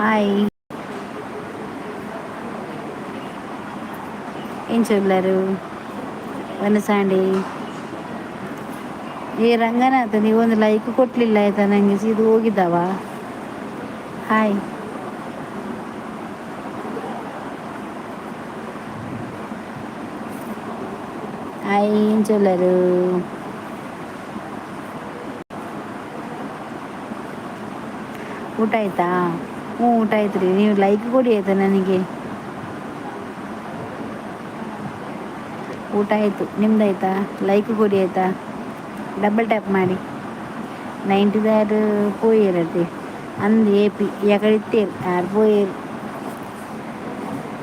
[SPEAKER 1] Hi. ಏನ್ ಚೊಲ್ಲರು ವನಸಾಂಡಿ? ಏ ರಂಗನಾಥ, ನೀವೊಂದು ಲೈಕ್ ಕೊಟ್ಟಲಿಲ್ಲ ಆಯ್ತಾ ನನಗೆ? ಸೀದು ಹೋಗಿದ್ದಾವ. ಹಾಯ್ ಹಾಯ್, ಏನ್ ಚೊಲ್ಲರು? ಊಟ ಆಯ್ತಾ? ಹ್ಞೂ, ಊಟ ಆಯ್ತು ರೀ. ನೀವು ಲೈಕ್ ಕೊಡಿ ಆಯ್ತಾ ನನಗೆ. ಊಟ ಆಯಿತು, ನಿಮ್ದಾಯ್ತಾ? ಲೈಕ್ ಕೊಡಿ ಆಯ್ತಾ, ಡಬಲ್ ಟ್ಯಾಪ್ ಮಾಡಿ. ನೈಂಟಿದಾರು ಪೋಯೇರತ್ತೆ ಅಂದು ಎ ಪಿ ಯಾಕಡೆ ಇತ್ತೇರು ಆರು ಪೋಯೇರು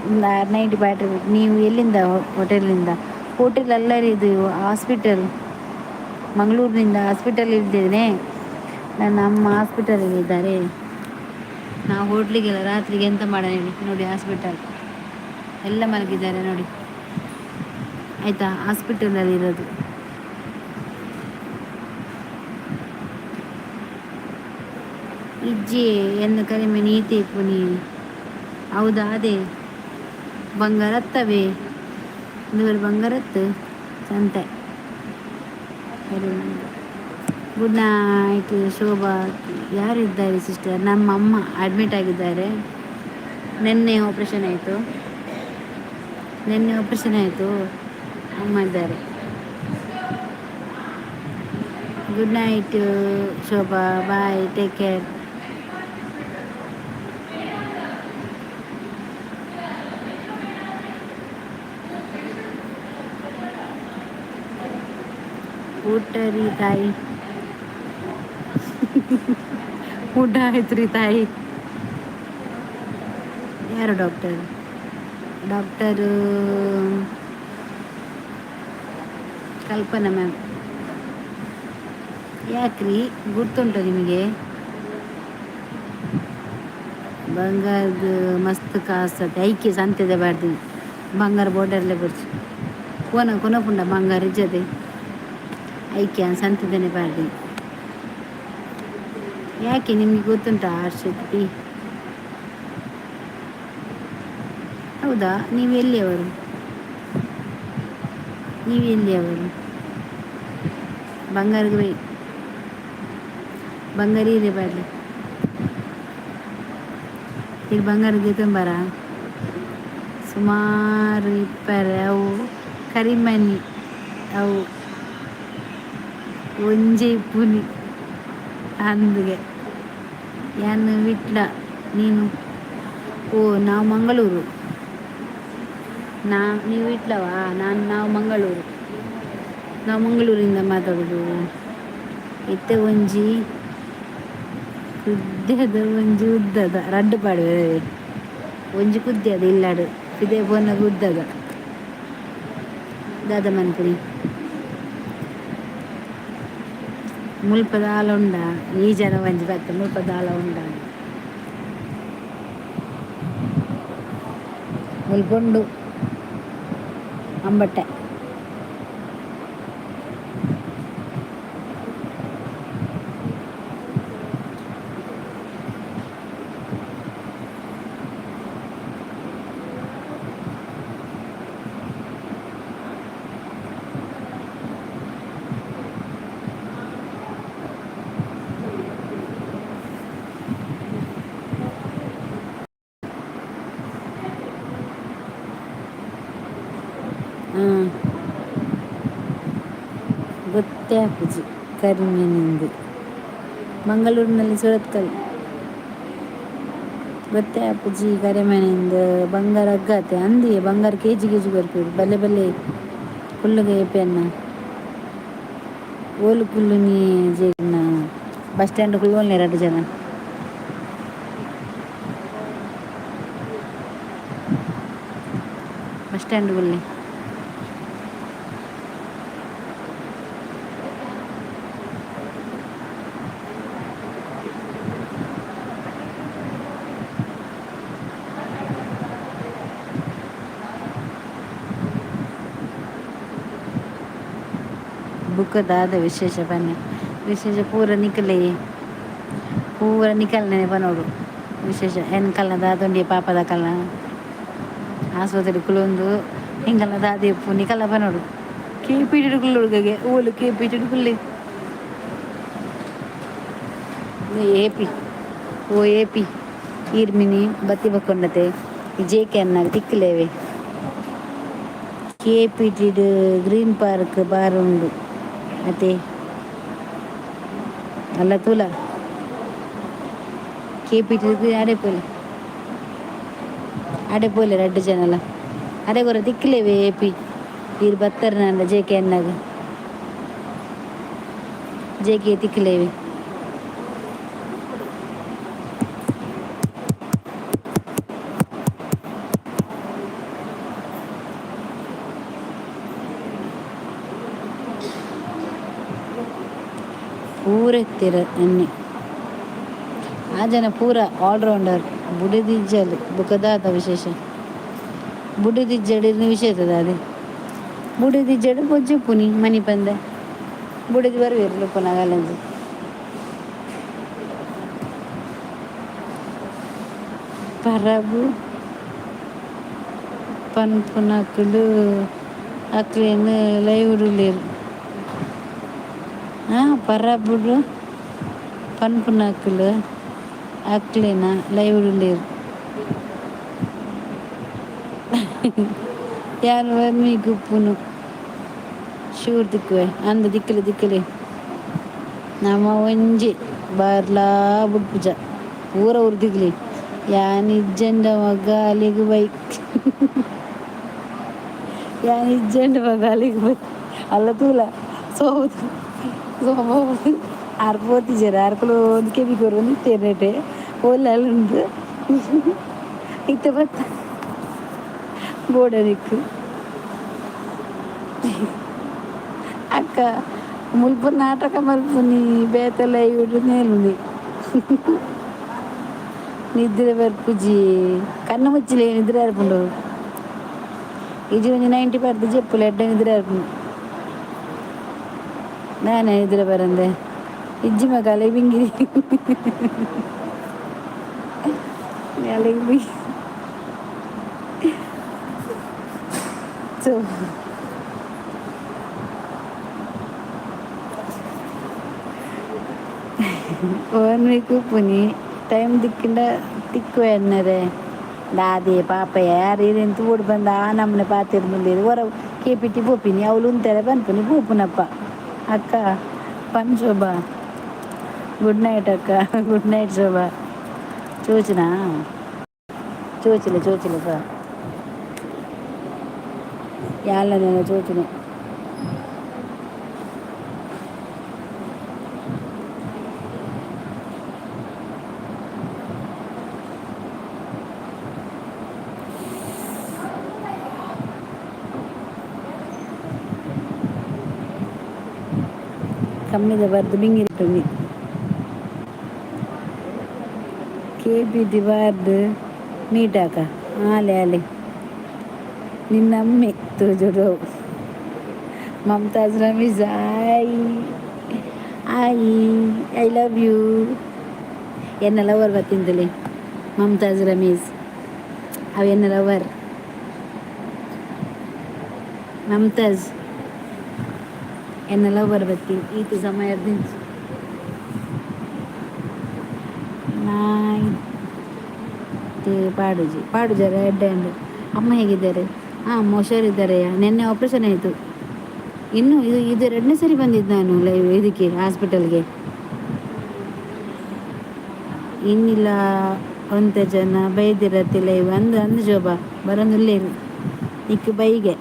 [SPEAKER 1] ಒಂದು ಆರು ನೈಂಟಿ ಬ್ಯಾಟ್ರಿ. ನೀವು ಎಲ್ಲಿಂದ? ಹೋಟೆಲಿಂದ? ಹೋಟೆಲ್ ಅಲ್ಲ ರೀ, ಇದು ಹಾಸ್ಪಿಟಲ್. ಮಂಗಳೂರಿನಿಂದ ಹಾಸ್ಪಿಟಲ್ ಇದ್ದೇನೆ ನನ್ನ ಅಮ್ಮ. ಹಾಸ್ಪಿಟಲಲ್ಲಿ ಇದ್ದಾರೆ. ನಾವು ಹೋಟ್ಲಿಗೆಲ್ಲ ರಾತ್ರಿಗೆ ಎಂತ ಮಾಡೋಣ ಹೇಳಿ. ನೋಡಿ, ಹಾಸ್ಪಿಟಲ್ ಎಲ್ಲ ಮಲಗಿದ್ದಾರೆ ನೋಡಿ, ಆಯಿತಾ? ಹಾಸ್ಪಿಟಲಲ್ಲಿ ಇರೋದು. ಇಜ್ಜಿ ಎನ್ನು ಕರಿಮೆ ನೀತಿ ಪುನಿ. ಹೌದಾ? ಅದೇ ಬಂಗಾರತ್ತವೇ ಇಂದುವರೆ ಬಂಗಾರತ್ತು ಸಂತೆ. Good night Shobha. ಯಾರಿದ್ದಾರೆ ಸಿಸ್ಟರ್? ನಮ್ಮ ಅಮ್ಮ ಅಡ್ಮಿಟ್ ಆಗಿದ್ದಾರೆ. ನಿನ್ನೆ ಆಪ್ರೇಷನ್ ಆಯಿತು, ನಿನ್ನೆ ಆಪ್ರೇಷನ್ ಆಯಿತು. ಅಮ್ಮ ಇದ್ದಾರೆ. Good night Shobha, bye, take care. ಊಟ ರೀ ತಾಯಿ? ಊಟ ಆಯ್ತು ರೀ ತಾಯಿ. ಯಾರು ಡಾಕ್ಟರ್? ಡಾಕ್ಟರು ಕಲ್ಪನಾ ಮ್ಯಾಮ್. ಯಾಕ್ರಿ, ಗುರ್ತುಂಟ ನಿಮಗೆ? ಬಂಗಾರದ ಮಸ್ತ್ ಕಾಸತ್ತೆ. ಐಕೆ ಸಂತೆದ ಬಾರ್ದು ಬಂಗಾರ ಬೋರ್ಡರ್ಲೆ ಬರ್ಚು ಕೋನ ಕೊನಪುಂಡ ಬಂಗಾರ ಇಜ್ಜದೆ. ಐಕೆ ಸಂತೆದನೆ ಬಾರ್ದಿ. ಯಾಕೆ, ನಿಮಗೆ ಗೊತ್ತುಂಟಾ ಹರ್ಷಿತ್ ಪಿ? ಹೌದಾ? ನೀವು ಎಲ್ಲಿಯವರು? ನೀವು ಎಲ್ಲಿಯವರು? ಬಂಗಾರದ ಬೈ ಬಂಗಾರ ಇದೆ ಬಾಡ್ಲಿ. ಈಗ ಬಂಗಾರ ತುಂಬಾರ ಸುಮಾರು ಇಪ್ಪರೆ. ಅವು ಕರಿಮನಿ, ಅವು ಒಂಜೆ ಇಪ್ಪುನಿ ಅಂದ್ಗೆ. ಯಾನ್ ವಿಟ್ಲ, ನೀನು? ಓ, ನಾವು ಮಂಗಳೂರು. ನಾ ನೀವು ವಿಟ್ಲವಾ? ನಾನು ನಾವು ಮಂಗಳೂರು. ನಾವು ಮಂಗಳೂರಿಂದ ಮಾತಾಡೋದು. ಇತ್ತೆ ಒಂಜಿ ಕುದ್ಯದ, ಒಂಜಿ ಉದ್ದದ, ರಡ್ಡು ಪಾಡುವೆ. ಒಂಜಿ ಕುದ್ಯದ ಇಲ್ಲಾಡು ಇದೇ ಪೋನಾಗ ಉದ್ದದ ದಾದ ಮನ್ಪುನಿ. ಮುಲ್ಪ ದಾಲ ಉಂಡ? ಈ ಜನ ಒಂಜಿ ಬತ್ತೆ, ಮುಲ್ಪ ದಾಲ ಉಂಡ? ಮುಲ್ಪ ಉಂಡು ಅಂಬಟ್ಟೆ. ಹಾಂ, ಗೊತ್ತೇ ಆಪುಜಿ ಕರಿಮೀನಿಂದು. ಮಂಗಳೂರಿನಲ್ಲಿ ಸುರತ್ಕಲ್. ಗೊತ್ತೇ ಅಪ್ಪುಜಿ ಕರೆಮನೆಂದು. ಬಂಗಾರ ಅಗ್ಗತೆ ಅಂದಿ, ಬಂಗಾರ ಕೆಜಿ ಕೆಜಿ ಬರ್ಪೇರು. ಬಲ್ಲೆ ಬಲ್ಲೆ ಕುಲ್ಲುಗೆ ಏಪೆನ್ನ ಓಲು ಕುಲ್ಲುನಿ ಜೇನ? ಬಸ್ ಸ್ಟ್ಯಾಂಡ್ ಕುಲ್ಲುವಲ್ನೇ ಎರಡು ಜನ. ಬಸ್ ಸ್ಟ್ಯಾಂಡ್ ಕುಲ್ಲೆ. ಬುಕ್ಕ ದಾದ ವಿಶೇಷ ಪನ್ನೆ? ವಿಶೇಷ ಪೂರ ನಿಕಲೆ, ಪೂರ ನಿಕಲ್ನೆ ಪನೋಡು ವಿಶೇಷ. ಎನ್ಕಲ್ನ ದಾದೊಂಡಿ ಪಾಪದ ಕಲ್ನ ಆಸ್ಪತ್ರೆ ಕುಲೊಂದು ಎಂಕಲ್ನ ದಾದ ಇಪ್ಪು ನಿಕಲ್ನ ಪನೋಡು. ಕೆ ಪಿ T ಕುಲ್ಲುಡುಗೆ ಓಲು K P T ಕುಲ್ಲೆ. A P O A P ಈರ್ಮಿನಿ ಬತ್ತಿ ಬಕ್ಕೊಂಡತೆ. ಜೆ ಕೆ ಅನ್ನಾಗ ತಿಕ್ಕಲೇವೆ. ಕೆ ಪಿ ಟಿಡ್ green park bar ಉಂಡು ಅತೆ. ಅಲ್ಲ ತೂಲ, K P T ಆಡೆ ಪೋಲೆ, ಆಡೆ ಪೋಲೆ ರಡ್ಡ್ ಜನಲ. ಅಡೆ ಕೊರ ತಿಕ್ಕಲೇವೆ. ಎ ಪಿ ಈರ್ ಬತ್ತರ್ ನಂಡ ಜೆ ಕೆ ಅನ್ನಾಗ ಜೆ ಕೆ ತಿಕ್ಕಲೇವೆ. ಪೂರ ಇತ್ತೀರ ಎನ್ನೆ. ಆ ಜನ ಪೂರ ಆಲ್ರೌಂಡರ್. ಬುಡಿದಿಜ್ಜಲು ಬುಕದಾದ ವಿಶೇಷ? ಬುಡಿದಿಜ್ಜಡು ವಿಶೇಷ ಅದೇ. ಬುಡಿದಿಜ್ಜಡು ಬೊಜ್ಜು ಪುನಿ ಮನಿ ಪಂದೆ ಬುಡಿದು ಬರುವೇರು ಲುಪ್ಪುನಗಲಂಜಿ. ಪರಬು ಪನ್ಪುನಕುಲು ಅಕ್ಲೆನ್ ಲೈವ್ ಪರಬುಡು ಪನ್ಪುನಕುಲು ಅಕ್ಲೆನ ಲೈವ್ ಉಲ್ಲೆರ್. ಯಾನ್ ಒರ್ಮಿಗ್ ಉಪ್ಪುನು ಶೂರ್ ತಿಕ್ಕುವೆ ಅಂದ್. ದಿಕ್ಕಲೆ ದಿಕ್ಕಲೆ, ನಮ ಒಂಜಿ ಬಾರ್ಲಾ ಬುಡ್ಪುಜ, ಪೂರ ಉರ್ದಿಗ್ಲಿ. ಯಾನ್ ಇಜ್ಜಂಡ ಮಗ ಅಲೆಗ್ ಬೈ, ಯಾನ್ ಇಜ್ಜಂಡ ಮಗ ಅಲೆಗ್ ಬೈ. ಅಲ್ಲ ತೂಲ, ಸೋದು ಸೋಮ ಆರ್ ಪೋತಿಜೆರ್. ಆರ್ಕುಲು ಒಂದು ಕೆಬಿ ಕೊರೊಂದು ಇತ್ತೆರ್ ನೆಟೆ. ಓಲ್ ಉಂಡು ಇತ್ತೆ ಬತ್ತ ಬೋಡನಿಕ್. ಅಕ್ಕ ಮುಲ್ಪ ನಾಟಕ ಮಲ್ಪುನಿ, ಬೇತೆ ಲೈವ್ ನೇಲುನಿ. ನಿದ್ರೆ ಬರ್ಪುಜಿ, ಕಣ್ಣು ಮುಚ್ಚಿಲೆ ನಿದ್ರೆ ಬರ್ಪುಂಡು. ಇಜಿ ಒಂಜಿ 90 ಪರ್ದು ಜೆಪ್ಪುಲೆ, ಎಡ್ಡೆ ನಿದ್ರೆ ಬರ್ಪುಂಡು. ದಾನೆ ನಿದ್ರೆ ಬರಂದೆ? ಇಜ್ಜಿ ಮಗ, ಅಲೆ ಬಿಂಗಿರಿ ಅಲೆಗ್ B. So one week ಉಪ್ಪುನಿ, ಟೈಮ್ ತಿಕ್ಕಿಂಡ ತಿಕ್ಕುವೆ ಎನ್ನರೆ. ದಾದೆ ಪಾಪ, ಯಾರು ಇರೇನು ತೂಡು ಬಂದ ಆ ನಮ್ಮನೆ ಪಾತೆರ್ದುಲ್ಲೆರ್. ಒರ K P T ಪೋಪಿನಿ, ಅವ್ಲು ಉಂತೆರೆ ಪನ್ಪುನಿ, ಪೋಪುನಪ್ಪ. ಅಕ್ಕ ಪನ್ ಶೋಭಾ, ಗುಡ್ ನೈಟ್ ಅಕ್ಕ. Good night Shobha. ಚೋಚಿನಾ? ಚೋಚಿಲೆ ಚೋಚಿಲೆ ಸರ್ ಯಾಲ ಚೋಚುನೆ. ಕಮ್ಮಿದ ಬರ್ದು ಬಿಂಗಿರಿಟುಂಗಿ. K P T ಬಾರ್ದು ಮೀಟಾಕ ಆಲೆ ಆಲೆ ನಿನ್ನಮ್ಮೆ ತೋಜುಡು. Mumtaz Ramees, hi hi, I love you. ಎನ್ನ ಲವರ್ ಬತ್ತಿಂತಲೇ ಮಮತಾಜ್ ರಮೀಸ್ ಅವ ಎನ್ನ ಲವರ್. ಮಮತಾಜ್ ಎನ್ನ ಲವರ್ ಬತ್ತಿ ಈತ ಸಮಯದಿಂಚ ನಾಯಿ ಪಾಡುಜಿ ಪಾಡುಜಾರ ಎಡ್ಡೆ ಅಂದು. ಅಮ್ಮ ಹೇಗಿದ್ದಾರೆ? ಹಾಂ, ಅಮ್ಮ ಹುಷಾರಿದ್ದಾರೆ. ನಿನ್ನೆ ಆಪ್ರೇಷನ್ ಆಯಿತು. ಇನ್ನು ಇದು ಇದು ಎರಡನೇ ಸರಿ ಬಂದಿದ್ದು ನಾನು ಲೈವ್ ಇದಕ್ಕೆ ಹಾಸ್ಪಿಟಲ್ಗೆ. ಇನ್ನಿಲ್ಲ ಒಂತೆ ಜನ ಬೈದಿರತ್ತಿಲ್ಲ ಇವು ಅಂದು ಅಂದು ಶೋಭಾ ಬರೋದುಲ್ಲೇರು ನಿಕ್ಕು ಬೈಗೆ.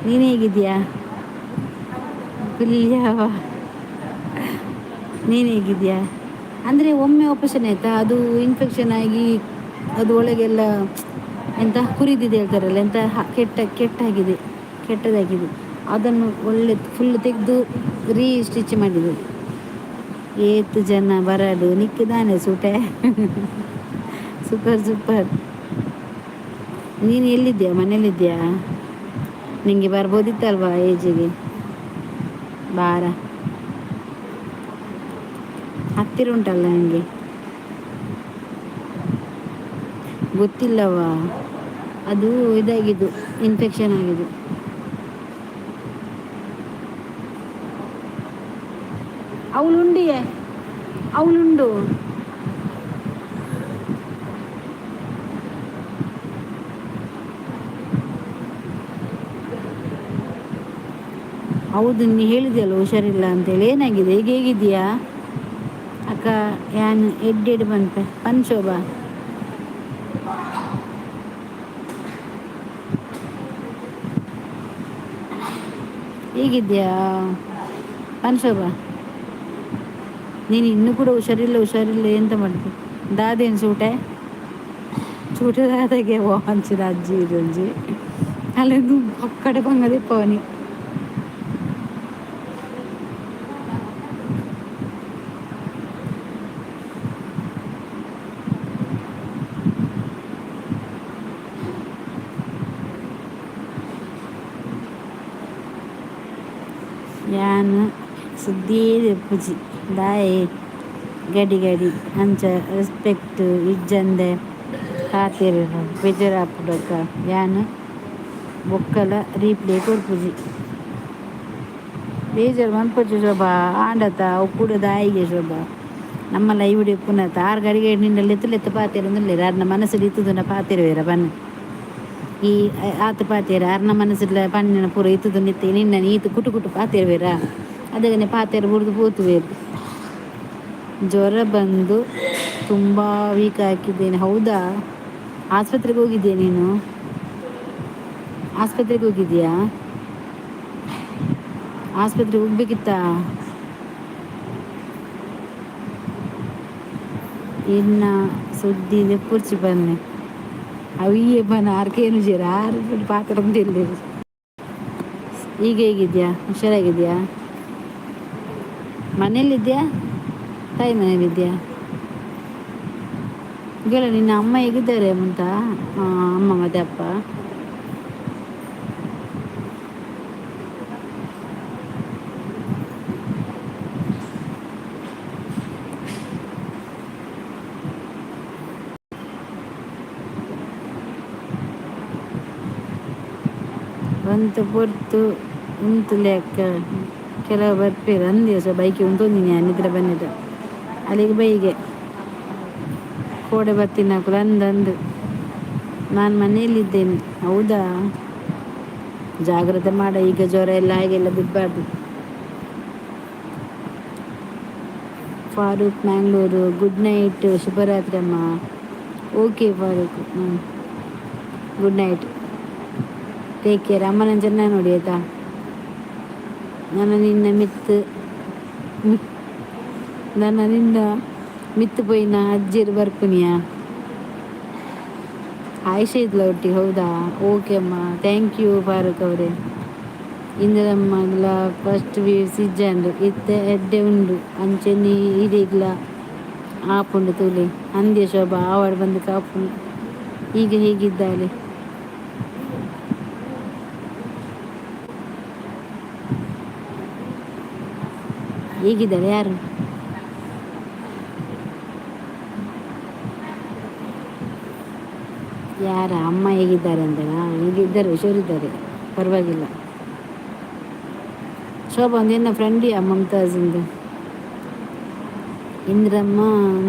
[SPEAKER 1] ನೀನು ಹೇಗಿದ್ಯಾ? ಕುಲ್ಯವ, ನೀನು ಹೇಗಿದ್ಯಾ? ಅಂದರೆ ಒಮ್ಮೆ ಆಪರೇಷನ್ ಆಯಿತಾ, ಅದು ಇನ್ಫೆಕ್ಷನ್ ಆಗಿ ಅದು ಒಳಗೆಲ್ಲ ಎಂತ ಕುರಿದಿದೆ ಹೇಳ್ತಾರಲ್ಲ, ಎಂತ ಕೆಟ್ಟ ಕೆಟ್ಟಾಗಿದೆ, ಕೆಟ್ಟದಾಗಿದೆ. ಅದನ್ನು ಒಳ್ಳೆ ಫುಲ್ ತೆಗೆದು ರೀ ಸ್ಟಿಚ್ ಮಾಡಿದೆ. ಏತು ಜನ ಬರಡು ನಿಕ್ಕಿದಾನೆ ಸೂಟೆ. Super super. ನೀನು ಎಲ್ಲಿದ್ಯಾ? ಮನೇಲಿದ್ಯಾ? ನಿಂಗೆ ಬರ್ಬೋದಿತ್ತಲ್ವಾ ಏಜಿಗೆ? ಬಾರ, ಹತ್ತಿರ ಉಂಟಲ್ಲ ನಿಂಗೆ. ಗೊತ್ತಿಲ್ಲವಾ? ಅದು ಇದಾಗಿದ್ದು, ಇನ್ಫೆಕ್ಷನ್ ಆಗಿದ್ದು. ಅವಳುಂಡಿಯೇ, ಅವಳುಂಡು. ಹೌದು, ನೀ ಹೇಳಿದೆಯಲ್ಲ ಹುಷಾರಿಲ್ಲ ಅಂತೇಳಿ. ಏನಾಗಿದೆ ಈಗ? ಹೇಗಿದೆಯಾ ಅಕ್ಕ? ಯಾನ್ ಎಡ್ಡೆಡ್ ಬಂತೆ ಪನ್ ಶೋಭಾ. ಹೇಗಿದ್ಯಾ ಪನ್ ಶೋಭಾ? ನೀನು ಇನ್ನೂ ಕೂಡ ಹುಷಾರಿಲ್ಲ ಹುಷಾರಿಲ್ಲ ಎಂತ ಮಾಡ್ತಿ? ದಾದೇನು ಸೂಟೆ ಚೂಟೆ ದಾದಾಗೆ ಅಂಚಿನ ಅಜ್ಜಿ ಇದೊಂಜಿ ಅಲ್ಲಿಂದು ಪಕ್ಕಡೆ ಬಂಗದೆ ಪವನಿ. ಯಾನ್ ಸುದ್ದಿಯೇ ಪೂಜಿ ದಾಯೆ ಗಡಿ ಗಡಿ ಅಂಚ ರೆಸ್ಪೆಕ್ಟ್ ಇಜ್ಜಂದೆ ಪಾತೆರುನು ಬೇಜಾರಾಪುಂಡಕ್ಕ. ಯಾನ್ ಬೊಕ್ಕಲ ರೀಪ್ಲೈ ಕೊರ್ಪುಜಿ. ಬೇಜಾರು ಮನ್ಪೊಚ್ಚಿ ಶೋಭಾ, ಆಂಡತ ಅವು ಕೂಡ ದಾಯಿಗೆ ಶೋಭಾ ನಮ್ಮ ಲೈವ್ ಇಪ್ಪುನತ ಆರು ಗಡಿಗೆ ನಿನ್ನ ಲೆತ್ತು ಲೆತ್ತು ಪಾತೆರೊಂದುಲ್ಲೆರ್. ಆರ್ನ ಮನಸ್ಸುಡು ಇತ್ತುದುನ ಪಾತೆರುವೆರ ಪನ್ನೆ ಈ ಆತ್ ಪಾತೆರ. ಆರ್ನ ಮನಸ್ಸುಡ್ಲ ಪನ್ನಿನ ಪೂರ ಇತ್ತುದು ನಿತ್ತೆ ನಿನ್ನ ಈತ್ ಕುಟು ಕುಟು ಪಾತೆರುವೆರ. ಅದಗನೆ ಪಾತೆರ ಬುಡ್ದು ಪೋತುವೆರ್. ಜ್ವರ ಬಂದು ತುಂಬ ವೀಕ್ ಹಾಕಿದ್ದೇನೆ. ಹೌದಾ? ಆಸ್ಪತ್ರೆಗೆ ಹೋಗಿದ್ದೀಯಾ ನೀನು? ಆಸ್ಪತ್ರೆಗೆ ಹೋಗಿದ್ದೀಯಾ? ಆಸ್ಪತ್ರೆಗೆ ಹೋಗ್ಬೇಕಿತ್ತಾ? ಇನ್ನ ಸುದ್ದಿ ಪೂರ್ಚಿ ಬನ್ನಿ ಅವಿಯೇ ಬನ್ನ ಆರ್ಕೇನು ಜೀರ ಆರು ಪಾತ್ರ. ಈಗ ಹೇಗಿದ್ಯಾ? ಹುಷಾರಾಗಿದ್ಯಾ? ಮನೇಲಿದ್ಯಾ, ತಾಯಿ ಮನೇಲಿದ್ಯಾ? ಗೆಳ, ನಿನ್ನ ಅಮ್ಮ ಹೇಗಿದ್ದಾರೆ ಅಂತ? ಅಮ್ಮ ಮತ್ತೆ ಅಪ್ಪ? ಒಂತು ಪೊರ್ತು ಉಂತುಲೆ ಅಕ್ಕ, ಕೆಲವು ಬರ್ಪೇರು ಅಂದಿವಸ ಬೈಕ್ ಉಂತೊಂದಿನಿ ನಿದ್ರೆ ಬನ್ನಿದ ಅಲ್ಲಿಗೆ ಬೈಗೆ ಕೋಡೆ ಬರ್ತೀನಿ ಅಕುಲು ಅಂದಂದು. ನಾನು ಮನೆಯಲ್ಲಿದ್ದೇನೆ. ಹೌದಾ? ಜಾಗ್ರತೆ ಮಾಡ. ಈಗ ಜ್ವರ ಎಲ್ಲ ಹಾಗೆಲ್ಲ ಬಿಡಬಾರ್ದು. ಫಾರೂಕ್ ಮ್ಯಾಂಗ್ಳೂರು, ಗುಡ್ ನೈಟ್, ಶುಭರಾತ್ರಿ ಅಮ್ಮ. ಓಕೆ ಫಾರೂಕ್, ಹ್ಞೂ, good night, take care. ಅಮ್ಮನ ಚೆನ್ನಾಗಿ ನೋಡಿ ಆಯಿತಾ? ನನ್ನ ನಿನ್ನ ಮಿತ್ತು ನನ್ನ ನಿನ್ನ ಮಿತ್ತು ಪೋಯಿನ ಅಜ್ಜಿರು ಬರ್ಪುನಿಯಾ? ಆಯಿಷಾ ಇದ್ಲ ಒಟ್ಟಿಗೆ? ಹೌದಾ? ಓಕೆ ಅಮ್ಮ, thank you Farooq ಅವರೇ. ಇಂದಿರಮ್ಮಗ್ಲ ಫಸ್ಟ್ ವ್ಯೂಸ್ ಇಜ್ಜಂಡು ಇತ್ತೆ ಎಡ್ಡೆ ಉಂಡು. ಅಂಚೆನೆ ಇರೆಗ್ಲ ಆಪುಂಡು ತೂಲೆ ಅಂದ್ಯ ಶೋಭಾ ಆವಡ್ ಬಂದು ಕಾಪುಂಡು. ಈಗ ಹೇಗಿದ್ದಾಳೆ? ಹೇಗಿದ್ದಾಳೆ ಯಾರು? ಯಾರ ಅಮ್ಮ ಹೇಗಿದ್ದಾರೆ ಅಂತನಾ? ಈಗ ಇದ್ದಾರೆ, ಹುಷಾರಿದ್ದಾರೆ, ಪರವಾಗಿಲ್ಲ. ಶೋಭಾ ಒಂದು ಎನ್ನ ಫ್ರೆಂಡಿಯಾ ಮಮತಾಜಿಂದ. ಇಂದ್ರಮ್ಮ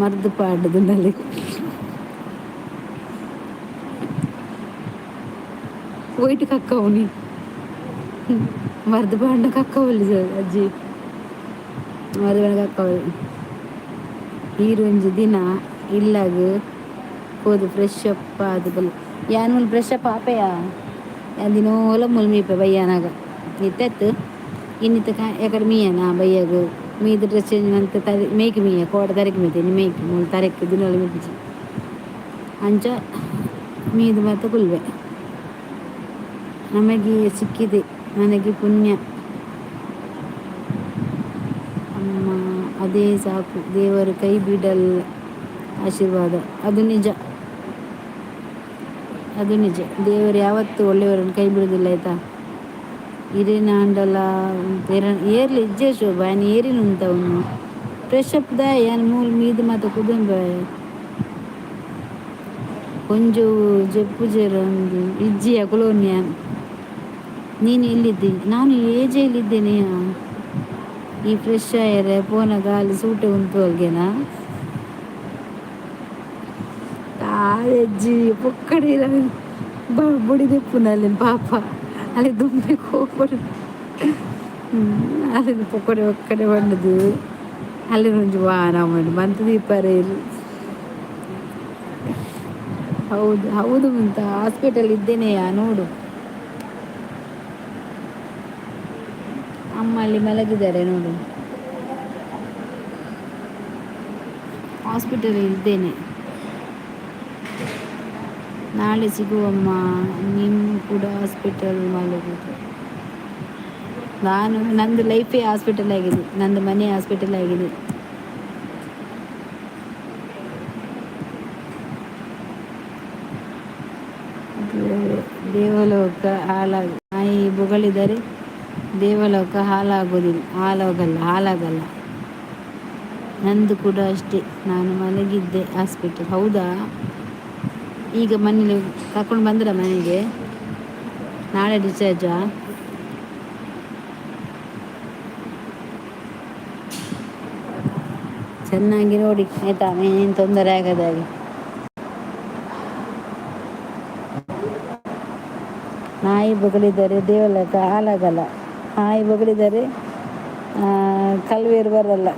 [SPEAKER 1] ಮರ್ದು ಪಾಡುದುಂಡಲ್ಲಿ ಒಯ್ಟ್ ಕಕ್ಕವನಿ ಮರ್ದು ಪಾಂಡ ಕಕ್ಕವಲ್ಲಿ ಅಜ್ಜಿ ಮರ್ದು ಪಾಂಡ ಕಕ್ಕವಲ್ಲಿ. ಈರೊಂಜಿ ದಿನ ಇಲ್ಲಾಗ ಪೋದು ಫ್ರೆಶ್ ಅಪ್ ಆದ್ ಬಲೆ. ಯಾನ್ ಮೂಲು ಫ್ರೆಶ್ ಅಪ್ ಆಪೆಯ, ಯಾನ್ ದಿನೋಲ ಮೂಲು ಮೀಪೆ ಬಯ್ಯಾನಾಗ. ಇತ್ತೆತ್ ಇನ್ನಿತ ಎಕಡೆ ಮೀಯನ ಬಯ್ಯಾಗ ಮೀದು ಡ್ರೆಸ್ ಚೇಂಜ್ ಮಂತ್ ತರೆ ಮೇಯ್ಕ್ ಮೀಯ ಕೋಡೆ ತರೆಕ್ ಮೀತೆ ಇನಿ ಮೇಯ್ಕ್ ಮೂಲು ತರೆಕ್ ದಿನೋಲ ಮೀಪುಜಿ. ಅಂಚ ಮೀದು ಮಾತ ಕುಲ್ವೆ. ನಮಗೆ ಸಿಕ್ಕಿದೆ, ನನಗೆ ಪುಣ್ಯ ಅಮ್ಮ, ಅದೇ ಸಾಕು. ದೇವರು ಕೈ ಬಿಡಲ್ಲ, ಆಶೀರ್ವಾದ. ಅದು ನಿಜ, ಅದು ನಿಜ. ದೇವರು ಯಾವತ್ತೂ ಒಳ್ಳೆಯವರನ್ನು ಕೈ ಬಿಡುವುದಿಲ್ಲ, ಆಯ್ತಾ? ಇರೇನಾಂಡಲ ಏರ್ಲಿ ಇಜ್ಜೆ ಶೋಭಾ, ಯಾನ್ ಏರಿನ ಉಂತವನು ಫ್ರೆಶ್ ಅಪ್ ದಾಯೆ ಯಾನ್ ಮೂಲು ಮೀದು ಮಾತ ಕುದೊಂಬೆ. ಒಂಜು ಜೆಪ್ಪುಜೆರ್ ಅಂದ್ ಇಜ್ಜಿ ಅಕುಲೋನ್ಯ. ನೀನು ಎಲ್ಲಿದ್ದಿ? ನಾನು ಏಜೆಯಲ್ಲಿದ್ದೇನೆ. ಈ ಫ್ರೆಶ್ ಆಯರೆ ಪೋನ ಗಾಲಿ ಸೂಟೆ ಉಂತು ಅಲ್ಗೆನಾ ಅಜ್ಜಿ ಪೊಕ್ಕಡೆ ಬೊಡಿ ದೆಪ್ಪುನ ಪಾಪ. ಅಲ್ಲಿ ದುಂಬೆ ಕೋಪಡು ಅಲ್ಲಿ ಪೊಕ್ಕಡೆ ಒಕ್ಕಡೆ ಬಂಡದು ಅಲ್ಲಿ ಒಂಜಿ ವಾ ನಮ್ಮನ್ನು ಮಂತ್ ದೀಪರೆ. ಹೌದು ಹೌದು ಅಂತ ಹಾಸ್ಪಿಟಲ್ ಇದ್ದೇನೆಯಾ ನೋಡು. ಅಮ್ಮ ಅಲ್ಲಿ ಮಲಗಿದ್ದಾರೆ ನೋಡು. ಹಾಸ್ಪಿಟಲ್ ಇದ್ದೇನೆ. ನಾಳೆ ಸಿಗುವಮ್ಮ. ನಿಮ್ಮ ಕೂಡ ಹಾಸ್ಪಿಟಲ್ ಮಲಗುವುದು. ನಾನು ನಂದು ಲೈಫೇ ಹಾಸ್ಪಿಟಲ್ ಆಗಿದೆ, ನಂದು ಮನೆ ಹಾಸ್ಪಿಟಲ್ ಆಗಿದೆ. ದೇವಲೋಕ ಹಾಳಾಗ ನಾಯಿ ಬೊಗಳಿದರೆ ದೇವಲೋಕ ಹಾಳಾಗೋದಿಲ್ಲ, ಹಾಳಾಗಲ್ಲ ಹಾಳಾಗಲ್ಲ. ನಂದು ಕೂಡ ಅಷ್ಟೇ, ನಾನು ಮಲಗಿದ್ದೆ ಹಾಸ್ಪಿಟಲ್. ಹೌದಾ? ಈಗ ಮನೇಲಿ ಕರ್ಕೊಂಡು ಬಂದ್ರ ಮನೆಗೆ? ನಾಳೆ ಡಿಸ್ಚಾರ್ಜಾ? ಚೆನ್ನಾಗಿ ನೋಡಿ ಆಯ್ತಾ, ಏನು ತೊಂದರೆ ಆಗದಾಗೆ. ನಾಯಿ ಬೊಗಳಿದರೆ ದೇವಲೋಕ ಹಾಳಾಗಲ್ಲ, ನಾಯಿ ಬೊಗಳಿದರೆ ಕಲ್ವೇರು ಬರಲ್ಲ.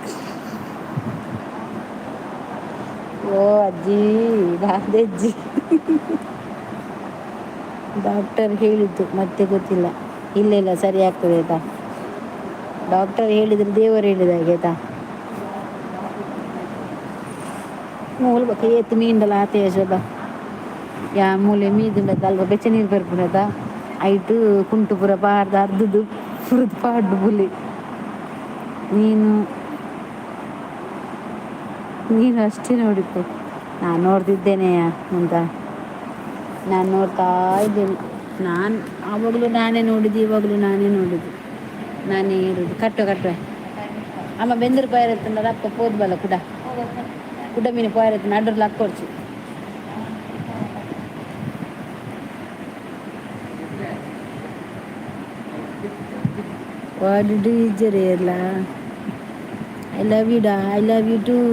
[SPEAKER 1] ಓ ಅಜ್ಜಿ, ಅಜ್ಜಿ ಡಾಕ್ಟರ್ ಹೇಳಿದ್ದು ಮತ್ತೆ ಗೊತ್ತಿಲ್ಲ. ಇಲ್ಲ ಇಲ್ಲ, ಸರಿ ಆಗ್ತದೆ ಆಯ್ತಾ. ಡಾಕ್ಟರ್ ಹೇಳಿದರೆ ದೇವರು ಹೇಳಿದ ಹಾಗೆ ಆಯ್ತಾ. ಮೂಲ ಬೊಕ ಏತ್ ಮೀಂಡಲ ಆತೆ ಯಶೋದ. ಯಾ ಮೂಲೆ ಮೀದುಂಡತ ಅಲ್ಪ ಬೆಚ್ಚ ನೀರು ಬರ್ಪುಂಡತ ಐಟ್ ಕುಂಟು ಪೂರ ಪಾಡ್ದ್ ಅರ್ದುದು ಪುರುದು ಪಾಡ್ದು ಬುಲಿ. ನೀನು ನೀನು ಅಷ್ಟೇ ನೋಡಿಕೊ. ನಾನು ನೋಡ್ತಿದ್ದೇನೆಯಾ ಅಂತ ನಾನು ನೋಡ್ತಾ ಇದ್ದೇನೆ. ನಾನು ಆವಾಗಲೂ ನಾನೇ ನೋಡಿದ್ದು, ಇವಾಗಲೂ ನಾನೇ ನೋಡಿದ್ದು, ನಾನೇ ಇರೋದು. ಕಟ್ಟುವ ಕಟ್ಟುವ ಅಮ್ಮ ಬೆಂದರು ಪೋಯರತ್ತಂದ್ರೆ ಅಪ್ಪ ಪೋದು ಬಲ್ಲ ಕುಡ ಕುಡ ಮೀನು ಪೋಯರತ್ತ ನಡುರ್ಲು ಅಕ್ಕೊರ್ಚು. What did you I love you ಡಾ, I love you too.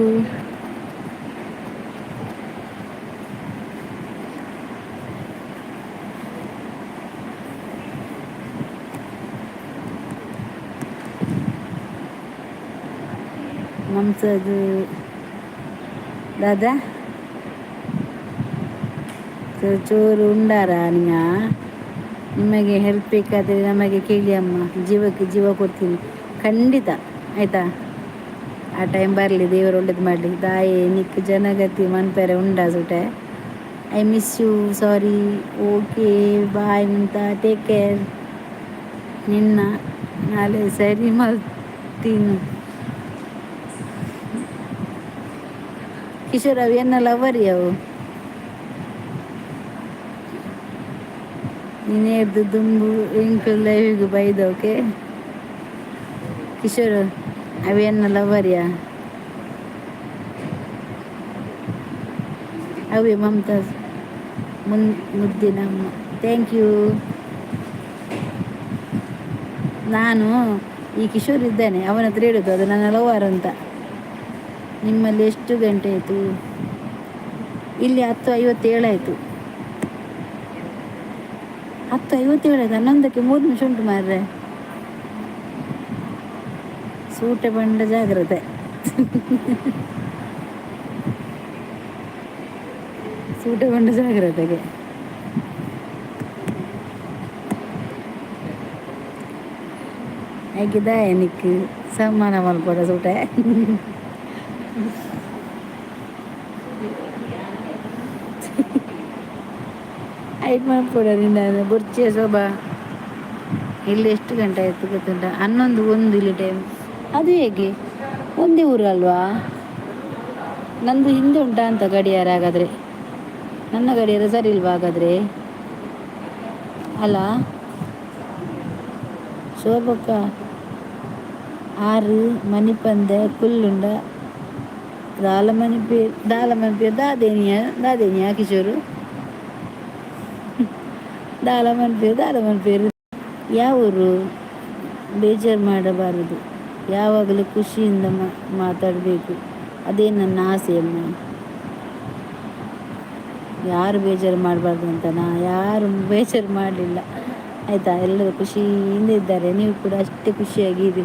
[SPEAKER 1] ಮಂಸದು ದಾದಾ ಚೂರು ಉಂಡಾರ ನಿಂಗ? ನಿಮಗೆ ಹೆಲ್ಪ್ ಬೇಕಾದರೆ ನಮಗೆ ಕೇಳಿ ಅಮ್ಮ, ಜೀವಕ್ಕೆ ಜೀವ ಕೊಡ್ತೀನಿ ಖಂಡಿತ ಆಯಿತಾ. ಆ ಟೈಮ್ ಬರಲಿ, ದೇವರು ಒಳ್ಳೇದು ಮಾಡಲಿ. ದಾಯೆ ನಿಕ್ ಜನಗತಿ ಮನ್ಪೆರೆ ಉಂಡಾ ಸುಟೆ. I miss you, sorry, okay bye ಅಂತ, ಟೇಕ್ ಕೇರ್. ನಿನ್ನ ನಾಳೆ ಸರಿ ಮಲ್ತೀನಿ. ಕಿಶೋರ್ ಅವು ಎನ್ನ ಲವರ್ ಅವು. ನೀನೇರ್ದು ದುಂಬು ಎಂಕುಲು ಲೈವಿಗ್ ಬೈದ. ಓಕೆ ಕಿಶೋರ್, ಅವು ಎನ್ನ ಲವರ್ಯಾ ಅವೇ. ಮಮತಾಜ್ ಮುನ್ ಮುದ್ದಿನಮ್ಮ, thank you. ನಾನು ಈ ಕಿಶೋರ್ ಇದ್ದಾನೆ, ಅವನ ಹತ್ರ ಹೇಳೋದು ಅದು ನನ್ನ ಲವರ್ ಅಂತ. ನಿಮ್ಮಲ್ಲಿ ಎಷ್ಟು ಗಂಟೆ ಆಯಿತು? ಇಲ್ಲಿ 10:57 ಆಯಿತು. 10:57 ಆಯಿತು, 11ಕ್ಕೆ 3 ನಿಮಿಷ ಉಂಟು ಮಾರ್ರೆ. ಸೂಟೆ ಬಂಡ ಜಾಗ್ರತೆ. ಸೂಟೆ ಪಂಡ ಜಾಗ್ರತೆಗೆ. ಐಕಿದ ನಿಕ್ ಸಮ್ಮಾನ ಮಲ್ಪೊಡ ಸೂಟೆ. ಐಟ್ ಮಲ್ಪೊಡ ನಿನ್ನ ಬೊರ್ಚೆ ಶೋಭಾ. ಇಲ್ಲಿ ಎಷ್ಟು ಗಂಟೆ ಆಯ್ತು ಗೊತ್ತುಂಟ? 11:01 ಇಲ್ಲಿ ಟೈಮ್. ಅದು ಹೇಗೆ? ಒಂದೇ ಊರು ಅಲ್ವಾ? ನಂದು ಹಿಂದೆ ಉಂಟಾ ಅಂತ ಗಡಿಯಾರ? ಹಾಗಾದರೆ ನನ್ನ ಗಡಿಯಾರ ಸರಿ ಇಲ್ವಾ ಹಾಗಾದರೆ? ಅಲ್ಲ ಶೋಭಕ್ಕ, ಆರು ಮನಿಪಂದೆ ಕುಲ್ಲುಂಡ ದಾಲ ಮನಿಪೆ, ದಾಲ ಮನ್ಪೆ ದಾದೇನಿಯ ದಾದೇನಿಯ ಕಿಶೋರು? ದಾಲ ಮನ್ಪೇರು, ದಾಲ ಮನ್ಪೇರು. ಯಾವ ಊರು? ಬೇಜಾರು ಮಾಡಬಾರದು, ಯಾವಾಗಲೂ ಖುಷಿಯಿಂದ ಮಾತಾಡಬೇಕು, ಅದೇ ನನ್ನ ಆಸೆ ಅಮ್ಮ. ಯಾರು ಬೇಜಾರು ಮಾಡಬಾರ್ದು ಅಂತನಾ? ಯಾರು ಬೇಜಾರು ಮಾಡಲಿಲ್ಲ, ಆಯಿತಾ? ಎಲ್ಲರೂ ಖುಷಿಯಿಂದ ಇದ್ದಾರೆ. ನೀವು ಕೂಡ ಅಷ್ಟೇ ಖುಷಿಯಾಗಿ ಇರಿ.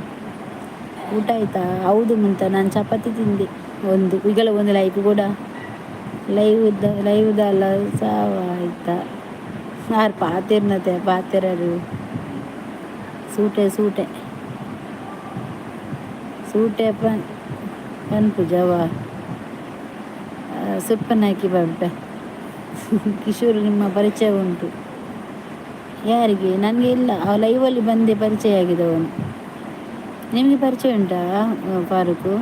[SPEAKER 1] ಊಟ ಆಯಿತಾ? ಹೌದು ಮುಂತ, ನಾನು ಚಪಾತಿ ತಿಂದೆ ಒಂದು. ಈಗಲೇ ಒಂದು ಲೈಕ್ ಕೂಡ. ಲೈವ್ ಲೈವ್ದಲ್ಲ ಸಾವಾಯ್ತಾ? ಆರು ಪಾತಿರ್ನತೆ ಪಾತಿರರು. ಸೂಟೆ ಸೂಟೆ ಸೂಟೆ ಪನ್ ಪನ್ಪುಜವ ಸುಪ್ಪನಾಕಿ ಬಂಪೆ. ಕಿಶೋರ್ ನಿಮ್ಮ ಪರಿಚಯ ಉಂಟು. ಯಾರಿಗೆ? ನನಗೆ ಇಲ್ಲ. ಆ ಲೈವಲ್ಲಿ ಬಂದೆ ಪರಿಚಯ ಆಗಿದವನು. ನಿಮಗೆ ಪರಿಚಯ ಉಂಟಾ ಫಾರೂಕು?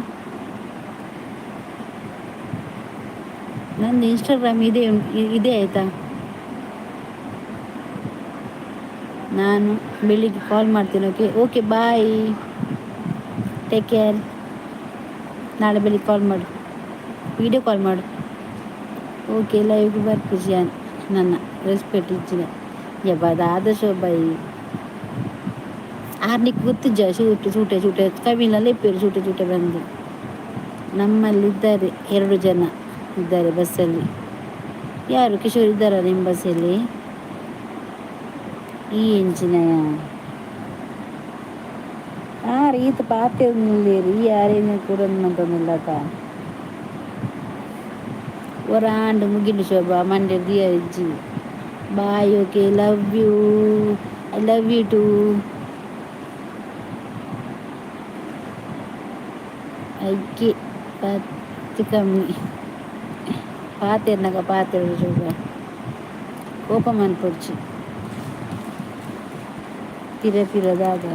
[SPEAKER 1] ನಂದು ಇನ್ಸ್ಟಾಗ್ರಾಮ್ ಇದೆ ಇದೆ, ಆಯಿತಾ? ನಾನು ಬೆಳಿಗ್ಗೆ ಕಾಲ್ ಮಾಡ್ತೀನಿ. Okay okay, bye, take care. ನಾಳೆ ಬೆಳಿಗ್ಗೆ ಕಾಲ್ ಮಾಡು, ವೀಡಿಯೋ ಕಾಲ್ ಮಾಡು. ಓಕೆ, ಲೈವ್ಗೆ ಬರ್ಪುಜಿ ನನ್ನ ರೆಸ್ಪೆಕ್ಟ್ ಇಜ್ಜಿನ ಯಬ್ಬ ಶೋಬಾಯಿ. ಆರ್ನಿಕ್ ಗೊತ್ತಿಜ್ಜ? ಸೂಟೆ ಸೂಟೆ ಸೂಟೆ ಕವಿನಲ್ಲಿ ಇಪ್ಪೇರು ಸೂಟೆ ಸೂಟೆ ಬಂದು. ನಮ್ಮಲ್ಲಿದ್ದಾರೆ, ಎರಡು ಜನ ಇದ್ದಾರೆ ಬಸ್ಸಲ್ಲಿ. ಯಾರು ಕಿಶೋರ್, ಇದ್ದಾರಾ ನಿಮ್ಮ ಬಸ್ಸಲ್ಲಿ? ಈ ಎಂಚಿನ ಆರ್ ಈತ ಪಾತೆರ್ನುಲ್ಲೇರು ಈ ಆರೇನು ಕೂಡ ಮಂತೊಂದುಲ್ಲತ. ಒರಾಂಡ್ ಮುಗಿಂಡು ಶೋಭಾ ಮಂಡೆ ದಿಯ ಇಜ್ಜಿ. Bye, okay, love you. I love you too. ಐಕೆ ಪತ್ತು ಕಮ್ಮಿ ಪಾತೆರ್ನಗ ಪಾತೆರು ಶೋಭಾ, ಕೋಪ ಮನ್ಪೊಡ್ಚಿ. ಪಿರ ಪಿರದಾಗ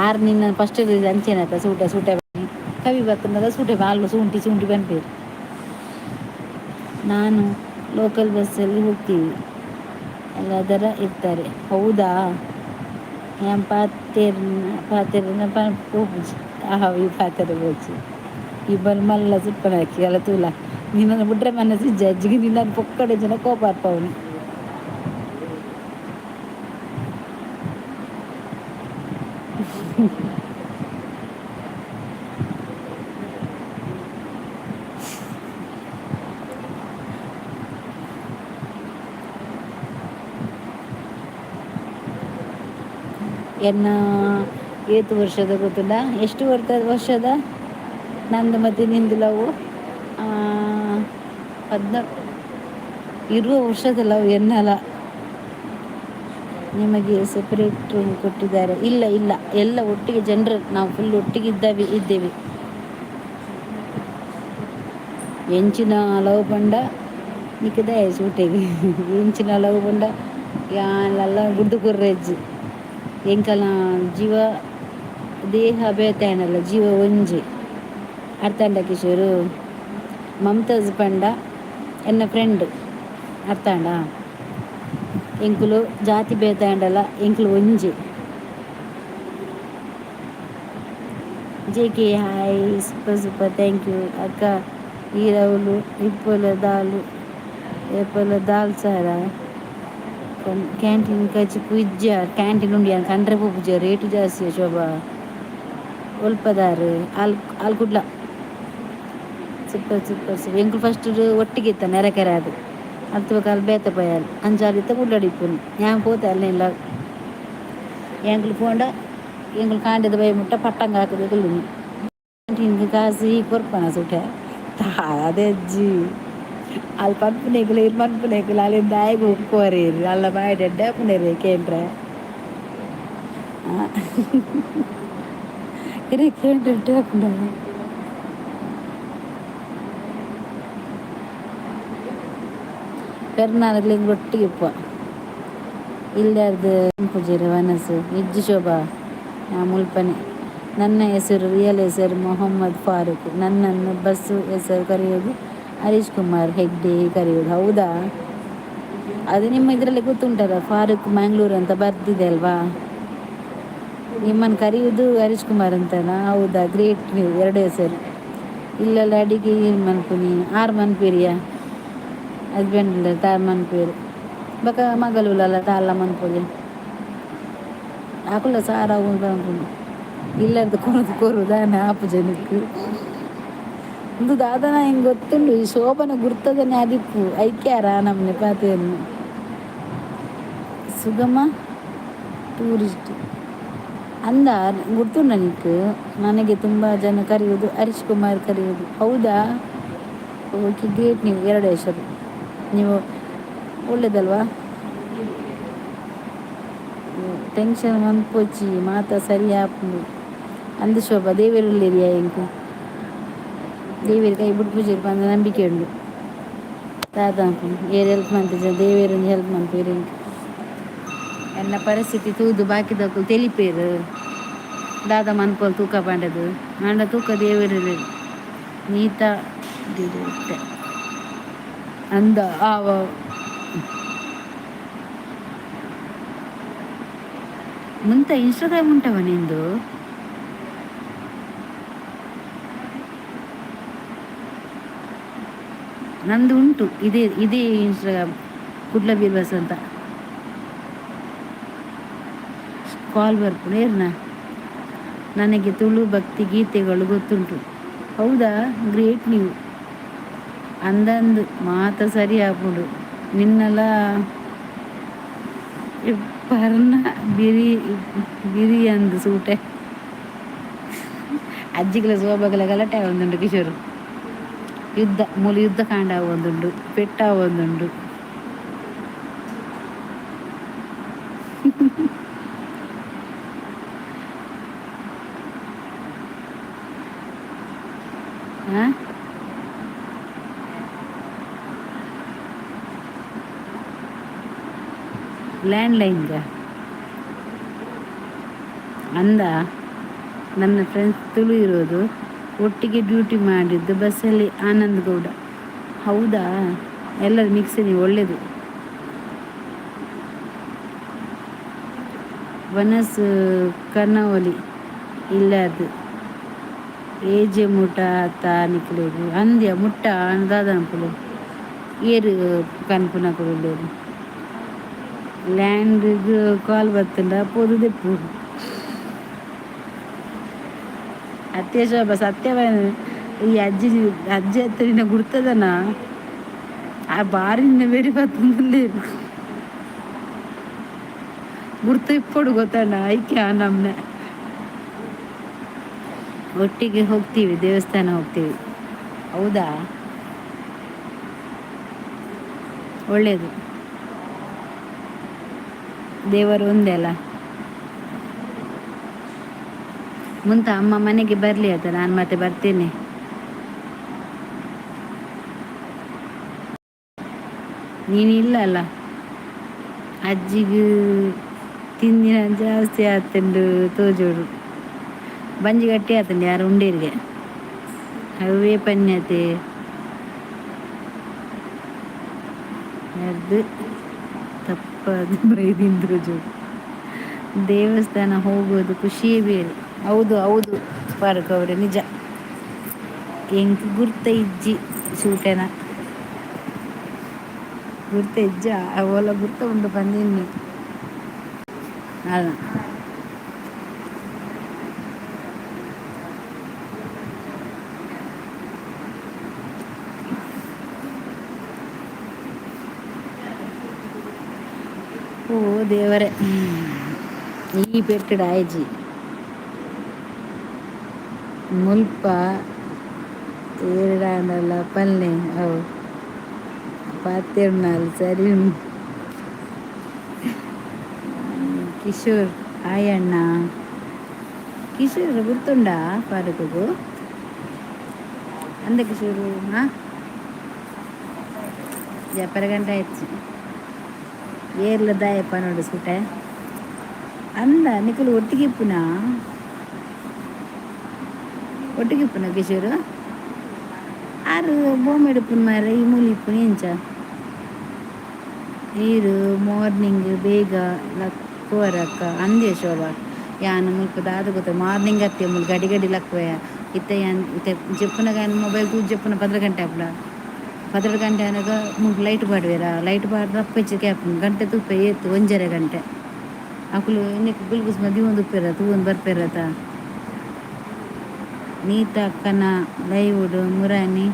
[SPEAKER 1] ಆರು ನಿನ್ನ ಫಸ್ಟ್ ಅಂಚೆನಾತ ಸೂಟೆ ಸೂಟೆ ಕವಿ ಬತ್ತಂದಾಗ ಸೂಟೆ ಬಾಲು ಸೂಂಟಿ ಸೂಂಟಿ ಪನ್ಪೇರು. ನಾನು ಲೋಕಲ್ ಬಸ್ಸಲ್ಲಿ ಹೋಗ್ತೀವಿ, ಎಲ್ಲದರ ಇರ್ತಾರೆ. ಹೌದಾ? ಯಾನ್ ಪಾತೆರ್ನ ಪಾತೆರ್ನ ಪೋಪುಜಿ. ಆಹ್ ಈ ಪಾತೆರ ಬೋಚಿ ಇಬ್ಬರು ಮಲ್ಲ ಸುಪ್ಪನ ಹಾಕಿ ಅಲ್ಲ ತೂಲ. ನಿನ್ನನ್ನು ಬಿಟ್ರೆ ಮನಸ್ಸು ಜಜ್ಜಿಗೆ ನಿನ್ನನ್ನು ಪೊಕ್ಕಡೆ ಜನ ಕೋಪ ಅರ್ಪವನು. ಎನ್ನ ಏತು ವರ್ಷದ ಗೊತ್ತುಂಡ? ಎಷ್ಟು ವರ್ಷದ ನಂದು ಮತ್ತು ನಿಂದು ಲವ್? 14 20 ವರ್ಷದ ಲವ್ ಎನ್ನಲ. ನಿಮಗೆ ಸೆಪರೇಟ್ ರೂಮ್ ಕೊಟ್ಟಿದ್ದಾರೆ? ಇಲ್ಲ ಇಲ್ಲ, ಎಲ್ಲ ಒಟ್ಟಿಗೆ ಜನರಲ್. ನಾವು ಫುಲ್ ಒಟ್ಟಿಗೆ ಇದ್ದಾವೆ ಇದ್ದೇವೆ. ಎಂಚಿನ ಲವ್ ಪಂಡ ನಿಕ್ಕದ ಸೂಟೆಗೆ ಎಂಚಿನ ಲವ್ ಪಂಡ ಯಾನ್ಲಲ್ಲ ಗುಡ್ದು ಕೊರ್ರೆಜ್ಜಿ. ಎಂಕಲ್ನ ಜೀವ ದೇಹ ಬೇತೆ ಆಂಡಲ ಜೀವ ಒಂಜಿ, ಅರ್ಥ ಕಿಶೋರು? ಮಮತಾಜ್ ಪಂಡ ಎನ್ನ ಫ್ರೆಂಡ್, ಅರ್ಥ ಆಂಡ? ಎಂಕುಲು ಜಾತಿ ಬೇತೆ ಆಂಡಲ ಎಂಕುಲು ಒಂಜಿ. J K hi, super super, thank you ಅಕ್ಕ. ಈರವುಲು ಇಪ್ಪೊಲ ದಾಲು ಏಪೊಲ ದಾಲ್ ಸಾರ? ಕ್ಯಾಂಟೀನ್ ಕಚಿಪು ಇಜ್ಜ? ಕ್ಯಾಂಟೀನ್ ಉಂಡು, ಯಾನ್ ಕಂಡ್ರೆ ಪೋಪುಜ, ರೇಟ್ ಜಾಸ್ತಿ. ಶೋಭಾ ಒಲ್ಪದಾರ್? ಅಲ್ ಅಲ್ ಕುಡ್ಲ. Super super super. ಎಂಕುಲು ಫಸ್ಟ್ ಒಟ್ಟಿಗೆ ಇತ್ತ ನೆರೆಕೆರೆ ಅದು ಅಲ್ತ್ ಬೊಕ ಅಲ್ ಬೇತೆ ಪೋಯಲ್. ಅಂಚಾದ್ ಇತ್ತೆ ಕುಡ್ಲಡ್ ಇಪ್ಪುನು. ಯಾನ್ ಪೋತೆ ಅಲ್ನ ಇಲ್ಲ. ಎಂಕುಲು ಪೋಂಡ ಎಂಕುಲು ಕಾಂಡೆದ ಬೈ ಮುಟ್ಟ ಪಟ್ಟಂಗ ಹಾಕುದು ಕುಲ್ಲುನಿ. ಕ್ಯಾಂಟೀನ್ಗ್ ಕಾಸು ಈ ಕೊರ್ಪನ ಸುಟೆ ಅದೇ ಅಜ್ಜಿ. ಅಲ್ಲಿ ಪನ್ಪುನೆಗುಲು ಇರ್ ಮನ್ಪುನೆಗುಲು ಅಲ್ಲಿಂದ ದಾಯೆಗ್ ಉಪ್ಪುವರೇರು ಅಲ್ಲ ಬಾಯಿಡ್ ಎಡ್ಡೆ ಆಪುನೇರು ಕೇಂಡ್ರೆ ಇರೆ ಕೇಂಡ್ರೆ ಎಡ್ಡೆ ಆಪುಂಡ. ಪೆರ್ನಾಲ್ಗ್ಲ ಒಟ್ಟಿಗೆ ಇಪ್ಪ ಇಲ್ಲರ್ದು ಪೂಜೆರು ವನಸು ಇಜ್ಜಿ ಶೋಭಾ ಮುಲ್ಪನೆ. ನನ್ನ ಹೆಸರು ರಿಯಲ್ ಹೆಸರು ಮೊಹಮ್ಮದ್ ಫಾರೂಕ್. ನನ್ನನ್ನು ಬಸ್ಸು ಹೆಸರು ಕರೆಯೋದು ಹರೀಶ್ ಕುಮಾರ್ ಹೆಗ್ಡೆ ಕರೆಯೋದು. ಹೌದಾ? ಅದು ನಿಮ್ಮ ಇದರಲ್ಲಿ ಗೊತ್ತುಂಟಲ್ಲ, ಫಾರೂಕ್ ಮ್ಯಾಂಗ್ಳೂರ್ ಅಂತ ಬರ್ದಿದೆ ಅಲ್ವಾ? ನಿಮ್ಮನ್ನು ಕರೆಯುವುದು ಹರೀಶ್ ಕುಮಾರ್ ಅಂತನಾ? ಹೌದಾ? ಗ್ರೇಟ್. ನೀವು ಎರಡು ಹೆಸರು ಇಲ್ಲೆಲ್ಲ ಅಡಿಗೆ ಏನು ಮನ್ಪುನಿ ಆರು ಮನ್ಪೇರಿಯಾ? ಹಸ್ಬೆಂಡ್ ತಾರ್ ಮನ್ಪೇರು ಬೊಕ ಮಗಲುಲಲ್ಲ ತಾಲ್ಲ ಮನ್ಪೊಲಿ ಆಕುಲ ಸಾರ ಪನ್ಪುನು ಇಲ್ಲದ ಕೊರದು ಕೊರು ದಾನೆ ಆಪು ಜನಕ್ಕೆ ಒಂದು ದಾದನ ಹಿಂಗೆ ಗೊತ್ತುಂಡು. ಈ ಶೋಭನ ಗುರ್ತದನೆ ಅದಿಪ್ಪು ಐಕ್ಯಾರ ನಮ್ಮನೆ ಪಾತೆಯನ್ನು ಸುಗಮ ಟೂರಿಸ್ಟ್ ಅಂದ ಗುರ್ತುಂಡ ನಿಕ್. ನನಗೆ ತುಂಬ ಜನ ಕರೆಯುವುದು ಹರೀಶ್ ಕುಮಾರ್ ಕರೆಯುವುದು. ಹೌದಾ? Okay, great. ನೀವು ಎರಡು ಹೆಸರು ನೀವು ಒಳ್ಳೇದಲ್ವಾ? ಟೆನ್ಷನ್ ಮನ್ಪೊಚ್ಚಿ ಮಾತ ಸರಿ ಆಪುಂಡು ಅಂದು ಶೋಭಾ. ದೇವೆರುಲ್ಲೇರಿಯಾ ಎಂಕು ದೇವೇರು ಕೈ ಬುಡ್ಪುಜೆರ್ ಪಂದ್ ನಂಬಿಕೆ ಉಂಡು. ದಾದ ಏರ್ ಹೆಲ್ಪ್ ಮಲ್ತಿಜ, ದೇವೆರ್ ಹೆಲ್ಪ್ ಮನ್ಪುವೆರ್ ಎಂಕ್. ಎನ್ನ ಪರಿಸ್ಥಿತಿ ತೂದು ಬಾಕಿದಕುಲು ತೆಲಿಪೇರು ದಾದ ಮನ್ಪೊಲು ತೂಕ ಪಂಡದು ಆಂಡ ತೂಕ ದೇವೆರ್ ನೀತಾ ಅಂದ ಆವ. ಮುಂತ ಇನ್ಸ್ಟಾಗ್ರಾಮ್ ಉಂಟವ ನಿಂದು? ನಂದು ಉಂಟು, ಇದೇ ಇದೇ ಇನ್ಸ್ಟಾಗ್ರಾಮ್, ಕುಡ್ಲ ಬೀರ್ಬಸ್ ಅಂತ. ಕಾಲ್ ಬರ್ಪುಂಡು ಏರ್ನ. ನನಗೆ ತುಳು ಭಕ್ತಿ ಗೀತೆಗಳು ಗೊತ್ತುಂಟು. ಹೌದಾ? ಗ್ರೇಟ್ ನೀವು. ಅಂದಂದು ಮಾತ ಸರಿ ಆಪುಂಡು ನಿನ್ನಲ ಪರ್ನ ಬಿರಿ ಬಿರಿ ಅಂದು ಸೂಟೆ. ಅಜ್ಜಿಗಳ ಸೋಬಗಲ ಗಲಾಟೆ ಒಂದುಂಡು ಕಿಶೋರ್. ಯುದ್ಧ ಮೂಲ ಯುದ್ಧ ಕಾಂಡ ಒಂದುಂಡು, ಪೆಟ್ಟ ಒಂದುಂಡು. ಹಾಂ, ಲ್ಯಾಂಡ್ಲೈನ್ಗ ಅಂದ. ನನ್ನ ಫ್ರೆಂಡ್ಸ್ ತುಳು ಇರೋದು, ಒಟ್ಟಿಗೆ ಡ್ಯೂಟಿ ಮಾಡಿದ್ದು ಬಸ್ಸಲ್ಲಿ ಆನಂದ್ ಗೌಡ. ಹೌದಾ? ಎಲ್ಲರೂ ಮಿಕ್ಸ್ ನೀವು, ಒಳ್ಳೆಯದು. ವನಸ್ ಕನ್ನವಲಿ ಇಲ್ಲ ಅದು ಏಜೆ ಮುಟ ತಾ ನಿಕ್ಲೆಗ್ ಅಂದ್ಯ ಮುಟ್ಟ ದಾದ ಅನ್ಪುಲೆ ಏರು ಕನ್ಪುನಕುಲು. ಲ್ಯಾಂಡ್ಗ್ ಕಾಲ್ ಬತ್ತುಂಡ ಪೋದು ದೆಪ್ಪು. ಅತ್ಯ ಶೋಭ ಸತ್ಯವ. ಈ ಅಜ್ಜಿ ಅಜ್ಜಿ ಅತ್ತ ನಿನ್ನ ಗುರ್ತದನ ಆ ಬಾರಿ ನಿನ್ನ ಬೇರೆ ಬತ್ತುಂದುಲ್ಲೇರು ಗುರ್ತು ಇಪ್ಪೊಡು ಗೊತ್ತಣ್ಣ ಐಕ್ಯ ನಮ್ನೆ. ಒಟ್ಟಿಗೆ ಹೋಗ್ತೀವಿ, ದೇವಸ್ಥಾನ ಹೋಗ್ತೀವಿ. ಹೌದಾ? ಒಳ್ಳೆಯದು. ದೇವರು ಒಂದೇ ಅಲ್ಲ. ಮುಂತ ಅಮ್ಮ ಮನೆಗೆ ಬರಲಿ ಆಯ್ತಾ? ನಾನು ಮತ್ತೆ ಬರ್ತೇನೆ. ನೀನಿಲ್ಲ ಅಲ್ಲ. ಅಜ್ಜಿಗೆ ತಿಂದಿನ ಜಾಸ್ತಿ ಆತುಂಡು ತೋಜೋಡು. ಬಂಜಿ ಗಟ್ಟಿ ಆತುಂಡು ಯಾರು ಉಂಡೇರಿಗೆ ಅವೇ ಪನ್ಯತೆ ಅದು ತಪ್ಪಾದ ಬೈದಿಂದ್ರು. ದೇವಸ್ಥಾನ ಹೋಗೋದು ಖುಷಿಯೇ ಬೇರೆ. ಹೌದು ಹೌದು ಫಾರೂಕ್ ಅವರೇ, ನಿಜ. ಎಂಕ್ ಗುರ್ತ ಇಜ್ಜಿ ಸೂಟೆನ ಗುರ್ತ ಇಜ್ಜ ಅವಲ ಗುರ್ತ ಉಂಡು ಪಂದಿನ್ನಿ ಅಲ್ಲ. ಓ ದೇವರೇ, ಈ ಪೆಟ್ಟುಡು ಆಯ್ಜಿ. ಮುಲ್ಪ ಏರ್ಡಾಂಡಲ ಪಲ್ಲೆ ಅವು. ಪಾತೆರ್ನಾಲ್ ಸರಿ. ಕಿಶೋರ್, ಹಾಯ್ ಅಣ್ಣ. ಕಿಶೋರ್ ಗುರ್ತುಂಡಾ ಫಾರೂಕ್ಗು? ಅಂದ ಕಿಶೋರು. ಹಾಂ, ಜಪ್ಪರ ಗಂಟೆ ಆಯ್ತು. ಏರ್ಲ ದಾಯಪ್ಪ ನೋಡು ಸೂಟೆ ಅಂದ. ನಿಕುಲು ಒಟ್ಟಿಗೆ ಇಪ್ಪುನಾ? ಒಟ್ಟಿಗೆ ಇಪ್ಪುನ ಕಿಶೋರು? ಆರು ಬೊಂಬೆ ಇಪ್ಪುನ ಮಾರೆ, ಈ ಮೂಲಿ ಇಪ್ಪುನ ಎಂಚ? ಈರು ಮಾರ್ನಿಂಗ್ ಬೇಗ ಲಕ್ಕುವರಕ್ಕ ಅಂದೆ ಶೋಭಾ. ಯಾನ್ ಮುಲ್ಪ ದಾದ ಗೊತ್ತ, ಮಾರ್ನಿಂಗ್ ಅತ್ತೆ ಮುಲ್ ಗಡಿ ಗಡಿ ಲಕ್ಕುವೆ. ಇತ್ತೆ ಯಾನ್ ಇತ್ತೆ ಜೆಪ್ಪುನಗ ಯಾನ್ ಮೊಬೈಲ್ ತೂದು ಜೆಪ್ಪುನ 12 ಗಂಟೆ ಆಪುಂಡ. 12 ಗಂಟೆ ಆನಗ ಮುಲ್ಪ ಲೈಟ್ ಪಾಡುವೆರಾ, ಲೈಟ್ ಪಾಡ್ದ್ ಅಪ್ಪ ಆಪುಂಡು. ಗಂಟೆ ತೂಪೆ ಏತ್, 1.5 ಗಂಟೆ. ಅಕುಲು ಇನ್ನಕ್ಕೆ ಗುಲ್ಗುಸ್ ದೀವೊಂದು ಉಪ್ಪೆರ ತೂವೊಂದು ಬರ್ಪೆರತ. ನೀತ ಅಕ್ಕನ ಲೈವುಡು ಮುರಾನಿ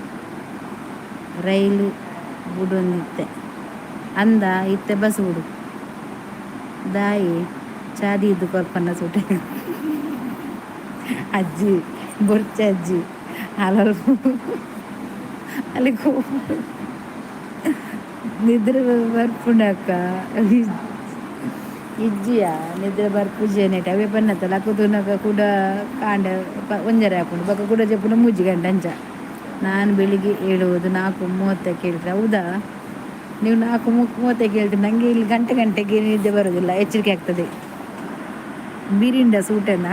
[SPEAKER 1] ರೈಲು ಬುಡೊಂದಿತ್ತೆ ಅಂದ, ಇತ್ತೆ ಬಸ್ ಬುಡು. ದಾಯಿ ಚಾದಿ ಇದ್ದು ಕೊರ್ಪನ್ನ ಸೂಟೆ? ಅಜ್ಜಿ ಬೊರ್ಚ ಅಜ್ಜಿ ಅಲಲ್ಪ ಅಲ್ಲಿ ನಿದ್ರೆ ಬರ್ಪುಂಡಕ್ಕ. ಇಜ್ಜಿಯ ನಿದ್ರೆ ಬರ್ಪುಜೆ ಅವೇ ಬನ್ನತ್ತ. ಲಕ್ಕುತೂನಗ ಕೂಡ ಕಾಂಡೆ ಒಂಜರೆ ಆಪುಂಡು, ಬೊಕ್ಕ ಕೂಡ ಜೆಪ್ಪುನ 3 ಗಂಟೆ ಅಂಚ. ನಾನು ಬೆಳಿಗ್ಗೆ ಏಳುವುದು 4:30ಕ್ಕೆ ಹೇಳ್ತಾರೆ. ಹೌದಾ? ನೀವು 4:30ಕ್ಕೆ ಹೇಳ್ತೀರಿ. ನನಗೆ ಇಲ್ಲಿ ಗಂಟೆ ಗಂಟೆಗೆ ನಿದ್ದೆ ಬರೋದಿಲ್ಲ, ಎಚ್ಚರಿಕೆ ಆಗ್ತದೆ. ಬಿರಿಂಡ ಸೂಟೆನ?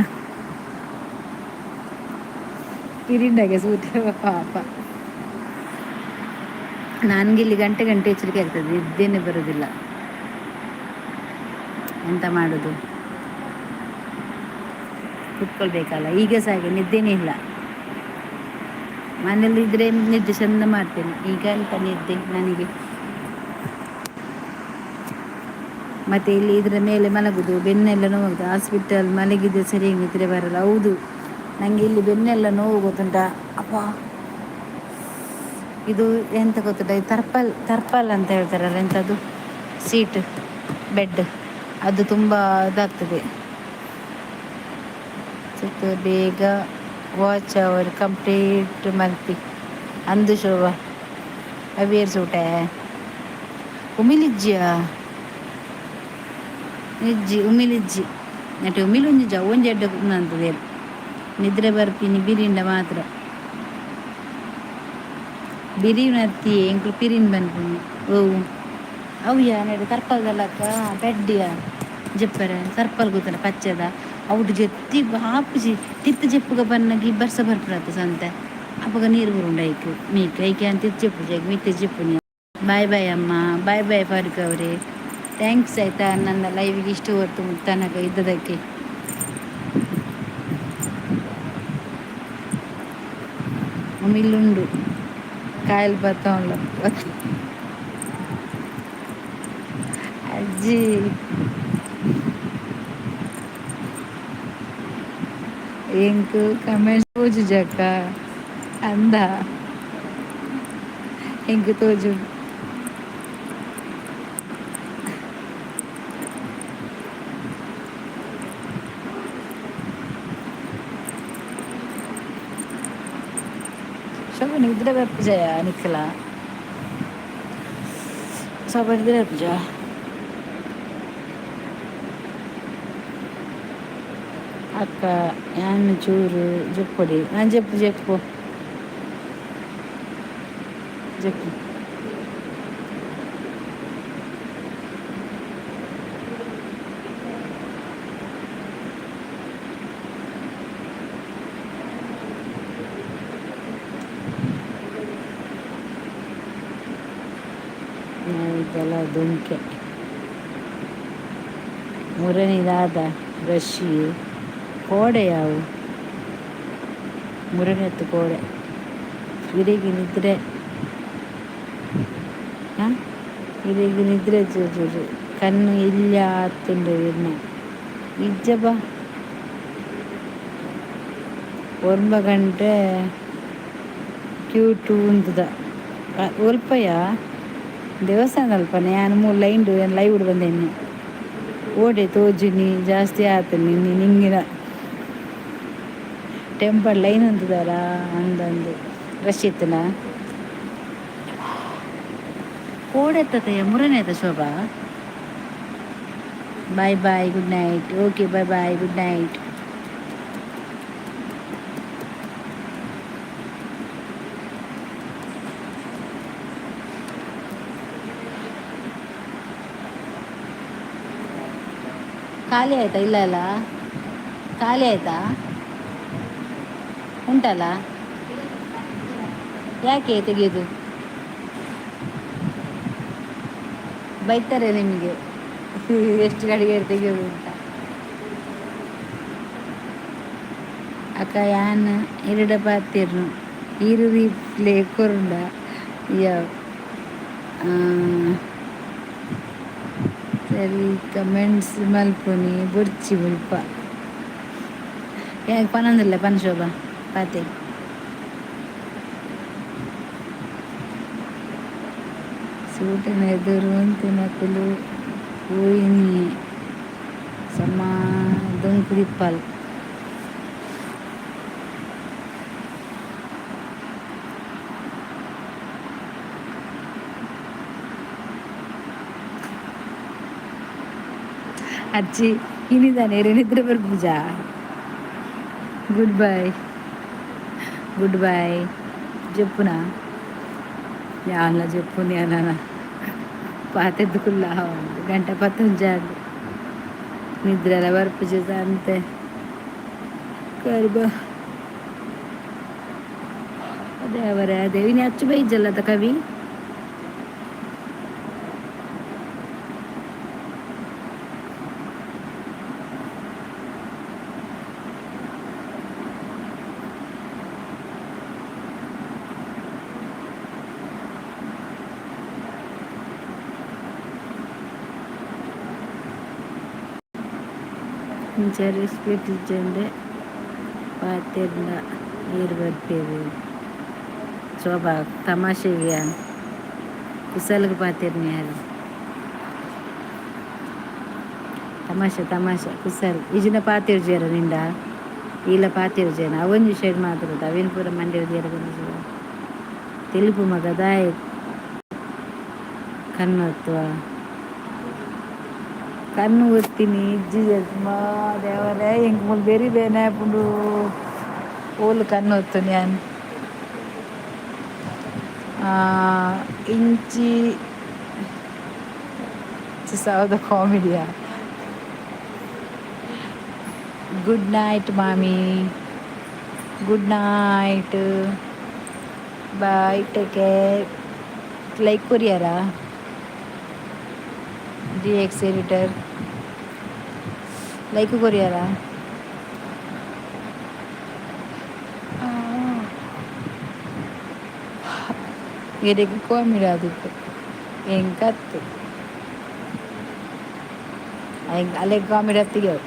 [SPEAKER 1] ಬಿರಿಂಡಗೆ ಸೂಟೆ ಪಾಪ. ನನಗೆ ಇಲ್ಲಿ ಗಂಟೆ ಗಂಟೆ ಎಚ್ಚರಿಕೆ ಆಗ್ತದೆ, ನಿದ್ದೆನೇ ಬರೋದಿಲ್ಲ. ಎಂತ ಮಾಡೋದು, ಕುತ್ಕೊಳ್ಬೇಕಲ್ಲ. ಈಗ ಸಹ ಹಾಗೆ, ನಿದ್ದೆನೇ ಇಲ್ಲ. ಮನೇಲಿ ಇದ್ರೆ ನಿದ್ದೆ ಚಂದ ಮಾಡ್ತೇನೆ, ಈಗ ಎಂತ ನಿದ್ದೆ ನನಗೆ. ಮತ್ತೆ ಇಲ್ಲಿ ಇದರ ಮೇಲೆ ಮಲಗುದು, ಬೆನ್ನೆಲ್ಲ ನೋವು. ಹಾಸ್ಪಿಟಲ್ ಮಲಗಿದ್ರೆ ಸರಿಯಾಗಿ ನಿದ್ರೆ ಬರಲ್ಲ. ಹೌದು, ನನಗೆ ಇಲ್ಲಿ ಬೆನ್ನೆಲ್ಲ ನೋವು ಗೊತ್ತುಂಟಾ ಅಪ್ಪ. ಇದು ಎಂತ ಗೊತ್ತುಂಟ, ತರ್ಪಲ್ ತರ್ಪಲ್ ಅಂತ ಹೇಳ್ತಾರಲ್ಲ, ಎಂಥದ್ದು ಸೀಟ್ ಬೆಡ್, ಅದು ತುಂಬ ಇದಾಗ್ತದೆ. ಚಿಕ್ಕ ಬೇಗ ವಾಚ್ ಅವರ್ ಕಂಪ್ಲೀಟ್ ಮಲ್ಪಿ ಅಂದು ಶೋಭಾ. ಅವೇರ್ ಸೂಟೆ ಉಮಿಲಿಜ್ಜಿಯ ಇಜ್ಜಿ, ಉಮಿಲಿಜ್ಜಿ ನೆಟ್ ಉಮಿಲ್ ಒಂಜಿ ಜ ಒಂಜಿ ಎಡ್ಡೆ ಅಂತದೆ. ನಿದ್ರೆ ಬರ್ಪಿನಿ ಬಿರಿಂಡ ಮಾತ್ರ. ಬಿರಿನತ್ತಿ ಎಂಕ್ಲು ಪಿರಿನ್ ಬನ್ಪುನಿ. ಓ ಅವು ಯಾ ನೆಡು ತರ್ಪಲ್ದಲ್ಲಕ್ಕ ಬೆಡ್ಡಿಯ ಜೆಪ್ಪರೆ. ಸರ್ಪಲ್ ಗೊತ್ತಲ್ಲ, ಪಚ್ಚೆದ ಅವುಡು ಜೆತ್ತಿ ಆಪುಜಿ. ತಿರ್ತ್ ಜೆಪ್ಪುಗ ಬನ್ನಗ ಬರ್ಸ ಬರ್ಪುನತ್ತ ಸಂತೆ. ಅಪಗ ನೀರು ಬರುಂಡು ಐಕ್ ಮೀಕ್ ಐಕೆ ಅಂತ ತಿರ್ತ್ ಜೆಪ್ಪುಜಿ, ಮಿತ್ತೆ ಜೆಪ್ಪುನಿ. ಬಾಯ್ ಬಾಯ್ ಅಮ್ಮ, ಬಾಯ್ ಬಾಯ್ ಫಾರೂಕ್ ಅವರೇ. Thanks ಆಯಿತಾ, ನನ್ನ ಲೈವಿಗೆ ಇಷ್ಟು ಹೊತ್ತು ತನಕ ಇದ್ದದಕ್ಕೆ. ಉಮಿಲುಂಡು ಕಾಯಲ್ ಬತ್ತವಲ್ಲ ಅಜ್ಜಿ. ಎಂಕ್ ಕಮೆಂಟ್ಸ್ ತೋಜುಜಕ್ಕ ಅಂದ, ಎಂಕ್ ತೋಜು. ಶೋಭ ನಿದ್ರೆ ಬರ್ಪುಜಯ ನಿಖಲ? ಶೋಭ ನಿದ್ರೆ ಬರ್ಪುಜ? ಅಕ್ಕ ಯಾನ್ ಚೂರು ಜೆಪ್ಪೊಡಿ. ನಾನು ಜೆಪ್ಪು ಜೆಪ್ಪು ಜೆಪ್ಪು. ಇದೆಲ್ಲ ದುಂಕೆ ಮುರನಿದಾದ ರಶಿ ಕೋಡೆ ಯಾವು ಮುರನೆತ್ತು ಕೋಡೆ ಇರೆಗೆ ನಿದ್ರೆ. ಹಾಂ, ಇರೆಗೆ ನಿದ್ರೆ ಚೂರು ಕಣ್ಣು ಇಲ್ಲ ಆತುಂಡು ಇರ್ನ. ಇಜ್ಜಬ 9 ಗಂಟೆ ಕ್ಯೂ ಟು ಉಂತುದ ಒಲ್ಪಯ ದೇವಸ್ಥಾನ ಅಲ್ಪನೆ. ಯಾನ್ ಮೂಲು ಲೈನ್ ಲೈವ್ ಬಂದೇನೆ. ಓಡೆ ತೋಜುನಿ ಜಾಸ್ತಿ ಆತು ನಿನ್ನೆ ನಿಂಗಿನ ಟೆಂಪಲ್ ಲೈನ್ ಅಂತದಾರ ಅಂದಂದು. ರಶ್ ಇತ್ತನ. ಕೋಡೆತ್ತತೆಯ ಮುರನೇತ Shobha. Bye bye, good night. Okay, bye bye, good night. ಖಾಲಿ ಆಯ್ತಾ? ಇಲ್ಲ ಅಲ್ಲ, ಖಾಲಿ ಆಯ್ತಾ? ಉಂಟಲ್ಲ? ಯಾಕೆ ತೆಗೆಯೋದು? ಬೈತಾರೆ ನಿಮಗೆ ಎಷ್ಟು ಗಡಿಗೆ ತೆಗೆಯೋದು ಅಂತ. ಅಕ್ಕ ಯಾನ್ ಇರಡ ಪಾತಿರ್ನು ಇರು ರೀಪ್ಲೇ ಕೊರುಂಡ ಯಾವ ಸರಿ ಕಮೆಂಟ್ಸ್ ಮಲ್ಪುನಿ ಬೊರ್ಚಿ ಮುಲ್ಪ ಯಾಕೆ ಪನೊಂದಿಲ್ಲ ಪನ್ ಶೋಭಾ ಪಾತೆ. ಸೂಟನ ಎದುರು ಉಂತಿನಕುಲು ಪೋಯಿನಿ ಸಮ ದೊಂಕುದಿಪ್ಪಲ್. ಅಜ್ಜಿ ಇನಿದಾನೆ ನಿದ್ರೆ ಬರ್ಪುಜಾ? Good bye, good bye. ಜೆಪ್ಪುನಾ ಯಾನ್ಲ ಜೆಪ್ಪುನಿ ಅನನ ಪಾತೆರ್ದ್ ಗಂಟೆ ಪತ್ತೊಂಜಿ ನಿದ್ರೆಲ ಬರ್ಪುಜಿ ದಾಂತೆ ಕರ್ಬ ದೇವರೇ ದೇವಿನಿ ಅಚ್ಚು ಬೈಜಲ್ಲದ ಕವಿ. ಇಂಚ ರೆಸ್ಪೆಕ್ಟ್ ಇಜ್ಜಂದೆ ಪಾತೆರ್ಂಡ ಏರ್ ಬರ್ಪೆರ್ ಶೋಭಾ ತಮಾಷೆಗೆ ಕುಸಲ್ಗ್ ಪಾತೆರ್ನಿ ಯಾರ್ ತಮಾಷೆ ತಮಾಷೆ ಕುಸಲ್ ಇಜಿನ ಪಾತೆರ್ಜೆರ ನಿಂಡ ಈಲ ಪಾತೆರ್ಜೆನ ಅವೊಂಜಿ ಶೈಡ್ ಮಾತ್ರ ಅವೇನ್ ಪೂರ ಮಂಡೆ ದೀಯೆರೆ ಬಲ್ಲಿಜಿ ತೆಲಿಪು ಮಗ ದಾಯೆ ಕಣ್ಣೊತ್ತುವ ಕಣ್ಣು ಒತ್ತಿನಿ ಇಜ್ಜಿ ದೇವರೇ ಎಂಕ್ ಮೂಲು ಬೆರಿ ಬೇನೆ ಆಪುಂಡು ಓಲು ಕಣ್ಣು ಒತ್ತುನಿ ಯಾನ್ ಇಂಚಿ ಸಾವದ ಕಾಮಿಡಿಯಾ. ಗುಡ್ ನೈಟ್ ಮಾಮಿ, good night, bye, take care. Like ಕೊರಿಯರಾ D X editor? Like ಕೊರಿಯರಾ? ಇರೆಗ್ ಕಾಮಿಡಿ ಆದಿತ್ತು ಎಂಕತ್ತ್ ಅಲೆಗ್ ಕಾಮಿಡಿ ಅತ್ತಿಗೆ ಅವು.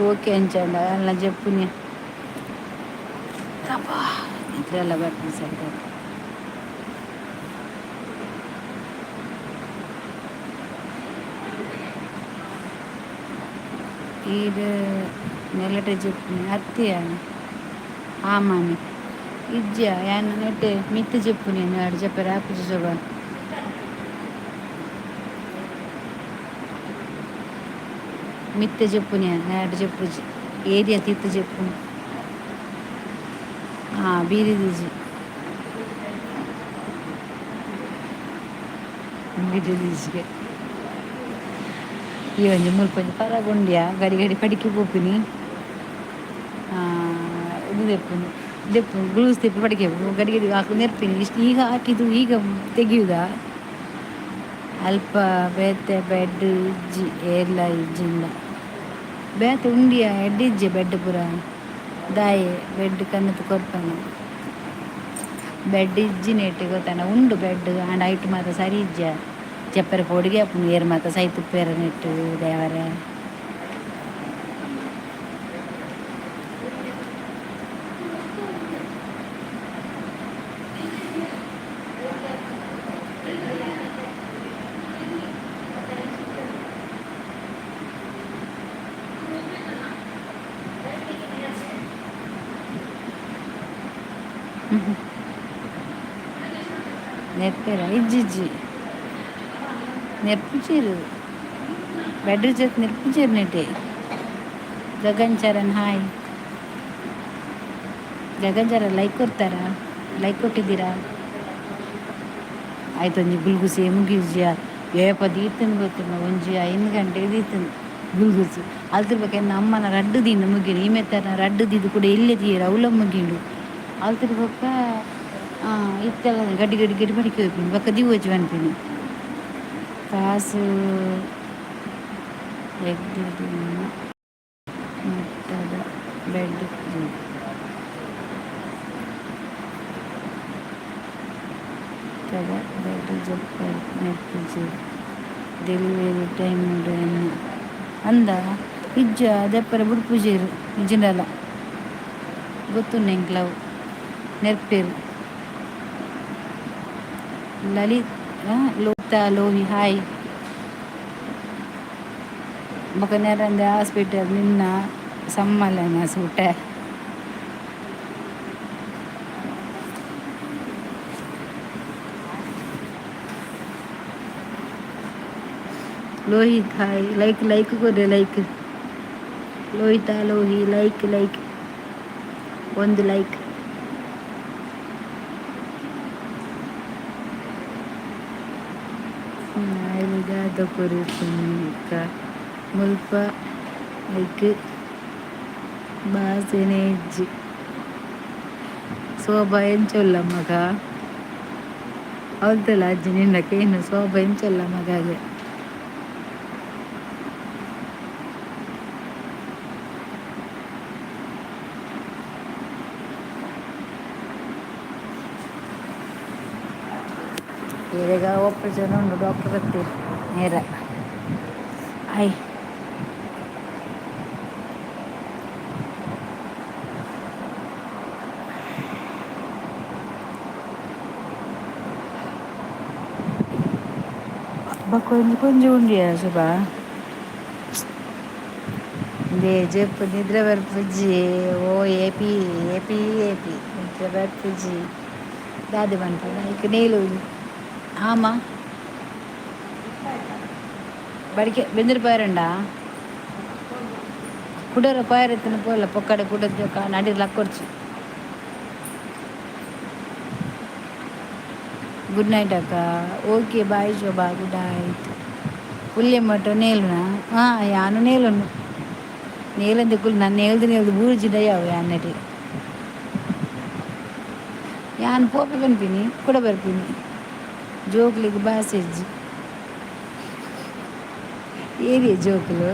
[SPEAKER 1] ಓಕೆ ಅಂಚಂಡ ಅಲ್ಲ ಜೆಪ್ಪುನಿ ಅಬ್ಬಾ ನಿದ್ರೆ ಬರ್ಪುಂಡು ಸರಿತ. ಈರ್ ನೆಲಟೆ ಜೆಪ್ಪುನಿ ಅತ್ತಿಯ ಆ ಮಾಮಿ ಇಜ್ಜ ಯಾನ್ ನೆಟೆ ಮಿತ್ತ್ ಜೆಪ್ಪುನಿ ಆಡ್ ಜೆಪ್ಪೆರೆ ಆಪುಜಿ ಶೋಭಾ. ಮಿತ್ತ್ ಜೆಪ್ಪುನಿ ಆಡ್ ಜೆಪ್ಪುಜಿ ಏರಿಯಾ ತಿರ್ತ್ ಜೆಪ್ಪುನಿ ಬೀದಿ ದೀಜಿ ಬೀದಿ ದೀಜಿಗೆ ಈ ಒಂಜಿ ಮುಲ್ಪ ಒಂಜಿ ಪರ ಗಡಿ ಗಡಿ ಪಡಿಕೆ ಪೋಪಿನಿ ಇದು ದೆಪ್ಪುನಿ ದೆಪ್ಪು ಗ್ಲೂಸ್ ದೆಪ್ಪು ಪಡಿಕೆ ಗಡಿ ಗಡಿ ಹಾಕು ನೆರ್ಪಿನಿ ಇಷ್ಟು ಈಗ ಹಾಕಿದ್ದು ಈಗ ತೆಗೆಯುವುದಾ ಅಲ್ಪ ಬೇತೆ ಬೆಡ್ ಇಜ್ಜಿ ಏರ್ಲ ಇಜ್ಜಿಂಡ ಬೇತೆ ಉಂಡಿಯ ಎಡ್ಡೆ ಇಜ್ಜಿ ಬೆಡ್ ಪೂರ ದಾಯೆ ಬೆಡ್ ಕನ್ನತ್ ಕೊರ್ಪನ ಬೆಡ್ ಇಜ್ಜಿ ನೆಟ್ಟ್ ಗೊತ್ತಾಂಡ ಉಂಡು ಬೆಡ್ ಆಂಡ ಐಟ್ ಮಾತ ಸರಿ ಇಜ್ಜ. ಜಪ್ಪರೆ ಪೋಡಿಗೆ ಅಪ್ಪು ಏರ್ ಮಾತ ಸೈತು ನೆಟ್ಟು ದೇವರೇ. ನೆಪ್ಪೇರ ಇಜ್ಜಿಜ್ಜಿ ನೆರ್ಪುಚೀರು ಬೆಡ್ ಜೊತೆ ನೆರ್ಪುಚೀರು ನೆಟ್ಟೆ. ಗಗನ್ ಚರಣ್ ಹಾಯ್. ಗಗನ್ ಚರಣ್ ಲೈಕ್ ಕೊಡ್ತಾರಾ? ಲೈಕ್ ಕೊಟ್ಟಿದ್ದೀರಾ? ಆಯ್ತು, ಒಂಜಿ ಗುಲ್ಗುಸಿ ಮುಗಿಜಿ ಏಪ ದೀತನ್ ಗೊತ್ತಿಲ್ಲ. ಒಂಜಿ 5 ಗಂಟೆಗೆ ದೀತನ್ ಗುಲ್ಗುಸು. ಅಲ್ತಿರ್ಬೇಕೆನ್ನ ಅಮ್ಮನ ರಡ್ಡು ದಿನ ಮುಗಿಂಡು. ಈಮೆತ್ತನ ರಡ್ಡು ದಿದ್ದು ಕೂಡ ಎಲ್ಲೆ ತೀರ ಅವಲ ಮುಗಿಂಡು. ಅಲ್ತಿರ್ಬೊಕ್ಕ ಇತ್ತೆಲ್ಲ ಗಡ್ಡಿ ಗಡ್ಡಿ ಗಡ್ಡಿ ಬಡಿಕೆ ಹೋಗ್ತೀನಿ ಬೊಕ್ಕ ದಿವೋಜಿ ಪನ್ಪಿನಿ ಕಾಸು ಮಟ್ಟದ ಬೆಡ್ ಮಟ್ಟದ ಬೆಡ್ ಜಪ್ಪರ್ ನೆರ್ಪುಜಿ ಡೆಲಿವರಿ ಟೈಮ್ ಅಂದ ಇಜ್ಜ ದೆಪ್ಪರೆ ಬುಡ್ಪುಜೀರು ಇಜ್ಜಿಂಡಲ ಗೊತ್ತುಂಡು ಎಂಕ್ಲವು ನೆರ್ಪೇರು. ಲಲಿತ್ ಲೋತಾ ಲೋಹಿ ಹಾಯ್. ಬೊಕ ನೆರಂದೆ ಹಾಸ್ಪಿಟಲ್ ನಿನ್ನ ಸಮ್ಮಲನ ಸೂಟೆ. ಲೋಹಿತ್ ಹಾಯ್. ಲೈಕ್ ಲೈಕ್ ಕೊರ್ರೆ like. Lohitha Lohi like like, ಒಂದು ಲೈಕ್. ನಾಯಿಗಾದ ಕೊರಿಪುನಿಕ ಮುಲ್ಪ ಐಕ್ ಬಾಸೆನೆ ಇಜ್ಜಿ. ಶೋಭಾ ಎಂಚೊಲ್ಲ ಮಗ? ಹೌದಲ್ಲ ಅಜ್ಜಿ, ನಿನ್ನ ಕೇನು ಶೋಭಾ ಎಂಚೊಲ್ಲ ಮಗಾಗೆ? ಈಗ ಆಪರೇಷನ್ ಉಂಟು, ಡಾಕ್ಟರ್ ಬರ್ತೀರಿ ನೇರ. ಆಯ್ ಕೊಂಚ ಕೊಂಚ ಉಂಡಿಯ ಶುಭ ಜೆಪ್ಪು ನಿದ್ರೆ ಬರ್ಪುಜಿ. ಓ ಎಪಿ ಎಪಿ ಎಪಿ ನಿದ್ರೆ ಬರ್ಪುಜಿ. ದಾದೆ ಪನ್ಪುನ ಐಕ್ ನೇಲು ಆಮ ಬಡಿಕೆ ಬೆಂದಿರು ಪೋಯರಂಡ ಕುಡರ ಪೋಯರೆತ್ತಿನ ಪೋಲ ಪೊಕ್ಕಡೆ ಕುಡದ ನಡಿರ್ ಲಕ್ಕೊರ್ಚಿ. ಗುಡ್ ನೈಟ್ ಅಕ್ಕ. ಓಕೆ, ಬಾಯ್ ಶೋಭಾ, ಗುಡ್ ನೈಟ್. ಪುಲ್ಯ ಮಟ್ಟ ನೇಲುನಾ? ಹಾಂ, ಯಾನು ನೇಲುನು ನೇಲಂದೆ ಕುಲ್ ನಾನು ನೇಲ್ದು ನೇಲ್ದು ಬೂರ್ಜಿಡ ಯಾವ ಯಾನ್ನಟಿ. ಯಾನ್ ಪೋಪೆ ಪನ್ಪಿನಿ ಕುಡ ಬರ್ಪಿನಿ. ಜೋಕ್ಲಿಗ್ ಬಾಸೆ ಇಜ್ಜಿ. ಏರಿಯ ಜೋಕುಲು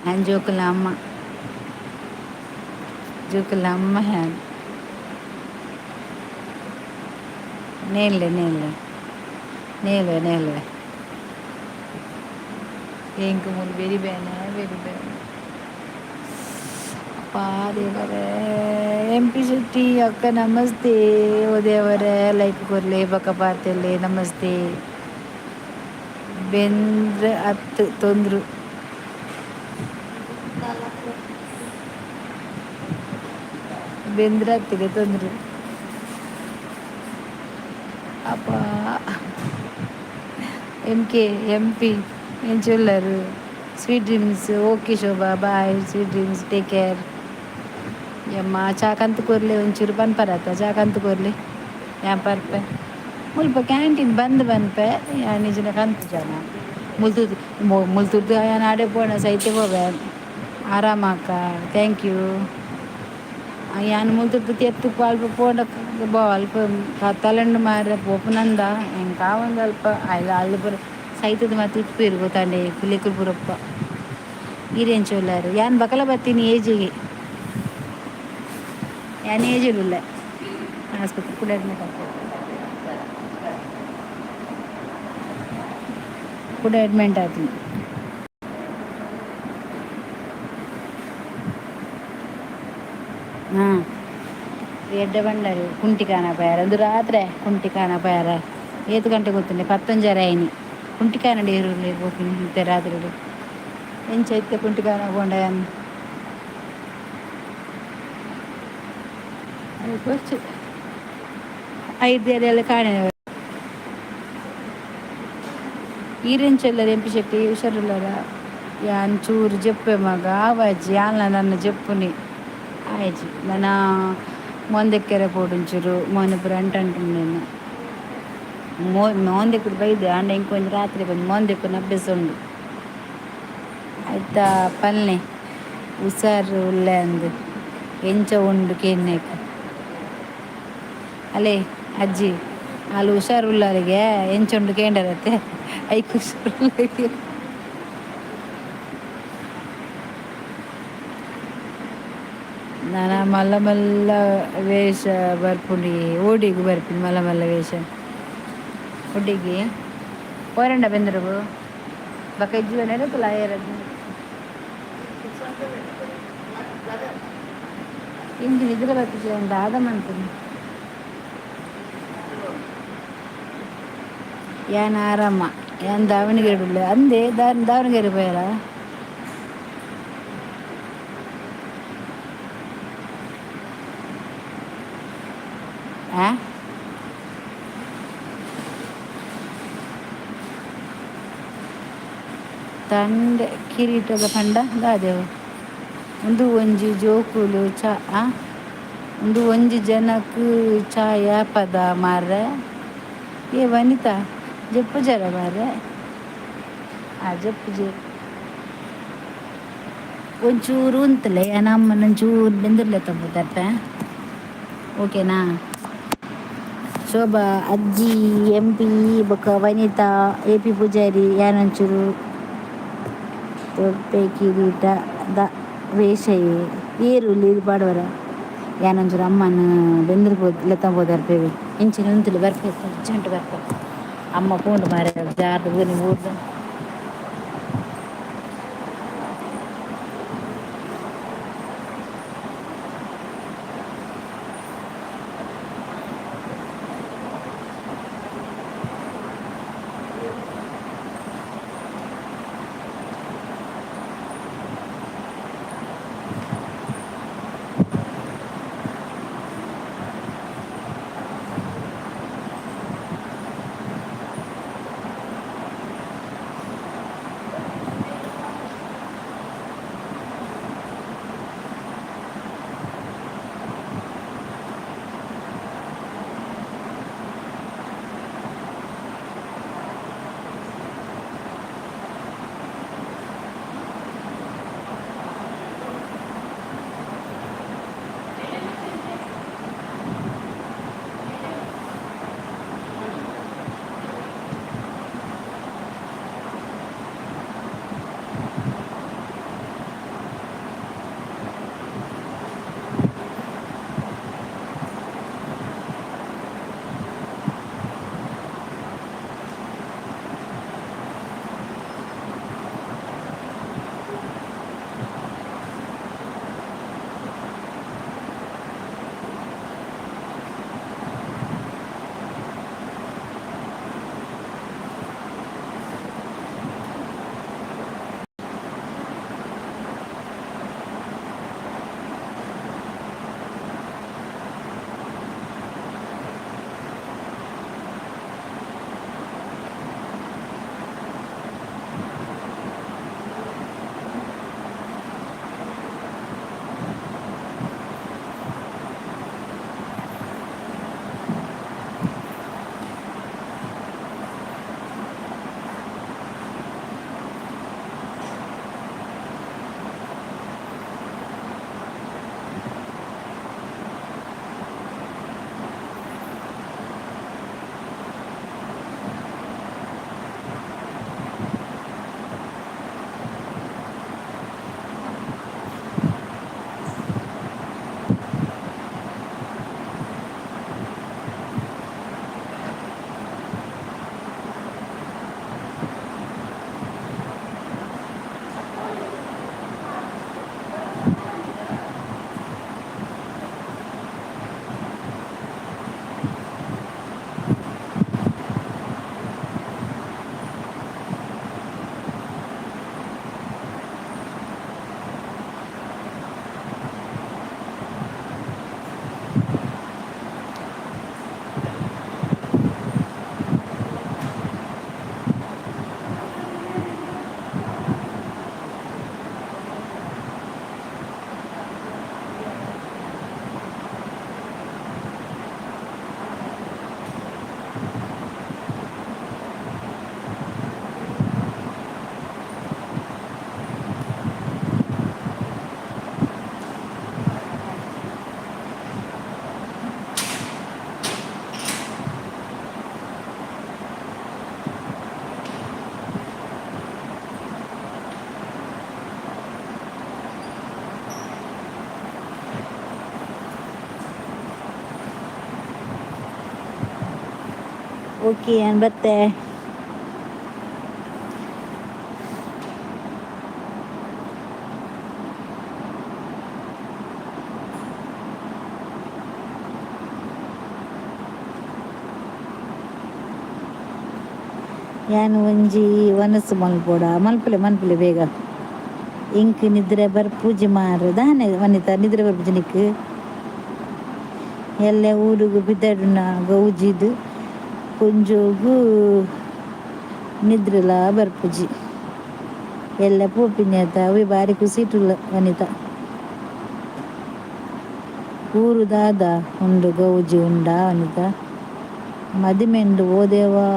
[SPEAKER 1] ಆ್ಯನ್ ಜೋಕುಲ್ನ ಅಮ್ಮ, ಜೋಕುಲ್ನ ಅಮ್ಮ. ಹ್ಯಾನ್ ನೇಲ್ಲೆ ನೇಲ್ಲೆ ನೇಲ್ವೆ ನೇಲ್ವೆ. ಎಂಕ್ ಮೂಲು ಬೆರಿ ಬೇನೆ ಬೆರಿ ಬೇನೆ. ಅಪ್ಪಾ ದೇವರೇ. ಎಂ ಪಿ ಶೆಟ್ಟಿ ಅಕ್ಕ ನಮಸ್ತೆ. ಓ ದೇವರೇ, ಲೈಕ್ ಕೊರ್ಲೆ ಬೊಕ ಪಾತೆರ್ಲೆ. ನಮಸ್ತೆ. ಬೆಂದ್ರ ಅತ್ ತೊಂದ್ರು ಬೆಂದ್ರ ಅತ್ತಿಗೆ ತೊಂದ್ರು. ಅಪ್ಪ ಎಂ ಕೆ ಎಂ ಪಿ ಎಂಚೊಲ್ಲರು? Sweet dreams. Okay Shobha, bye, sweet dreams, take care. ಯಮ್ಮ ಚಾ ಕಂತು ಕೊರ್ಲೆ ಒಂಚೂರು ಪನ್ಪರತ್ತ ಚಾ ಕಂತು ಕೊರ್ಲೆ. ಯಾನ್ ಪರ್ಪೆ. ಮುಲ್ಪ ಕ್ಯಾಂಟೀನ್ ಬಂದ್ ಪನ್ಪೆ ಯಾನ್. ನಿಜನ ಕಂತು ಜನ ಮುಲ್ತುರ್ದು ಮುಲ್ತುರ್ದು ಯಾನ್ ಆಡೆ ಪೋಣ ಸೈತೆ ಪೋವೆ. ಆರಾಮ ಅಕ್ಕ, thank you. ಯಾನ್ ಮುಲ್ತುರ್ದು ತೆತ್ತು ಅಲ್ಪ ಪೋಂಡ ಬೋ ಅಲ್ಪ ಕತ್ತಲಂಡು ಮಾರ್ರೆ ಪೋಪುನಂದ ಎಂಕಾವಂದು ಅಲ್ಪ ಅಲ್ಲ ಅಲ್ಲ ಪೂರ ಸೈತದ ಮಾತ ಇಪ್ಪೇರು ಗೊತ್ತಾಂಡೆ ಕುಲೆಕುಲು ಪೂರಪ್ಪ. ಈರೆಂಚ ಉಲ್ಲಾರು? ಯಾನ್ ಬಕಲ ಬತ್ತೀನಿ ಏಜಿಗೆ. ಯಾನ್ ಏಜುಡುಲ್ಲೆ. ಆಸ್ಪತ್ರೆ ಕೂಡ. ಕೂಡ ಅಡ್ಮಿಂಟ್ ಆತೀನಿ. ಹಾಂ, ಎಡ್ಡೆ ಬಂಡಾರಿ ಕುಂಟಿ ಕಾನಪಾಯಾರ ಒಂದು ರಾತ್ರಿ ಕುಂಟಿ ಕಾನಪಾಯಾರ. ಏತ್ ಗಂಟೆ ಗೊತ್ತುಂಡೆ? ಪತ್ತೊಂಜರೆ ಆಯ್ನಿ. ಕುಂಟಿ ಕಾನಡ ಏರುಲ್ಲೆ ಪೋಪಿನಿ ಇತ್ತೆ ರಾತ್ರಿ. ಎಂಚ ಇತ್ತೆ ಕುಂಟಿ ಕಾನ ಪೋಂಡ ಯಾನ್ ಐದು ಎಲ್ಲ ಕಾಣೆ. ಈರೆಂಚೆಲ್ಲರ್ ಎಂಪಿ ಶೆಟ್ಟಿ ಹುಷಾರುಲ್ಲರ? ಯಾನ್ ಚೂರು ಜೆಪ್ಪೆ ಮಗ ಆವಾಜಿ ಯಾನ್ಲ ನನ್ನ ಜೆಪ್ಪುನಿ ಆಯ್ಜಿ. ನನ ಮೊಂದೆಕ್ಕೆರೆ ಪೋಡುಂಚೂರು ಮೋನೆ ಪೂರ ಅಂಟಂಟುಂಡು. ಮೋ ಮೋಂದೆಕ್ಕುಡು ಬೈದೆ ಆಂಡ ಎಂಕ್ ಒಂಜಿ ರಾತ್ರಿ ಬಂದು ಮೋಂದೆಕ್ಕುನ ಅಭ್ಯಾಸ ಉಂಡು. ಆಯ್ತಾ ಪಲ್ನೆ ಹುಷಾರು ಉಲ್ಲೆ ಅಂದ್ ಎಂಚ ಉಂಡು ಕೇನ್ನೇಕ್ ಅಲೇ ಅಜ್ಜಿ ಅಲ್ಲಿ ಹುಷಾರು ಉಳ್ಳಾರಿಗೆ ಎಂಚ ಉಂಡು ಕೇಂಡರತ್ತೆ. ಐಕ್ ಹುಷಾರು. ನಾನ ಮಲ್ಲ ಮಲ್ಲ ವೇಷ ಬರ್ಪುಂಡಿ ಓಡಿಗ್ ಬರ್ಪಿನಿ. ಮಲ್ಲ ಮಲ್ಲ ವೇಷ ಒಡಿಗೆ ಪೋರಂಡ ಬೆಂದ್ರಗು ಬೊಕ ಜೀವನ ಏರದ್ದು ಇಂದು ನಿದ್ರೆ ಬರ್ತಿದೆ. ದಾದ ಮನ್ಪುನಿ ಯಾನ್ ಆರಾಮ. ಯಾನ್ ದಾವಣಗೆರೆ ಉಲ್ಲೆ ಅಂದೆ. ದಾವಣಗೆರೆ ಪೋಯರಾ? ಆ ತಂಡೆ ಕಿರೀಟದ ಪಂಡ ದಾದೆವು? ಉಂದು ಒಂಜಿ ಜೋಕುಲು ಚಾ ಆ ಉಂದು ಒಂಜಿ ಜನಕ್ ಚಾ ಯಾಪದ ಮಾರ್ರೆ? ಏ ವನಿತಾ, ಜೆಪ್ಪುಜರ ಮಾರ್ರೆ? ಆ ಜೆಪ್ಪುಜೆ. ಒಂಚೂರು ಉಂತಲೆ, ಅಮ್ಮನ ಒಂಚೂರು ಬೆಂದಿರ್ಲೆ ತಪ್ಪುತ್ತರ್ಪೆ, ಓಕೆನಾ? ಶೋಭಾ ಅಜ್ಜಿ, ಎಂ ಪಿ ಬೊಕ್ಕ ವನಿತಾ, ಎ ಪಿ ಪೂಜಾರಿ, ಯಾನೊಂಚೂರು ತೊಪ್ಪೆ ಕಿರೀಟ the ವೇಷ ಏರು ಇಲ್ಲಿ ಪಾಡುವರ. ಯಾನೊಂಚೂರು ಅಮ್ಮನ ಬೆಂದಿರ್ ಲೆತ್ತ ಪೋದರ್ಪೇವೆ. ಇಂಚಿನ ಉಂತುಲು ಬರ್ಪೆ, ಅರ್ಜೆಂಟ್ ಬರ್ಪೆ. ಅಮ್ಮ ಪೋಂಡು ಮಾರೆ ಜಾರ್ದ ಊರಿ ಊರ್ದ. ಓಕೆ, ಯಾನ್ ಬತ್ತೆ. ಯಾನ್ ಒಂಜಿ ವನಸು ಮಲ್ಪೊಡ? ಮಲ್ಪುಲೆ, ಮಲ್ಪುಲೆ ಬೇಗ. ಇಂಕ್ ನಿದ್ರೆ ಬರ್ಪುಜಿ ಮಾರ್ರೆ. ದಾನೆ ವನಿತಾ, ನಿದ್ರೆ ಬರ್ಪುಜಿ ನಿಕ್? ಎಲ್ಲೆ ಊರುಗು ಪಿದಡುನ ಗೌಜಿದು ಪೊಂಜೋಗು ನಿದ್ರೆಲ ಬರ್ಪುಜಿ. ಎಲ್ಲೆ ಪೋಪಿನಿ ಅತ, ಅವೆ ಬಾರಿ ಖುಷಿಟುಲ್ಲ ವನಿತಾ. ಊರು ದಾದ ಉಂಡು? ಗೌಜಿ ಉಂಡಾ ವನಿತಾ? ಮದಿಮೆ ಉಂಡು ಓದೇವಾ.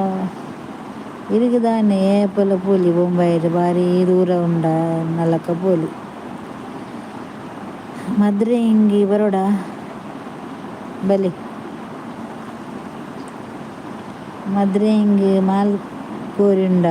[SPEAKER 1] ಇರೆಗ್ ದಾನೆ, ಏಪಲ ಪೋಲಿ ಬೊಂಬಾಯಿಡ್, ಬಾರಿ ದೂರ ಉಂಡ ನಲಕ ಪೋಲಿ. ಮದ್ರೆ ಇಂಗಿ ಬರೋಡ ಬಲೆ. ಮದ್ರೆ ಇಂಗಿ ಮಾಲ್ ಕೋರಿಂಡ.